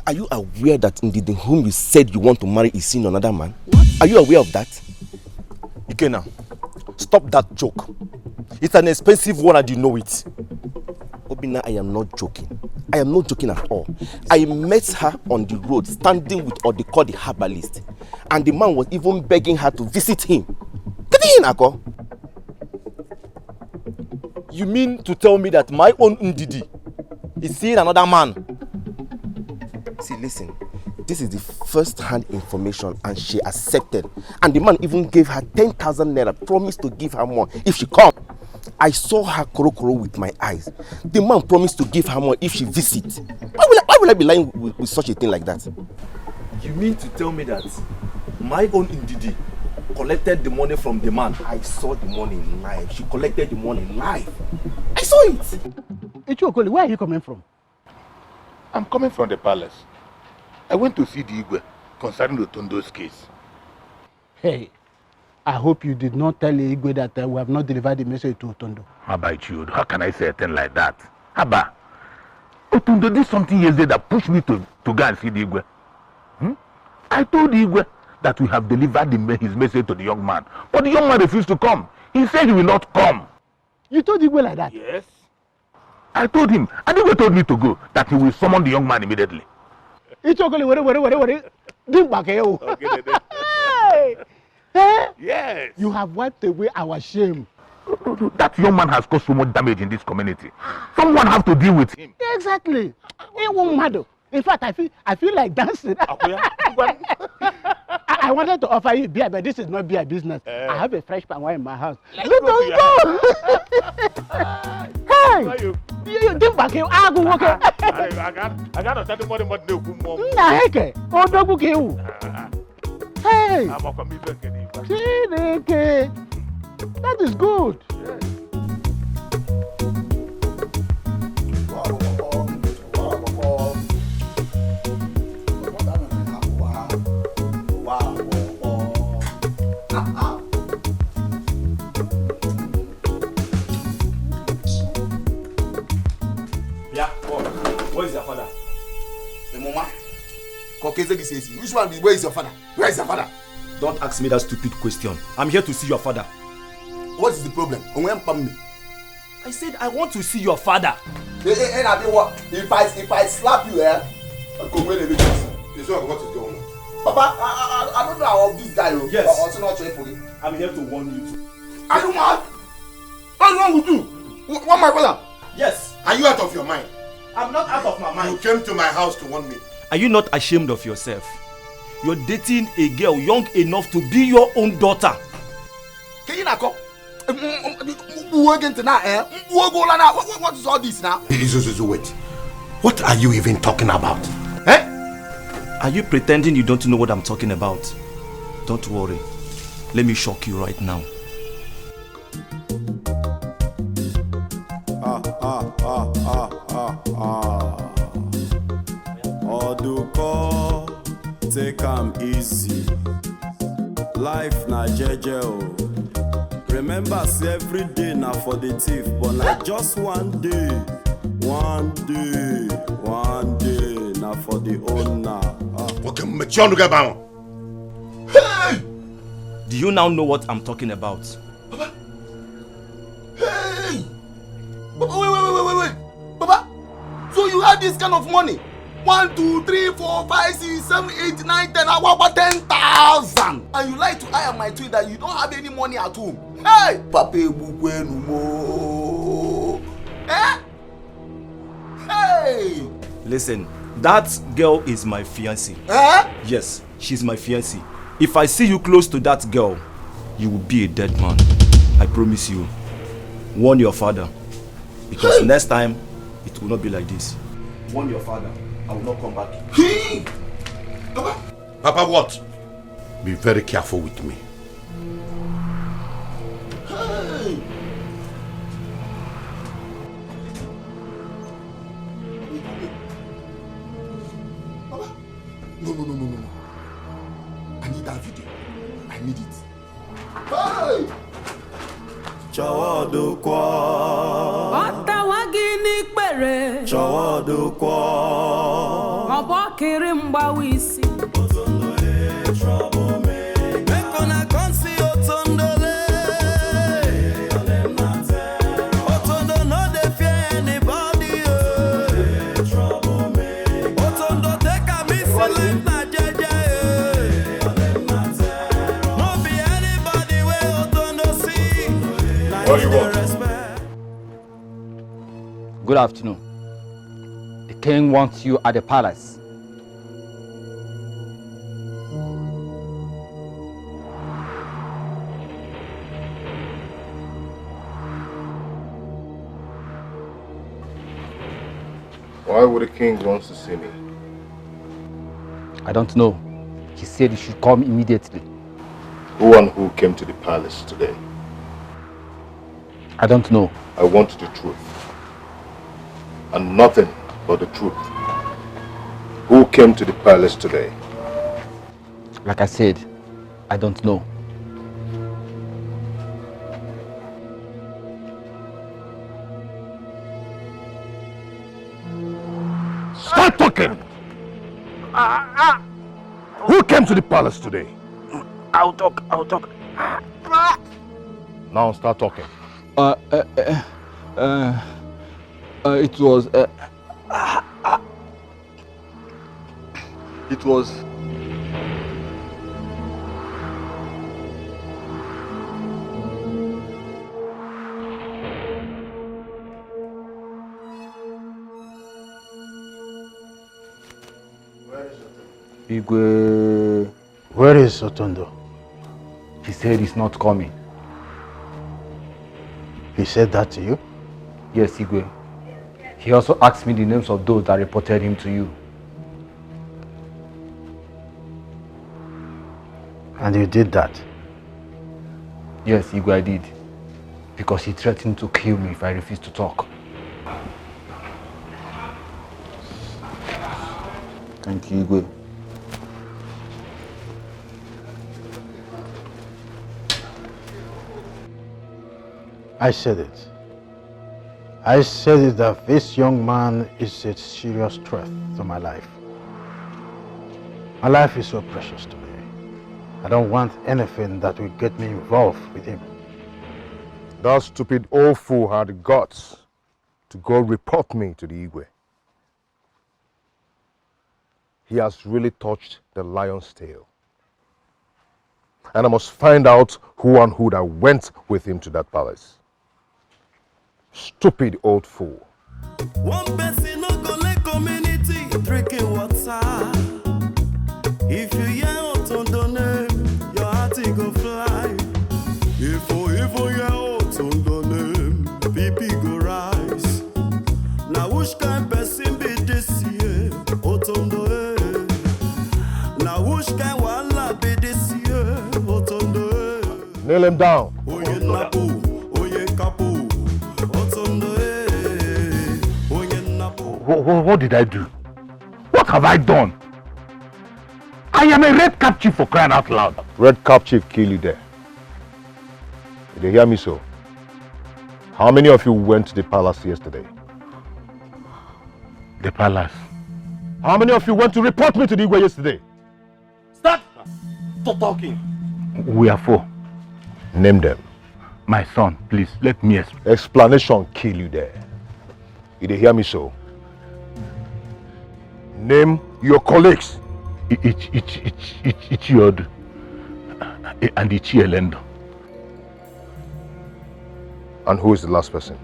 Are you aware that Ndidi, whom you said you want to marry, is seeing another man? What? Are you aware of that? Ikenna, stop that joke. It's an expensive one and you know it. Obinna, I am not joking. I am not joking at all. I met her on the road standing with Odiko the herbalist, and the man was even begging her to visit him. Kedu ihe ị na-akọ? You mean to tell me that my own Ndidi is seeing another man? See, listen. This is the first hand information, and she accepted. And the man even gave her ten thousand naira, promised to give her more if she come. I saw her korokoro with my eyes. The man promised to give her more if she visit. Why will I, why will I be lying with, with such a thing like that? You mean to tell me that my own Ndidi collected the money from the man? I saw the money live. She collected the money live. I saw it. Ichokoli, where are you coming from? I'm coming from the palace. I went to see the Igwe concerning Otondo's case. Hey, I hope you did not tell Igwe that, uh, we have not delivered the message to Otondo. How about you? How can I say a thing like that? Haba, Otondo did something yesterday that pushed me to, to go and see the Igwe. Hmm? I told the Igwe that we have delivered the, me- his message to the young man. But the young man refused to come. He said he will not come. You told Igwe like that? Yes. I told him, and Igwe told me to go, that he will summon the young man immediately. Ichokoli, were, were, were, were. Dimkpa ka ewu. Okay, then. Hey! Eh? Yes. You have wiped away our shame. That young man has caused so much damage in this community. Someone have to deal with him. Exactly. Ewu mmadụ. In fact, I feel, I feel like dancing. Akuya. I, I wanted to offer you beer, but this is not beer business. Eh. I have a fresh palm wine in my house. Let's go to your house. Hey! Why you? You, you didn't back him. Ah, go, okay. I, I got, I got to tell the money, money, no, come on. Nna heke. Odogwu ka ewu. Ah, ah. Hey! I'm a comedian, can you? Chineke. That is good. Yes. Yeah, boy. Where is your father? Emoma. Kokeze this is. Which one be, where is your father? Where is your father? Don't ask me that stupid question. I'm here to see your father. What is the problem? Onwe mkpa m me. I said I want to see your father. Hey, hey, hey, Nabi, what? If I, if I slap you, eh? Come where they make this. This one, what is going on? Papa, I, I, I, I don't know how this guy, oh. Yes. But also not try for you. I'm here to warn you too. Are you mad? What's wrong with you? Wh- What, my brother? Yes. Are you out of your mind? I'm not out of my mind. You came to my house to warn me. Are you not ashamed of yourself? You're dating a girl young enough to be your own daughter. Can you not call? Mkpu oge ntị na, eh? Mkpu oge ụla na. What, what, what is all this now? Izuzuzu, wait. What are you even talking about? Eh? Are you pretending you don't know what I'm talking about? Don't worry. Let me shock you right now. Ah, ah, ah, ah, ah, ah. Oduko, take am easy. Life na jeje o. Remember say every day na for the thief, but na just one day. One day, one day na for the owner. Ah. Okay, mechie ọnụ gị ebe ahụ. Hey! Do you now know what I'm talking about? Papa! Hey! Papa, wait, wait, wait, wait, wait, wait. Papa, so you had this kind of money? One, two, three, four, five, six, seven, eight, nine, ten. Awa, awa, ten thousand. And you like to hire my twin that you don't have any money at home. Hey! Papa, ebukwenu mo. Eh? Hey! Listen, that girl is my fiancée. Eh? Yes, she's my fiancée. If I see you close to that girl, you will be a dead man. I promise you. Warn your father. Because next time, it will not be like this. Warn your father. I will not come back. Hey! Papa! Papa, what? Be very careful with me. Hey! Papa! No, no, no, no, no, no. I need that video. I need it. Hey! Chọwa dokwa. Ọtawa gị n'ikpere. Chọwa dokwa. Ọ bụ ọkịrị mgbawa isi. Make una come see Otondole. Otondo no dey fear anybody. Otondo take am easy like na jeje. No be anybody wey Otondo see. Na him dey respect. Good afternoon. The king wants you at the palace. Why would the king want to see me? I don't know. He said you should come immediately. Who and who came to the palace today? I don't know. I want the truth. And nothing but the truth. Who came to the palace today? Like I said, I don't know. Start talking! Ah, ah. Who came to the palace today? I'll talk, I'll talk. Ah, ah. Now start talking. Uh, uh, uh, uh, uh, it was, uh, ah, ah. It was. Igwe. Where is Otondo? He said he's not coming. He said that to you? Yes, Igwe. He also asked me the names of those that reported him to you. And you did that? Yes, Igwe, I did. Because he threatened to kill me if I refuse to talk. Thank you, Igwe. I said it. I said it that this young man is a serious threat to my life. My life is so precious to me. I don't want anything that will get me involved with him. That stupid old fool had the guts to go report me to the Igwe. He has really touched the lion's tail. And I must find out who and who that went with him to that palace. Stupid old fool. One person no go let community drinking water. If you hear Otondo name, your heart e go fly. If you even hear Otondo name, B P go rise. Na which kind person be this here, Otondo, eh? Na which kind wahala be this here, Otondo, eh? Kneel him down. Oye napo, oye kapo, Otondo, eh. Oye napo. What, what, what did I do? What have I done? I am a red cap chief, for crying out loud. Red cap chief kill you there. You dey hear me so? How many of you went to the palace yesterday? The palace. How many of you went to report me to the Igwe yesterday? Start to talking. We are four. Name them. My son, please, let me explain. Explanation kill you there. You dey hear me so? Name your colleagues. I-, Ich-, Ich-, Ich-, Ich-, Ichiodu, eh, and Ichielendo. And who is the last person?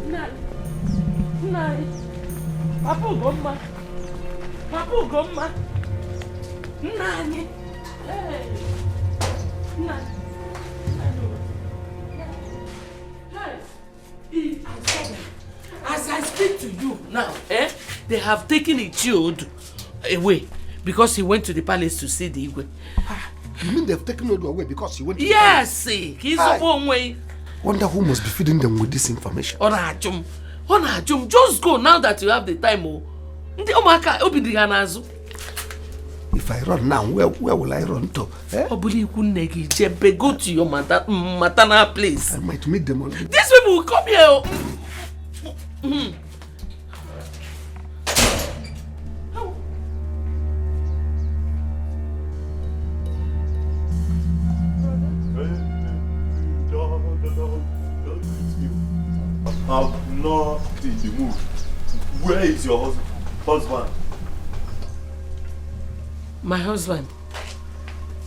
Nna anyị. Nna anyị. Papa Ugomma. Papa Ugomma. Nna anyị. Hey. Nna anyị. Nna anyị. Hey. As I speak to you now, eh, they have taken Ichiodu away because he went to the palace to see the Igwe. Ah, you mean they've taken Odu away because he went to the palace? Yes, eh, ka ị zọba onwe gị. Wonder who must be feeding them with this information. Ọ na-ajụ m. Ọ na-ajụ m. Just go now that you have the time, oh. Ndị ụmụaka, obi dị ha n'azụ. Ị If I run now, where, where will I run to? Eh? Obuli Ikunne gị jebe, go to your mater- maternal place. I might meet them on the These people will come here. Oh. Mm. I'm not in the mood. Where is your hus- husband? My husband.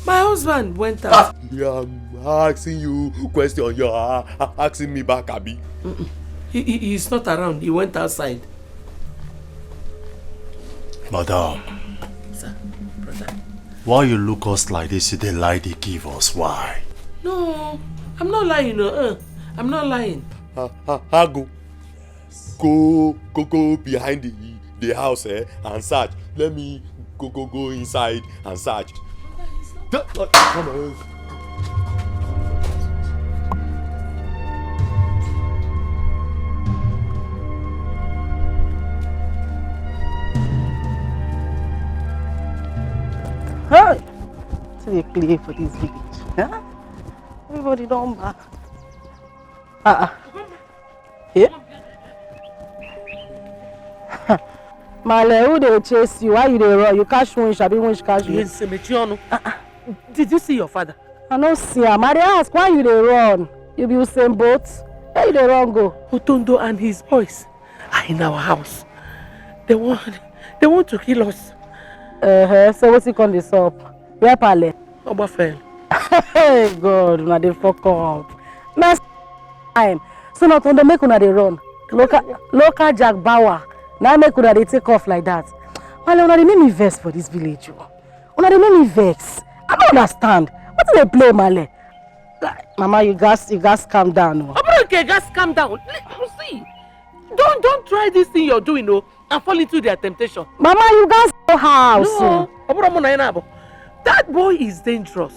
My husband went out. I'm asking you question. You're a- asking me back, Abi. He, he, he's not around. He went outside. Madam, Sir, brother. Why you look us like this? The lie they give us. Why? No, I'm not lying. No, uh, I'm not lying. Ha, ha, ha, go. Go, go, go behind the, the house, eh, and search. Let me go, go, go inside and search. Come on. Hey! See dey play for this village. Huh? Everybody don back. Ah ah. Hey? Maale, who dey chase you? Why you dey run? You catch winch, abi winch catch you? Yes, Mechionu. Did you see your father? I no see am. I dey ask why you dey run. You be Usain Bolt. Where you dey run go? Otondo and his boys are in our house. They want, they want to kill us. Uh-huh. So wetin come dey sup? Where Pale? Ogbafel. Hey God, una dey fuck up. Next time, so na Otondo make una dey run. Local, local Jack Bauer. Na make una dey take off like that. Maale, una dey make me vex for this village o. Una dey make me vex. I no understand. Wetin dey play, Maale? Mama, you gats, you gats calm down o. Oburuke, gats calm down. You see, don't, don't try this thing you're doing, oh, and fall into their temptation. Mama, you gats go house. No, Oburumu na Inabo. That boy is dangerous.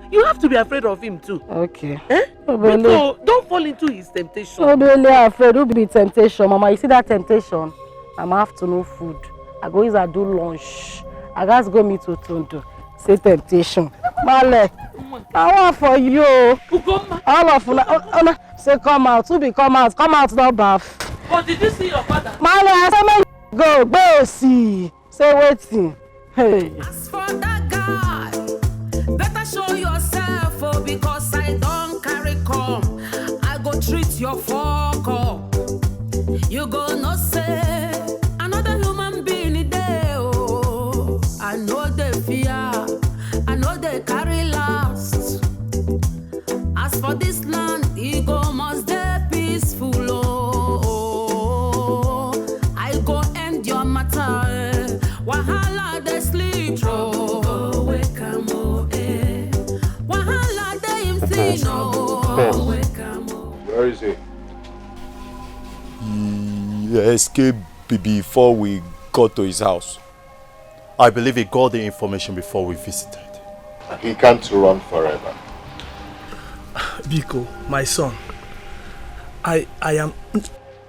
You have to be afraid of him too. Okay. Eh? Obele. Biko, don't fall into his temptation. Obele afraid. Who be temptation, Mama? You see that temptation? I'm afternoon food. I go use her do lunch. I gats go meet Otondo. Say temptation. Maale, I want for you. Ugomma. All of una, una say come out. Who be come out? Come out, no baff. But did you see your father? Maale, I say make you go, go see. Say wetin? Hey. As for that guy, better show yourself, oh, because I don't carry come. I go treat your fuck up. You go no say another human being dey, oh. I know they fear, I know they carry last. As for this land, e go must dey peaceful, oh. I go end your matter, eh. Wahala dey sleep, oh. Wake am, oh, eh. Wahala dey him thing, oh. Wake am, oh. Where is he? He escaped be- before we got to his house. I believe he got the information before we visited. He can't run forever. Biko, my son, I, I am.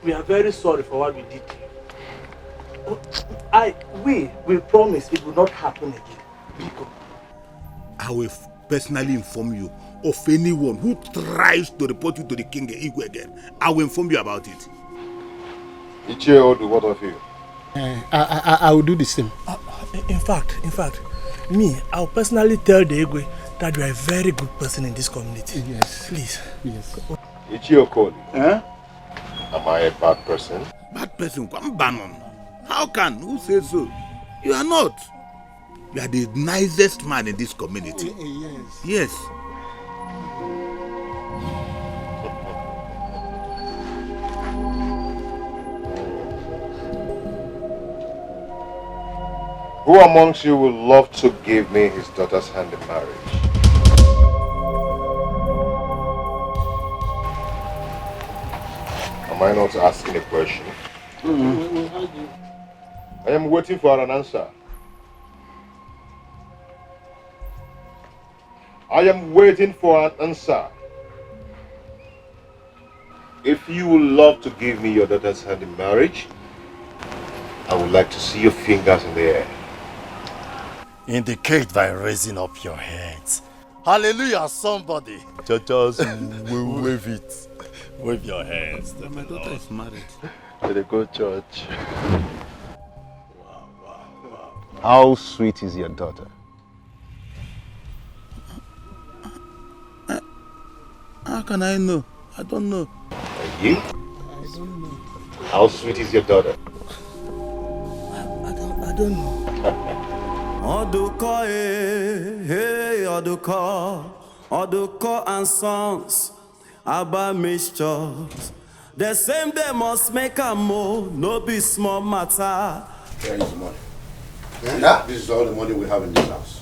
We are very sorry for what we did. I, we, we promise it will not happen again. Biko. I will f- personally inform you of anyone who tries to report you to the king Igwe again. I will inform you about it. Ichie Odu, what of you? Uh, I, I, I will do the same. Uh, in fact, in fact, me, I'll personally tell the Igwe that you are a very good person in this community. Yes. Please. Yes. Ichie Okoli, Eh? am I a bad person? Bad person, come ban on. How can? Who says so? You are not. You are the nicest man in this community. Yes. Yes. Who amongst you would love to give me his daughter's hand in marriage? Am I not asking a question? I am waiting for an answer. I am waiting for an answer. If you would love to give me your daughter's hand in marriage, I would like to see your fingers in the air. Indicate by raising up your hands. Hallelujah, somebody. Just wave it. Wave your hands to the Lord. My daughter is married. They dey go church. How sweet is your daughter? How can I know? I don't know. And you? I don't know. How sweet is your daughter? I, I don't, I don't know. Oduko, eh, hey, Oduko. Oduko and Sons, Aba Mixtures. The same day must make am o, no be small matter. Where is the money? Eh? This is all the money we have in this house.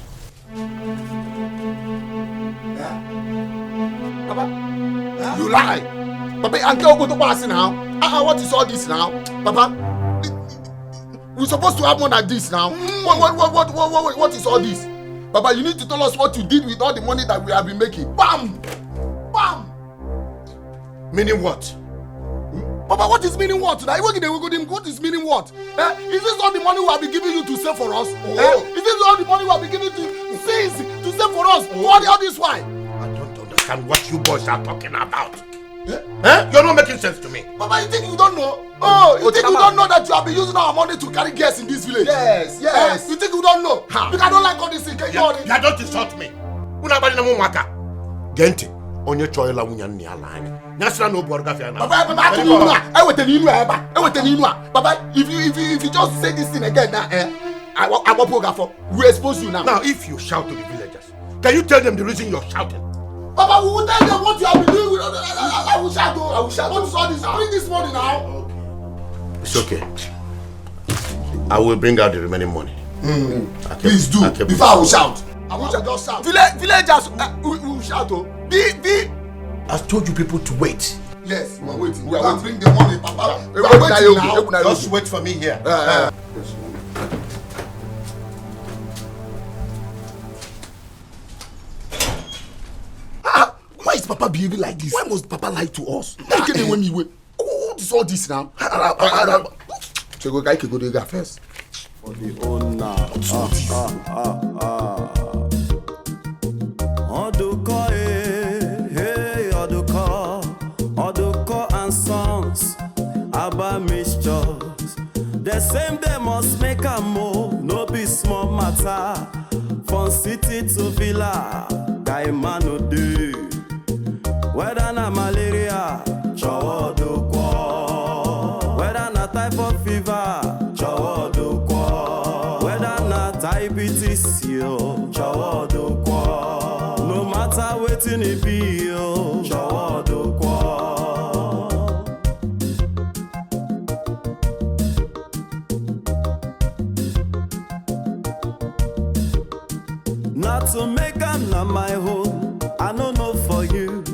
Papa, you lie. Papa, and tell what to pass now. Ah, ah, what is all this now? Papa, we supposed to have more than this now. What, what, what, what, what, what, what is all this? Papa, you need to tell us what you did with all the money that we have been making. Bam! Bam! Meaning what? Papa, what is meaning what? Now, what is meaning what? Eh? Is this all the money we have been giving you to save for us? Oh. Eh? Is this all the money we have been giving to seize to save for us? Oh. All, the, all this why? I don't understand what you boys are talking about. Eh? Eh? You're not making sense to me. Papa, you think you don't know? Oh, you think we don't know that you have been using our money to carry girls in this village? Yes, yes. Eh? You think we don't know? Ha. Because I don't like all this thing. Can you, you don't insult me. Una bali na mu maka. Gee ntị, onye chọọ ịla nwunye nna ya la anya. Ya sịla na o bu ọrụ gafee na. Papa, papa, atụla inu a. Ewetala inu a ebe a. Ewetala inu a. Papa, if you, if you, if you just say this thing again now, eh, I wa-, I wa-, we expose you now. Now, if you shout to the villagers, can you tell them the reason you're shouting? Papa, we will tell them what you have been doing with us. I, I, I will shout, oh. I will shout. What is all this? Bring this money now. It's okay. I will bring out the remaining money. Mm. Please do. Before I will shout. I want to just shout. Villagers, uh, we, we will shout, oh. Be, be. I told you people to wait. Yes, we are waiting. We are waiting. Bring the money, Papa. We are waiting now. Just wait for me here. Uh, uh. Ah, why is Papa behaving like this? Why must Papa lie to us? Why can't they when me wait? What is all this now? Chego guy can go there first. For the owner. Ah, ah, ah, ah. Oduko, eh, hey, Oduko. Oduko and Sons, Aba Mixtures. The same day must make am o, no be small matter. From city to villa, guy man no dey. Whether na malaria, chọwa Oduko. Whether na typhoid fever, chọwa Oduko. Whether na diabetes, yo, chọwa Oduko. No matter wetin e be, yo, chọwa Oduko. Na to make am na my own, I no know for you.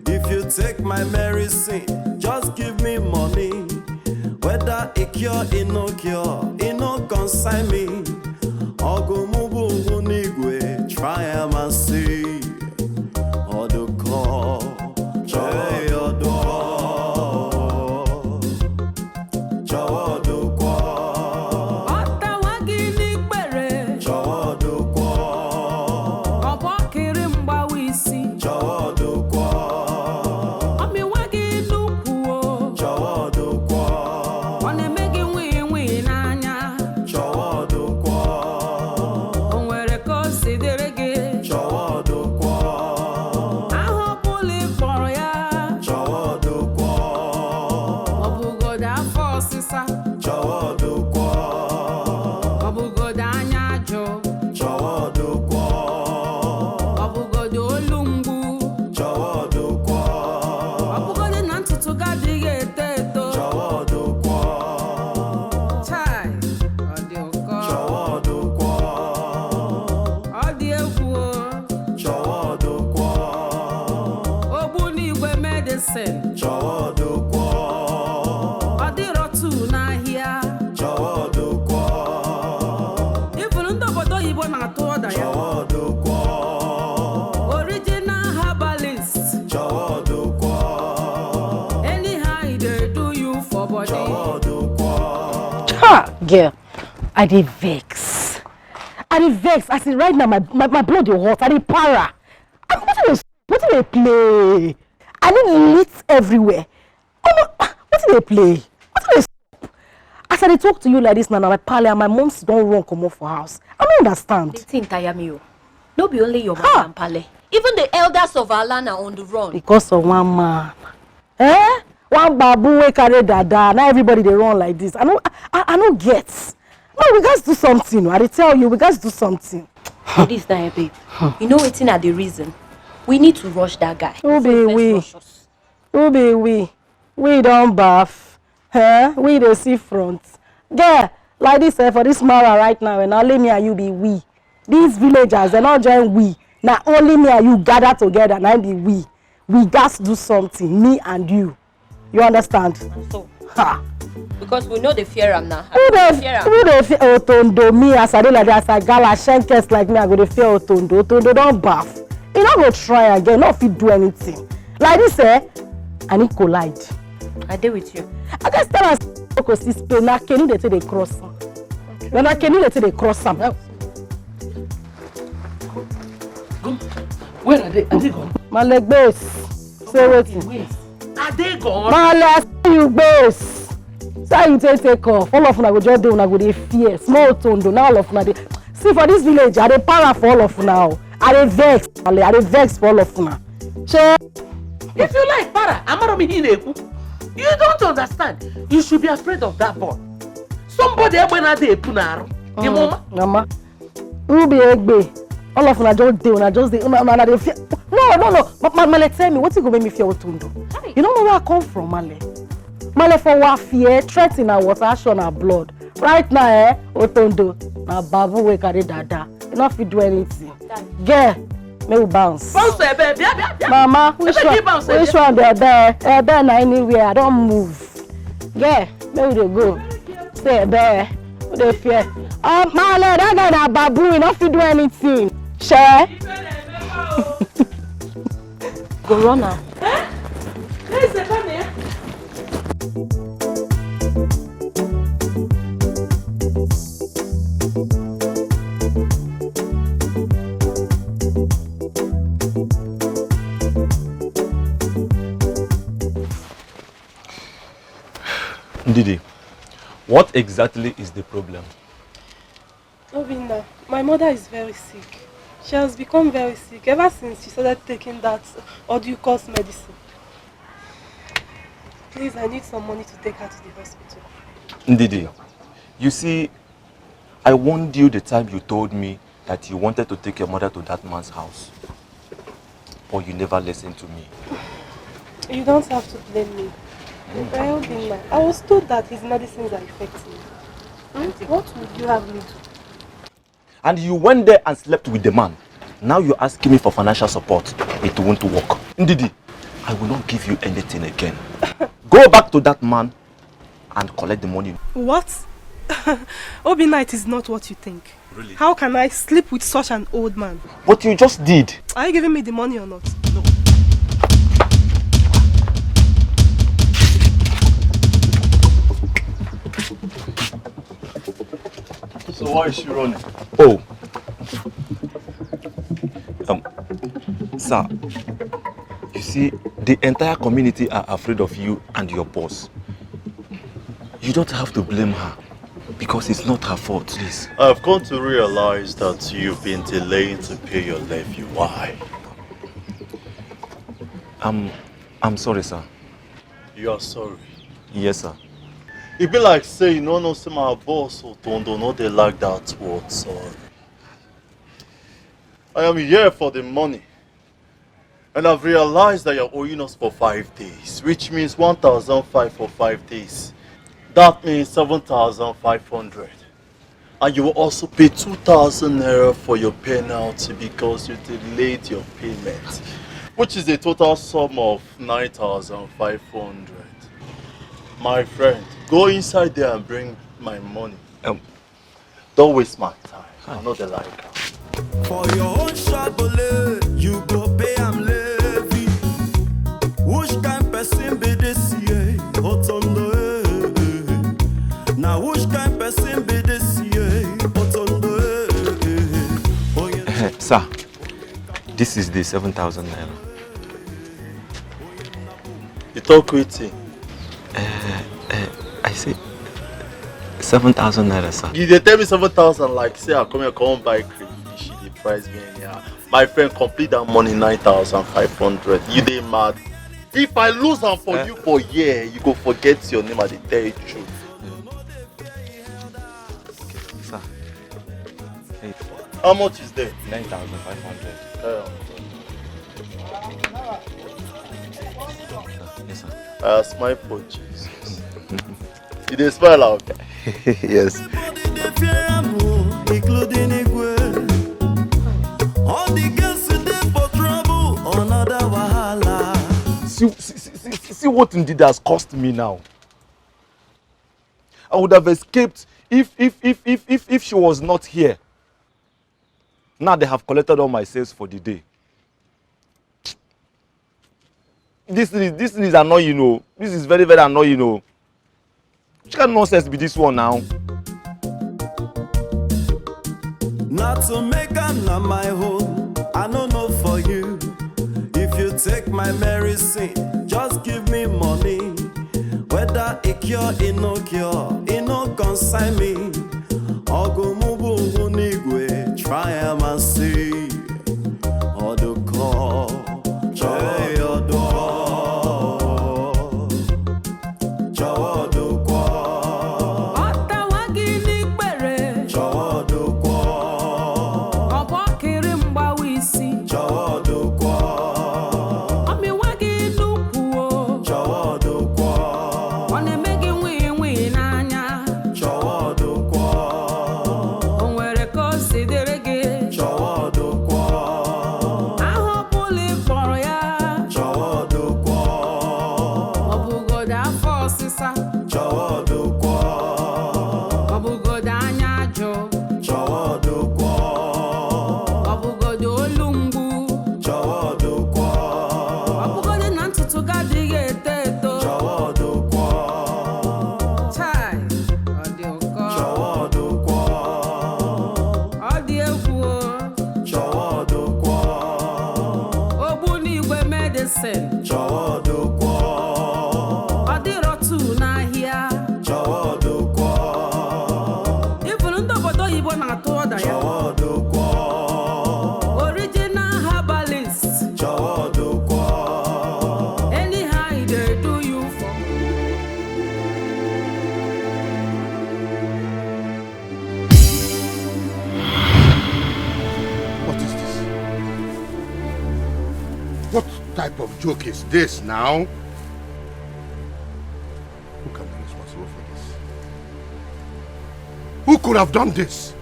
If you take my medicine, just give me money. Whether e cure, e no cure, e no concern me. Ọgụ mụ bụ ngwu n'igwe, try am and see. Oduko, chọwa Oduko. Chọwa Oduko. Ọtawa gị n'ikpere. Chọwa Oduko. Ọbọ kiri mgbawa isi. Chọwa Oduko. Ọmịwa gị n'ukwu o. Chọwa Oduko. Ọ na-eme gị nwii nwii n'anya. Chọwa Oduko. O nwere ka o si dịrị gị. Chọwa Oduko. Aha ọ bụla ị kpọrọ ya. Chọwa Oduko. Ọ bụgodo afọ ọsịsa. Chọwa Oduko. Ọ bụgodo anya ajụ. Chọwa Oduko. Ọ bụgodo olu mgbu. Chọwa Oduko. Ọ bụgodo na ntutu gị adịghị eto eto. Chọwa Oduko. Chai, ọ dị ụkọ. Chọwa Oduko. Ọ dị egwu o. Chọwa Oduko. Ogbunigwe medicine. Chọwa Oduko. Ọ dịrọ two n'ahịa. Chọwa Oduko. Ifuru ndị obodo oyibo na-atụ ọda ya. Chọwa Oduko. Original herbalist. Chọwa Oduko. Anyhow e dey do you for body. Chọwa Oduko. Ha! Girl, I dey vex. I dey vex. As in, right now, my, my, my blood dey hot. I dey para. I mean, wetin dey, wetin dey play? I need lit everywhere. Omo, wetin dey play? Wetin dey sup? As I dey talk to you like this now, na my pale and my mom don run comot for house. I no understand. The thing tire me o. No be only your mama and pale. Even the elders of Alana on the run. Because of one man. Eh? One babu wey carry dada. Now everybody dey run like this. I no, I, I, I no get. No, we gats do something. I dey tell you, we gats do something. For this time, babe, you know wetin I dey reason? We need to rush that guy. Who be we? Who be we? We don baff. Eh? We dey see front. Girl, like this, eh, for this mara right now, eh, na only me and you be we. These villagers, dem no join we. Na only me and you gather together, na im be we. We gats do something, me and you. You understand? And so, ha! Because we no dey fear am now. Who dey fear am? Who dey fear Otondo? Me, as I dey like that, as I gala, shenkes like me, I go dey fear Otondo. Otondo don baff. E no go try again, no fit do anything. Like this, eh? I need collide. I dey with you. I just tell am say, okay, sis, pay na canoe dey take dey cross am. Na, na canoe dey take dey cross am. Where are they? Are they gone? My leg base. Say wetin? Wait. Are they gone? Male, I see you base. Say you take take off. All of una go just dey, una go dey fear. Small Otondo, now all of una dey. See, for this village, I dey para for all of una o. I dey vex, Male, I dey vex for all of una. Shey. If you like para, amaro mi hin eku. You don't understand. You should be afraid of that boy. Somebody egbe na dey epu na arụ. Ị mụ ma? Mama. Who be Egbe? All of una just dey, una just dey, una, una, una dey fear. No, no, no. Ma, ma, Male, tell me, wetin go make me fear Otondo? Hi. You no know where I come from, Male. Male for wa fear, threaten na water, ash na blood. Right now, eh, Otondo, na babu wey carry dada. You no fit do anything. Girl, make we bounce. Bounce, eh, babe. Yeah, yeah, yeah. Mama, which one? Which one be there? Eh, there na anywhere. I don move. Yeah, make we dey go. Say, abeg, who dey fear? Um, Male, that guy na babu, he no fit do anything. Shey? Go run am. Ndidi, what exactly is the problem? Obinna, my mother is very sick. She has become very sick ever since she started taking that Oducos medicine. Please, I need some money to take her to the hospital. Ndidi, you see, I warned you the time you told me that you wanted to take your mother to that man's house. But you never listened to me. You don't have to blame me. Obinna, I was told that his medicines are effective. Hmm? What would you have me do? And you went there and slept with the man. Now you're asking me for financial support. It won't work. Ndidi, I will not give you anything again. Go back to that man and collect the money. What? Obinna, it is not what you think. Really? How can I sleep with such an old man? But you just did. Are you giving me the money or not? No. So why is she running? Oh. Um, sir, you see, the entire community are afraid of you and your boss. You don't have to blame her because it's not her fault, please. I've come to realize that you've been delaying to pay your levy. Why? I'm, I'm sorry, sir. You are sorry? Yes, sir. E be like say you no know say my boss Otondo no dey like that word, sorry. I am here for the money. And I've realized that you're owing us for five days, which means one thousand five for five days. That means seven thousand five hundred. And you will also pay two thousand naira for your penalty because you delayed your payment, which is a total sum of nine thousand five hundred. My friend, go inside there and bring my money. Um, Don't waste my time. I no dey like am. For your own shagole, you go pay am levy. Which kind person be this, yeah? Otondo, eh, eh. Now which kind person be this, yeah? Otondo, eh, eh. Sir, this is the seven thousand naira. You talk wetin? Uh, uh, I say seven thousand naira, sir. You dey tell me seven thousand like say I come here come buy crayfish, you dey price me anyhow. My friend, complete that money, nine thousand five hundred. You dey mad? If I lose am for Eh? you for here, you go forget your name. I dey tell you the truth. Sir, hey, How much is there? nine thousand five hundred. Uh, Yes, sir. uh, smile for Jesus. You dey smile out. Yes. Everybody dey fear am o, including Igwe. All the girls dey for trouble, another wahala. See, see, see, see, see what Ndida has cost me now. I would have escaped if, if, if, if, if, if she was not here. Now they have collected all my sales for the day. This thing is, this thing is annoying, oh. This is very, very annoying, oh. Which kind of nonsense be this one now? Not to make am na my own, I no know for you. If you take my medicine, just give me money. Whether e cure, e no cure, e no concern me. Ọgụ mụ bụ ngwu n'igwe, try am and see. Ọdụkọ, chọọ ya ọdụkọ. Chọwa ọdụkọ. Ọtawa gị n'ikpere. Chọwa ọdụkọ. Ọgbọ kiri mgbawa isi. Chọwa ọdụkọ. Ọmịwa gị n'ukwu o. Chọwa ọdụkọ. Ọ na-eme gị nwii nwii n'anya. Chọwa ọdụkọ. O nwere ka o si dịrị gị. Chọwa ọdụkọ. Aha ọbụla ị kpọrọ ya. Chọwa ọdụkọ. Ọ bụgodo afọ ọsịsa. Chọwa ọdụkọ. Ọ bụgodo anya ajụ. Chọwa ọdụkọ. Ọ bụgodo olu mgbu. Chọwa ọdụkọ. Ọ bụgodo na ntutu gị adịghị eto eto. Chọwa ọdụkọ. Chai, ọ dị ụkọ. Chọwa ọdụkọ. Ọ dị egwu o. Chọwa ọdụkọ. Ogbunigwe medicine. Chọwa ọdụkọ. Ọ dịrọ two n'ahịa. Chọwa ọdụkọ. Even ndị obodo oyibo na-atụ ọda ya. Chọwa ọdụkọ. Original herbalist. Chọwa ọdụkọ. Anyhow e dey do you for. What is this? What type of joke is this now? Who can be responsible for this? Who could have done this?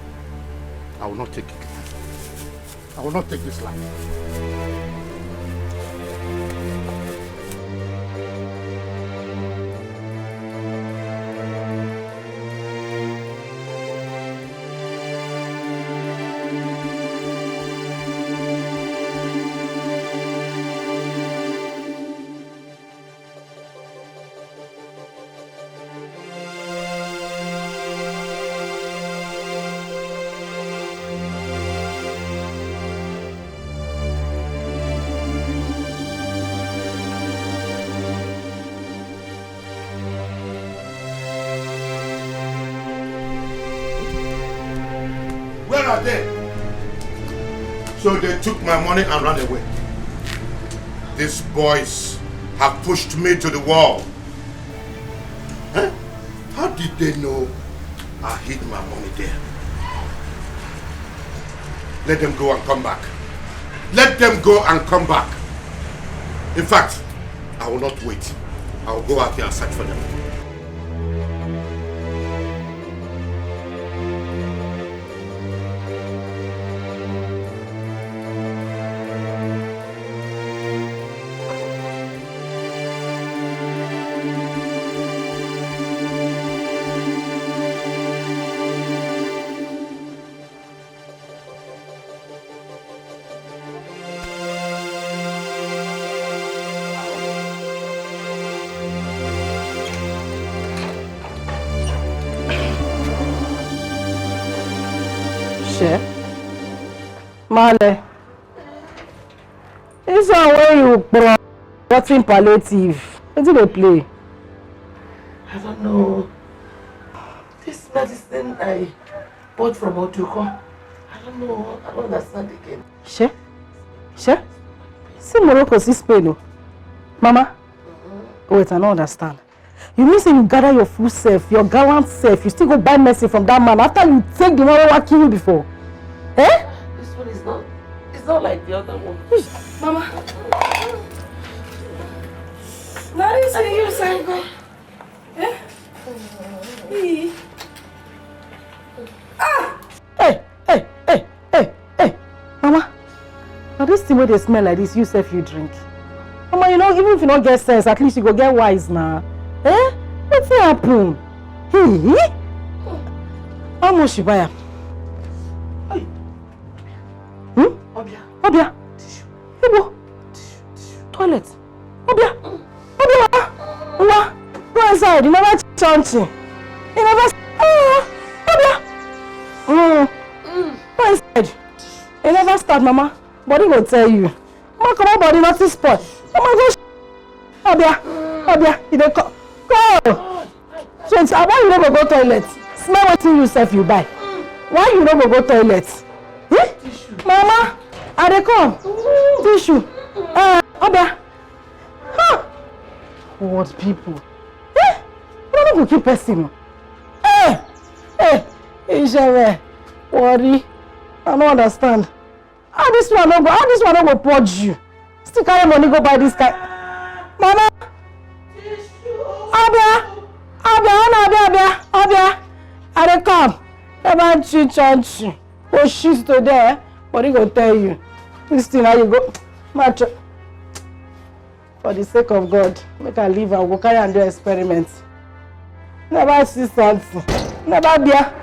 I will not take it. I will not take this life. Where are they? So they took my money and ran away. These boys have pushed me to the wall. Huh? How did they know I hid my money there? Let them go and come back. Let them go and come back. In fact, I will not wait. I will go out there and search for them. Male, this one wey you brought, rotten palliative. Wetin dey play? I don't know. This medicine I bought from Oduko. I don't know. I don't understand again. She? She? See Morocco, see Spain o. Mama, wait, I no understand. You mean say you gather your full self, your gallant self, you still go buy mercy from that man after you take the one wey wan kill you before? Eh? This one is not, it's not like the other one. Mama. Na this thing you send go. Eh? Hey. Ah! Hey, hey, hey, hey, hey. Mama, now this thing wey dey smell like this, you sef you drink. Mama, you know, even if you no get sense, at least you go get wise na. Eh? Wetin happen? Hey, eh? How much you buy am? Hey. Hmm? Obia. Obia. Tissue. Ibo. Tissue, tissue. Toilet. Obia. Obia, Mama. Mama, go inside. You never change. You never. Oh, Obia. Mm. Go inside. You never start, Mama. Body go tell you. Mama, come on, body, nothing spoil. Mama, go. Obia, Obia, you dey come. Go. Wait, ah, why you no go go toilet? Smell wetin you sef you buy. Why you no go go toilet? Eh? Mama, I dey come. Tissue. Uh, Obia. Huh. What people? Eh? You no go kill person. Eh! Eh! Ijere, worry. I no understand. How this one no go, how this one no go purge you? Still carry money go buy this kind. Mama! Abia! Abia! Abia! Abia! Abia! I dey come. Never chin chin chin. Go shit today, eh? Body go tell you. This thing, how you go? Match. For the sake of God, make I leave and go carry and do experiment. Never see something. Never bear.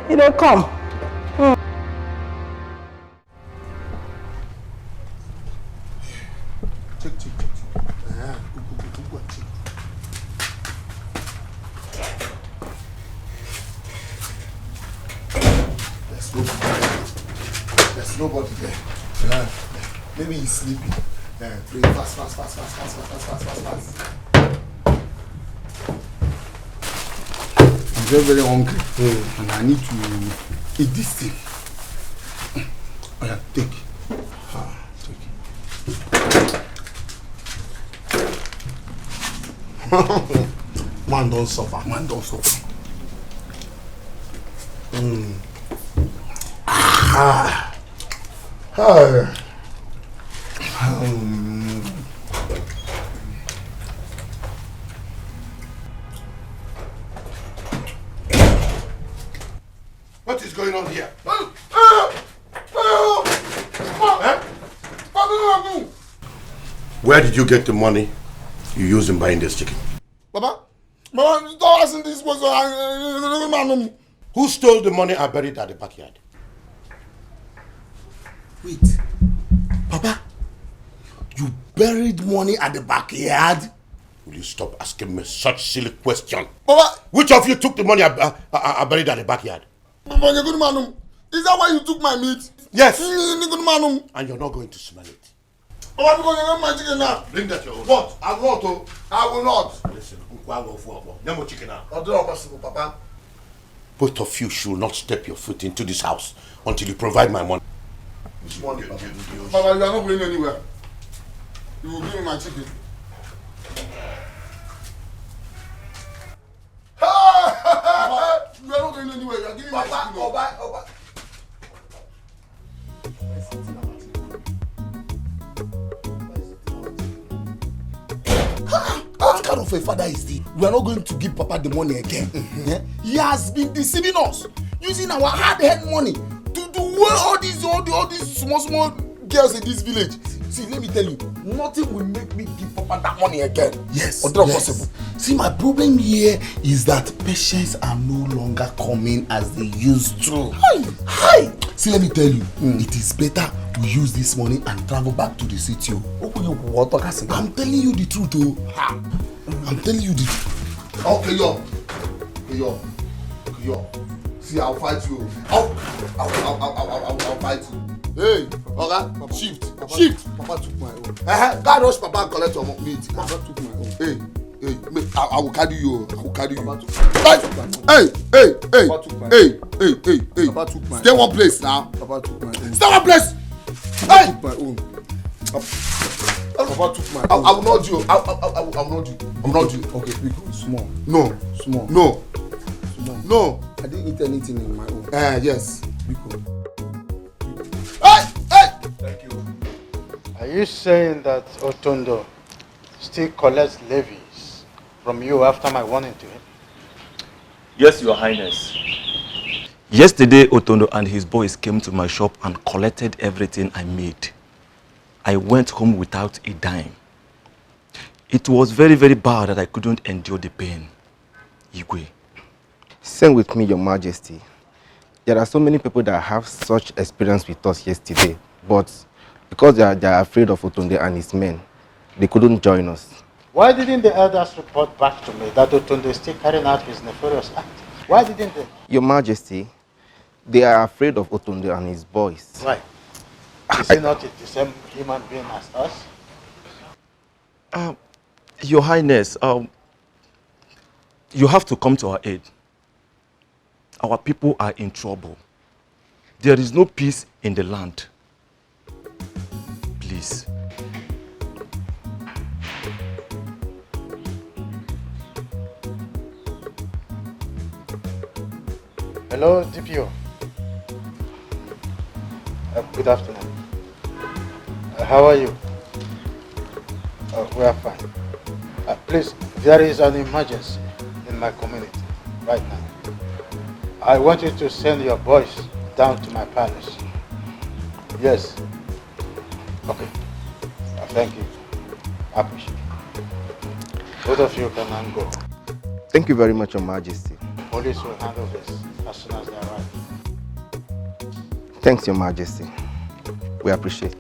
You dey come. Hmm. Check, check, check, check. Uh, go, go, go, go and check. There's nobody there. There's nobody there. Uh, maybe he's sleeping. Uh, pray fast, fast, fast. I'm very, very hungry. Mm. And I need to eat this thing. Oh, yeah, take. Ah, take. Man don suffer. Man don suffer. Mm. Ah. Ah. Um. What is going on here? Eh? Where did you get the money you used in buying this chicken? Baba, Baba, don't ask me this question. I, I, I, I, I, I, Who stole the money I buried at the backyard? Wait. Papa, you buried money at the backyard? Will you stop asking me such silly question? Papa! Which of you took the money I, I, I, I buried at the backyard? Papa, you're good man. Is that why you took my meat? Yes. You're good man. And you're not going to smell it. Papa, because you want my chicken now. Bring that your own. What? I will not, oh. I will not. Listen, Ukwago Fuopo. Nemo chicken now. Odoro possible, Papa. Both of you should not step your foot into this house until you provide my money. Which money, Papa? Papa, you are not going anywhere. You will give me my chicken. You are not going anywhere. You are giving me my chicken. Oba, Oba. What kind of a father is this? We are not going to give Papa the money again. Eh? He has been deceiving us, using our hard-earned money to do all, all these, all the, all these small, small girls in this village. See, let me tell you, nothing will make me give Papa that money again. Yes, Odoro yes. Possible. See, my problem here is that patience are no longer coming as they used to. Hi, hi. See, let me tell you, it is better we use this money and travel back to the city. Oh. Open your water, Kasi. I'm telling you the truth, oh. Ha. I'm telling you the truth. Okay, yo. Okay, yo. Okay, yo. See, I'll fight you. I'll, I'll, I'll, I'll, I'll, I'll fight you. Hey, oga, shift, shift. Papa took my own. Uh-huh. Go rush papa and collect your mo- meat. Papa took my own. Hey, hey, me, I, I will carry you. I will carry you. Papa took my own. Hey, hey, hey, hey, Papa took my hey, own. Hey, hey, hey. Papa took my Stay own. One place now. Papa took my own. Stay one place. Hey. Took my own. Papa took my I, own. I will not do. I, I, I, I will not do. I will not do. Okay, biko, small. No. Small. No. Small. No. I didn't eat anything in my own. Eh, yes. Biko. Hey! Hey! Thank you. Are you saying that Otondo still collects levies from you after my warning to him? Yes, Your Highness. Yesterday, Otondo and his boys came to my shop and collected everything I made. I went home without a dime. It was very, very bad that I couldn't endure the pain. Igwe. Same with me, Your Majesty. There are so many people that have such experience with us yesterday, but because they are, they are afraid of Otonde and his men, they couldn't join us. Why didn't the elders report back to me that Otonde is still carrying out his nefarious act? Why didn't they? Your Majesty, they are afraid of Otonde and his boys. Why? Is he not the same human being as us? Um, Your Highness, um, you have to come to our aid. Our people are in trouble. There is no peace in the land. Please. Hello, D P O. Uh, good afternoon. Uh, how are you? Uh, we are fine. Uh, please, there is an emergency in my community right now. I want you to send your boys down to my palace. Yes. Okay. Uh, thank you. I appreciate it. Both of you can now go. Thank you very much, Your Majesty. Police will handle this as soon as they arrive. Thanks, Your Majesty. We appreciate.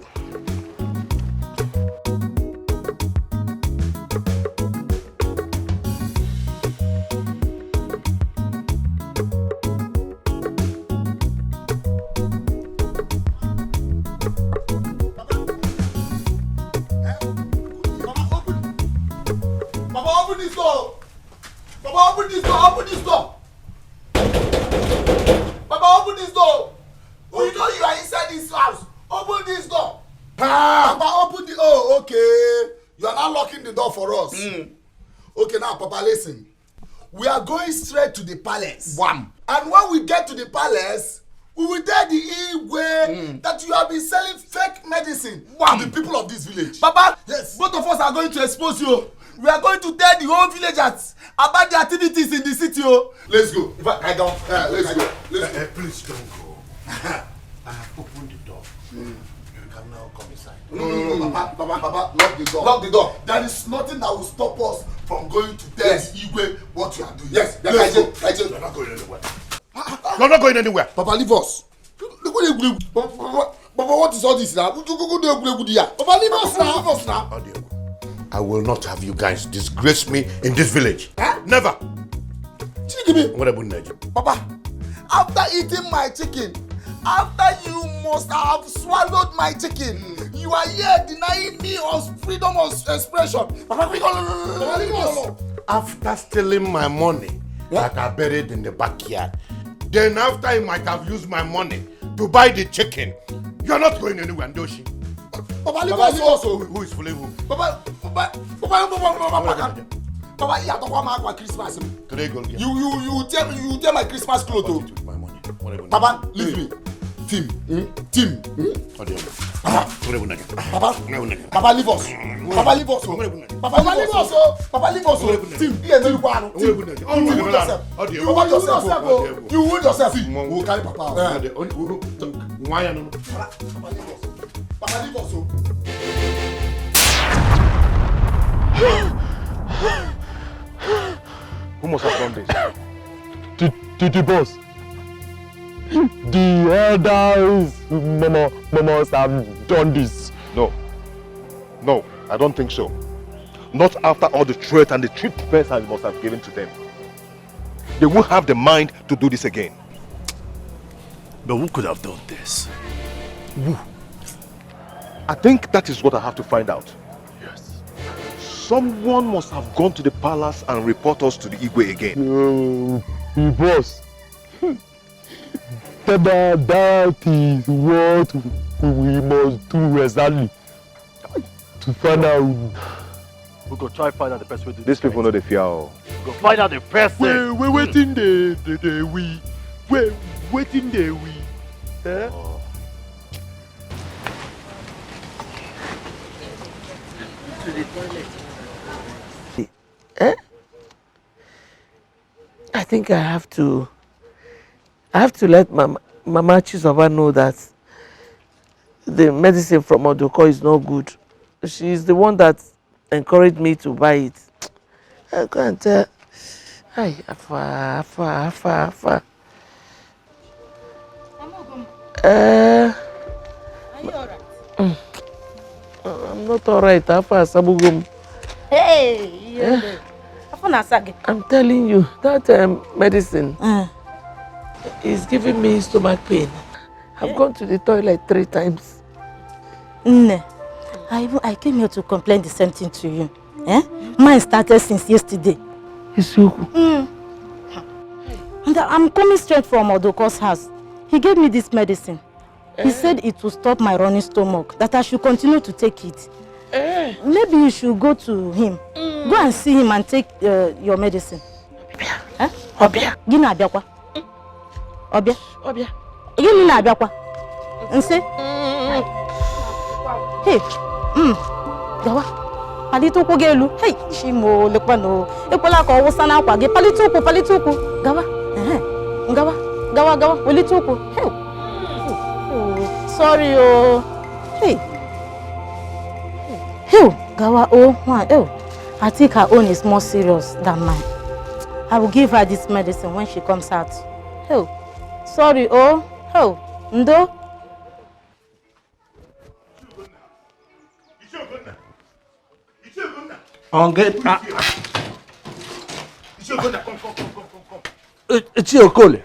Papa, open, Papa, open this door. Papa, open this door. Open this door. Papa, open this door. We know you are inside this house. Open this door. Ah, Papa, open the. Oh, okay. You are not locking the door for us. Mm. Okay, now, Papa, listen. We are going straight to the palace. Wham. And when we get to the palace, we will tell the Igwe that you have been selling fake medicine to the people of this village. Papa, yes, both of us are going to expose you. We are going to tell the whole villagers about the activities in the city. Oh. Let's go. In fact, I don't. Uh, let's go. Let's go. Uh, uh, please don't go. I have opened the door. Mm. You can now come inside. No, no, no, no, Papa, Papa, Papa, lock the door. Lock the door. There is nothing that will stop us from going to tell Igwe what you are doing. Yes, yes, let's go. You're not going anywhere. You're not going anywhere. Papa, leave us. Look what they do. Papa, Papa, Papa, what is all this now? Papa, leave us now. Leave us now. I will not have you guys disgrace me in this village. Huh? Never. Chikimi. What happened, Papa, after eating my chicken, after you must have swallowed my chicken, you are here denying me of freedom of expression. Papa, we go. After stealing my money that I buried in the backyard, then after he might have used my money to buy the chicken, you're not going anywhere, Ndoshi. Papa, leave us. Who, who is fooling who? Papa, Papa, Papa, Papa, Papa, Papa, Papa, you are talking about Christmas. Today go again. You, you, you tell, you tell my Christmas clothes. What is with my money? What happened? Papa, leave me. Team, hmm? Team, hmm? What do you want? Papa, What happened again? Papa, What happened again? Papa, leave us. Papa, leave us. What happened again? Papa, leave us. Papa, leave us. What happened again? Team, here, you go. What happened again? You wound yourself. What do you You wound yourself. What do you want? You wound yourself. Team, we will carry Papa. What do you want? Why you no? Papa, Papa, leave us. Papa, leave us. Oh. Who must have done this? The, the, the boss. The elders mama, mama must have done this. No. No, I don't think so. Not after all the threat and the treatment I must have given to them. They won't have the mind to do this again. But who could have done this? Who? I think that is what I have to find out. Yes. Someone must have gone to the palace and report us to the Igwe again. Uh, boss, that, that is what we must do exactly to find out. We go try find out the person wey do These people know the fear. Oh. We go find out the person. Wait, wait, waiting the the the we. Wait, waiting the we. Eh? Oh. Eh? I think I have to I have to let Mama, Mama Chizoba know that the medicine from Odoko is not good. She is the one that encouraged me to buy it. I can't tell. Hi, Afa, Afa, Afa, Afa. Uh, Are you alright? Mm. I'm not alright. Afa Asabugum. Hey, you. Eh? I'm telling you, that um, medicine mm. is giving me stomach pain. I've yeah. gone to the toilet three times. Nne, I, even, I came here to complain the same thing to you. Eh? Mine started since yesterday. Isiuku. Mm. And I'm coming straight from Odoko's house. He gave me this medicine. He eh? said it will stop my running stomach, that I should continue to take it. Eh? Maybe you should go to him. Mm. Go and see him and take uh, your medicine. Eh? Obia. Gịnị abịakwa? Ọbịa. Ọbịa. Gịnị na-abịakwa? Nsị. Hey. Mm. Gawa. Palite ụkwụ gị elu. Hey, Chimo, lekwanụ. Ekwela ka ọ wụsa n'akwa gị. Palite ụkwụ, palite ụkwụ. Gawa. Ehe. Gawa. Gawa, gawa. Welite ụkwụ. Hey. Sorry, oh. Hey. Hey. Gawa, oh. Hey. I think her own is more serious than mine. I will give her this medicine when she comes out. Oh, sorry, oh, oh, Ndo. Onge. Ichie Okole.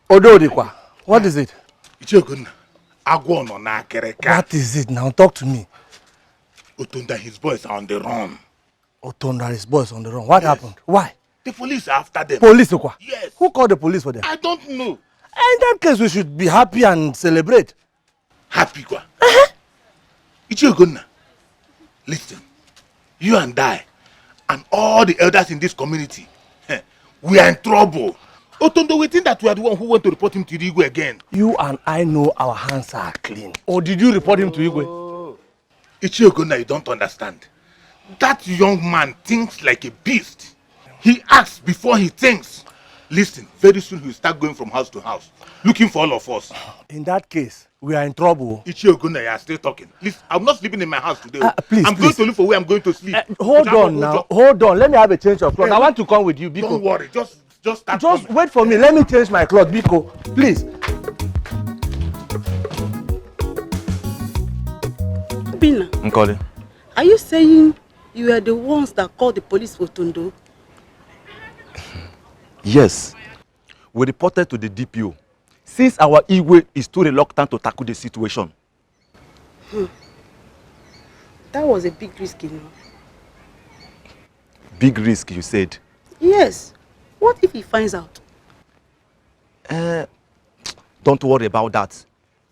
Ododikwa. What is it? Ichie Okonna. Agwọ nọ n'akịrịka. What is it now? Talk to me. Otonda and his boys are on the run. Otonda and his boys on the run. What yes. happened? Why? The police are after them. Police kwa? Yes. Who called the police for them? I don't know. In that case, we should be happy and celebrate. Happy kwa? Uh-huh. Ichie Okonna, listen. You and I, and all the elders in this community, we are in trouble. Otondo, we think that we are the one who went to report him to Igwe again. You and I know our hands are clean. Or did you report him to Igwe? Ichie Okonna, you don't understand. That young man thinks like a beast. He acts before he thinks. Listen, very soon he will start going from house to house, looking for all of us. In that case, we are in trouble. Ichie Okonna, you are still talking. Listen, I'm not sleeping in my house today. Uh, please, I'm please. going to look for where I'm going to sleep. Uh, hold on now. Hold on. Let me have a change of clothes. I want to come with you, Biko. Don't worry. Just, just start Just coming. Wait for me. Let me change my clothes, Biko. Please. Bina. Nkoli. Are you saying you are the ones that called the police for Tondo? Yes. We reported to the D P O since our Igwe is too reluctant to tackle the situation. Hmm. That was a big risk, you know. Big risk, you said? Yes. What if he finds out? Uh, don't worry about that.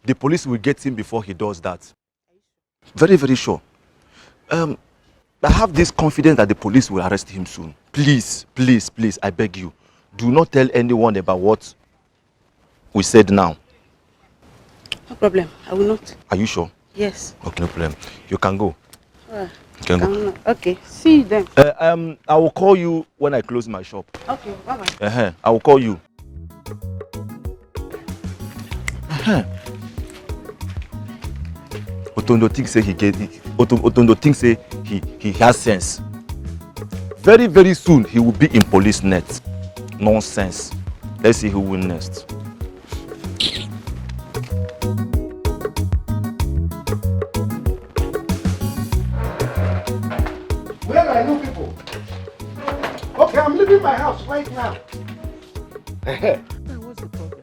The police will get him before he does that. Very, very sure. Um, I have this confidence that the police will arrest him soon. Please, please, please, I beg you, do not tell anyone about what we said now. No problem. I will not. Are you sure? Yes. Okay, no problem. You can go. Uh, you can go. Okay. See you then. Uh, um, I will call you when I close my shop. Okay. Bye bye. Uh-huh. I will call you. Uh-huh. Otondo think say he get it. Otondo think say he he has sense. Very, very soon he will be in police net. Nonsense. Let's see who win next. Where are you people? Okay, I'm leaving my house right now. What's the problem?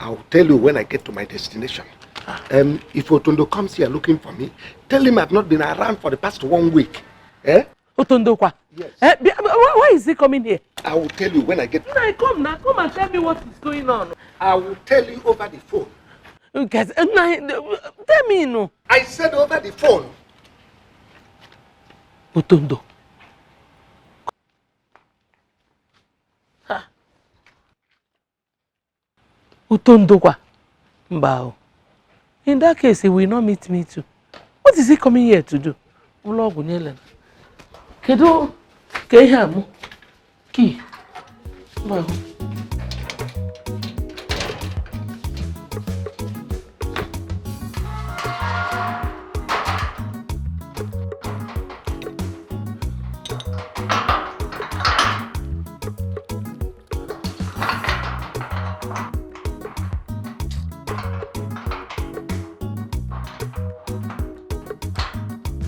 I'll tell you when I get to my destination. Um, if Otondo comes here looking for me, tell him I've not been around for the past one week. Eh? Otondo kwa? Yes. Eh, why is he coming here? I will tell you when I get. Now come now, come and tell me what is going on. I will tell you over the phone. Yes, eh, tell me no. I said over the phone. Otondo. Uto ndokwa. Mba o. In that case, he will not meet me too. What is he coming here to do? Ụlọ ọgwụ nyele. Kedu ka ihe a mụ? Key. Mba o.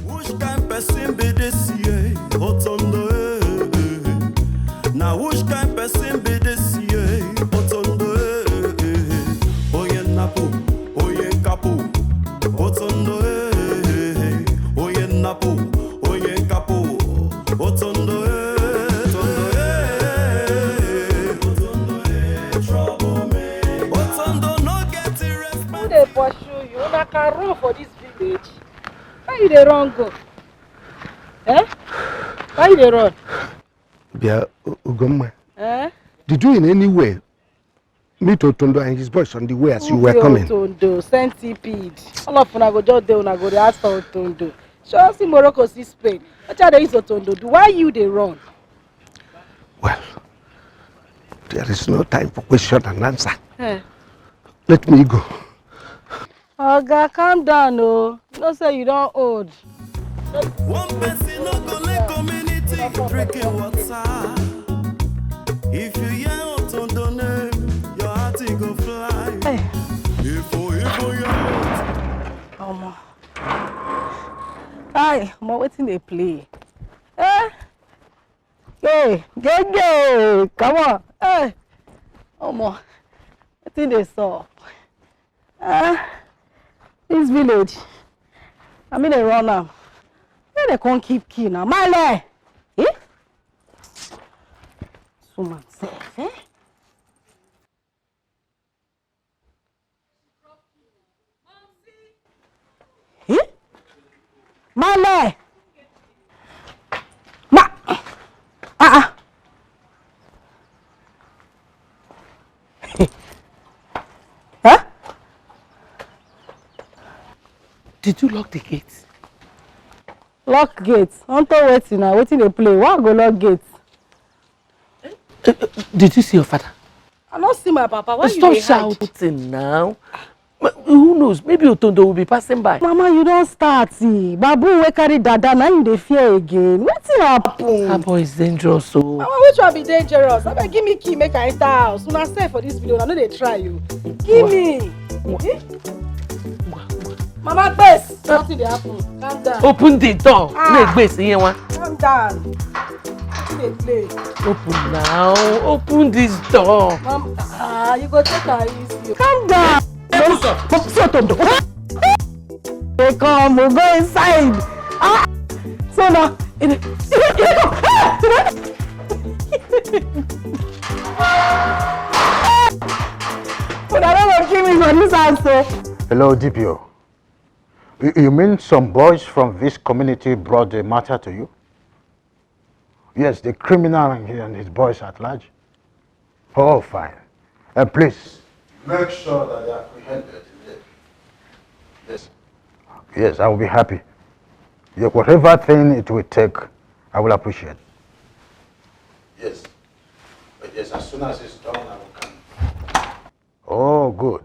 Which kind person be this year? Otondo, eh, eh. Now which kind person be this year? Otondo, eh, eh, eh. Oye napu, oye kapu. Otondo, eh, eh, eh. Oye napu, oye kapu. Otondo, eh, Otondo, eh, Otondo, eh, trouble me. Otondo no get the respect. Who dey pursue you? Una can run for this village. Where you dey run go? Eh? Why you dey run? Bia, U-, Ugomma. Eh? Did you in any way meet Otondo and his boys on the way as you were coming? Otondo, centipede. All of una go just dey, una go dey ask for Otondo. Sure, see Morocco, see Spain. What are they use Otondo do? Why you dey run? Well, there is no time for question and answer. Eh. Let me go. Oga, calm down o. You know say you don old. One person no go let community drinking water. If you hear Otondo name, your heart e go fly. Hey. If you, if you hear Omo. Hi, Omo, wetin dey play? Eh? Hey, Gege, come on. Hey. Omo, wetin dey sup? Ah, this village. I mean, they run am. Where they come keep key now? Male! Eh? This woman sef, eh? Eh? Male! Ma! Ah, ah. Huh? Did you lock the gate? Lock gate? Unto wetin na? Wetin dey play? Why I go lock gate? Eh, eh, did you see your father? I no see my papa. Why you dey hide? Stop shouting now. Ma-, who knows? Maybe Otondo will be passing by. Mama, you don start, eh. Baboon wey carry dada, na him dey fear again. Wetin happen? That boy is dangerous o. Mama, which one be dangerous? Abeg, give me key, make I enter house. Una sef for this village, una no dey try o. Give me. Ngwa. Eh? Ngwa, ngwa. Mama, gbes. Nothing dey happen. Calm down. Open the door. Ah. Na-egbesi ihe nwa. Calm down. Wetin dey play? Open now. Open this door. Mom, ah, you go take am easy. Calm down. Open door. See Otondo. They come, we go inside. Ah. So now, it, it, it, una no go kill me for this house o. Hello, D P O. You, you mean some boys from this community brought the matter to you? Yes, the criminal and he and his boys at large. Oh, fine. Uh, please. Make sure that they are apprehended immediately. Yes. Yes, I will be happy. Yeah, whatever thing it will take, I will appreciate. Yes. But yes, as soon as it's done, I will come. Oh, good.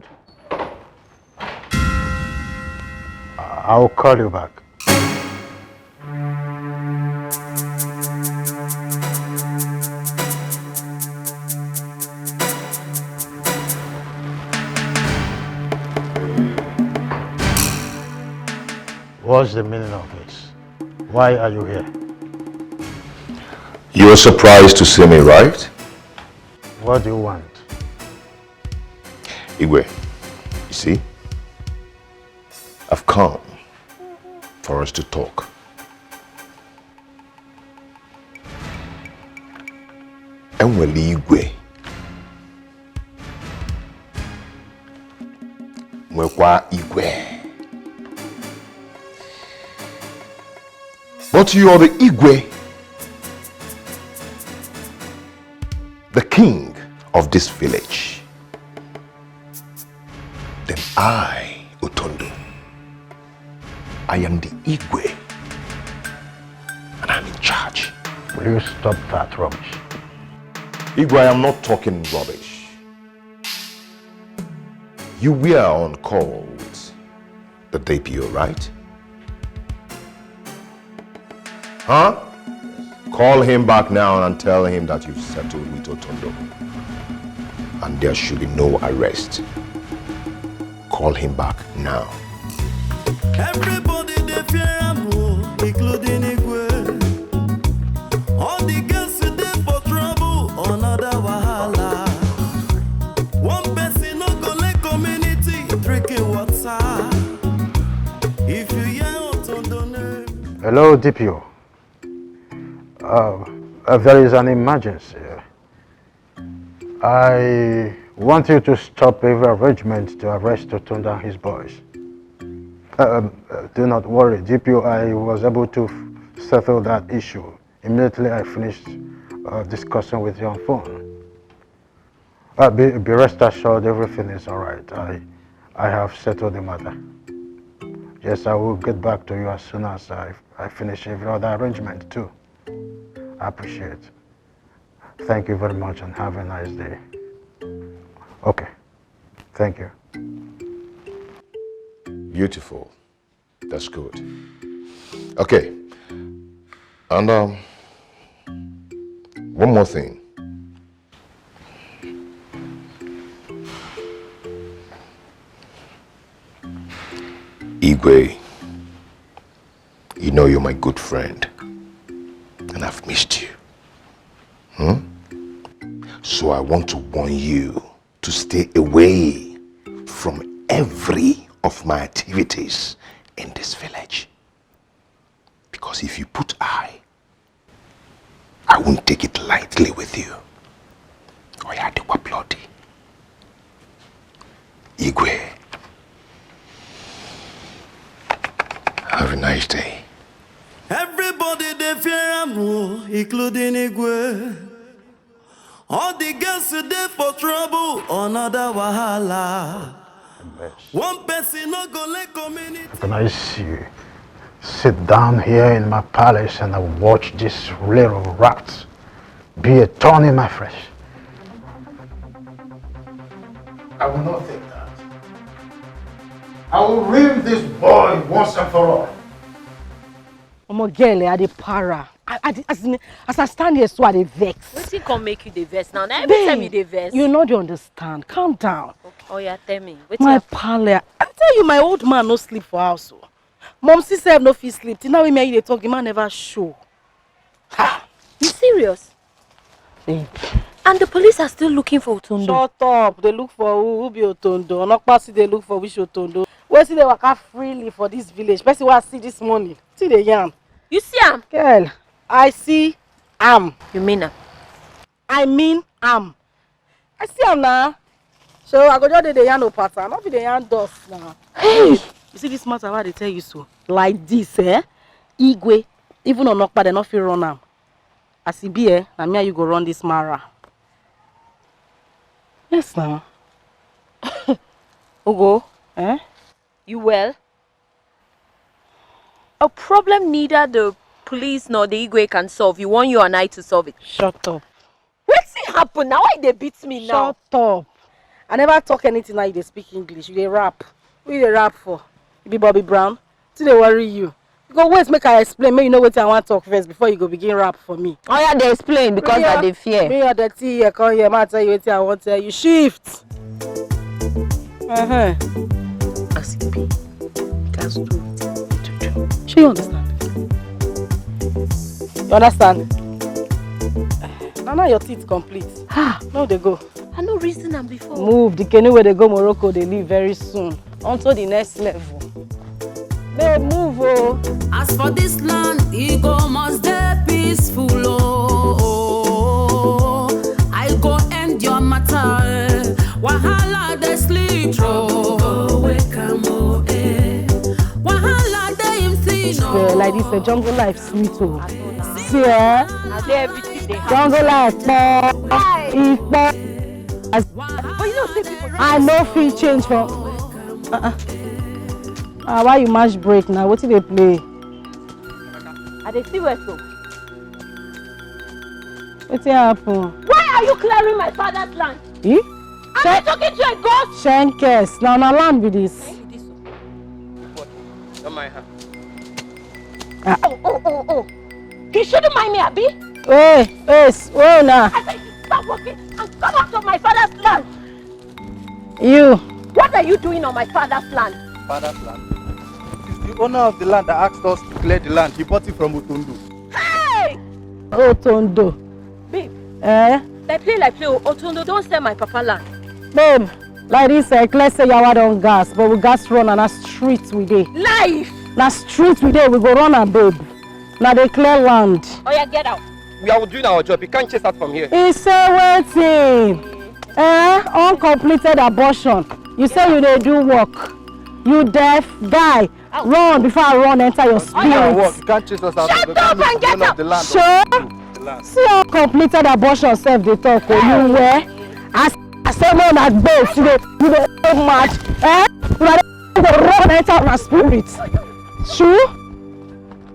I'll call you back. What's the meaning of this? Why are you here? You're surprised to see me, right? What do you want? Igwe, you see, I've come for us to talk. Enwere igwe, nwekwa igwe. But you are the igwe, the king of this village. Then I, Otondo, I am the igwe, and I'm in charge. Will you stop that rubbish? Igwe, I am not talking rubbish. You were on call with the D P O, right? Huh? Call him back now and tell him that you've settled with Otondo. And there should be no arrest. Call him back now. Everybody dey fear am o, including Igwe. All the girls dey for trouble, another wahala. One person no go let community drinking water. If you hear Otondo name. Hello, D P O. Uh, uh, there is an emergency. I want you to stop every arrangement to arrest Otondo and his boys. Um, uh, do not worry, D P O. I was able to f- settle that issue immediately I finished uh, discussing with you on phone. Uh, be, be rest assured, everything is all right. I, I have settled the matter. Yes, I will get back to you as soon as I, I finish every other arrangement too. I appreciate. Thank you very much and have a nice day. Okay. Thank you. Beautiful. That's good. Okay. And um, one more thing. Igwe, you know you're my good friend, and I've missed you. Hmm? So I want to warn you to stay away from every of my activities in this village. Because if you put eye, I won't take it lightly with you. Oya, dịkwa bloody. Igwe. Have a nice day. Everybody dey fear am o, including Igwe. All the girls dey for trouble, another wahala. One person no go let community. Can I see you sit down here in my palace and I watch this little rat be a thorn in my flesh? I will not take that. I will rim this boy once and for all. Omo girl, eh, I dey para. I, I, dey- as, in, as I stand here, so I dey vex. Wetin come make you dey vex now? Na every time you dey vex. You no dey understand. Calm down. Oh yeah, tell me. Wetin My happen? Pale, I tell you, my old man no sleep for house. Oh. Mom, see sef no fit sleep. Till now, wey me and you dey talk, the man never show. Ha! You serious? Babe. And the police are still looking for Otondo. Shut up. They look for who? Who be Otondo? Onokpa still dey look for which Otondo? Wey still dey waka freely for this village. Person wey I see this morning. See the yarn. You see am? Girl, I see am. You mean am? I mean am. I see am now. So I go just dey dey yarn no pattern. No be dey yarn dust now. Hey! You see this matter wey I dey tell you so? Like this, eh? Igwe, even Onokpa, they no fit run am. As e be, eh, na me and you go run this mara. Yes, now. Ogo, eh? You well? A problem neither the police nor the Igwe can solve. You want you and I to solve it. Shut up. Wetin happen? Now why they beat me now? Shut up. I never talk anything, now you dey speak English. You dey rap. Who you dey rap for? You be Bobby Brown? Wetin dey worry you? You go wait make I explain, make you know wetin I wan talk first before you go begin rap for me. Oh yeah, they explain because I dey fear. Bring your dirty here, come here, ma tell you wetin I wan tell you. Shift. Uh-huh. As e be, you gats do wetin you need to do. Shey you understand? You understand? Na now your teeth complete. Ah. No, dey go. I no reason am before. Move, the canoe wey dey go Morocco dey leave very soon. On to the next level. Babe, move o. As for this land, e go must dey peaceful o. I go end your matter. Eh. Wahala dey sleep o. Go wake am o, eh. Wahala dey him sleep o. Like this, the jungle life sweet o. See, eh? I dey everything dey happen. Jungle life pọ̀. Ipo. But you know say people I no fit change from. Uh-uh. Ah, why you match break now? Wetin dey play? I dey see where so. Wetin happen? Why are you clearing my father's land? Eh? Am I talking to a ghost? Shenkes, na una land be this. Don't mind her. Ah. Oh, oh, oh, oh. You shouldn't mind me, Abi. Hey, hey, s- wait now. I said you stop working and come out of my father's land. You. What are you doing on my father's land? Father's land. It is the owner of the land that asked us to clear the land. He bought it from Otondo. Hey! Otondo. Babe, Eh? like play like play, oh, Otondo don't sell my papa land. Babe, like this, I clear say yawa don gas, but we gas run and na street we dey. Life! Na street we dey, we go run am, babe. Na dey clear land. Oh yeah, get out. We are doing our job. You can't chase us from here. He say wetin? Eh? Uncompleted abortion. You say you dey do work. You deaf guy. Run before I run enter your You can't work. spirit. You can't chase us out. Shut of up the and get owner of out. the land. Sure. The land. See how completed abortion sef dey talk o. You where? As I say no na gbase you dey you dey go mad. Eh? Una dey go run enter una spirit. True?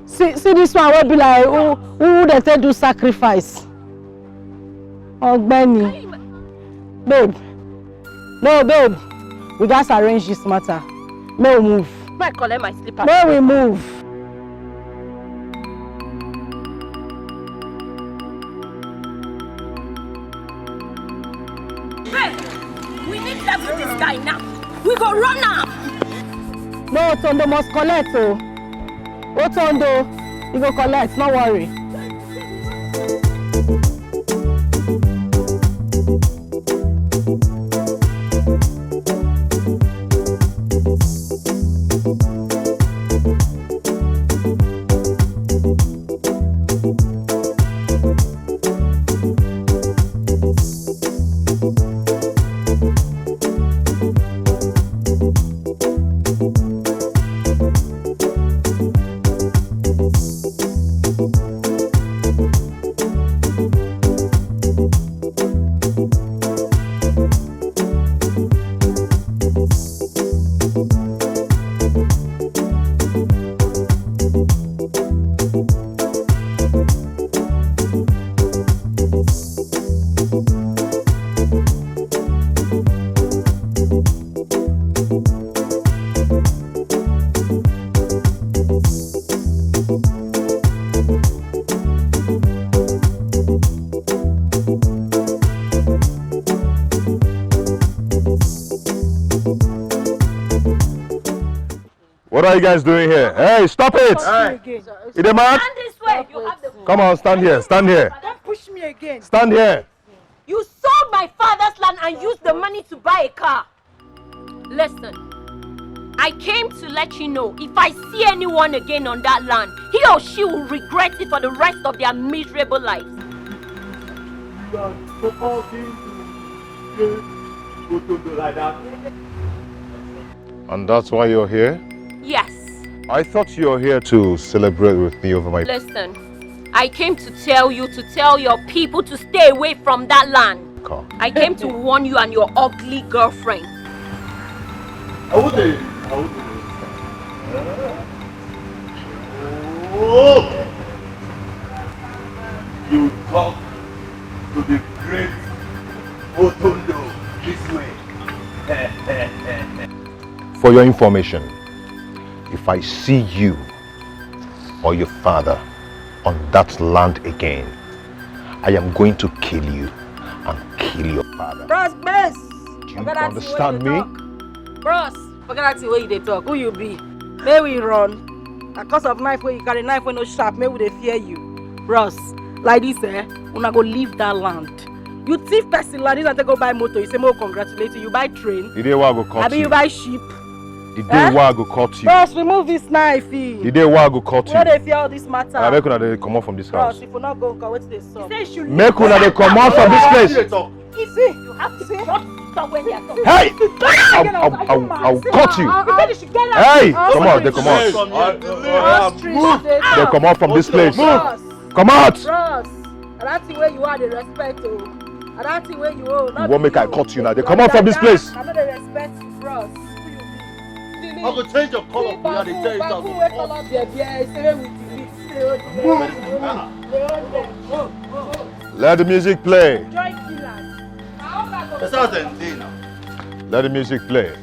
See see this one wey be like who who dey take do sacrifice. Ogbeni. Babe. No babe. We gats arrange this matter. Make we move. Make I collect my slippers. Make we move. Hey, we need level this guy now. We go run am. No, Otondo must collect o. Otondo, you go collect, no worry. What are you guys doing here? Hey, stop it! Hey. It dey mad? Stand this way. You have the Come on, stand here, stand here. Don't push me again. Stand here. You sold my father's land and used the money to buy a car. Listen, I came to let you know if I see anyone again on that land, he or she will regret it for the rest of their miserable lives. You are supporting to kill Otondo like that. And that's why you're here? Yes. I thought you were here to celebrate with me over my. Listen, I came to tell you to tell your people to stay away from that land. Car. I came to warn you and your ugly girlfriend. I wouldn't. I wouldn't. Oh! You talk to the great Otondo this way. For your information, if I see you or your father on that land again, I am going to kill you and kill your father. Bros, base. Do you understand me? Bros, forget that thing wey you dey talk. Who you be? May we run. Na cause of knife wey you carry, knife wey no sharp, make we dey fear you. Bros, like this, eh? Una go leave that land. You thief person land, you take go buy motor. You say, "Mo congratulate you." You buy train. The day where I go cut Abi you. You buy sheep. The day Eh? Where I go cut you. Bros, remove this knife. Eh? The day where I go cut We no you. Dey fear all this matter. I make una dey comot from this Bros, house. If we not go, come. Wetin dey sup? Say you should Make una dey comot from this place. You see? You have to stop when they are talking. Hey! I, I, I, I will cut you. You said you should get out. Hey! Come out, they come out. Ostrich dey They come out from this place. Come out! Bros, that thing where you are, dey respect o. That thing where you owe. You wan make I cut you now? They come out from this place. I no dey respect you, bros. I go change your color for you, I dey tell you Baku something. Wey color be be say with the mix. Let the music play. Joy killers. That's how dem dey now. Let the music play.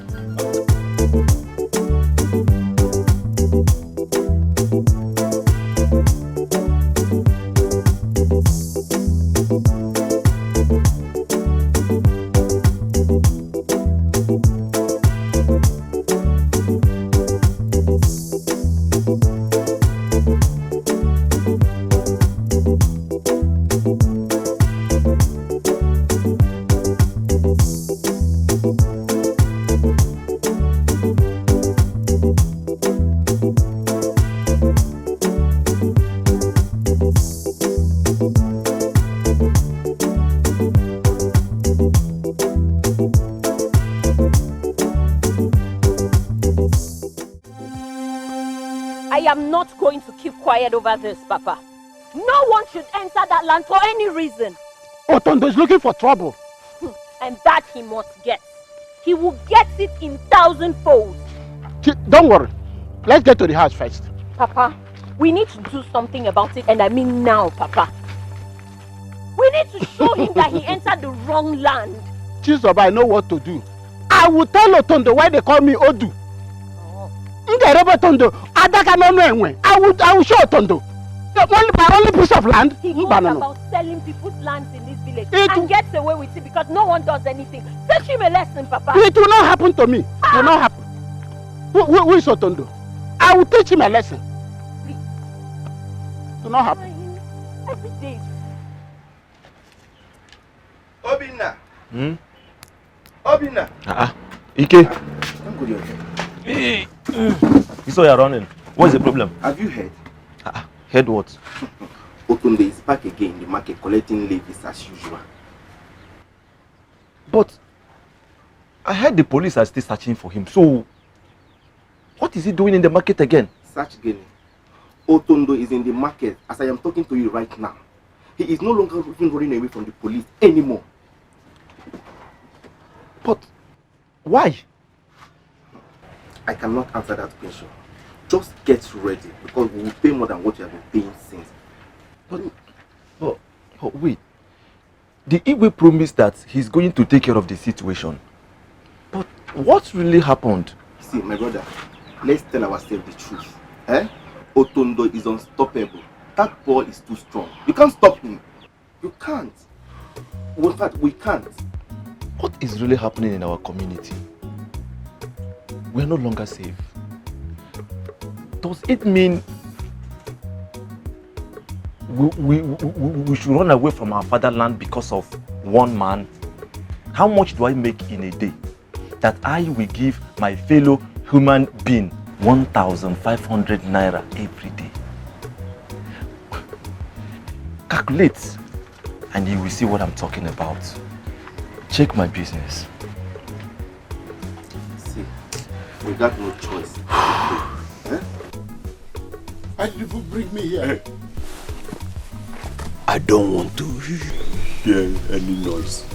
I am not going to keep quiet over this, Papa. No one should enter that land for any reason. Otondo is looking for trouble. And that he must get. He will get it in thousand folds. Don't worry. Let's get to the house first. Papa, we need to do something about it, and I mean now, Papa. We need to show him that he entered the wrong land. Jesus, I know what to do. I will tell Otondo why they call me Odu. M ga-erebe Otondo, adaka n'ọnụ enwe. I will, I will show Otondo. The only, my only piece of land. He goes Mba, no, no. About selling people's lands in this village It and gets away with it because no one does anything. Teach him a lesson, Papa. It will not happen to me. It will not happen. Who, who, who is Otondo? I will teach him a lesson. It will not happen. Every day is Obinna. Hmm? Obinna. Ah, ah. Ike. Don't go there. You saw you're running. What's the problem? Have you heard? Ah, ah. Heard what? Otunde is back again in the market collecting levies as usual. But I heard the police are still searching for him. So, what is he doing in the market again? Search Gene. Otondo is in the market as I am talking to you right now. He is no longer even running away from the police anymore. But why? I cannot answer that question. Just get ready because we will pay more than what you have been paying since. But, but, but wait. The Igwe promised that he's going to take care of the situation. But what really happened? See, my brother, let's tell ourselves the truth. Eh? Otondo is unstoppable. That boy is too strong. You can't stop him. You can't. In fact, we can't. What is really happening in our community? We are no longer safe. Does it mean we, we, we, we we should run away from our fatherland because of one man? How much do I make in a day that I will give my fellow human being one thousand five hundred naira every day? Calculate and you will see what I'm talking about. Check my business. See, we got no choice. Eh? Why did you bring me here? I don't want to hear any noise.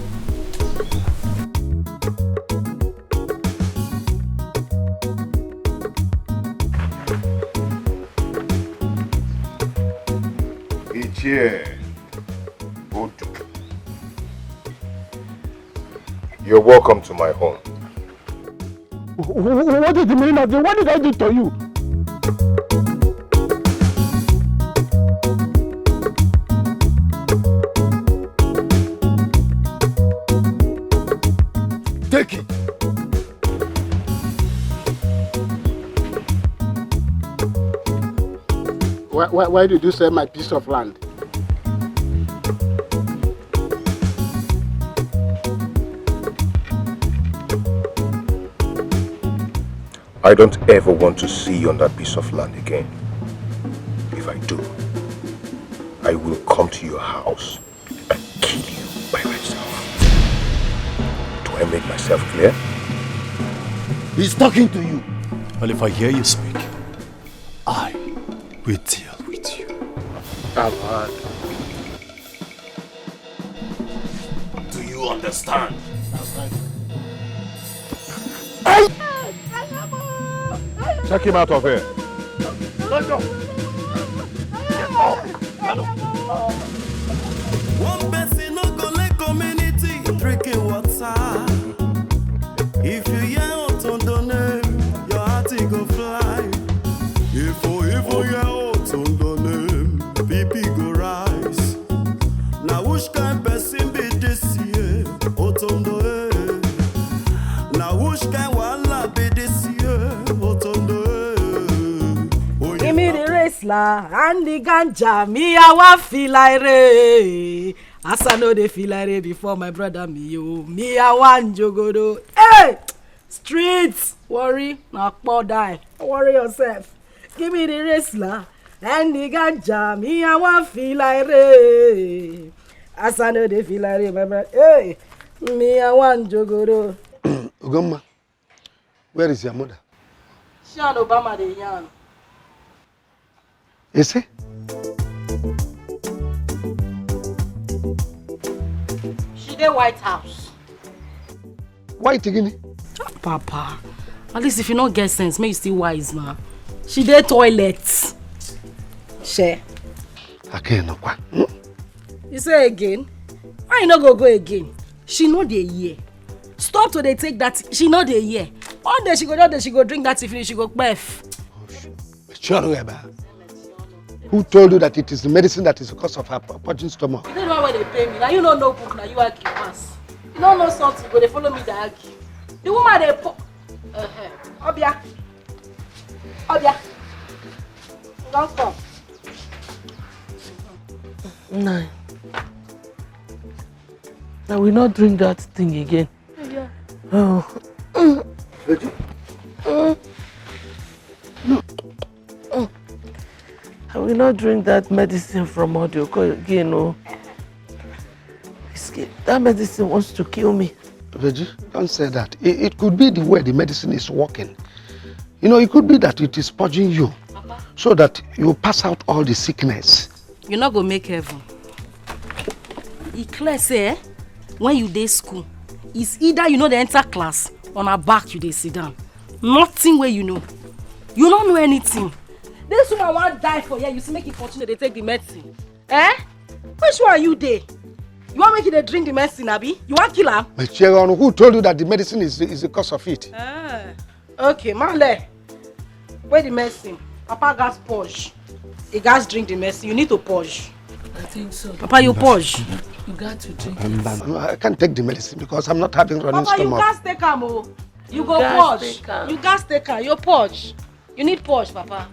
Ichie Odu, you're welcome to my home. Wh- wh- What is the meaning of this? What did I do to you? Take it. Why, why, why did you sell my piece of land? I don't ever want to see you on that piece of land again. If I do, I will come to your house and kill you by myself. Do I make myself clear? He's talking to you. Well, if I hear you speak, I will deal with you. Do you understand? Take him out of here. One person no go let community drinking water. If you hear Otondo name, your heart e go fly. If you even hear Otondo name, B P go rise. Na which kind person be this year? Otondo eh. Na which kind wahala be this year? Otondo eh. Give me the wrestler and the ganja. Me, I want feel like Ray. As I know they feel like Ray before my brother me, you. Me, I want Jogodo. Hey! Streets! Worry, na poor die. Don't worry yourself. Give me the wrestler and the ganja. Me, I want feel like Ray. As I know they feel like Ray, my brother. Hey! Me, I want Jogodo. Ugomma, where is your mother? She and Obama dey yarn. You see? She dey White House. White again? Papa, at least if you no get sense, make you still wise now. She dey toilet. Share. Again, no kwa. You say again? Why you no go go again? She no dey hear. Stop to dey take that. She no dey hear. One day she go, one day she go drink that finish, she go kpef. Chioroweba. Who told you that it is the medicine that is the cause of her pu- purging stomach? You don't know why they pay me. Now you don't know book, now you argue pass. You don't know something, but they follow me, they argue. The woman they po- uh-huh. Obia. Obia. Don't come. Nine. I will not drink that thing again. Oh. Reggie? I will not drink that medicine from Odioko again. Oh. It's ki- That medicine wants to kill me. Reggie, don't say that. It, it could be the way the medicine is working. You know, it could be that it is purging you so that you pass out all the sickness. You no go make heaven. E clear say eh, when you dey school, it's either you no dey enter class or na back you dey sit down. Nothing wey you know. You no know anything. This woman wan die for here, you see make e continue dey take the medicine. Eh? Which one you dey? You wan make you dey drink the medicine, abi? You wan kill am? But Chiron, who told you that the medicine is, is the cause of it? Ah. Okay, Male. Where the medicine? Papa gas purge. He gas drink the medicine. You need to purge. I think so. Papa, you purge. You got to drink. No, I can't take the medicine because I'm not having running Papa, you stomach. gas take am o. You go gas purge. Take am. You gas take am. You purge. You need purge, Papa.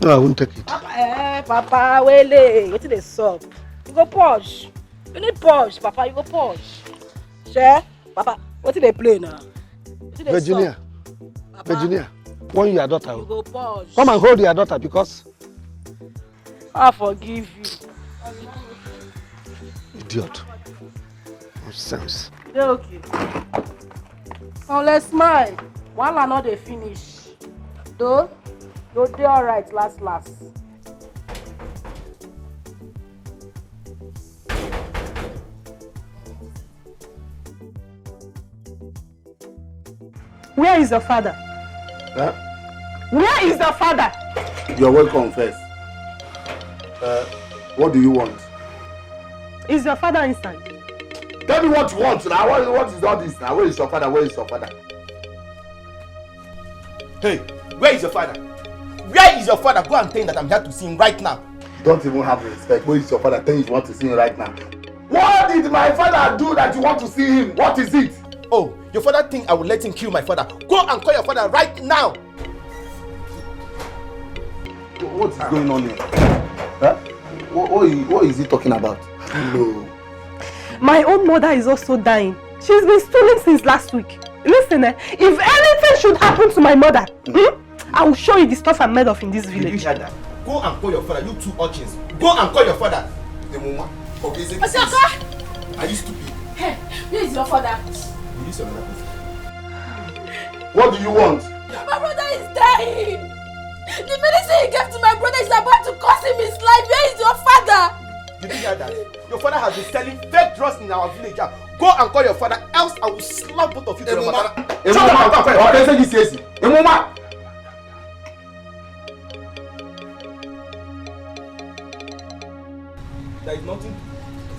No, I won't take it. Papa, eh, Papa, wele. Wetin dey sup? You go purge. You need purge, Papa. You go purge. Share, Papa. Wetin dey play now? Wetin dey Virginia, sup? Papa, Virginia, warn your daughter. You go purge. Come and hold your daughter because I forgive you. Idiot. Nonsense. Dey okay. Unless smile, wahala no dey finish. Though, you dey alright last last. Where is your father? Huh? Where is your father? You're welcome first. Uh, what do you want? Is your father inside? Tell me what you want now. What, what is all this now? Where is your father? Where is your father? Hey, where is your father? Where is your father? Go and tell him that I'm here to see him right now. You don't even have respect. Where is your father? Tell him you want to see him right now. What did my father do that you want to see him? What is it? Oh, your father think I will let him kill my father. Go and call your father right now. What is going on here? Huh? What, what, is, what is he talking about? No. My own mother is also dying. She's been stooling since last week. Listen, eh, if anything should happen to my mother? Hmm? I will show you the stuff I'm made of in this village. Hear that? Go and call your father, you two urchins. Go and call your father. Emuma. Okay, is it? Are you stupid? Hey, where is your father? Will you say another person? What do you want? My brother is dying. The medicine he gave to my brother is about to cost him his life. Where is your father? Did you hear that? Your father has been selling fake drugs in our village. Ah, go and call your father, else I will slap both of you to your father. Shut up and go and call your father. There is nothing to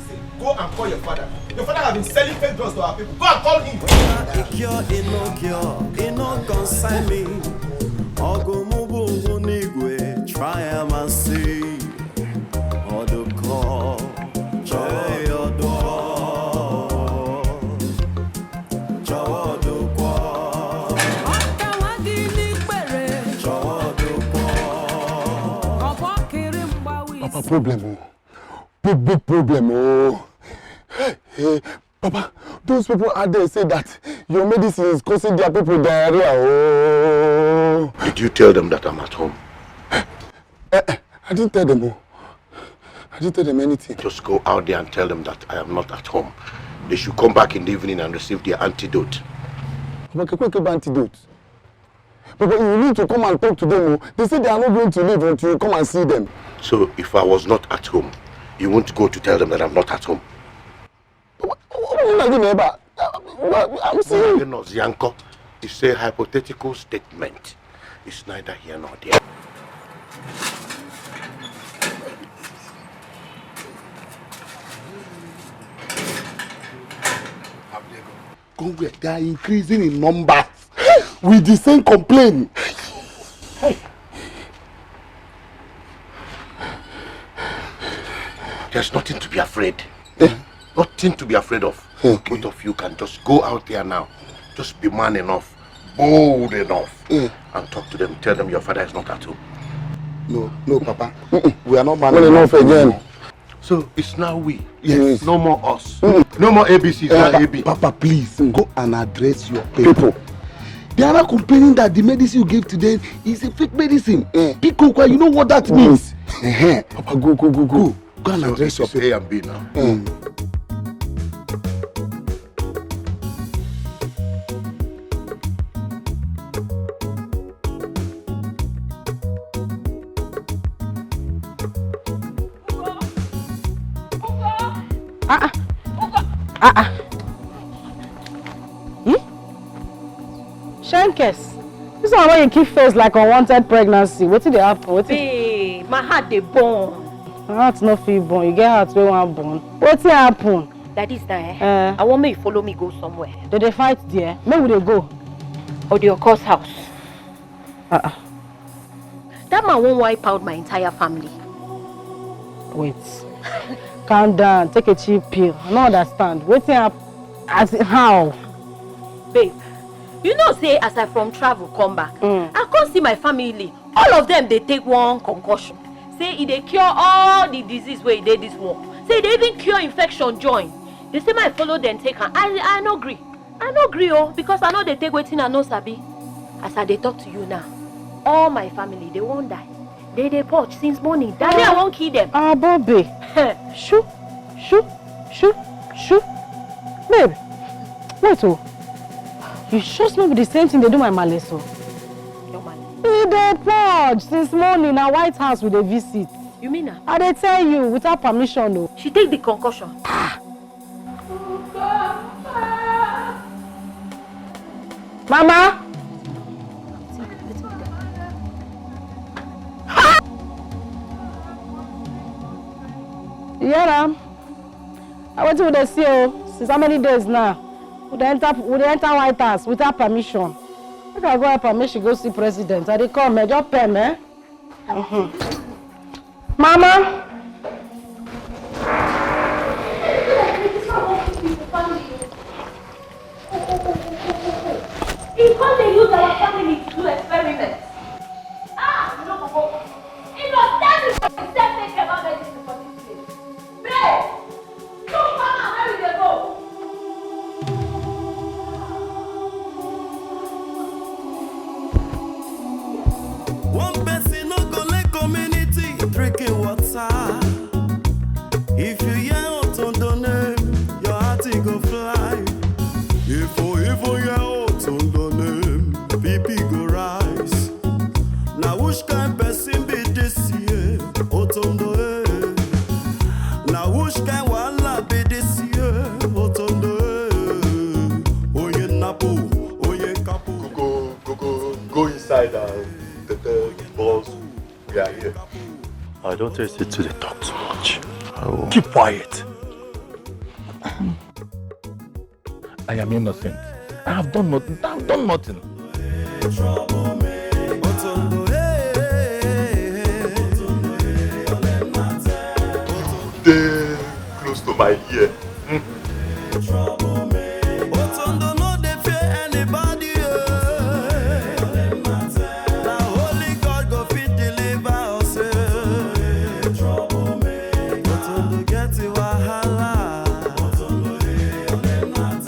say. Go and call your father. Your father has been selling fake drugs to our people. Go and call him. Cure, e no cure, e no concern me. Ogo mubu n'igwe, try am and see. Oduko, joy, oduko. Chọwa ọdụkwọ. Ọka nwa gị n'ikpere. Chọwa ọdụkwọ. Ọkwa kiri mgbawa isi. Papa, problem o. Big, big problem o. Hey, Papa, those people out there say that your medicine is causing their people diarrhea o. Did you tell them that I'm at home? Eh, eh, I didn't tell them o. I didn't tell them anything. Just go out there and tell them that I am not at home. They should come back in the evening and receive their antidote. But Kekweke antidote. But, but you need to come and talk to them o. They say they are not going to leave until you come and see them. So if I was not at home, you won't go to tell them that I'm not at home? What, what, what are you talking about? I'm seeing. Nọọsụ ya nkọ, it's a hypothetical statement. It's neither here nor there. Come here, they are increasing in numbers with the same complaint. Hey. There's nothing to be afraid. Eh? Nothing to be afraid of. Okay. Both of you can just go out there now. Just be man enough, bold enough, eh, and talk to them. Tell them your father is not at home. No, no, Papa. We are not man enough again. So it's now we. Yes. No more us. No more A B Cs, eh, now A B. Papa, please, go and address your people. People. They are not complaining that the medicine you gave to them is a fake medicine. Eh. Biko kwa, you know what that means. Eh. Papa, go, go, go, go. Go and address your people. So it's A and B now. Mm. Ah, ah. Ah, ah. Hmm? Shankes, this one wey you keep face like unwanted pregnancy. Wetin dey happen? Wetin? Babe, my heart dey burn. My heart no fit burn. You get heart wey wan burn. Wetin happen? Like this na, eh? Eh. I wan make you follow me go somewhere. They dey fight there. Make we dey go. Or the Oko's house. Uh-uh. That man won't wipe out my entire family. Wait. Calm down. Take a chill pill. I don't understand. Wetin happen? As in how? Babe, you know say as I from travel come back, mm, I come see my family. All of them dey take one concussion. Say e dey cure all the disease wey dey this world. Say e dey even cure infection join. They say my follow them take am. I, I no gree. I no gree o, because I no dey take wetin I no sabi. As I dey talk to you now, all my family dey wan die. They dey purge since morning. That day I wan kill them. Ah, Bobby. Shoo, shoo, shoo, shoo. Babe, wait o. You sure say no be the same thing dey do my male so? Your male? E dey purge since morning. Na White House we dey visit. You mean am? I dey tell you, without permission o. She take the concussion. Ah. Mama! You hear am? Na wetin we dey see o. Since how many days now? We dey enter, we dey enter White House without permission. Make I go help am, make she go see president. I dey come, eh? Just pem, eh? Mm-hmm. Mama! He come dey use our family to do experiments. Ah, you no go go. He go tell me for himself, take care about medicine for this place. Babe! Look, Mama, where we dey go? Person be this year, Otondo, eh. Now which kind wahala be this year, Otondo, eh. Oye napo, oye kapo. Go, go, go, go, go inside and tell the boss we are here. I don't taste it to the talk too much. Oh. Keep quiet. I am innocent. I have done nothing. I have done nothing. Dey close to my ear. Otondo no dey fear anybody, oh. Na only God go fit deliver us, eh. Otondo get wahala.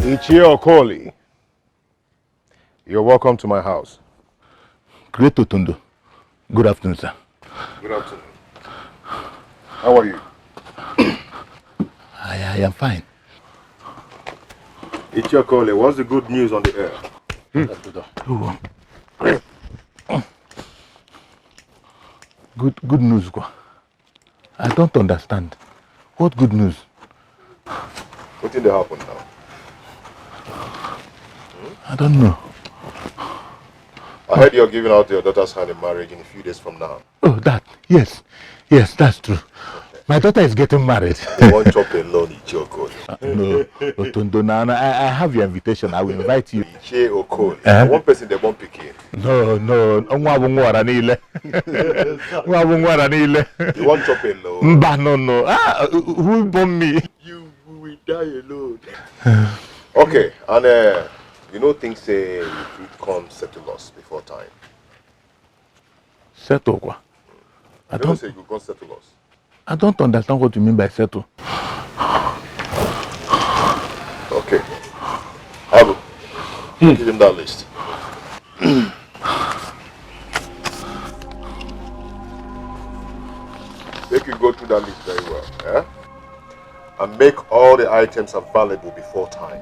Ichie Okoli, you're welcome to my house. Great Otondo. Good afternoon, sir. Good afternoon. How are you? I, I am fine. Ichie Okoli, what's the good news on the air? Hmm. Oh. Good, good news, kwa. I don't understand. What good news? Wetin dey happen now? I don't know. I heard you're giving out your daughter's hand in marriage in a few days from now. Oh, that, yes. Yes, that's true. My daughter is getting married. You wan chop alone, Ichie Okoli? Uh, no, Otondo, na, na, I, I have your invitation. I will invite you. Ichie Okoli. Eh? One person dey born pikin. No, no, nwa bụ nwa ọra niile. Nwa bụ nwa ọra niile. You wan chop alone? Mba, no, no. Ah, who born me? You will die alone. Okay, and, uh, you no think say you fit come settle us before time? Settle kwa? I don't say you go come settle us. I don't understand what you mean by settle. Okay. Abu, give him that list. Make you go through that list very well, eh? And make all the items available before time.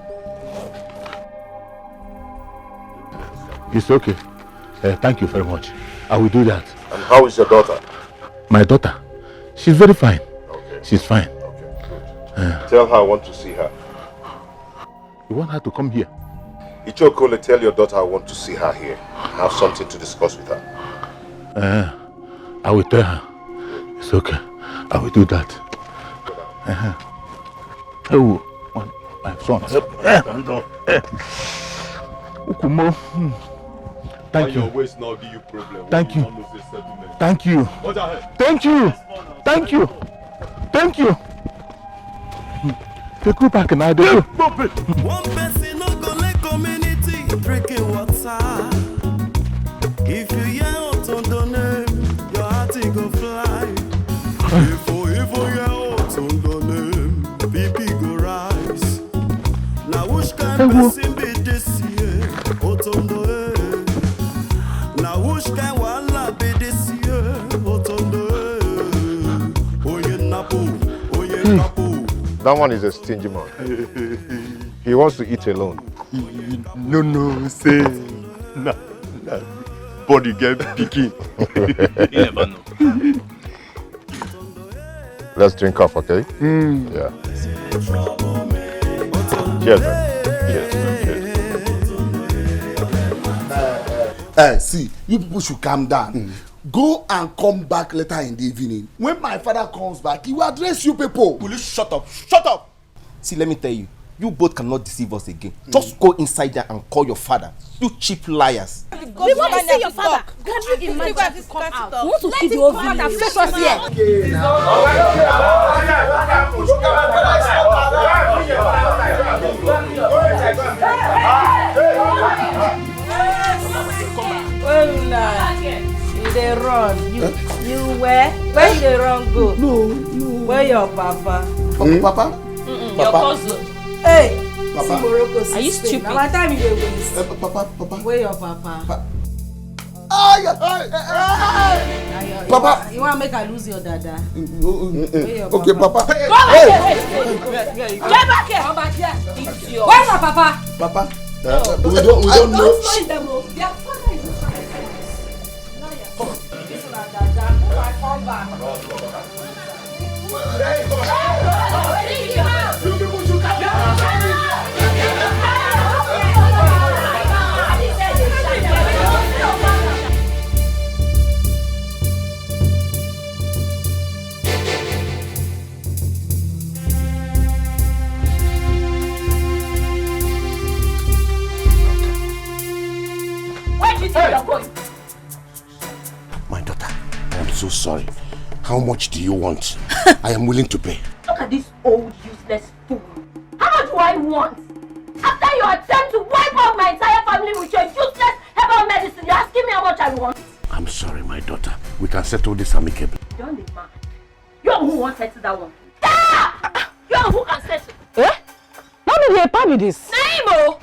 It's okay. Uh, thank you very much. I will do that. And how is your daughter? My daughter? She's very fine. Okay. She's fine. Okay, good. Uh, tell her I want to see her. You want her to come here? Ichie Okoli, tell your daughter I want to see her here. I have something to discuss with her. Uh, I will tell her. It's okay. I will do that. Uh-huh. Oh, my, my son. Eh, eh. Ukumo. Hmm. Thank you. Your waist now give you problem. Thank you. Thank you. Thank you. Thank you. Thank you. They go back now. They go. One person no go let community drinking water. If you hear Otondo name, your heart e go fly. If you even hear Otondo name, B P go rise. Na which kind person be this year, Otondo, eh? Na which kind wahala be this year, Otondo, eh? Oye napo, oye kapo. That one is a stingy man. He wants to eat alone. No, no, say na, na body get pikin. You never know. Let's drink up, okay? Mm. Yeah. Cheers, man. Cheers, man. Cheers. Eh, see, you people should calm down. Mm. Go and come back later in the evening. When my father comes back, he will address you people. Will you shut up? Shut up! See, let me tell you, you both cannot deceive us again. Just go inside there and call your father. You cheap liars. We want to see your father. Can you imagine? He wants to see the whole village. Let him come out and face us here. Where una? You dey run. You, you where? Where you dey run go? No, no. Where your papa? Papa? Mm-mm, your cousin. Hey, Papa. See Morocco, are you stupid? Now my time you dey waste. Eh, Papa, Papa. Where your papa? Pa- Ay, ay, ay, ay. Papa. You want make I lose your dada? Mm, mm, mm, mm. Where your papa? Papa. Hey, hey, hey, hey. Get back here. Come back here. Idiot. Where's my papa? Papa. Uh, we don't, we don't know. Don't know them, oh. Their father is a liar. Come on. This one na dada. Come back. Where do you think you're going? My daughter, I am so sorry. How much do you want? I am willing to pay. Look at this old, useless fool. How much do I want? After your attempt to wipe out my entire family with your useless herbal medicine, you're asking me how much I want? I'm sorry, my daughter. We can settle this amicably. You don't dey mad. You who wan settle that one? Ah! You who can settle? Eh? No be the epa be this. Na him o.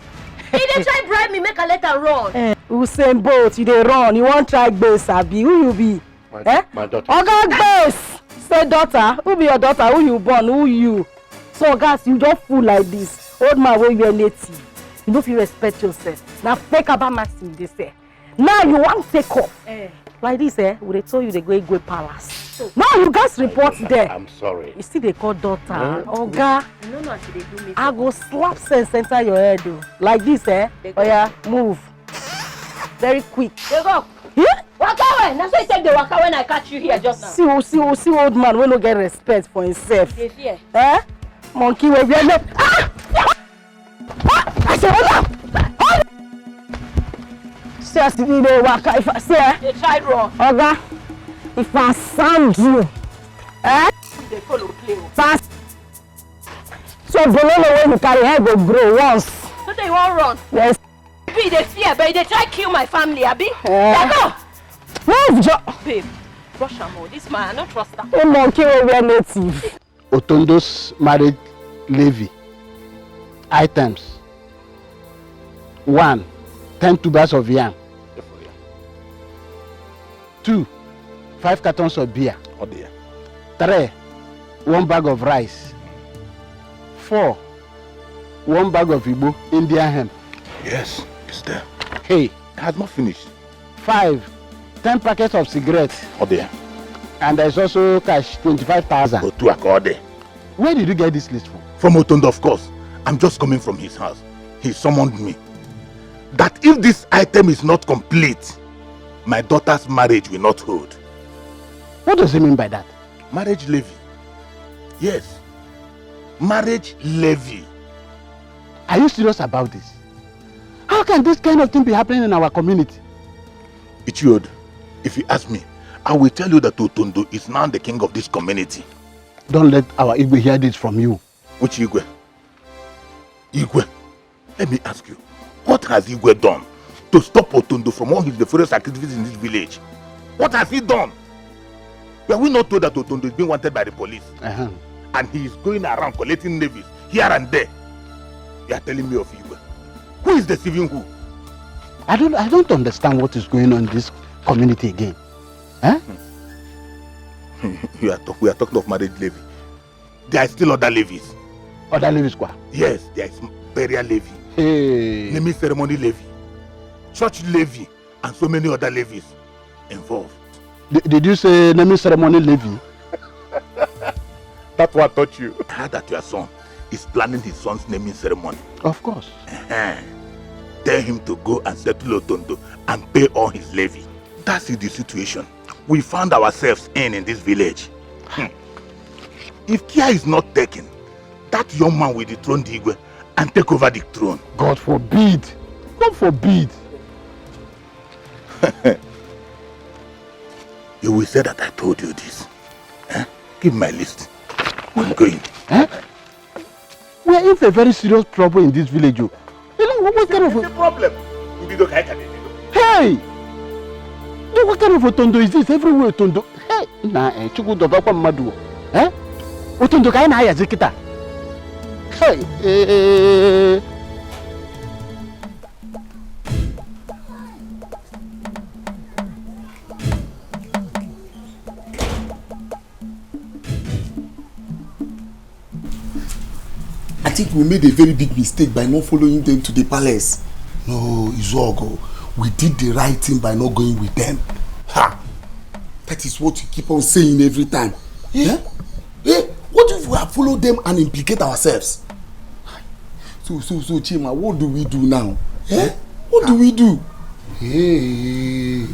He dey try bribe me make I let am run. Eh, Usain Bolt, you dey run. You wan try gbase abi? Who you be? My, eh? My daughter. Oga gbase. Say daughter. Who be your daughter? Who you born? Who you? So guys, you just fool like this. Old man wey wear native. You no fit respect yourself. Na fake Aba mask you dey sell. Now you wan take off. Eh. Like this, eh? We dey tell you dey go Igwe Palace. So, now you guys report there. I'm sorry. You still dey call daughter, eh? Oga. You no know as you dey do me. I go slap sense enter your head o. Like this, eh? Oya, move. Very quick. Dey go. Yeah? Waka well. Na so you take dey waka when I catch you here just now. See, see, see old man wey no get respect for himself. Dey fear. Eh? Monkey wey wear no. Ah! I say, hold on! Hold on! See as you dey waka, if I see, eh? Dey try run. Oga, if I sand you, eh? You dey follow play o. Fast. So bololo wey you carry head go grow once. So dey wan run? Yes. Be dey fear, but you dey try kill my family, abi? Eh. Dey go! Move, jo. Babe, rush am o. This man, I no trust am. A monkey wey wear native. Otondo's marriage levy. Items. One, ten tubers of yam. Two, five cartons of beer. Oh dear. Three, one bag of rice. Four, one bag of Igbo Indian hemp. Yes, it's there. Hey. It has not finished. Five, ten packets of cigarettes. Oh dear. And there's also cash, twenty-five thousand. Otu Akode. Where did you get this list from? From Otondo, of course. I'm just coming from his house. He summoned me. That if this item is not complete, my daughter's marriage will not hold. What does he mean by that? Marriage levy. Yes. Marriage levy. Are you serious about this? How can this kind of thing be happening in our community? Ichiod, if you ask me, I will tell you that Otondo is now the king of this community. Don't let our Igwe hear this from you. Which Igwe? Igwe, let me ask you, what has Igwe done to stop Otondo from all his nefarious activities in this village? What has he done? Were we not told that Otondo is being wanted by the police? Uh-huh. And he is going around collecting levies here and there. You are telling me of Igwe. Who is deceiving who? I don't, I don't understand what is going on in this community again. Eh? You are talk, we are talking of marriage levy. There are still other levies. Other levies, kwa? Yes, there is burial levy. Hey. Naming ceremony levy. Church levy. And so many other levies involved. D- did you say naming ceremony levy? That one touch you. I heard that your son is planning his son's naming ceremony. Of course. Uh-huh. Tell him to go and settle Otondo and pay all his levy. That's the situation we found ourselves in in this village. Hmm. If care is not taken, that young man will dethrone the Igwe and take over the throne. God forbid! God forbid! You will say that I told you this. Eh? Give my list. I'm going. Eh? We are in for a very serious trouble in this village. Oh. You know, what, what kind of a problem? Hey! What kind of Otondo is this? Everywhere Otondo. Hey! Na, eh, Chukwu dobakwa mmadụ. Eh? Otondo ka anyị na-ayazi kịta. Hey! Eh. I think we made a very big mistake by not following them to the palace. No, Izuogo, we did the right thing by not going with them. Ha! That is what you keep on saying every time. Eh? Eh? What if we have followed them and implicate ourselves? So, so, so, Chima, what do we do now? Eh? What do we do? Hey,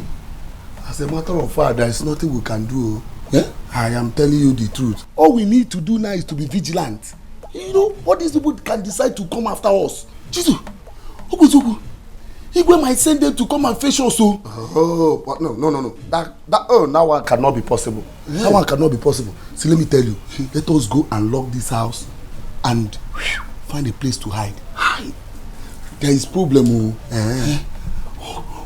as a matter of fact, there is nothing we can do. Eh? I am telling you the truth. All we need to do now is to be vigilant. You know, all these people can decide to come after us. Jesus, Oguzogu, Igwe might send them to come and fetch us. Oh, oh, but no, no, no, no. That, that, oh, that one cannot be possible. That one cannot be possible. See, let me tell you. Let us go and lock this house and find a place to hide. Hide. There is problem. Oh. Eh.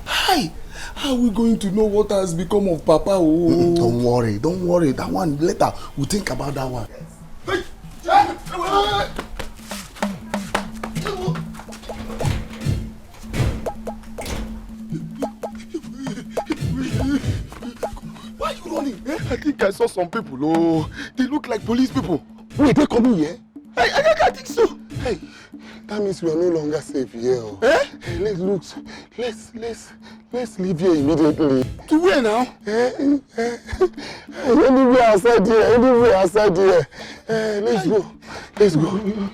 Hi. How are we going to know what has become of Papa? Oh. Mm-mm, don't worry. Don't worry. That one later. We'll think about that one. Why are you running? Eh? I think I saw some people. Oh, they look like police people. Wait, they coming here? I, I, I think so. Hey, that means we are no longer safe here. Oh. Eh? Hey, let's look. Let's, let's, let's leave here immediately. To where now? Eh, eh, eh, anywhere outside here, anywhere outside here. Eh, let's go. Let's go.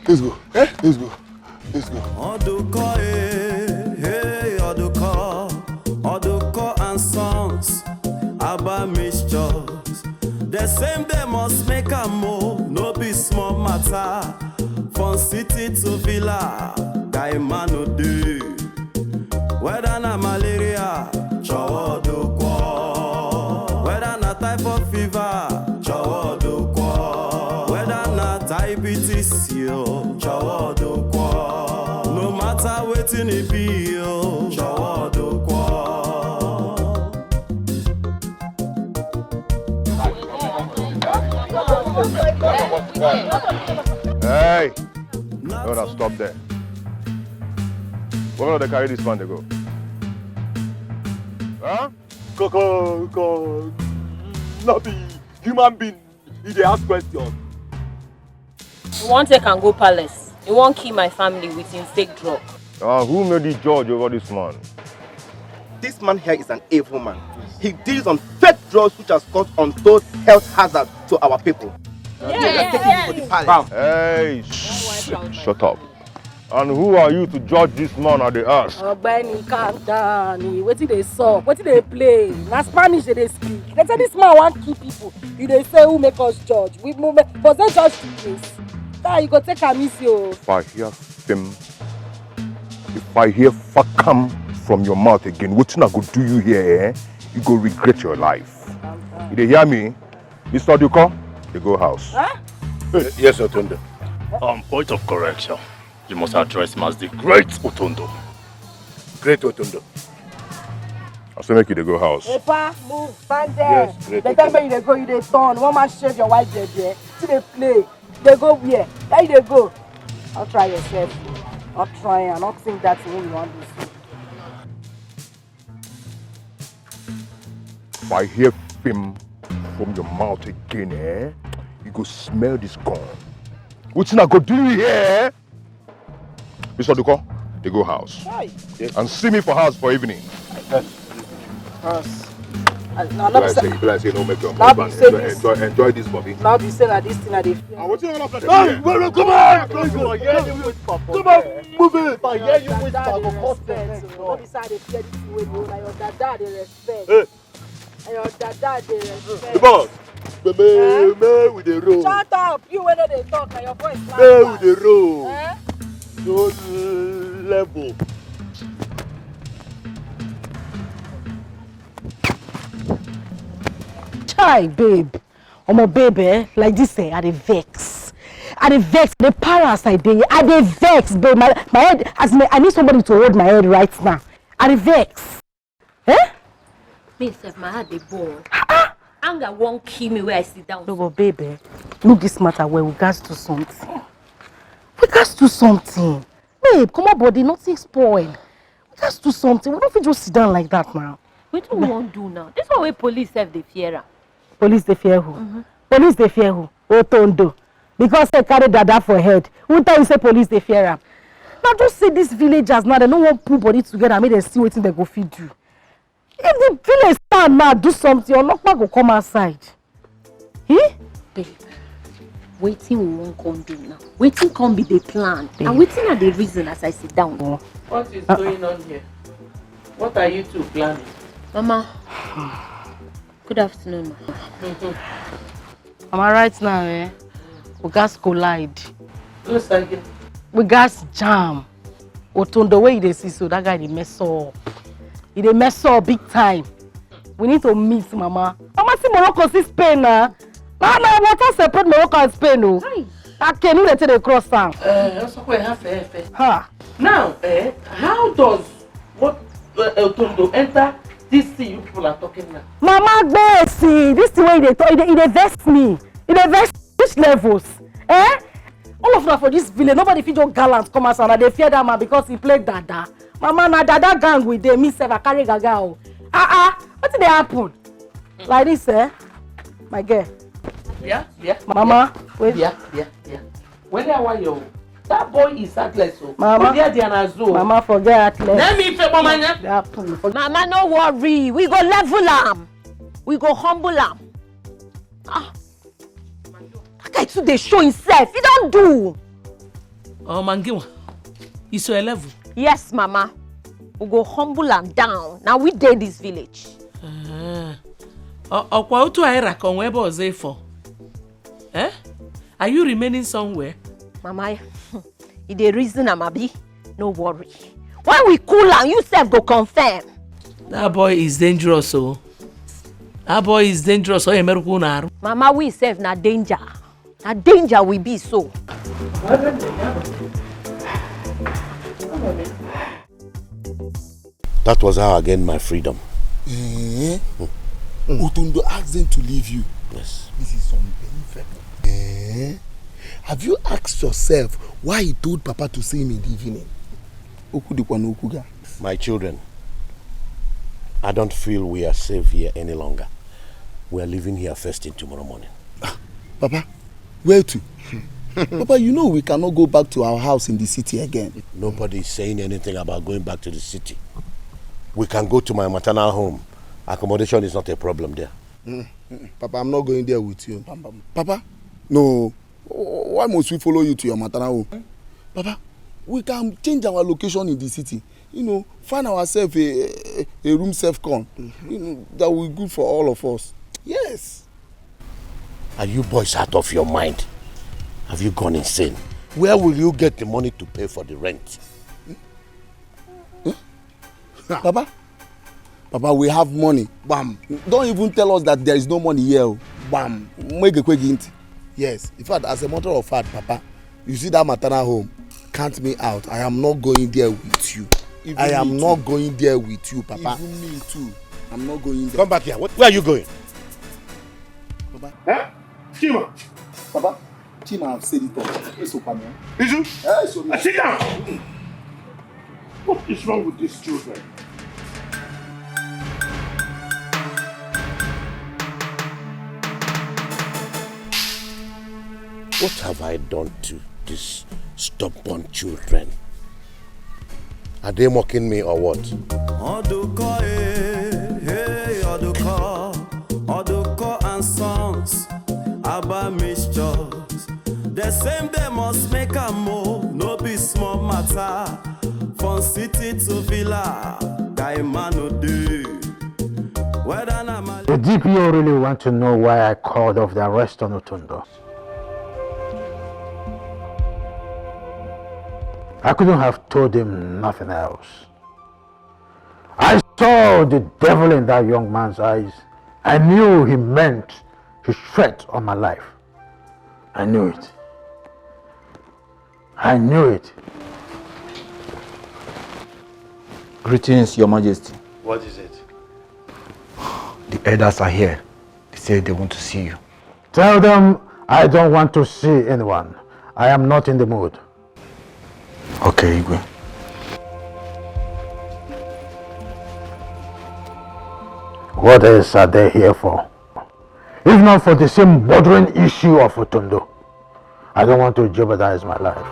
Let's go. Eh? Let's go. Let's go. Oduko, eh, hey, Oduko, Oduko and Sons, Abba Mixtures. The same they must make a move, no be small matter. From city to villa, guy man no do. Whether na malaria, chowo do kwo. Whether na typhoid fever, chowo do kwo. Whether na diabetes, yo, chowo do kwo. No matter wetin e be, yo, chowo do kwo. Hey! No, no, stop there. We're gonna carry this man to go. Huh? Go, go, go. Not be human being. You dey ask questions. You wan take am go palace. You wan kill my family with him fake drug. Uh, who made you judge over this man? This man here is an evil man. He deals on fake drugs which has caused untold health hazard to our people. Yes, yes. Hey, sh- shut up. And who are you to judge this man at the ass? Ogbeni, calm down. Wetin dey sup? Wetin dey play? Na Spanish dem dey speak. Dem say this man wan kill people. You dey say who make us judge? We, we make, must they judge the case? Guy, you go take am easy o. If I hear fim, if I hear fakam from your mouth again, wetin I go do you here, eh? You go regret your life. You dey hear me? Mister Oduko, dey go house. Huh? Yes, Otunde. Um, point of correction. You must address him as the great Otunde. Great Otunde. I say make you dey go house. Epa, move, stand there. Yes, great Otunde. They tell me you dey go, you dey turn. One man shave your white beard there. See dey play. Dey go where? Where you dey go? Don't try yourself. Don't try and don't think that thing you want to see. If I hear fim from your mouth again, eh? You go smell this gun. Wetin I go do you here, eh? Mister Oduko, dey go house. Hi. Yes. And see me for house for evening. Yes. House. I, no, no, be say, be like say no make your husband enjoy, enjoy, enjoy this body. Now be say na this thing I dey fear. Ah, wetin all of us dey fear? Come on, come on, come on, move it. Your dada dey respect. No be say I dey fear this thing wey dey, na your dada dey respect. Hey. And your dada dey respect. The boss, may, may, may we dey roll. Shut up, you wey no dey talk, na your voice loud pass. May we dey roll. Eh? No level. Chai, babe. Omo, babe, eh? Like this, eh? I dey vex. I dey vex. The power as I dey, I dey vex, babe. My, my head, as in, I need somebody to hold my head right now. I dey vex. Eh? Me sef, my heart dey burn. Ah! Anger wan kill me where I sit down. No, but babe, eh, look this matter well. We gats do something. We gats do something. Babe, comot body, nothing spoil. We gats do something. We no fit just sit down like that now. Wetin we wan do now? This one wey police sef dey fear am. Police dey fear who? Mm-hmm. Police dey fear who? Otondo. Because say carry dada for head. Who tell you say police dey fear am? Now just say these villagers now, they no wan put body together, make dem see wetin dem go fit do. If the village stand now do something, Olokpa go come outside. Eh? Babe, wetin we wan come do now? Wetin come be the plan? And wetin I dey reason as I sit down? What is going on here? What are you two planning? Mama, good afternoon, ma. Mama, right now, eh? We gats collide. Who's again? We gats jam. Otondo wey you dey see so, that guy dey mess up. He dey mess up big time. We need to meet, Mama. Mama, see Morocco, see Spain na. Na na water separate Morocco and Spain o. That canoe dey take dey cross am. Uh, also, we have eh, eh. Ha. Now, eh, how does what uh, Otondo enter this thing you people are talking now? Mama Gbesi, this thing wey you dey talk, e dey e dey vex me. E dey vex which levels? Eh? All of una for this village, nobody fit just gallant come outside and dey fear that man because he play dada. Mama, na dada gang we dey, me sef I carry gaga o. Ah ah, wetin dey happen? Like this, eh? My girl. Yeah, yeah. Mama, wait. Yeah, yeah, yeah. When I want you, that boy is heartless. So. Mama. Dia dia na zo. Mama, forget heartless. Let me say, Mama, yeah. That happen. Mama, no worry. We go level am. We go humble am. Ah, that guy too dey show himself. He don do. Oh, Mangiwa, it's your level. Yes, Mama. We go humble am down. Now we dey this village. Ah. Ọ- ọkwa otu anyị ra ka onwe ebe ọzọ ịfọ. Eh? Are you remaining somewhere? Mama, e dey reason am, abi? No worry. When we cool am, you sef go confirm. That boy is dangerous o. That boy is dangerous. Ọ ya emerụkwa unu arụ. Mama, we sef na danger. Na danger we be so. That was how I gained my freedom. Eh? Otondo asked them to leave you. Yes. This is unbelievable. Eh? Have you asked yourself why he told Papa to see him in the evening? Okwu dịkwa n'okwu ga. My children, I don't feel we are safe here any longer. We are leaving here first thing tomorrow morning. Papa, where to? Papa, you know we cannot go back to our house in the city again. Nobody is saying anything about going back to the city. We can go to my maternal home. Accommodation is not a problem there. Papa, I'm not going there with you. Papa, no. Why must we follow you to your maternal home? Papa, we can change our location in the city. You know, find ourselves a, a, a room self con. You know, that will be good for all of us. Yes. Are you boys out of your mind? Have you gone insane? Where will you get the money to pay for the rent? Papa, Papa, we have money. Bam. Don't even tell us that there is no money here. Oh. Bam. Make a quick hint. Yes. In fact, as a matter of fact, Papa, you see that maternal home, count me out. I am not going there with you. Even I am not going there with you, Papa. Even me too. I'm not going there. Come back here. What, where are you going? Papa. Eh? Chima. Papa, Chima have said it all. It's okay, man. Izu. Eh, it's okay. Sit down. What is wrong with these children? What have I done to these stubborn children? Are they mocking me or what? Oduko, eh, hey, Oduko, Oduko and Sons, Abba Mixtures. The same they must make a move, no be small matter. From city to villa, guy man no do. Whether na my The D P O really want to know why I called off the arrest on Otundo. I couldn't have told him nothing else. I saw the devil in that young man's eyes. I knew he meant to threat on my life. I knew it. I knew it. Greetings, Your Majesty. What is it? The elders are here. They say they want to see you. Tell them I don't want to see anyone. I am not in the mood. Okay, Igwe. What else are they here for? If not for the same bothering issue of Otundo, I don't want to jeopardize my life.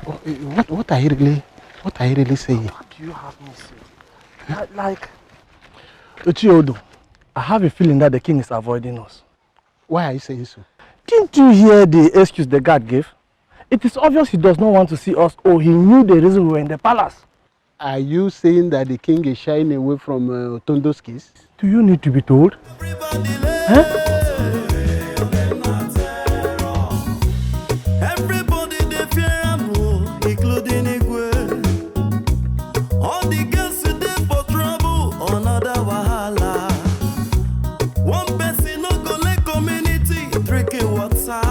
What, what are you really, what are you really saying? What do you have me say? Like, like, Ochiodo, I have a feeling that the king is avoiding us. Why are you saying so? Didn't you hear the excuse the guard gave? It is obvious he does not want to see us, or he knew the reason we were in the palace. Are you saying that the king is shying away from uh, Otondo's case? Do you need to be told? Huh? Everybody dey fear am o, including Igwe. All the girls dey for trouble, another wahala. One person no go let community drinking water.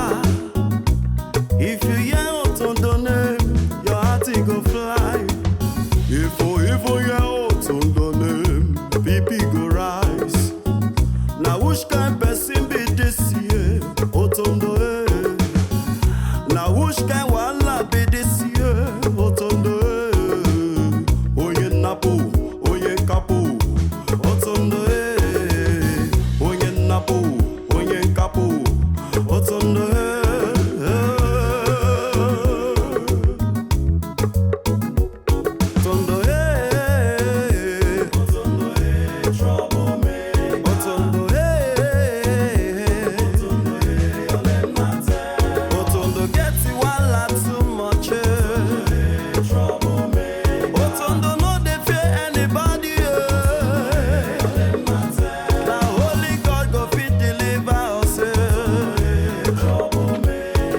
If you hear Otondo name, your heart e go fly. If you even hear Otondo name, B P go rise. Na which kind person be this year? Otondo eh. Na which kind wahala be this year? Otondo eh. Onye nnapu, onye nkapu. Otondo eh. Onye nnapu, onye nkapu. Otondo eh. Otondo eh. Otondo eh. Otondo get wahala too much eh. Otondo no dey fear anybody eh. Na only God go fit deliver us eh.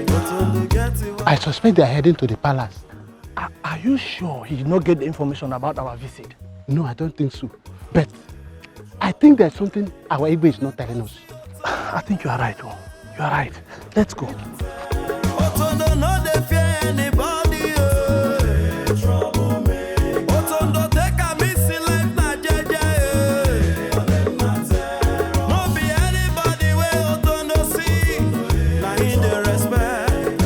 Otondo get wahala. I suspect they are heading to the palace. Are, are you sure he did not get the information about our visit? No, I don't think so. But I think there's something our Igwe is not telling us. I think you are right. Oh. You are right. Let's go. Otondo no dey fear anybody. Eh. Otondo take am easy life na jeje. Eh. No be anybody wey Otondo see, na him dey respect.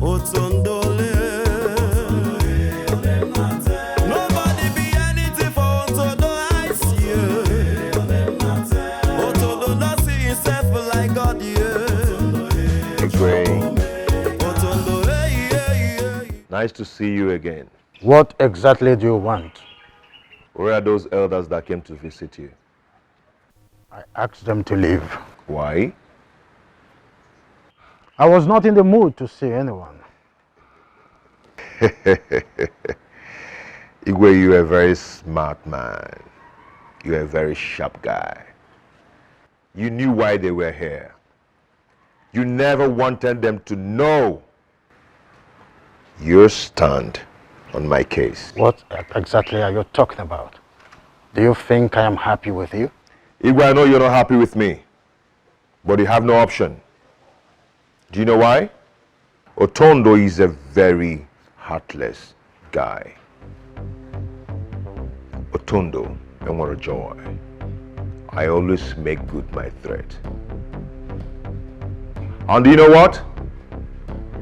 Otondo le. Nobody be anything for Otondo eyes. Yeah. Otondo don see himself like God. Yeah. Igwe, Otondo, hey, hey, hey. Nice to see you again. What exactly do you want? Where are those elders that came to visit you? I asked them to leave. Why? I was not in the mood to see anyone. Igwe, you're a very smart man. You're a very sharp guy. You knew why they were here. You never wanted them to know your stand on my case. What exactly are you talking about? Do you think I am happy with you? Igwe, I know you're not happy with me, but you have no option. Do you know why? Otondo is a very heartless guy. Otondo, Enwere Joy. I always make good my threat. And you know what?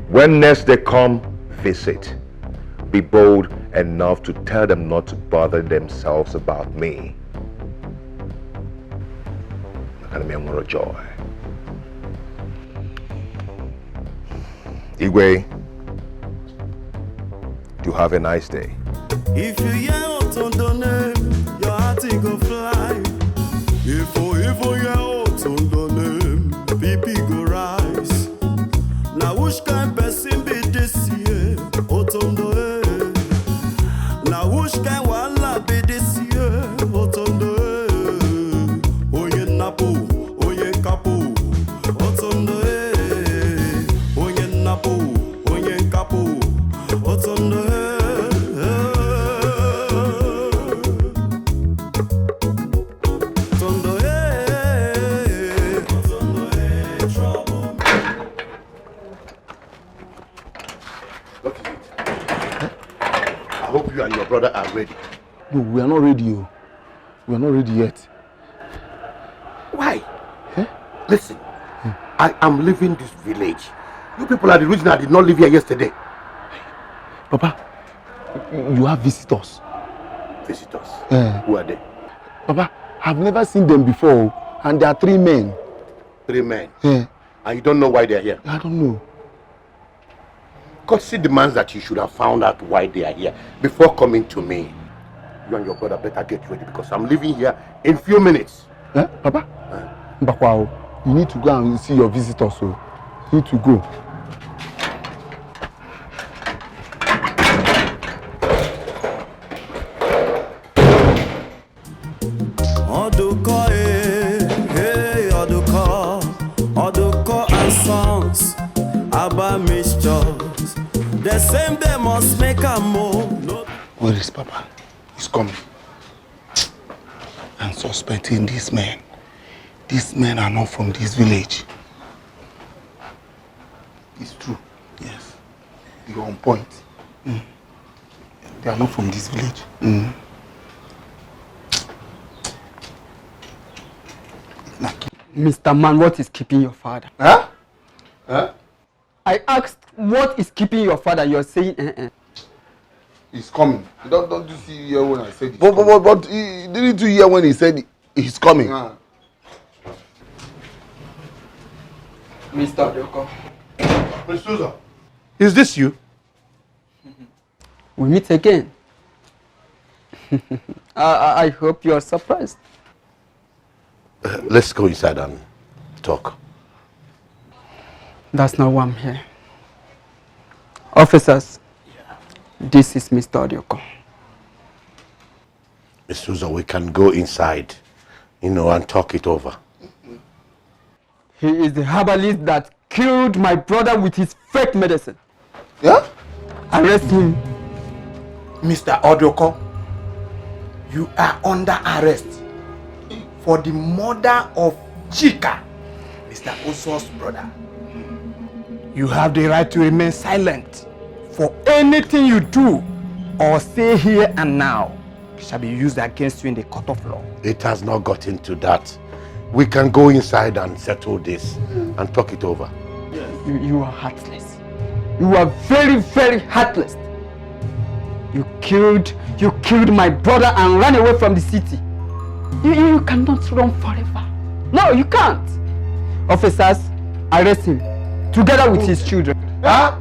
When next they come visit, be bold enough to tell them not to bother themselves about me. Maka na m enwere joy. Igwe, do have a nice day. If you hear Otondo name, your heart e go fly. If you even hear Otondo name, B P go rise. Na which kind person be this year? Otondo eh. Na which kind wahala be this year? Otondo eh. Onye nnapu, onye nkapu. Otondo eh. Onye nnapu, onye nkapu. Otondo eh. Otondo eh. Otondo eh. Trouble. What is it? I hope you and your brother are ready. No, we are not ready. Oh. We are not ready yet. Why? Eh? Listen, I am leaving this village. You people are the reason I did not leave here yesterday. Papa, you have visitors. Visitors? Eh. Who are they? Papa, I've never seen them before, and there are three men. Three men? Eh. And you don't know why they are here? I don't know. courtesy demands that you should have found out why they are here before coming to me. You and your brother better get ready because I'm leaving here in few minutes. Eh, Papa? Mbakwa, you need to go and see your visitors. So you need to go. Oduko, eh, hey, Oduko, Oduko and Sons, Abba Mixtures. The same they must make a move. No. Where is Papa? He's coming. I'm suspecting these men. These men are not from this village. It's true. Yes. You're on point. Mm. They are not from this village. Mm. Mister Man, what is keeping your father? Huh? Huh? I asked, what is keeping your father? You're saying, eh, eh. He's coming. Don't, don't you see here when I said he's But, but, coming? but, but he, didn't you hear when he said he's coming? Ah. Mister Oduko. Mister Souza. Is this you? We meet again. I, I, I hope you are surprised. Uh, let's go inside and talk. That's not why I'm here. Officers, this is Mister Oduko. Mister Souza, we can go inside, you know, and talk it over. He is the herbalist that killed my brother with his fake medicine. Yeah? Arrest him. Mister Oduko, you are under arrest for the murder of Chika, Mister Uso's brother. You have the right to remain silent, for anything you do or say here and now shall be used against you in the court of law. It has not gotten to that. We can go inside and settle this and talk it over. You, you are heartless. You are very, very heartless. You killed, you killed my brother and ran away from the city. You, you, you cannot run forever. No, you can't. Officers, arrest him together with his children. Huh?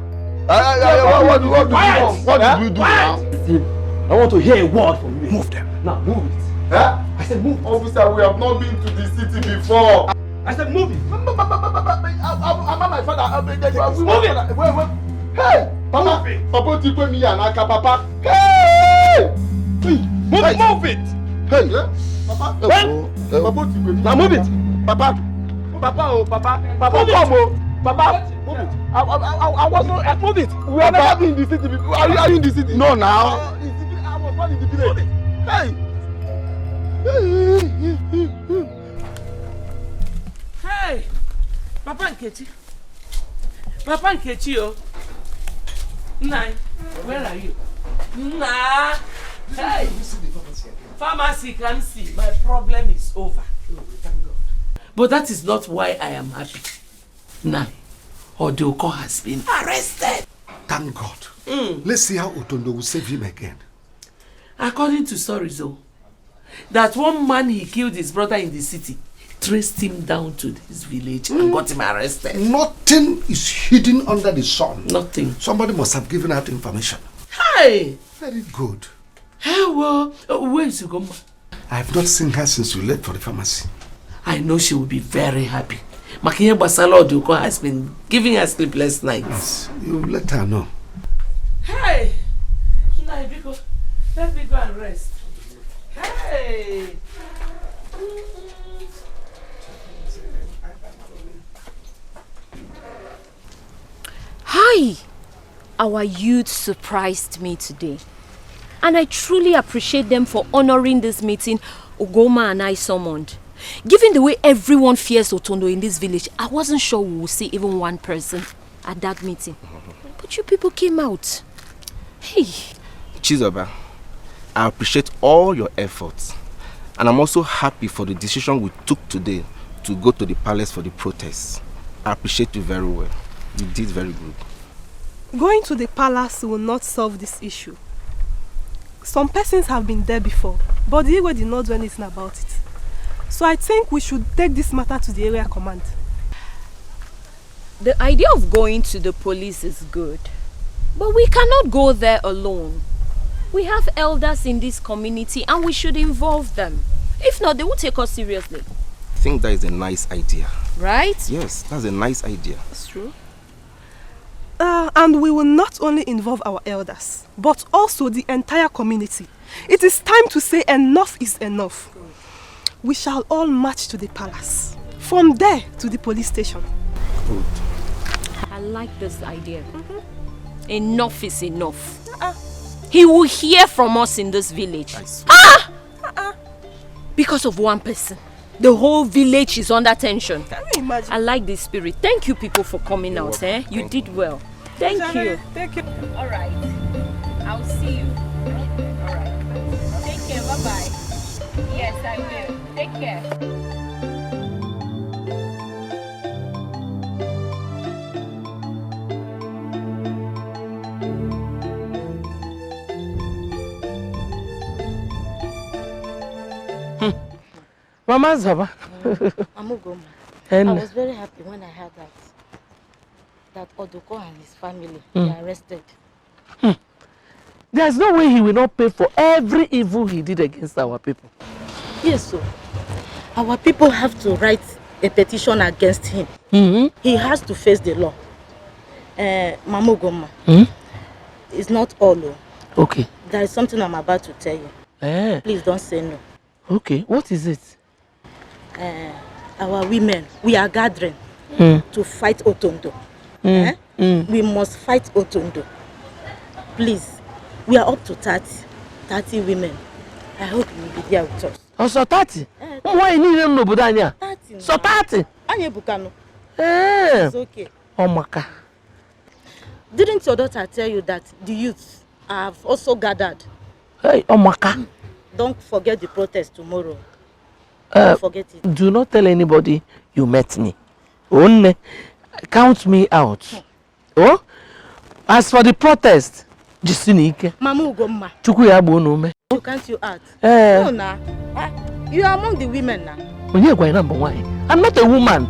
Uh, uh, uh, what, what, what, do we do? What did we do now? Arrest him. I want to hear a word from you. Move them. Now move it. Huh? I said move. Officer, we have not been to the city before. I said move it. Am I my father? Uh, uh, uh, Move it. Wait, wait. Hey, Papa, Move it. Papa, take me here, Naka, Papa. Hey, Move it. Move it. Hey, yeah? Papa, What? Papa, take me. Now move it. Papa, Papa, oh, Papa, Papa, come, oh, Papa, move it. I, I, I, I was not, move it. We have never been in the city before. Are you, are you in the city? No, now. Uh, the city, I was born in the village. Hey. Hey, Papa Nkechi. Papa Nkechi, oh. Nai, where are you? Nah. Hey. Pharmacy can see. My problem is over. Oh, thank God. But that is not why I am happy. Nai, Oduko has been arrested. Thank God. Let's see how Otondo will save him again. According to stories, though, that one man he killed his brother in the city traced him down to this village and got him arrested. Nothing is hidden under the sun. Nothing. Somebody must have given out information. Hi! Very good. Hey, well, uh, where is Ugoma? I have not seen her since we left for the pharmacy. I know she will be very happy. Makinye Basala Oduko has been giving her sleepless nights. You let her know. Hey! Nai, biko, let me go and rest. Hey! Hi! Our youth surprised me today. And I truly appreciate them for honoring this meeting Ugoma and I summoned. Given the way everyone fears Otondo in this village, I wasn't sure we would see even one person at that meeting. But you people came out. Hey! Chizoba, I appreciate all your efforts, and I'm also happy for the decision we took today to go to the palace for the protests. I appreciate you very well. You did very good. Going to the palace will not solve this issue. Some persons have been there before, but the Igwe did not do anything about it. So I think we should take this matter to the area command. The idea of going to the police is good. But we cannot go there alone. We have elders in this community and we should involve them. If not, they won't take us seriously. I think that is a nice idea. Right? Yes, that's a nice idea. That's true. Uh, and we will not only involve our elders, but also the entire community. It is time to say enough is enough. We shall all march to the palace. From there to the police station. I like this idea. Enough is enough. He will hear from us in this village. Ah! Because of one person, the whole village is under tension. Can you imagine? I like this spirit. Thank you people for coming out. Eh? You did well. Thank you. Thank you. All right. I'll see you. All right. Take care. Bye bye. Yes, I will. Take care. Mama Zaba. Amugoma, I And was very happy when I heard that that Odoko and his family Mm. were arrested. There's no way he will not pay for every evil he did against our people. Yes, so our people have to write a petition against him. Mm-hmm. He has to face the law. Uh, Mama Ugoma, Hmm? It's not all. Oh. Okay. There is something I'm about to tell you. Eh, Please don't say no. Okay. What is it? Uh, our women, we are gathering Mm. to fight Otondo. Eh? We must fight Otondo. Please, we are up to thirty, thirty women. I hope you will be there with us. Ọsọ thirty? Eh, Ụmụ nwaanyị niile nọ n'obodo anyị a? Thirty. Sọ thirty? Anyị bukanu. Ee, It's okay. Ọmaka. Didn't your daughter tell you that the youths have also gathered? Hey, Ọmaka. Don't forget the protest tomorrow. Uh, Don't forget it. Do not tell anybody you met me. Onne, count me out. Oh? As for the protest, jisinike. Mama Ugomma, Chukwu ya gbuo n'ume. you can't you act? Eh. No, na. Ah, you are among the women now. Onye gwa na mbụ nwaanyị? I'm not a woman.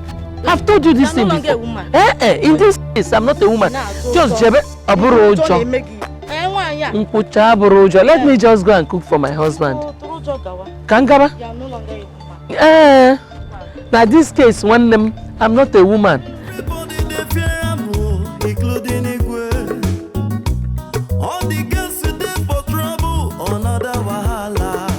I've told you this You're thing no longer a before. Woman. Eh, eh, in this case, I'm not a woman. Nah, so Just don't- jebe, ọ bụrụ Don't ụjọ. Emegi. Eh, nwaanyị a. Nkwụcha abụrụ ụjọ. Let me just go and cook for my husband. Tụrụ ụjọ gawa. Ka m gaba? You are no longer a woman. Eh, na this case, nwanne m, I'm not a woman. Everybody dey fear am o, including Igwe. All the girls dey for trouble, another wahala.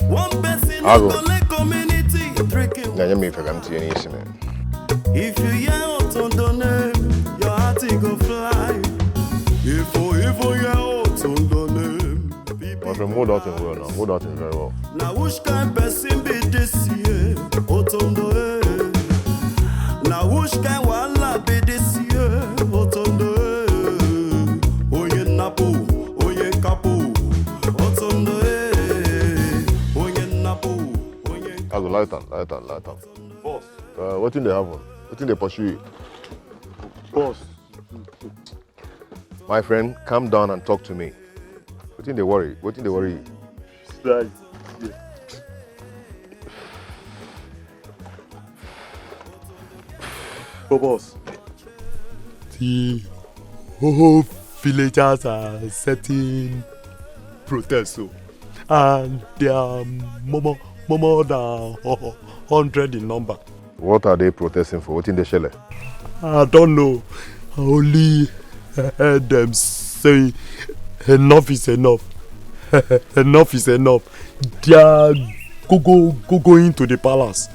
One person Ago. Collect community drinking. Na-enye m ife ka m tinye n'isi m. If you hear Otondo name, your heart e go fly. If you even hear Otondo name, My friend, mood out in well now. Mood out in very well. Now which kind person be this year? Otondo, eh? Now which kind wahala be this year? Otondo, eh? Oye napo, oye kapo. Otondo, eh? Oye napo, oye Ago, light on, light on, light on. Boss. Uh, wetin dey happen? Wetin dey pursue you? Boss. My friend, calm down and talk to me. Wetin dey worry? Wetin dey worry you? Side. Boss. The whole villagers are setting protest, so, and they are more, more, more than hundred in number. What are they protesting for? Wetin dey shele? I don't know. I only heard them say enough is enough. Enough is enough. They are go, go, go, going to the palace.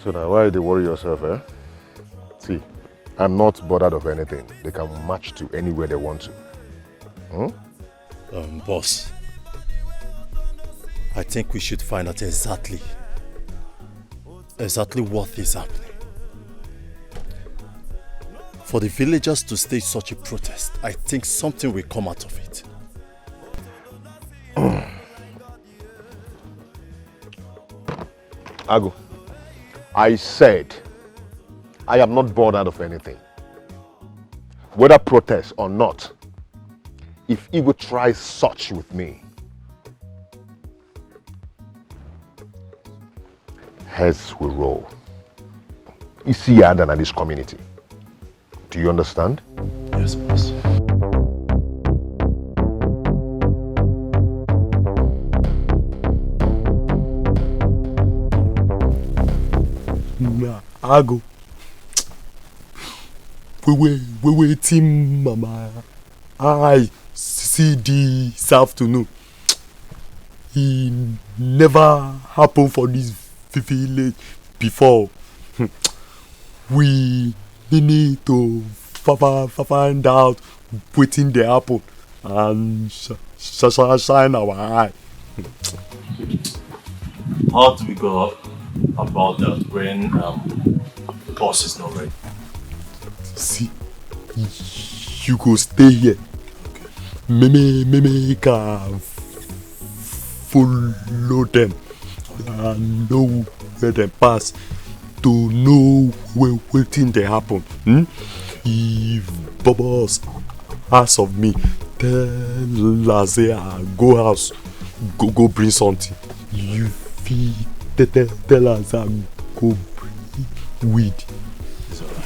So now, why you dey worry yourself, eh? See, I'm not bothered of anything. They can march to anywhere they want to. Hmm? Um, boss, I think we should find out exactly, exactly what is happening. For the villagers to stage such a protest, I think something will come out of it. Ago, I said, I am not bothered of anything. Whether protest or not, if Igwe tries such with me, heads will roll. Isi ya ada na this community. Do you understand? Yes, boss. Na ago. We we we wetin mama I see this afternoon. E never happen for this village before. We need to find out wetin dey happen and shine our eye. How do we go about that when um, the boss is not ready? See, you go stay here. Meme, meme, ka follow them and know where they pass to know where wetin dey happen. Hmm? If Bobos ask of me, tell her say I go house, go go bring something. You fit tell tell tell her say I go bring weed. It's alright.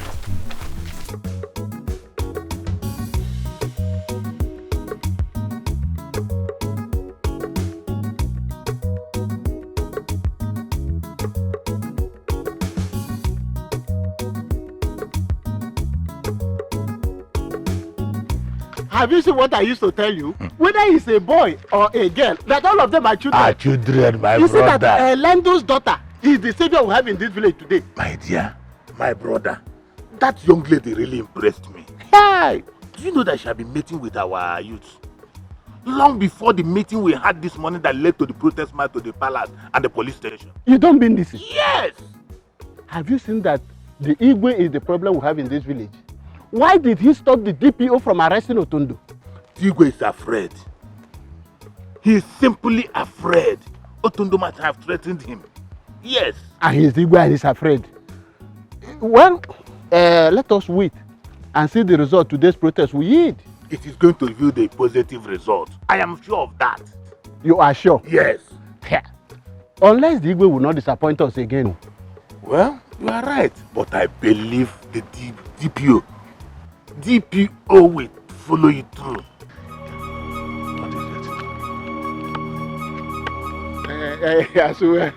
Have you seen what I used to tell you? Whether he's a boy or a girl, that all of them are children. Our children, my brother. You see that uh, Lando's daughter is the savior we have in this village today. My dear, my brother, that young lady really impressed me. Hey! Do you know that she had been meeting with our youth long before the meeting we had this morning that led to the protest march to the palace and the police station? You don't mean this? Yes! Have you seen that the Igwe is the problem we have in this village? Why did he stop the D P O from arresting Otondo? Igwe is afraid. He is simply afraid. Otondo might have threatened him. Yes. And he's Igwe and he's afraid. Well, uh, let us wait and see the result today's protest will yield. It is going to yield a positive result. I am sure of that. You are sure? Yes. Yeah. Unless the Igwe will not disappoint us again. Well, you are right. But I believe the D- DPO. DPO will follow you through. Uh, uh, as, we were,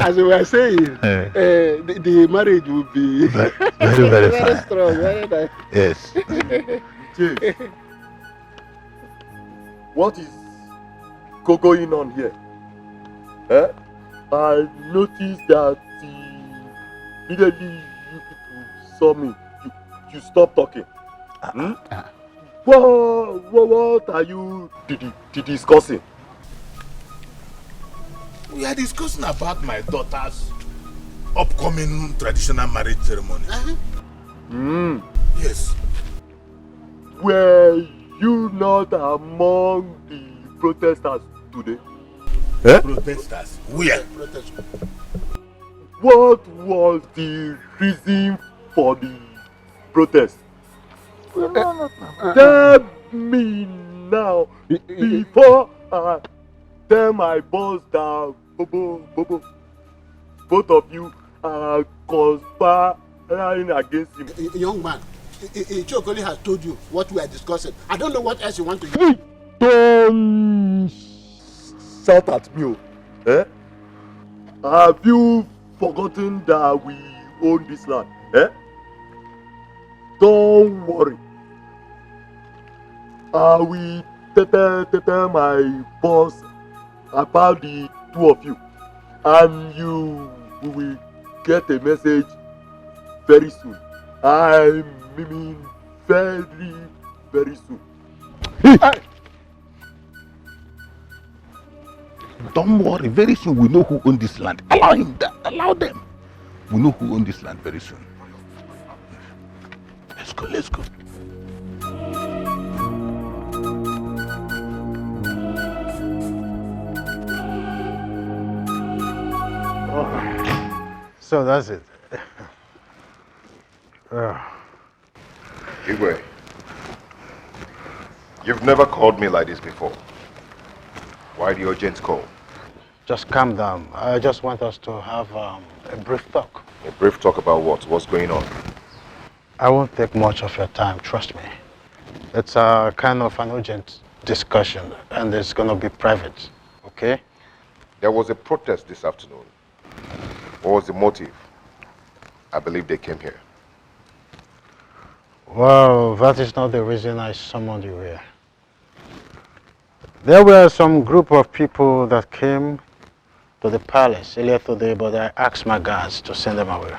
as we were saying, uh, the, the marriage will be very, very, very, very strong, very nice. Yes. Chief, what is go- going on here? Eh? I noticed that immediately you people saw me, you, you stopped talking. Hmm? What, what, what are you di- di- di- discussing? We are discussing about my daughter's upcoming traditional marriage ceremony. Hmm. Yes. Were you not among the protesters today? Eh? Protesters? Where? What was the reason for the protest? Tell me now before I tell my boss that Bobo, Bobo, both of you are conspiring against him. Young man, Ichokoli has told you what we are discussing. I don't know what else you want to. Don't shout at me, oh. Eh? Have you forgotten that we own this land? Eh? Don't worry. I will tell, tell, tell my boss about the two of you, and you will get a message very soon. I mean, very, very soon. Don't worry, very soon we know who own this land. Allow him, allow them. We know who own this land very soon. Let's go, let's go. So that's it. uh. Igwe, you've never called me like this before. Why the urgent call? Just calm down. I just want us to have um, a brief talk. A brief talk about what? What's going on? I won't take much of your time, trust me. It's a kind of an urgent discussion, and it's gonna be private, okay? There was a protest this afternoon. What was the motive? I believe they came here. Well, that is not the reason I summoned you here. There were some group of people that came to the palace earlier today, but I asked my guards to send them away.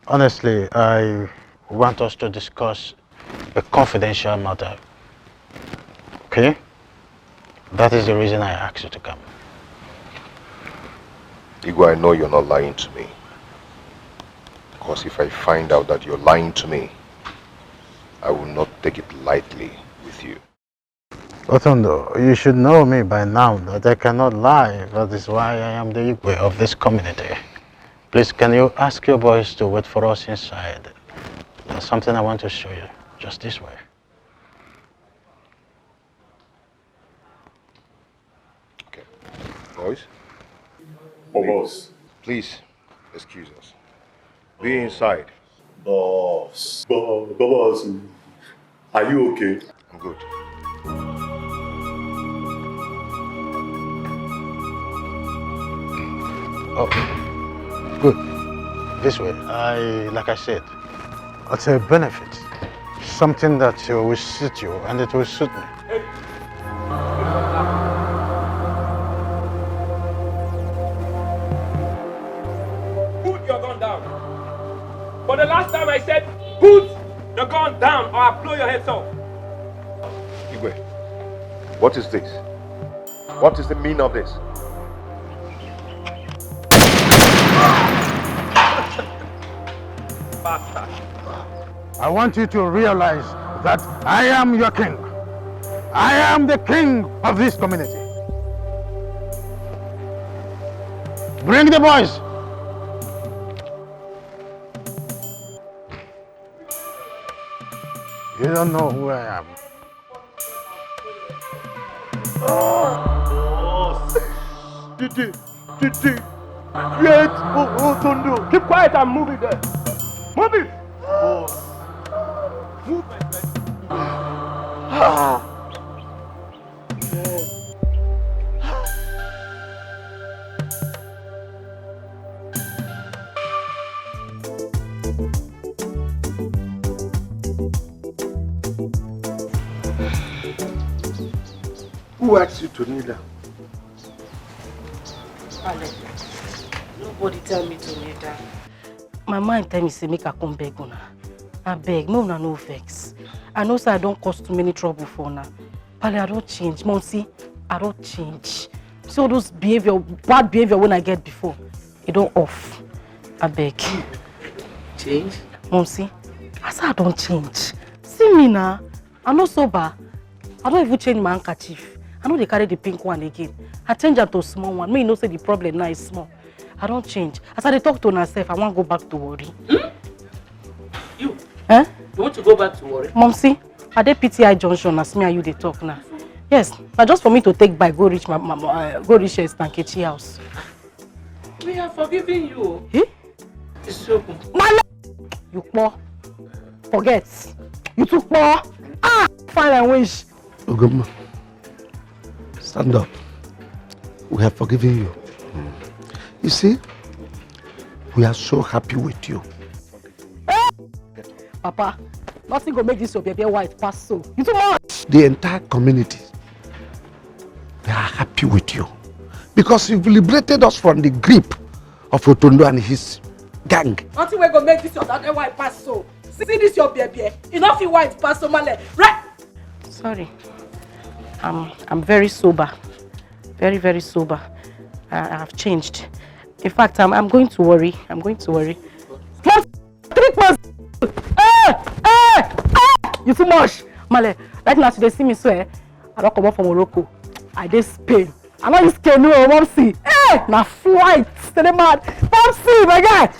Honestly, I want us to discuss a confidential matter. Okay? That is the reason I asked you to come. Igwe, I know you're not lying to me. Because if I find out that you're lying to me, I will not take it lightly with you. Otondo, you should know me by now that I cannot lie. That is why I am the Igwe of this community. Please, can you ask your boys to wait for us inside? There's something I want to show you, just this way. Okay. Boys? Oh, boss. Please, excuse us. Be inside. Boss. Bo- bo- boss. Are you okay? I'm good. Oh, good. This way. I, like I said, it's a benefit. Something that uh, will suit you and it will suit me. Put your gun down. For the last time I said, put the gun down or I blow your heads off. Igwe, what is this? What is the meaning of this? Bastard. I want you to realize that I am your king. I am the king of this community. Bring the boys. You don't know who I am. Didi, Didi, wait, oh, oh, Tondo. Keep quiet and move it there. Move it. Move, my friend. Ah. Who asked you to kneel down? Alex, nobody tell me to kneel down. My mind tell me say make I come beg una. I beg, make una no vex. I know say I don cause too many trouble for una. Pale, I don change. Mom, see, I don change. See all those behavior, bad behavior when I get before, e don off. I beg. Change? Mom, see, I say I don change. See me now. I no sober. I don even change my handkerchief. I no dey carry the pink one again. I change am to small one. Make you know say the problem now is small. I don change. As I dey talk to una sef, I wan go back to Warri. Hmm? You? Eh? You want to go back to Warri? Mom, see, I dey P T I junction as me and you dey talk now. Yes, na just for me to take bike go reach my, my, my uh, go reach uh, Stankechi house. We are forgiving you. Eh? Isiokwu. My le- You poor. Forget. You too poor. Ah, fine and wish. Ugomma, stand up. We have forgiven you. You see, we are so happy with you. Papa, nothing go make this your baby white pass so. You too much. The entire community, they are happy with you because you've liberated us from the grip of Otondo and his gang. Nothing wey go make this your daughter white pass so. See this your baby. E no fit white pass so, Male. Right? Sorry. I'm, I'm very sober. Very, very sober. I, I've changed. In fact, I'm, I'm going to Warri. I'm going to Warri. Mom, three months. Eh, eh, eh. You too much. Male, right now, today, see me swear. I don comot for Morocco. I dey Spain. I no use canoe, oh, Mom, see. Eh, na flight. Stay mad. Mom, see, my guy.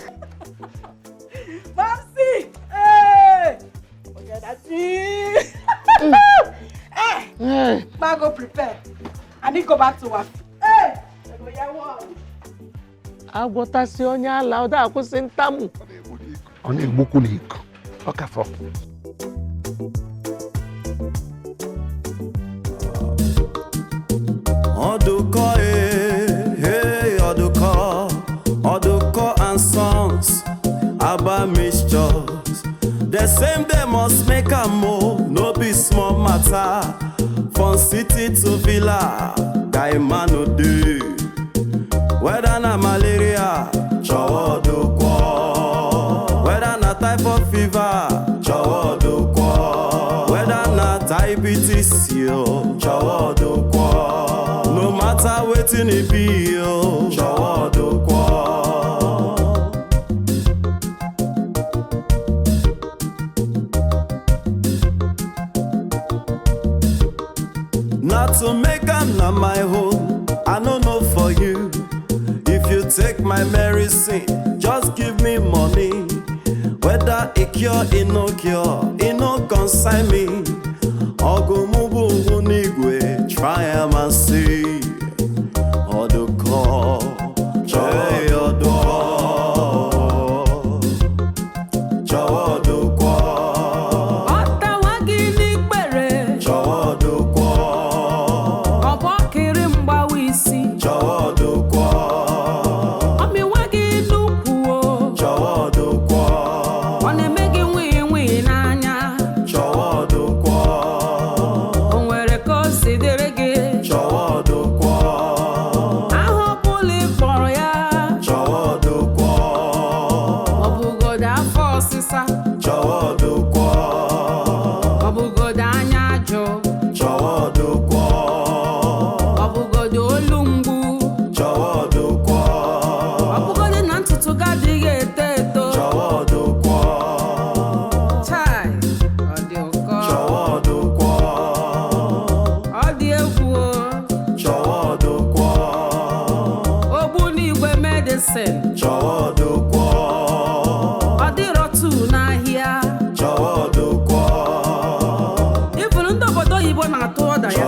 Mom, see. Hey. Forget that thing. Eh, ma go prepare. I need go back to work. Hey, I go hear one. Agwọtasị onye ala, ọ da akwụsị ntamu. ọ na-egbukwu n'iku. Ọkafọ. Oduko, eh, hey, Oduko, Oduko and Sons, Aba Mixtures. The same day must make am o, no be small matter. From city to villa, guy man no dey. Whether na malaria, Chowodo Kwo. Whether na typhoid fever, Chowodo Kwo. Whether na diabetes, yo, Chowodo Kwo. No matter wetin e be, yo, Chowodo Kwo. Na to make am na my own, I no know for you. If you take my medicine, just give me money. Whether e cure, e no cure, e no concern me. Ogumubu Nigwe, try am and see. Oduko, Chowodo Kwo. Chowodo Kwo. Ọtawa gị n'ikpere. Chowodo Kwo. Ọbọkịrị mgbawa isi. Chowodo Kwo. Ọmịwa gị n'ukwu o. Chowodo Kwo. Ọ na-eme gị nwii nwii n'anya. Chowodo Kwo. O nwere ka o si dịrị gị. Chowodo Kwo. Aha ọ bụla ị kpọrọ ya. Chowodo Kwo. Ọ bụgodo afọ ọsịsa. Chowodo Kwo. Ọ bụgodo anya ajụ. Chowodo Kwo. Ọ bụgodo olu mgbu. Chowodo Kwo. Ọ bụgodo na ntutu gị adịghị eto eto. Chowodo Kwo. Chai, ọ dị ụkọ. Chowodo Kwo. Ọ dị egwu o. Chowodo Kwo. Ogbunigwe medicine. Chowodo Kwo. Ọ dịrọ tu n'ahịa. Chowodo Kwo. Ifuru ndị obodo oyibo na-atụ ọda ya.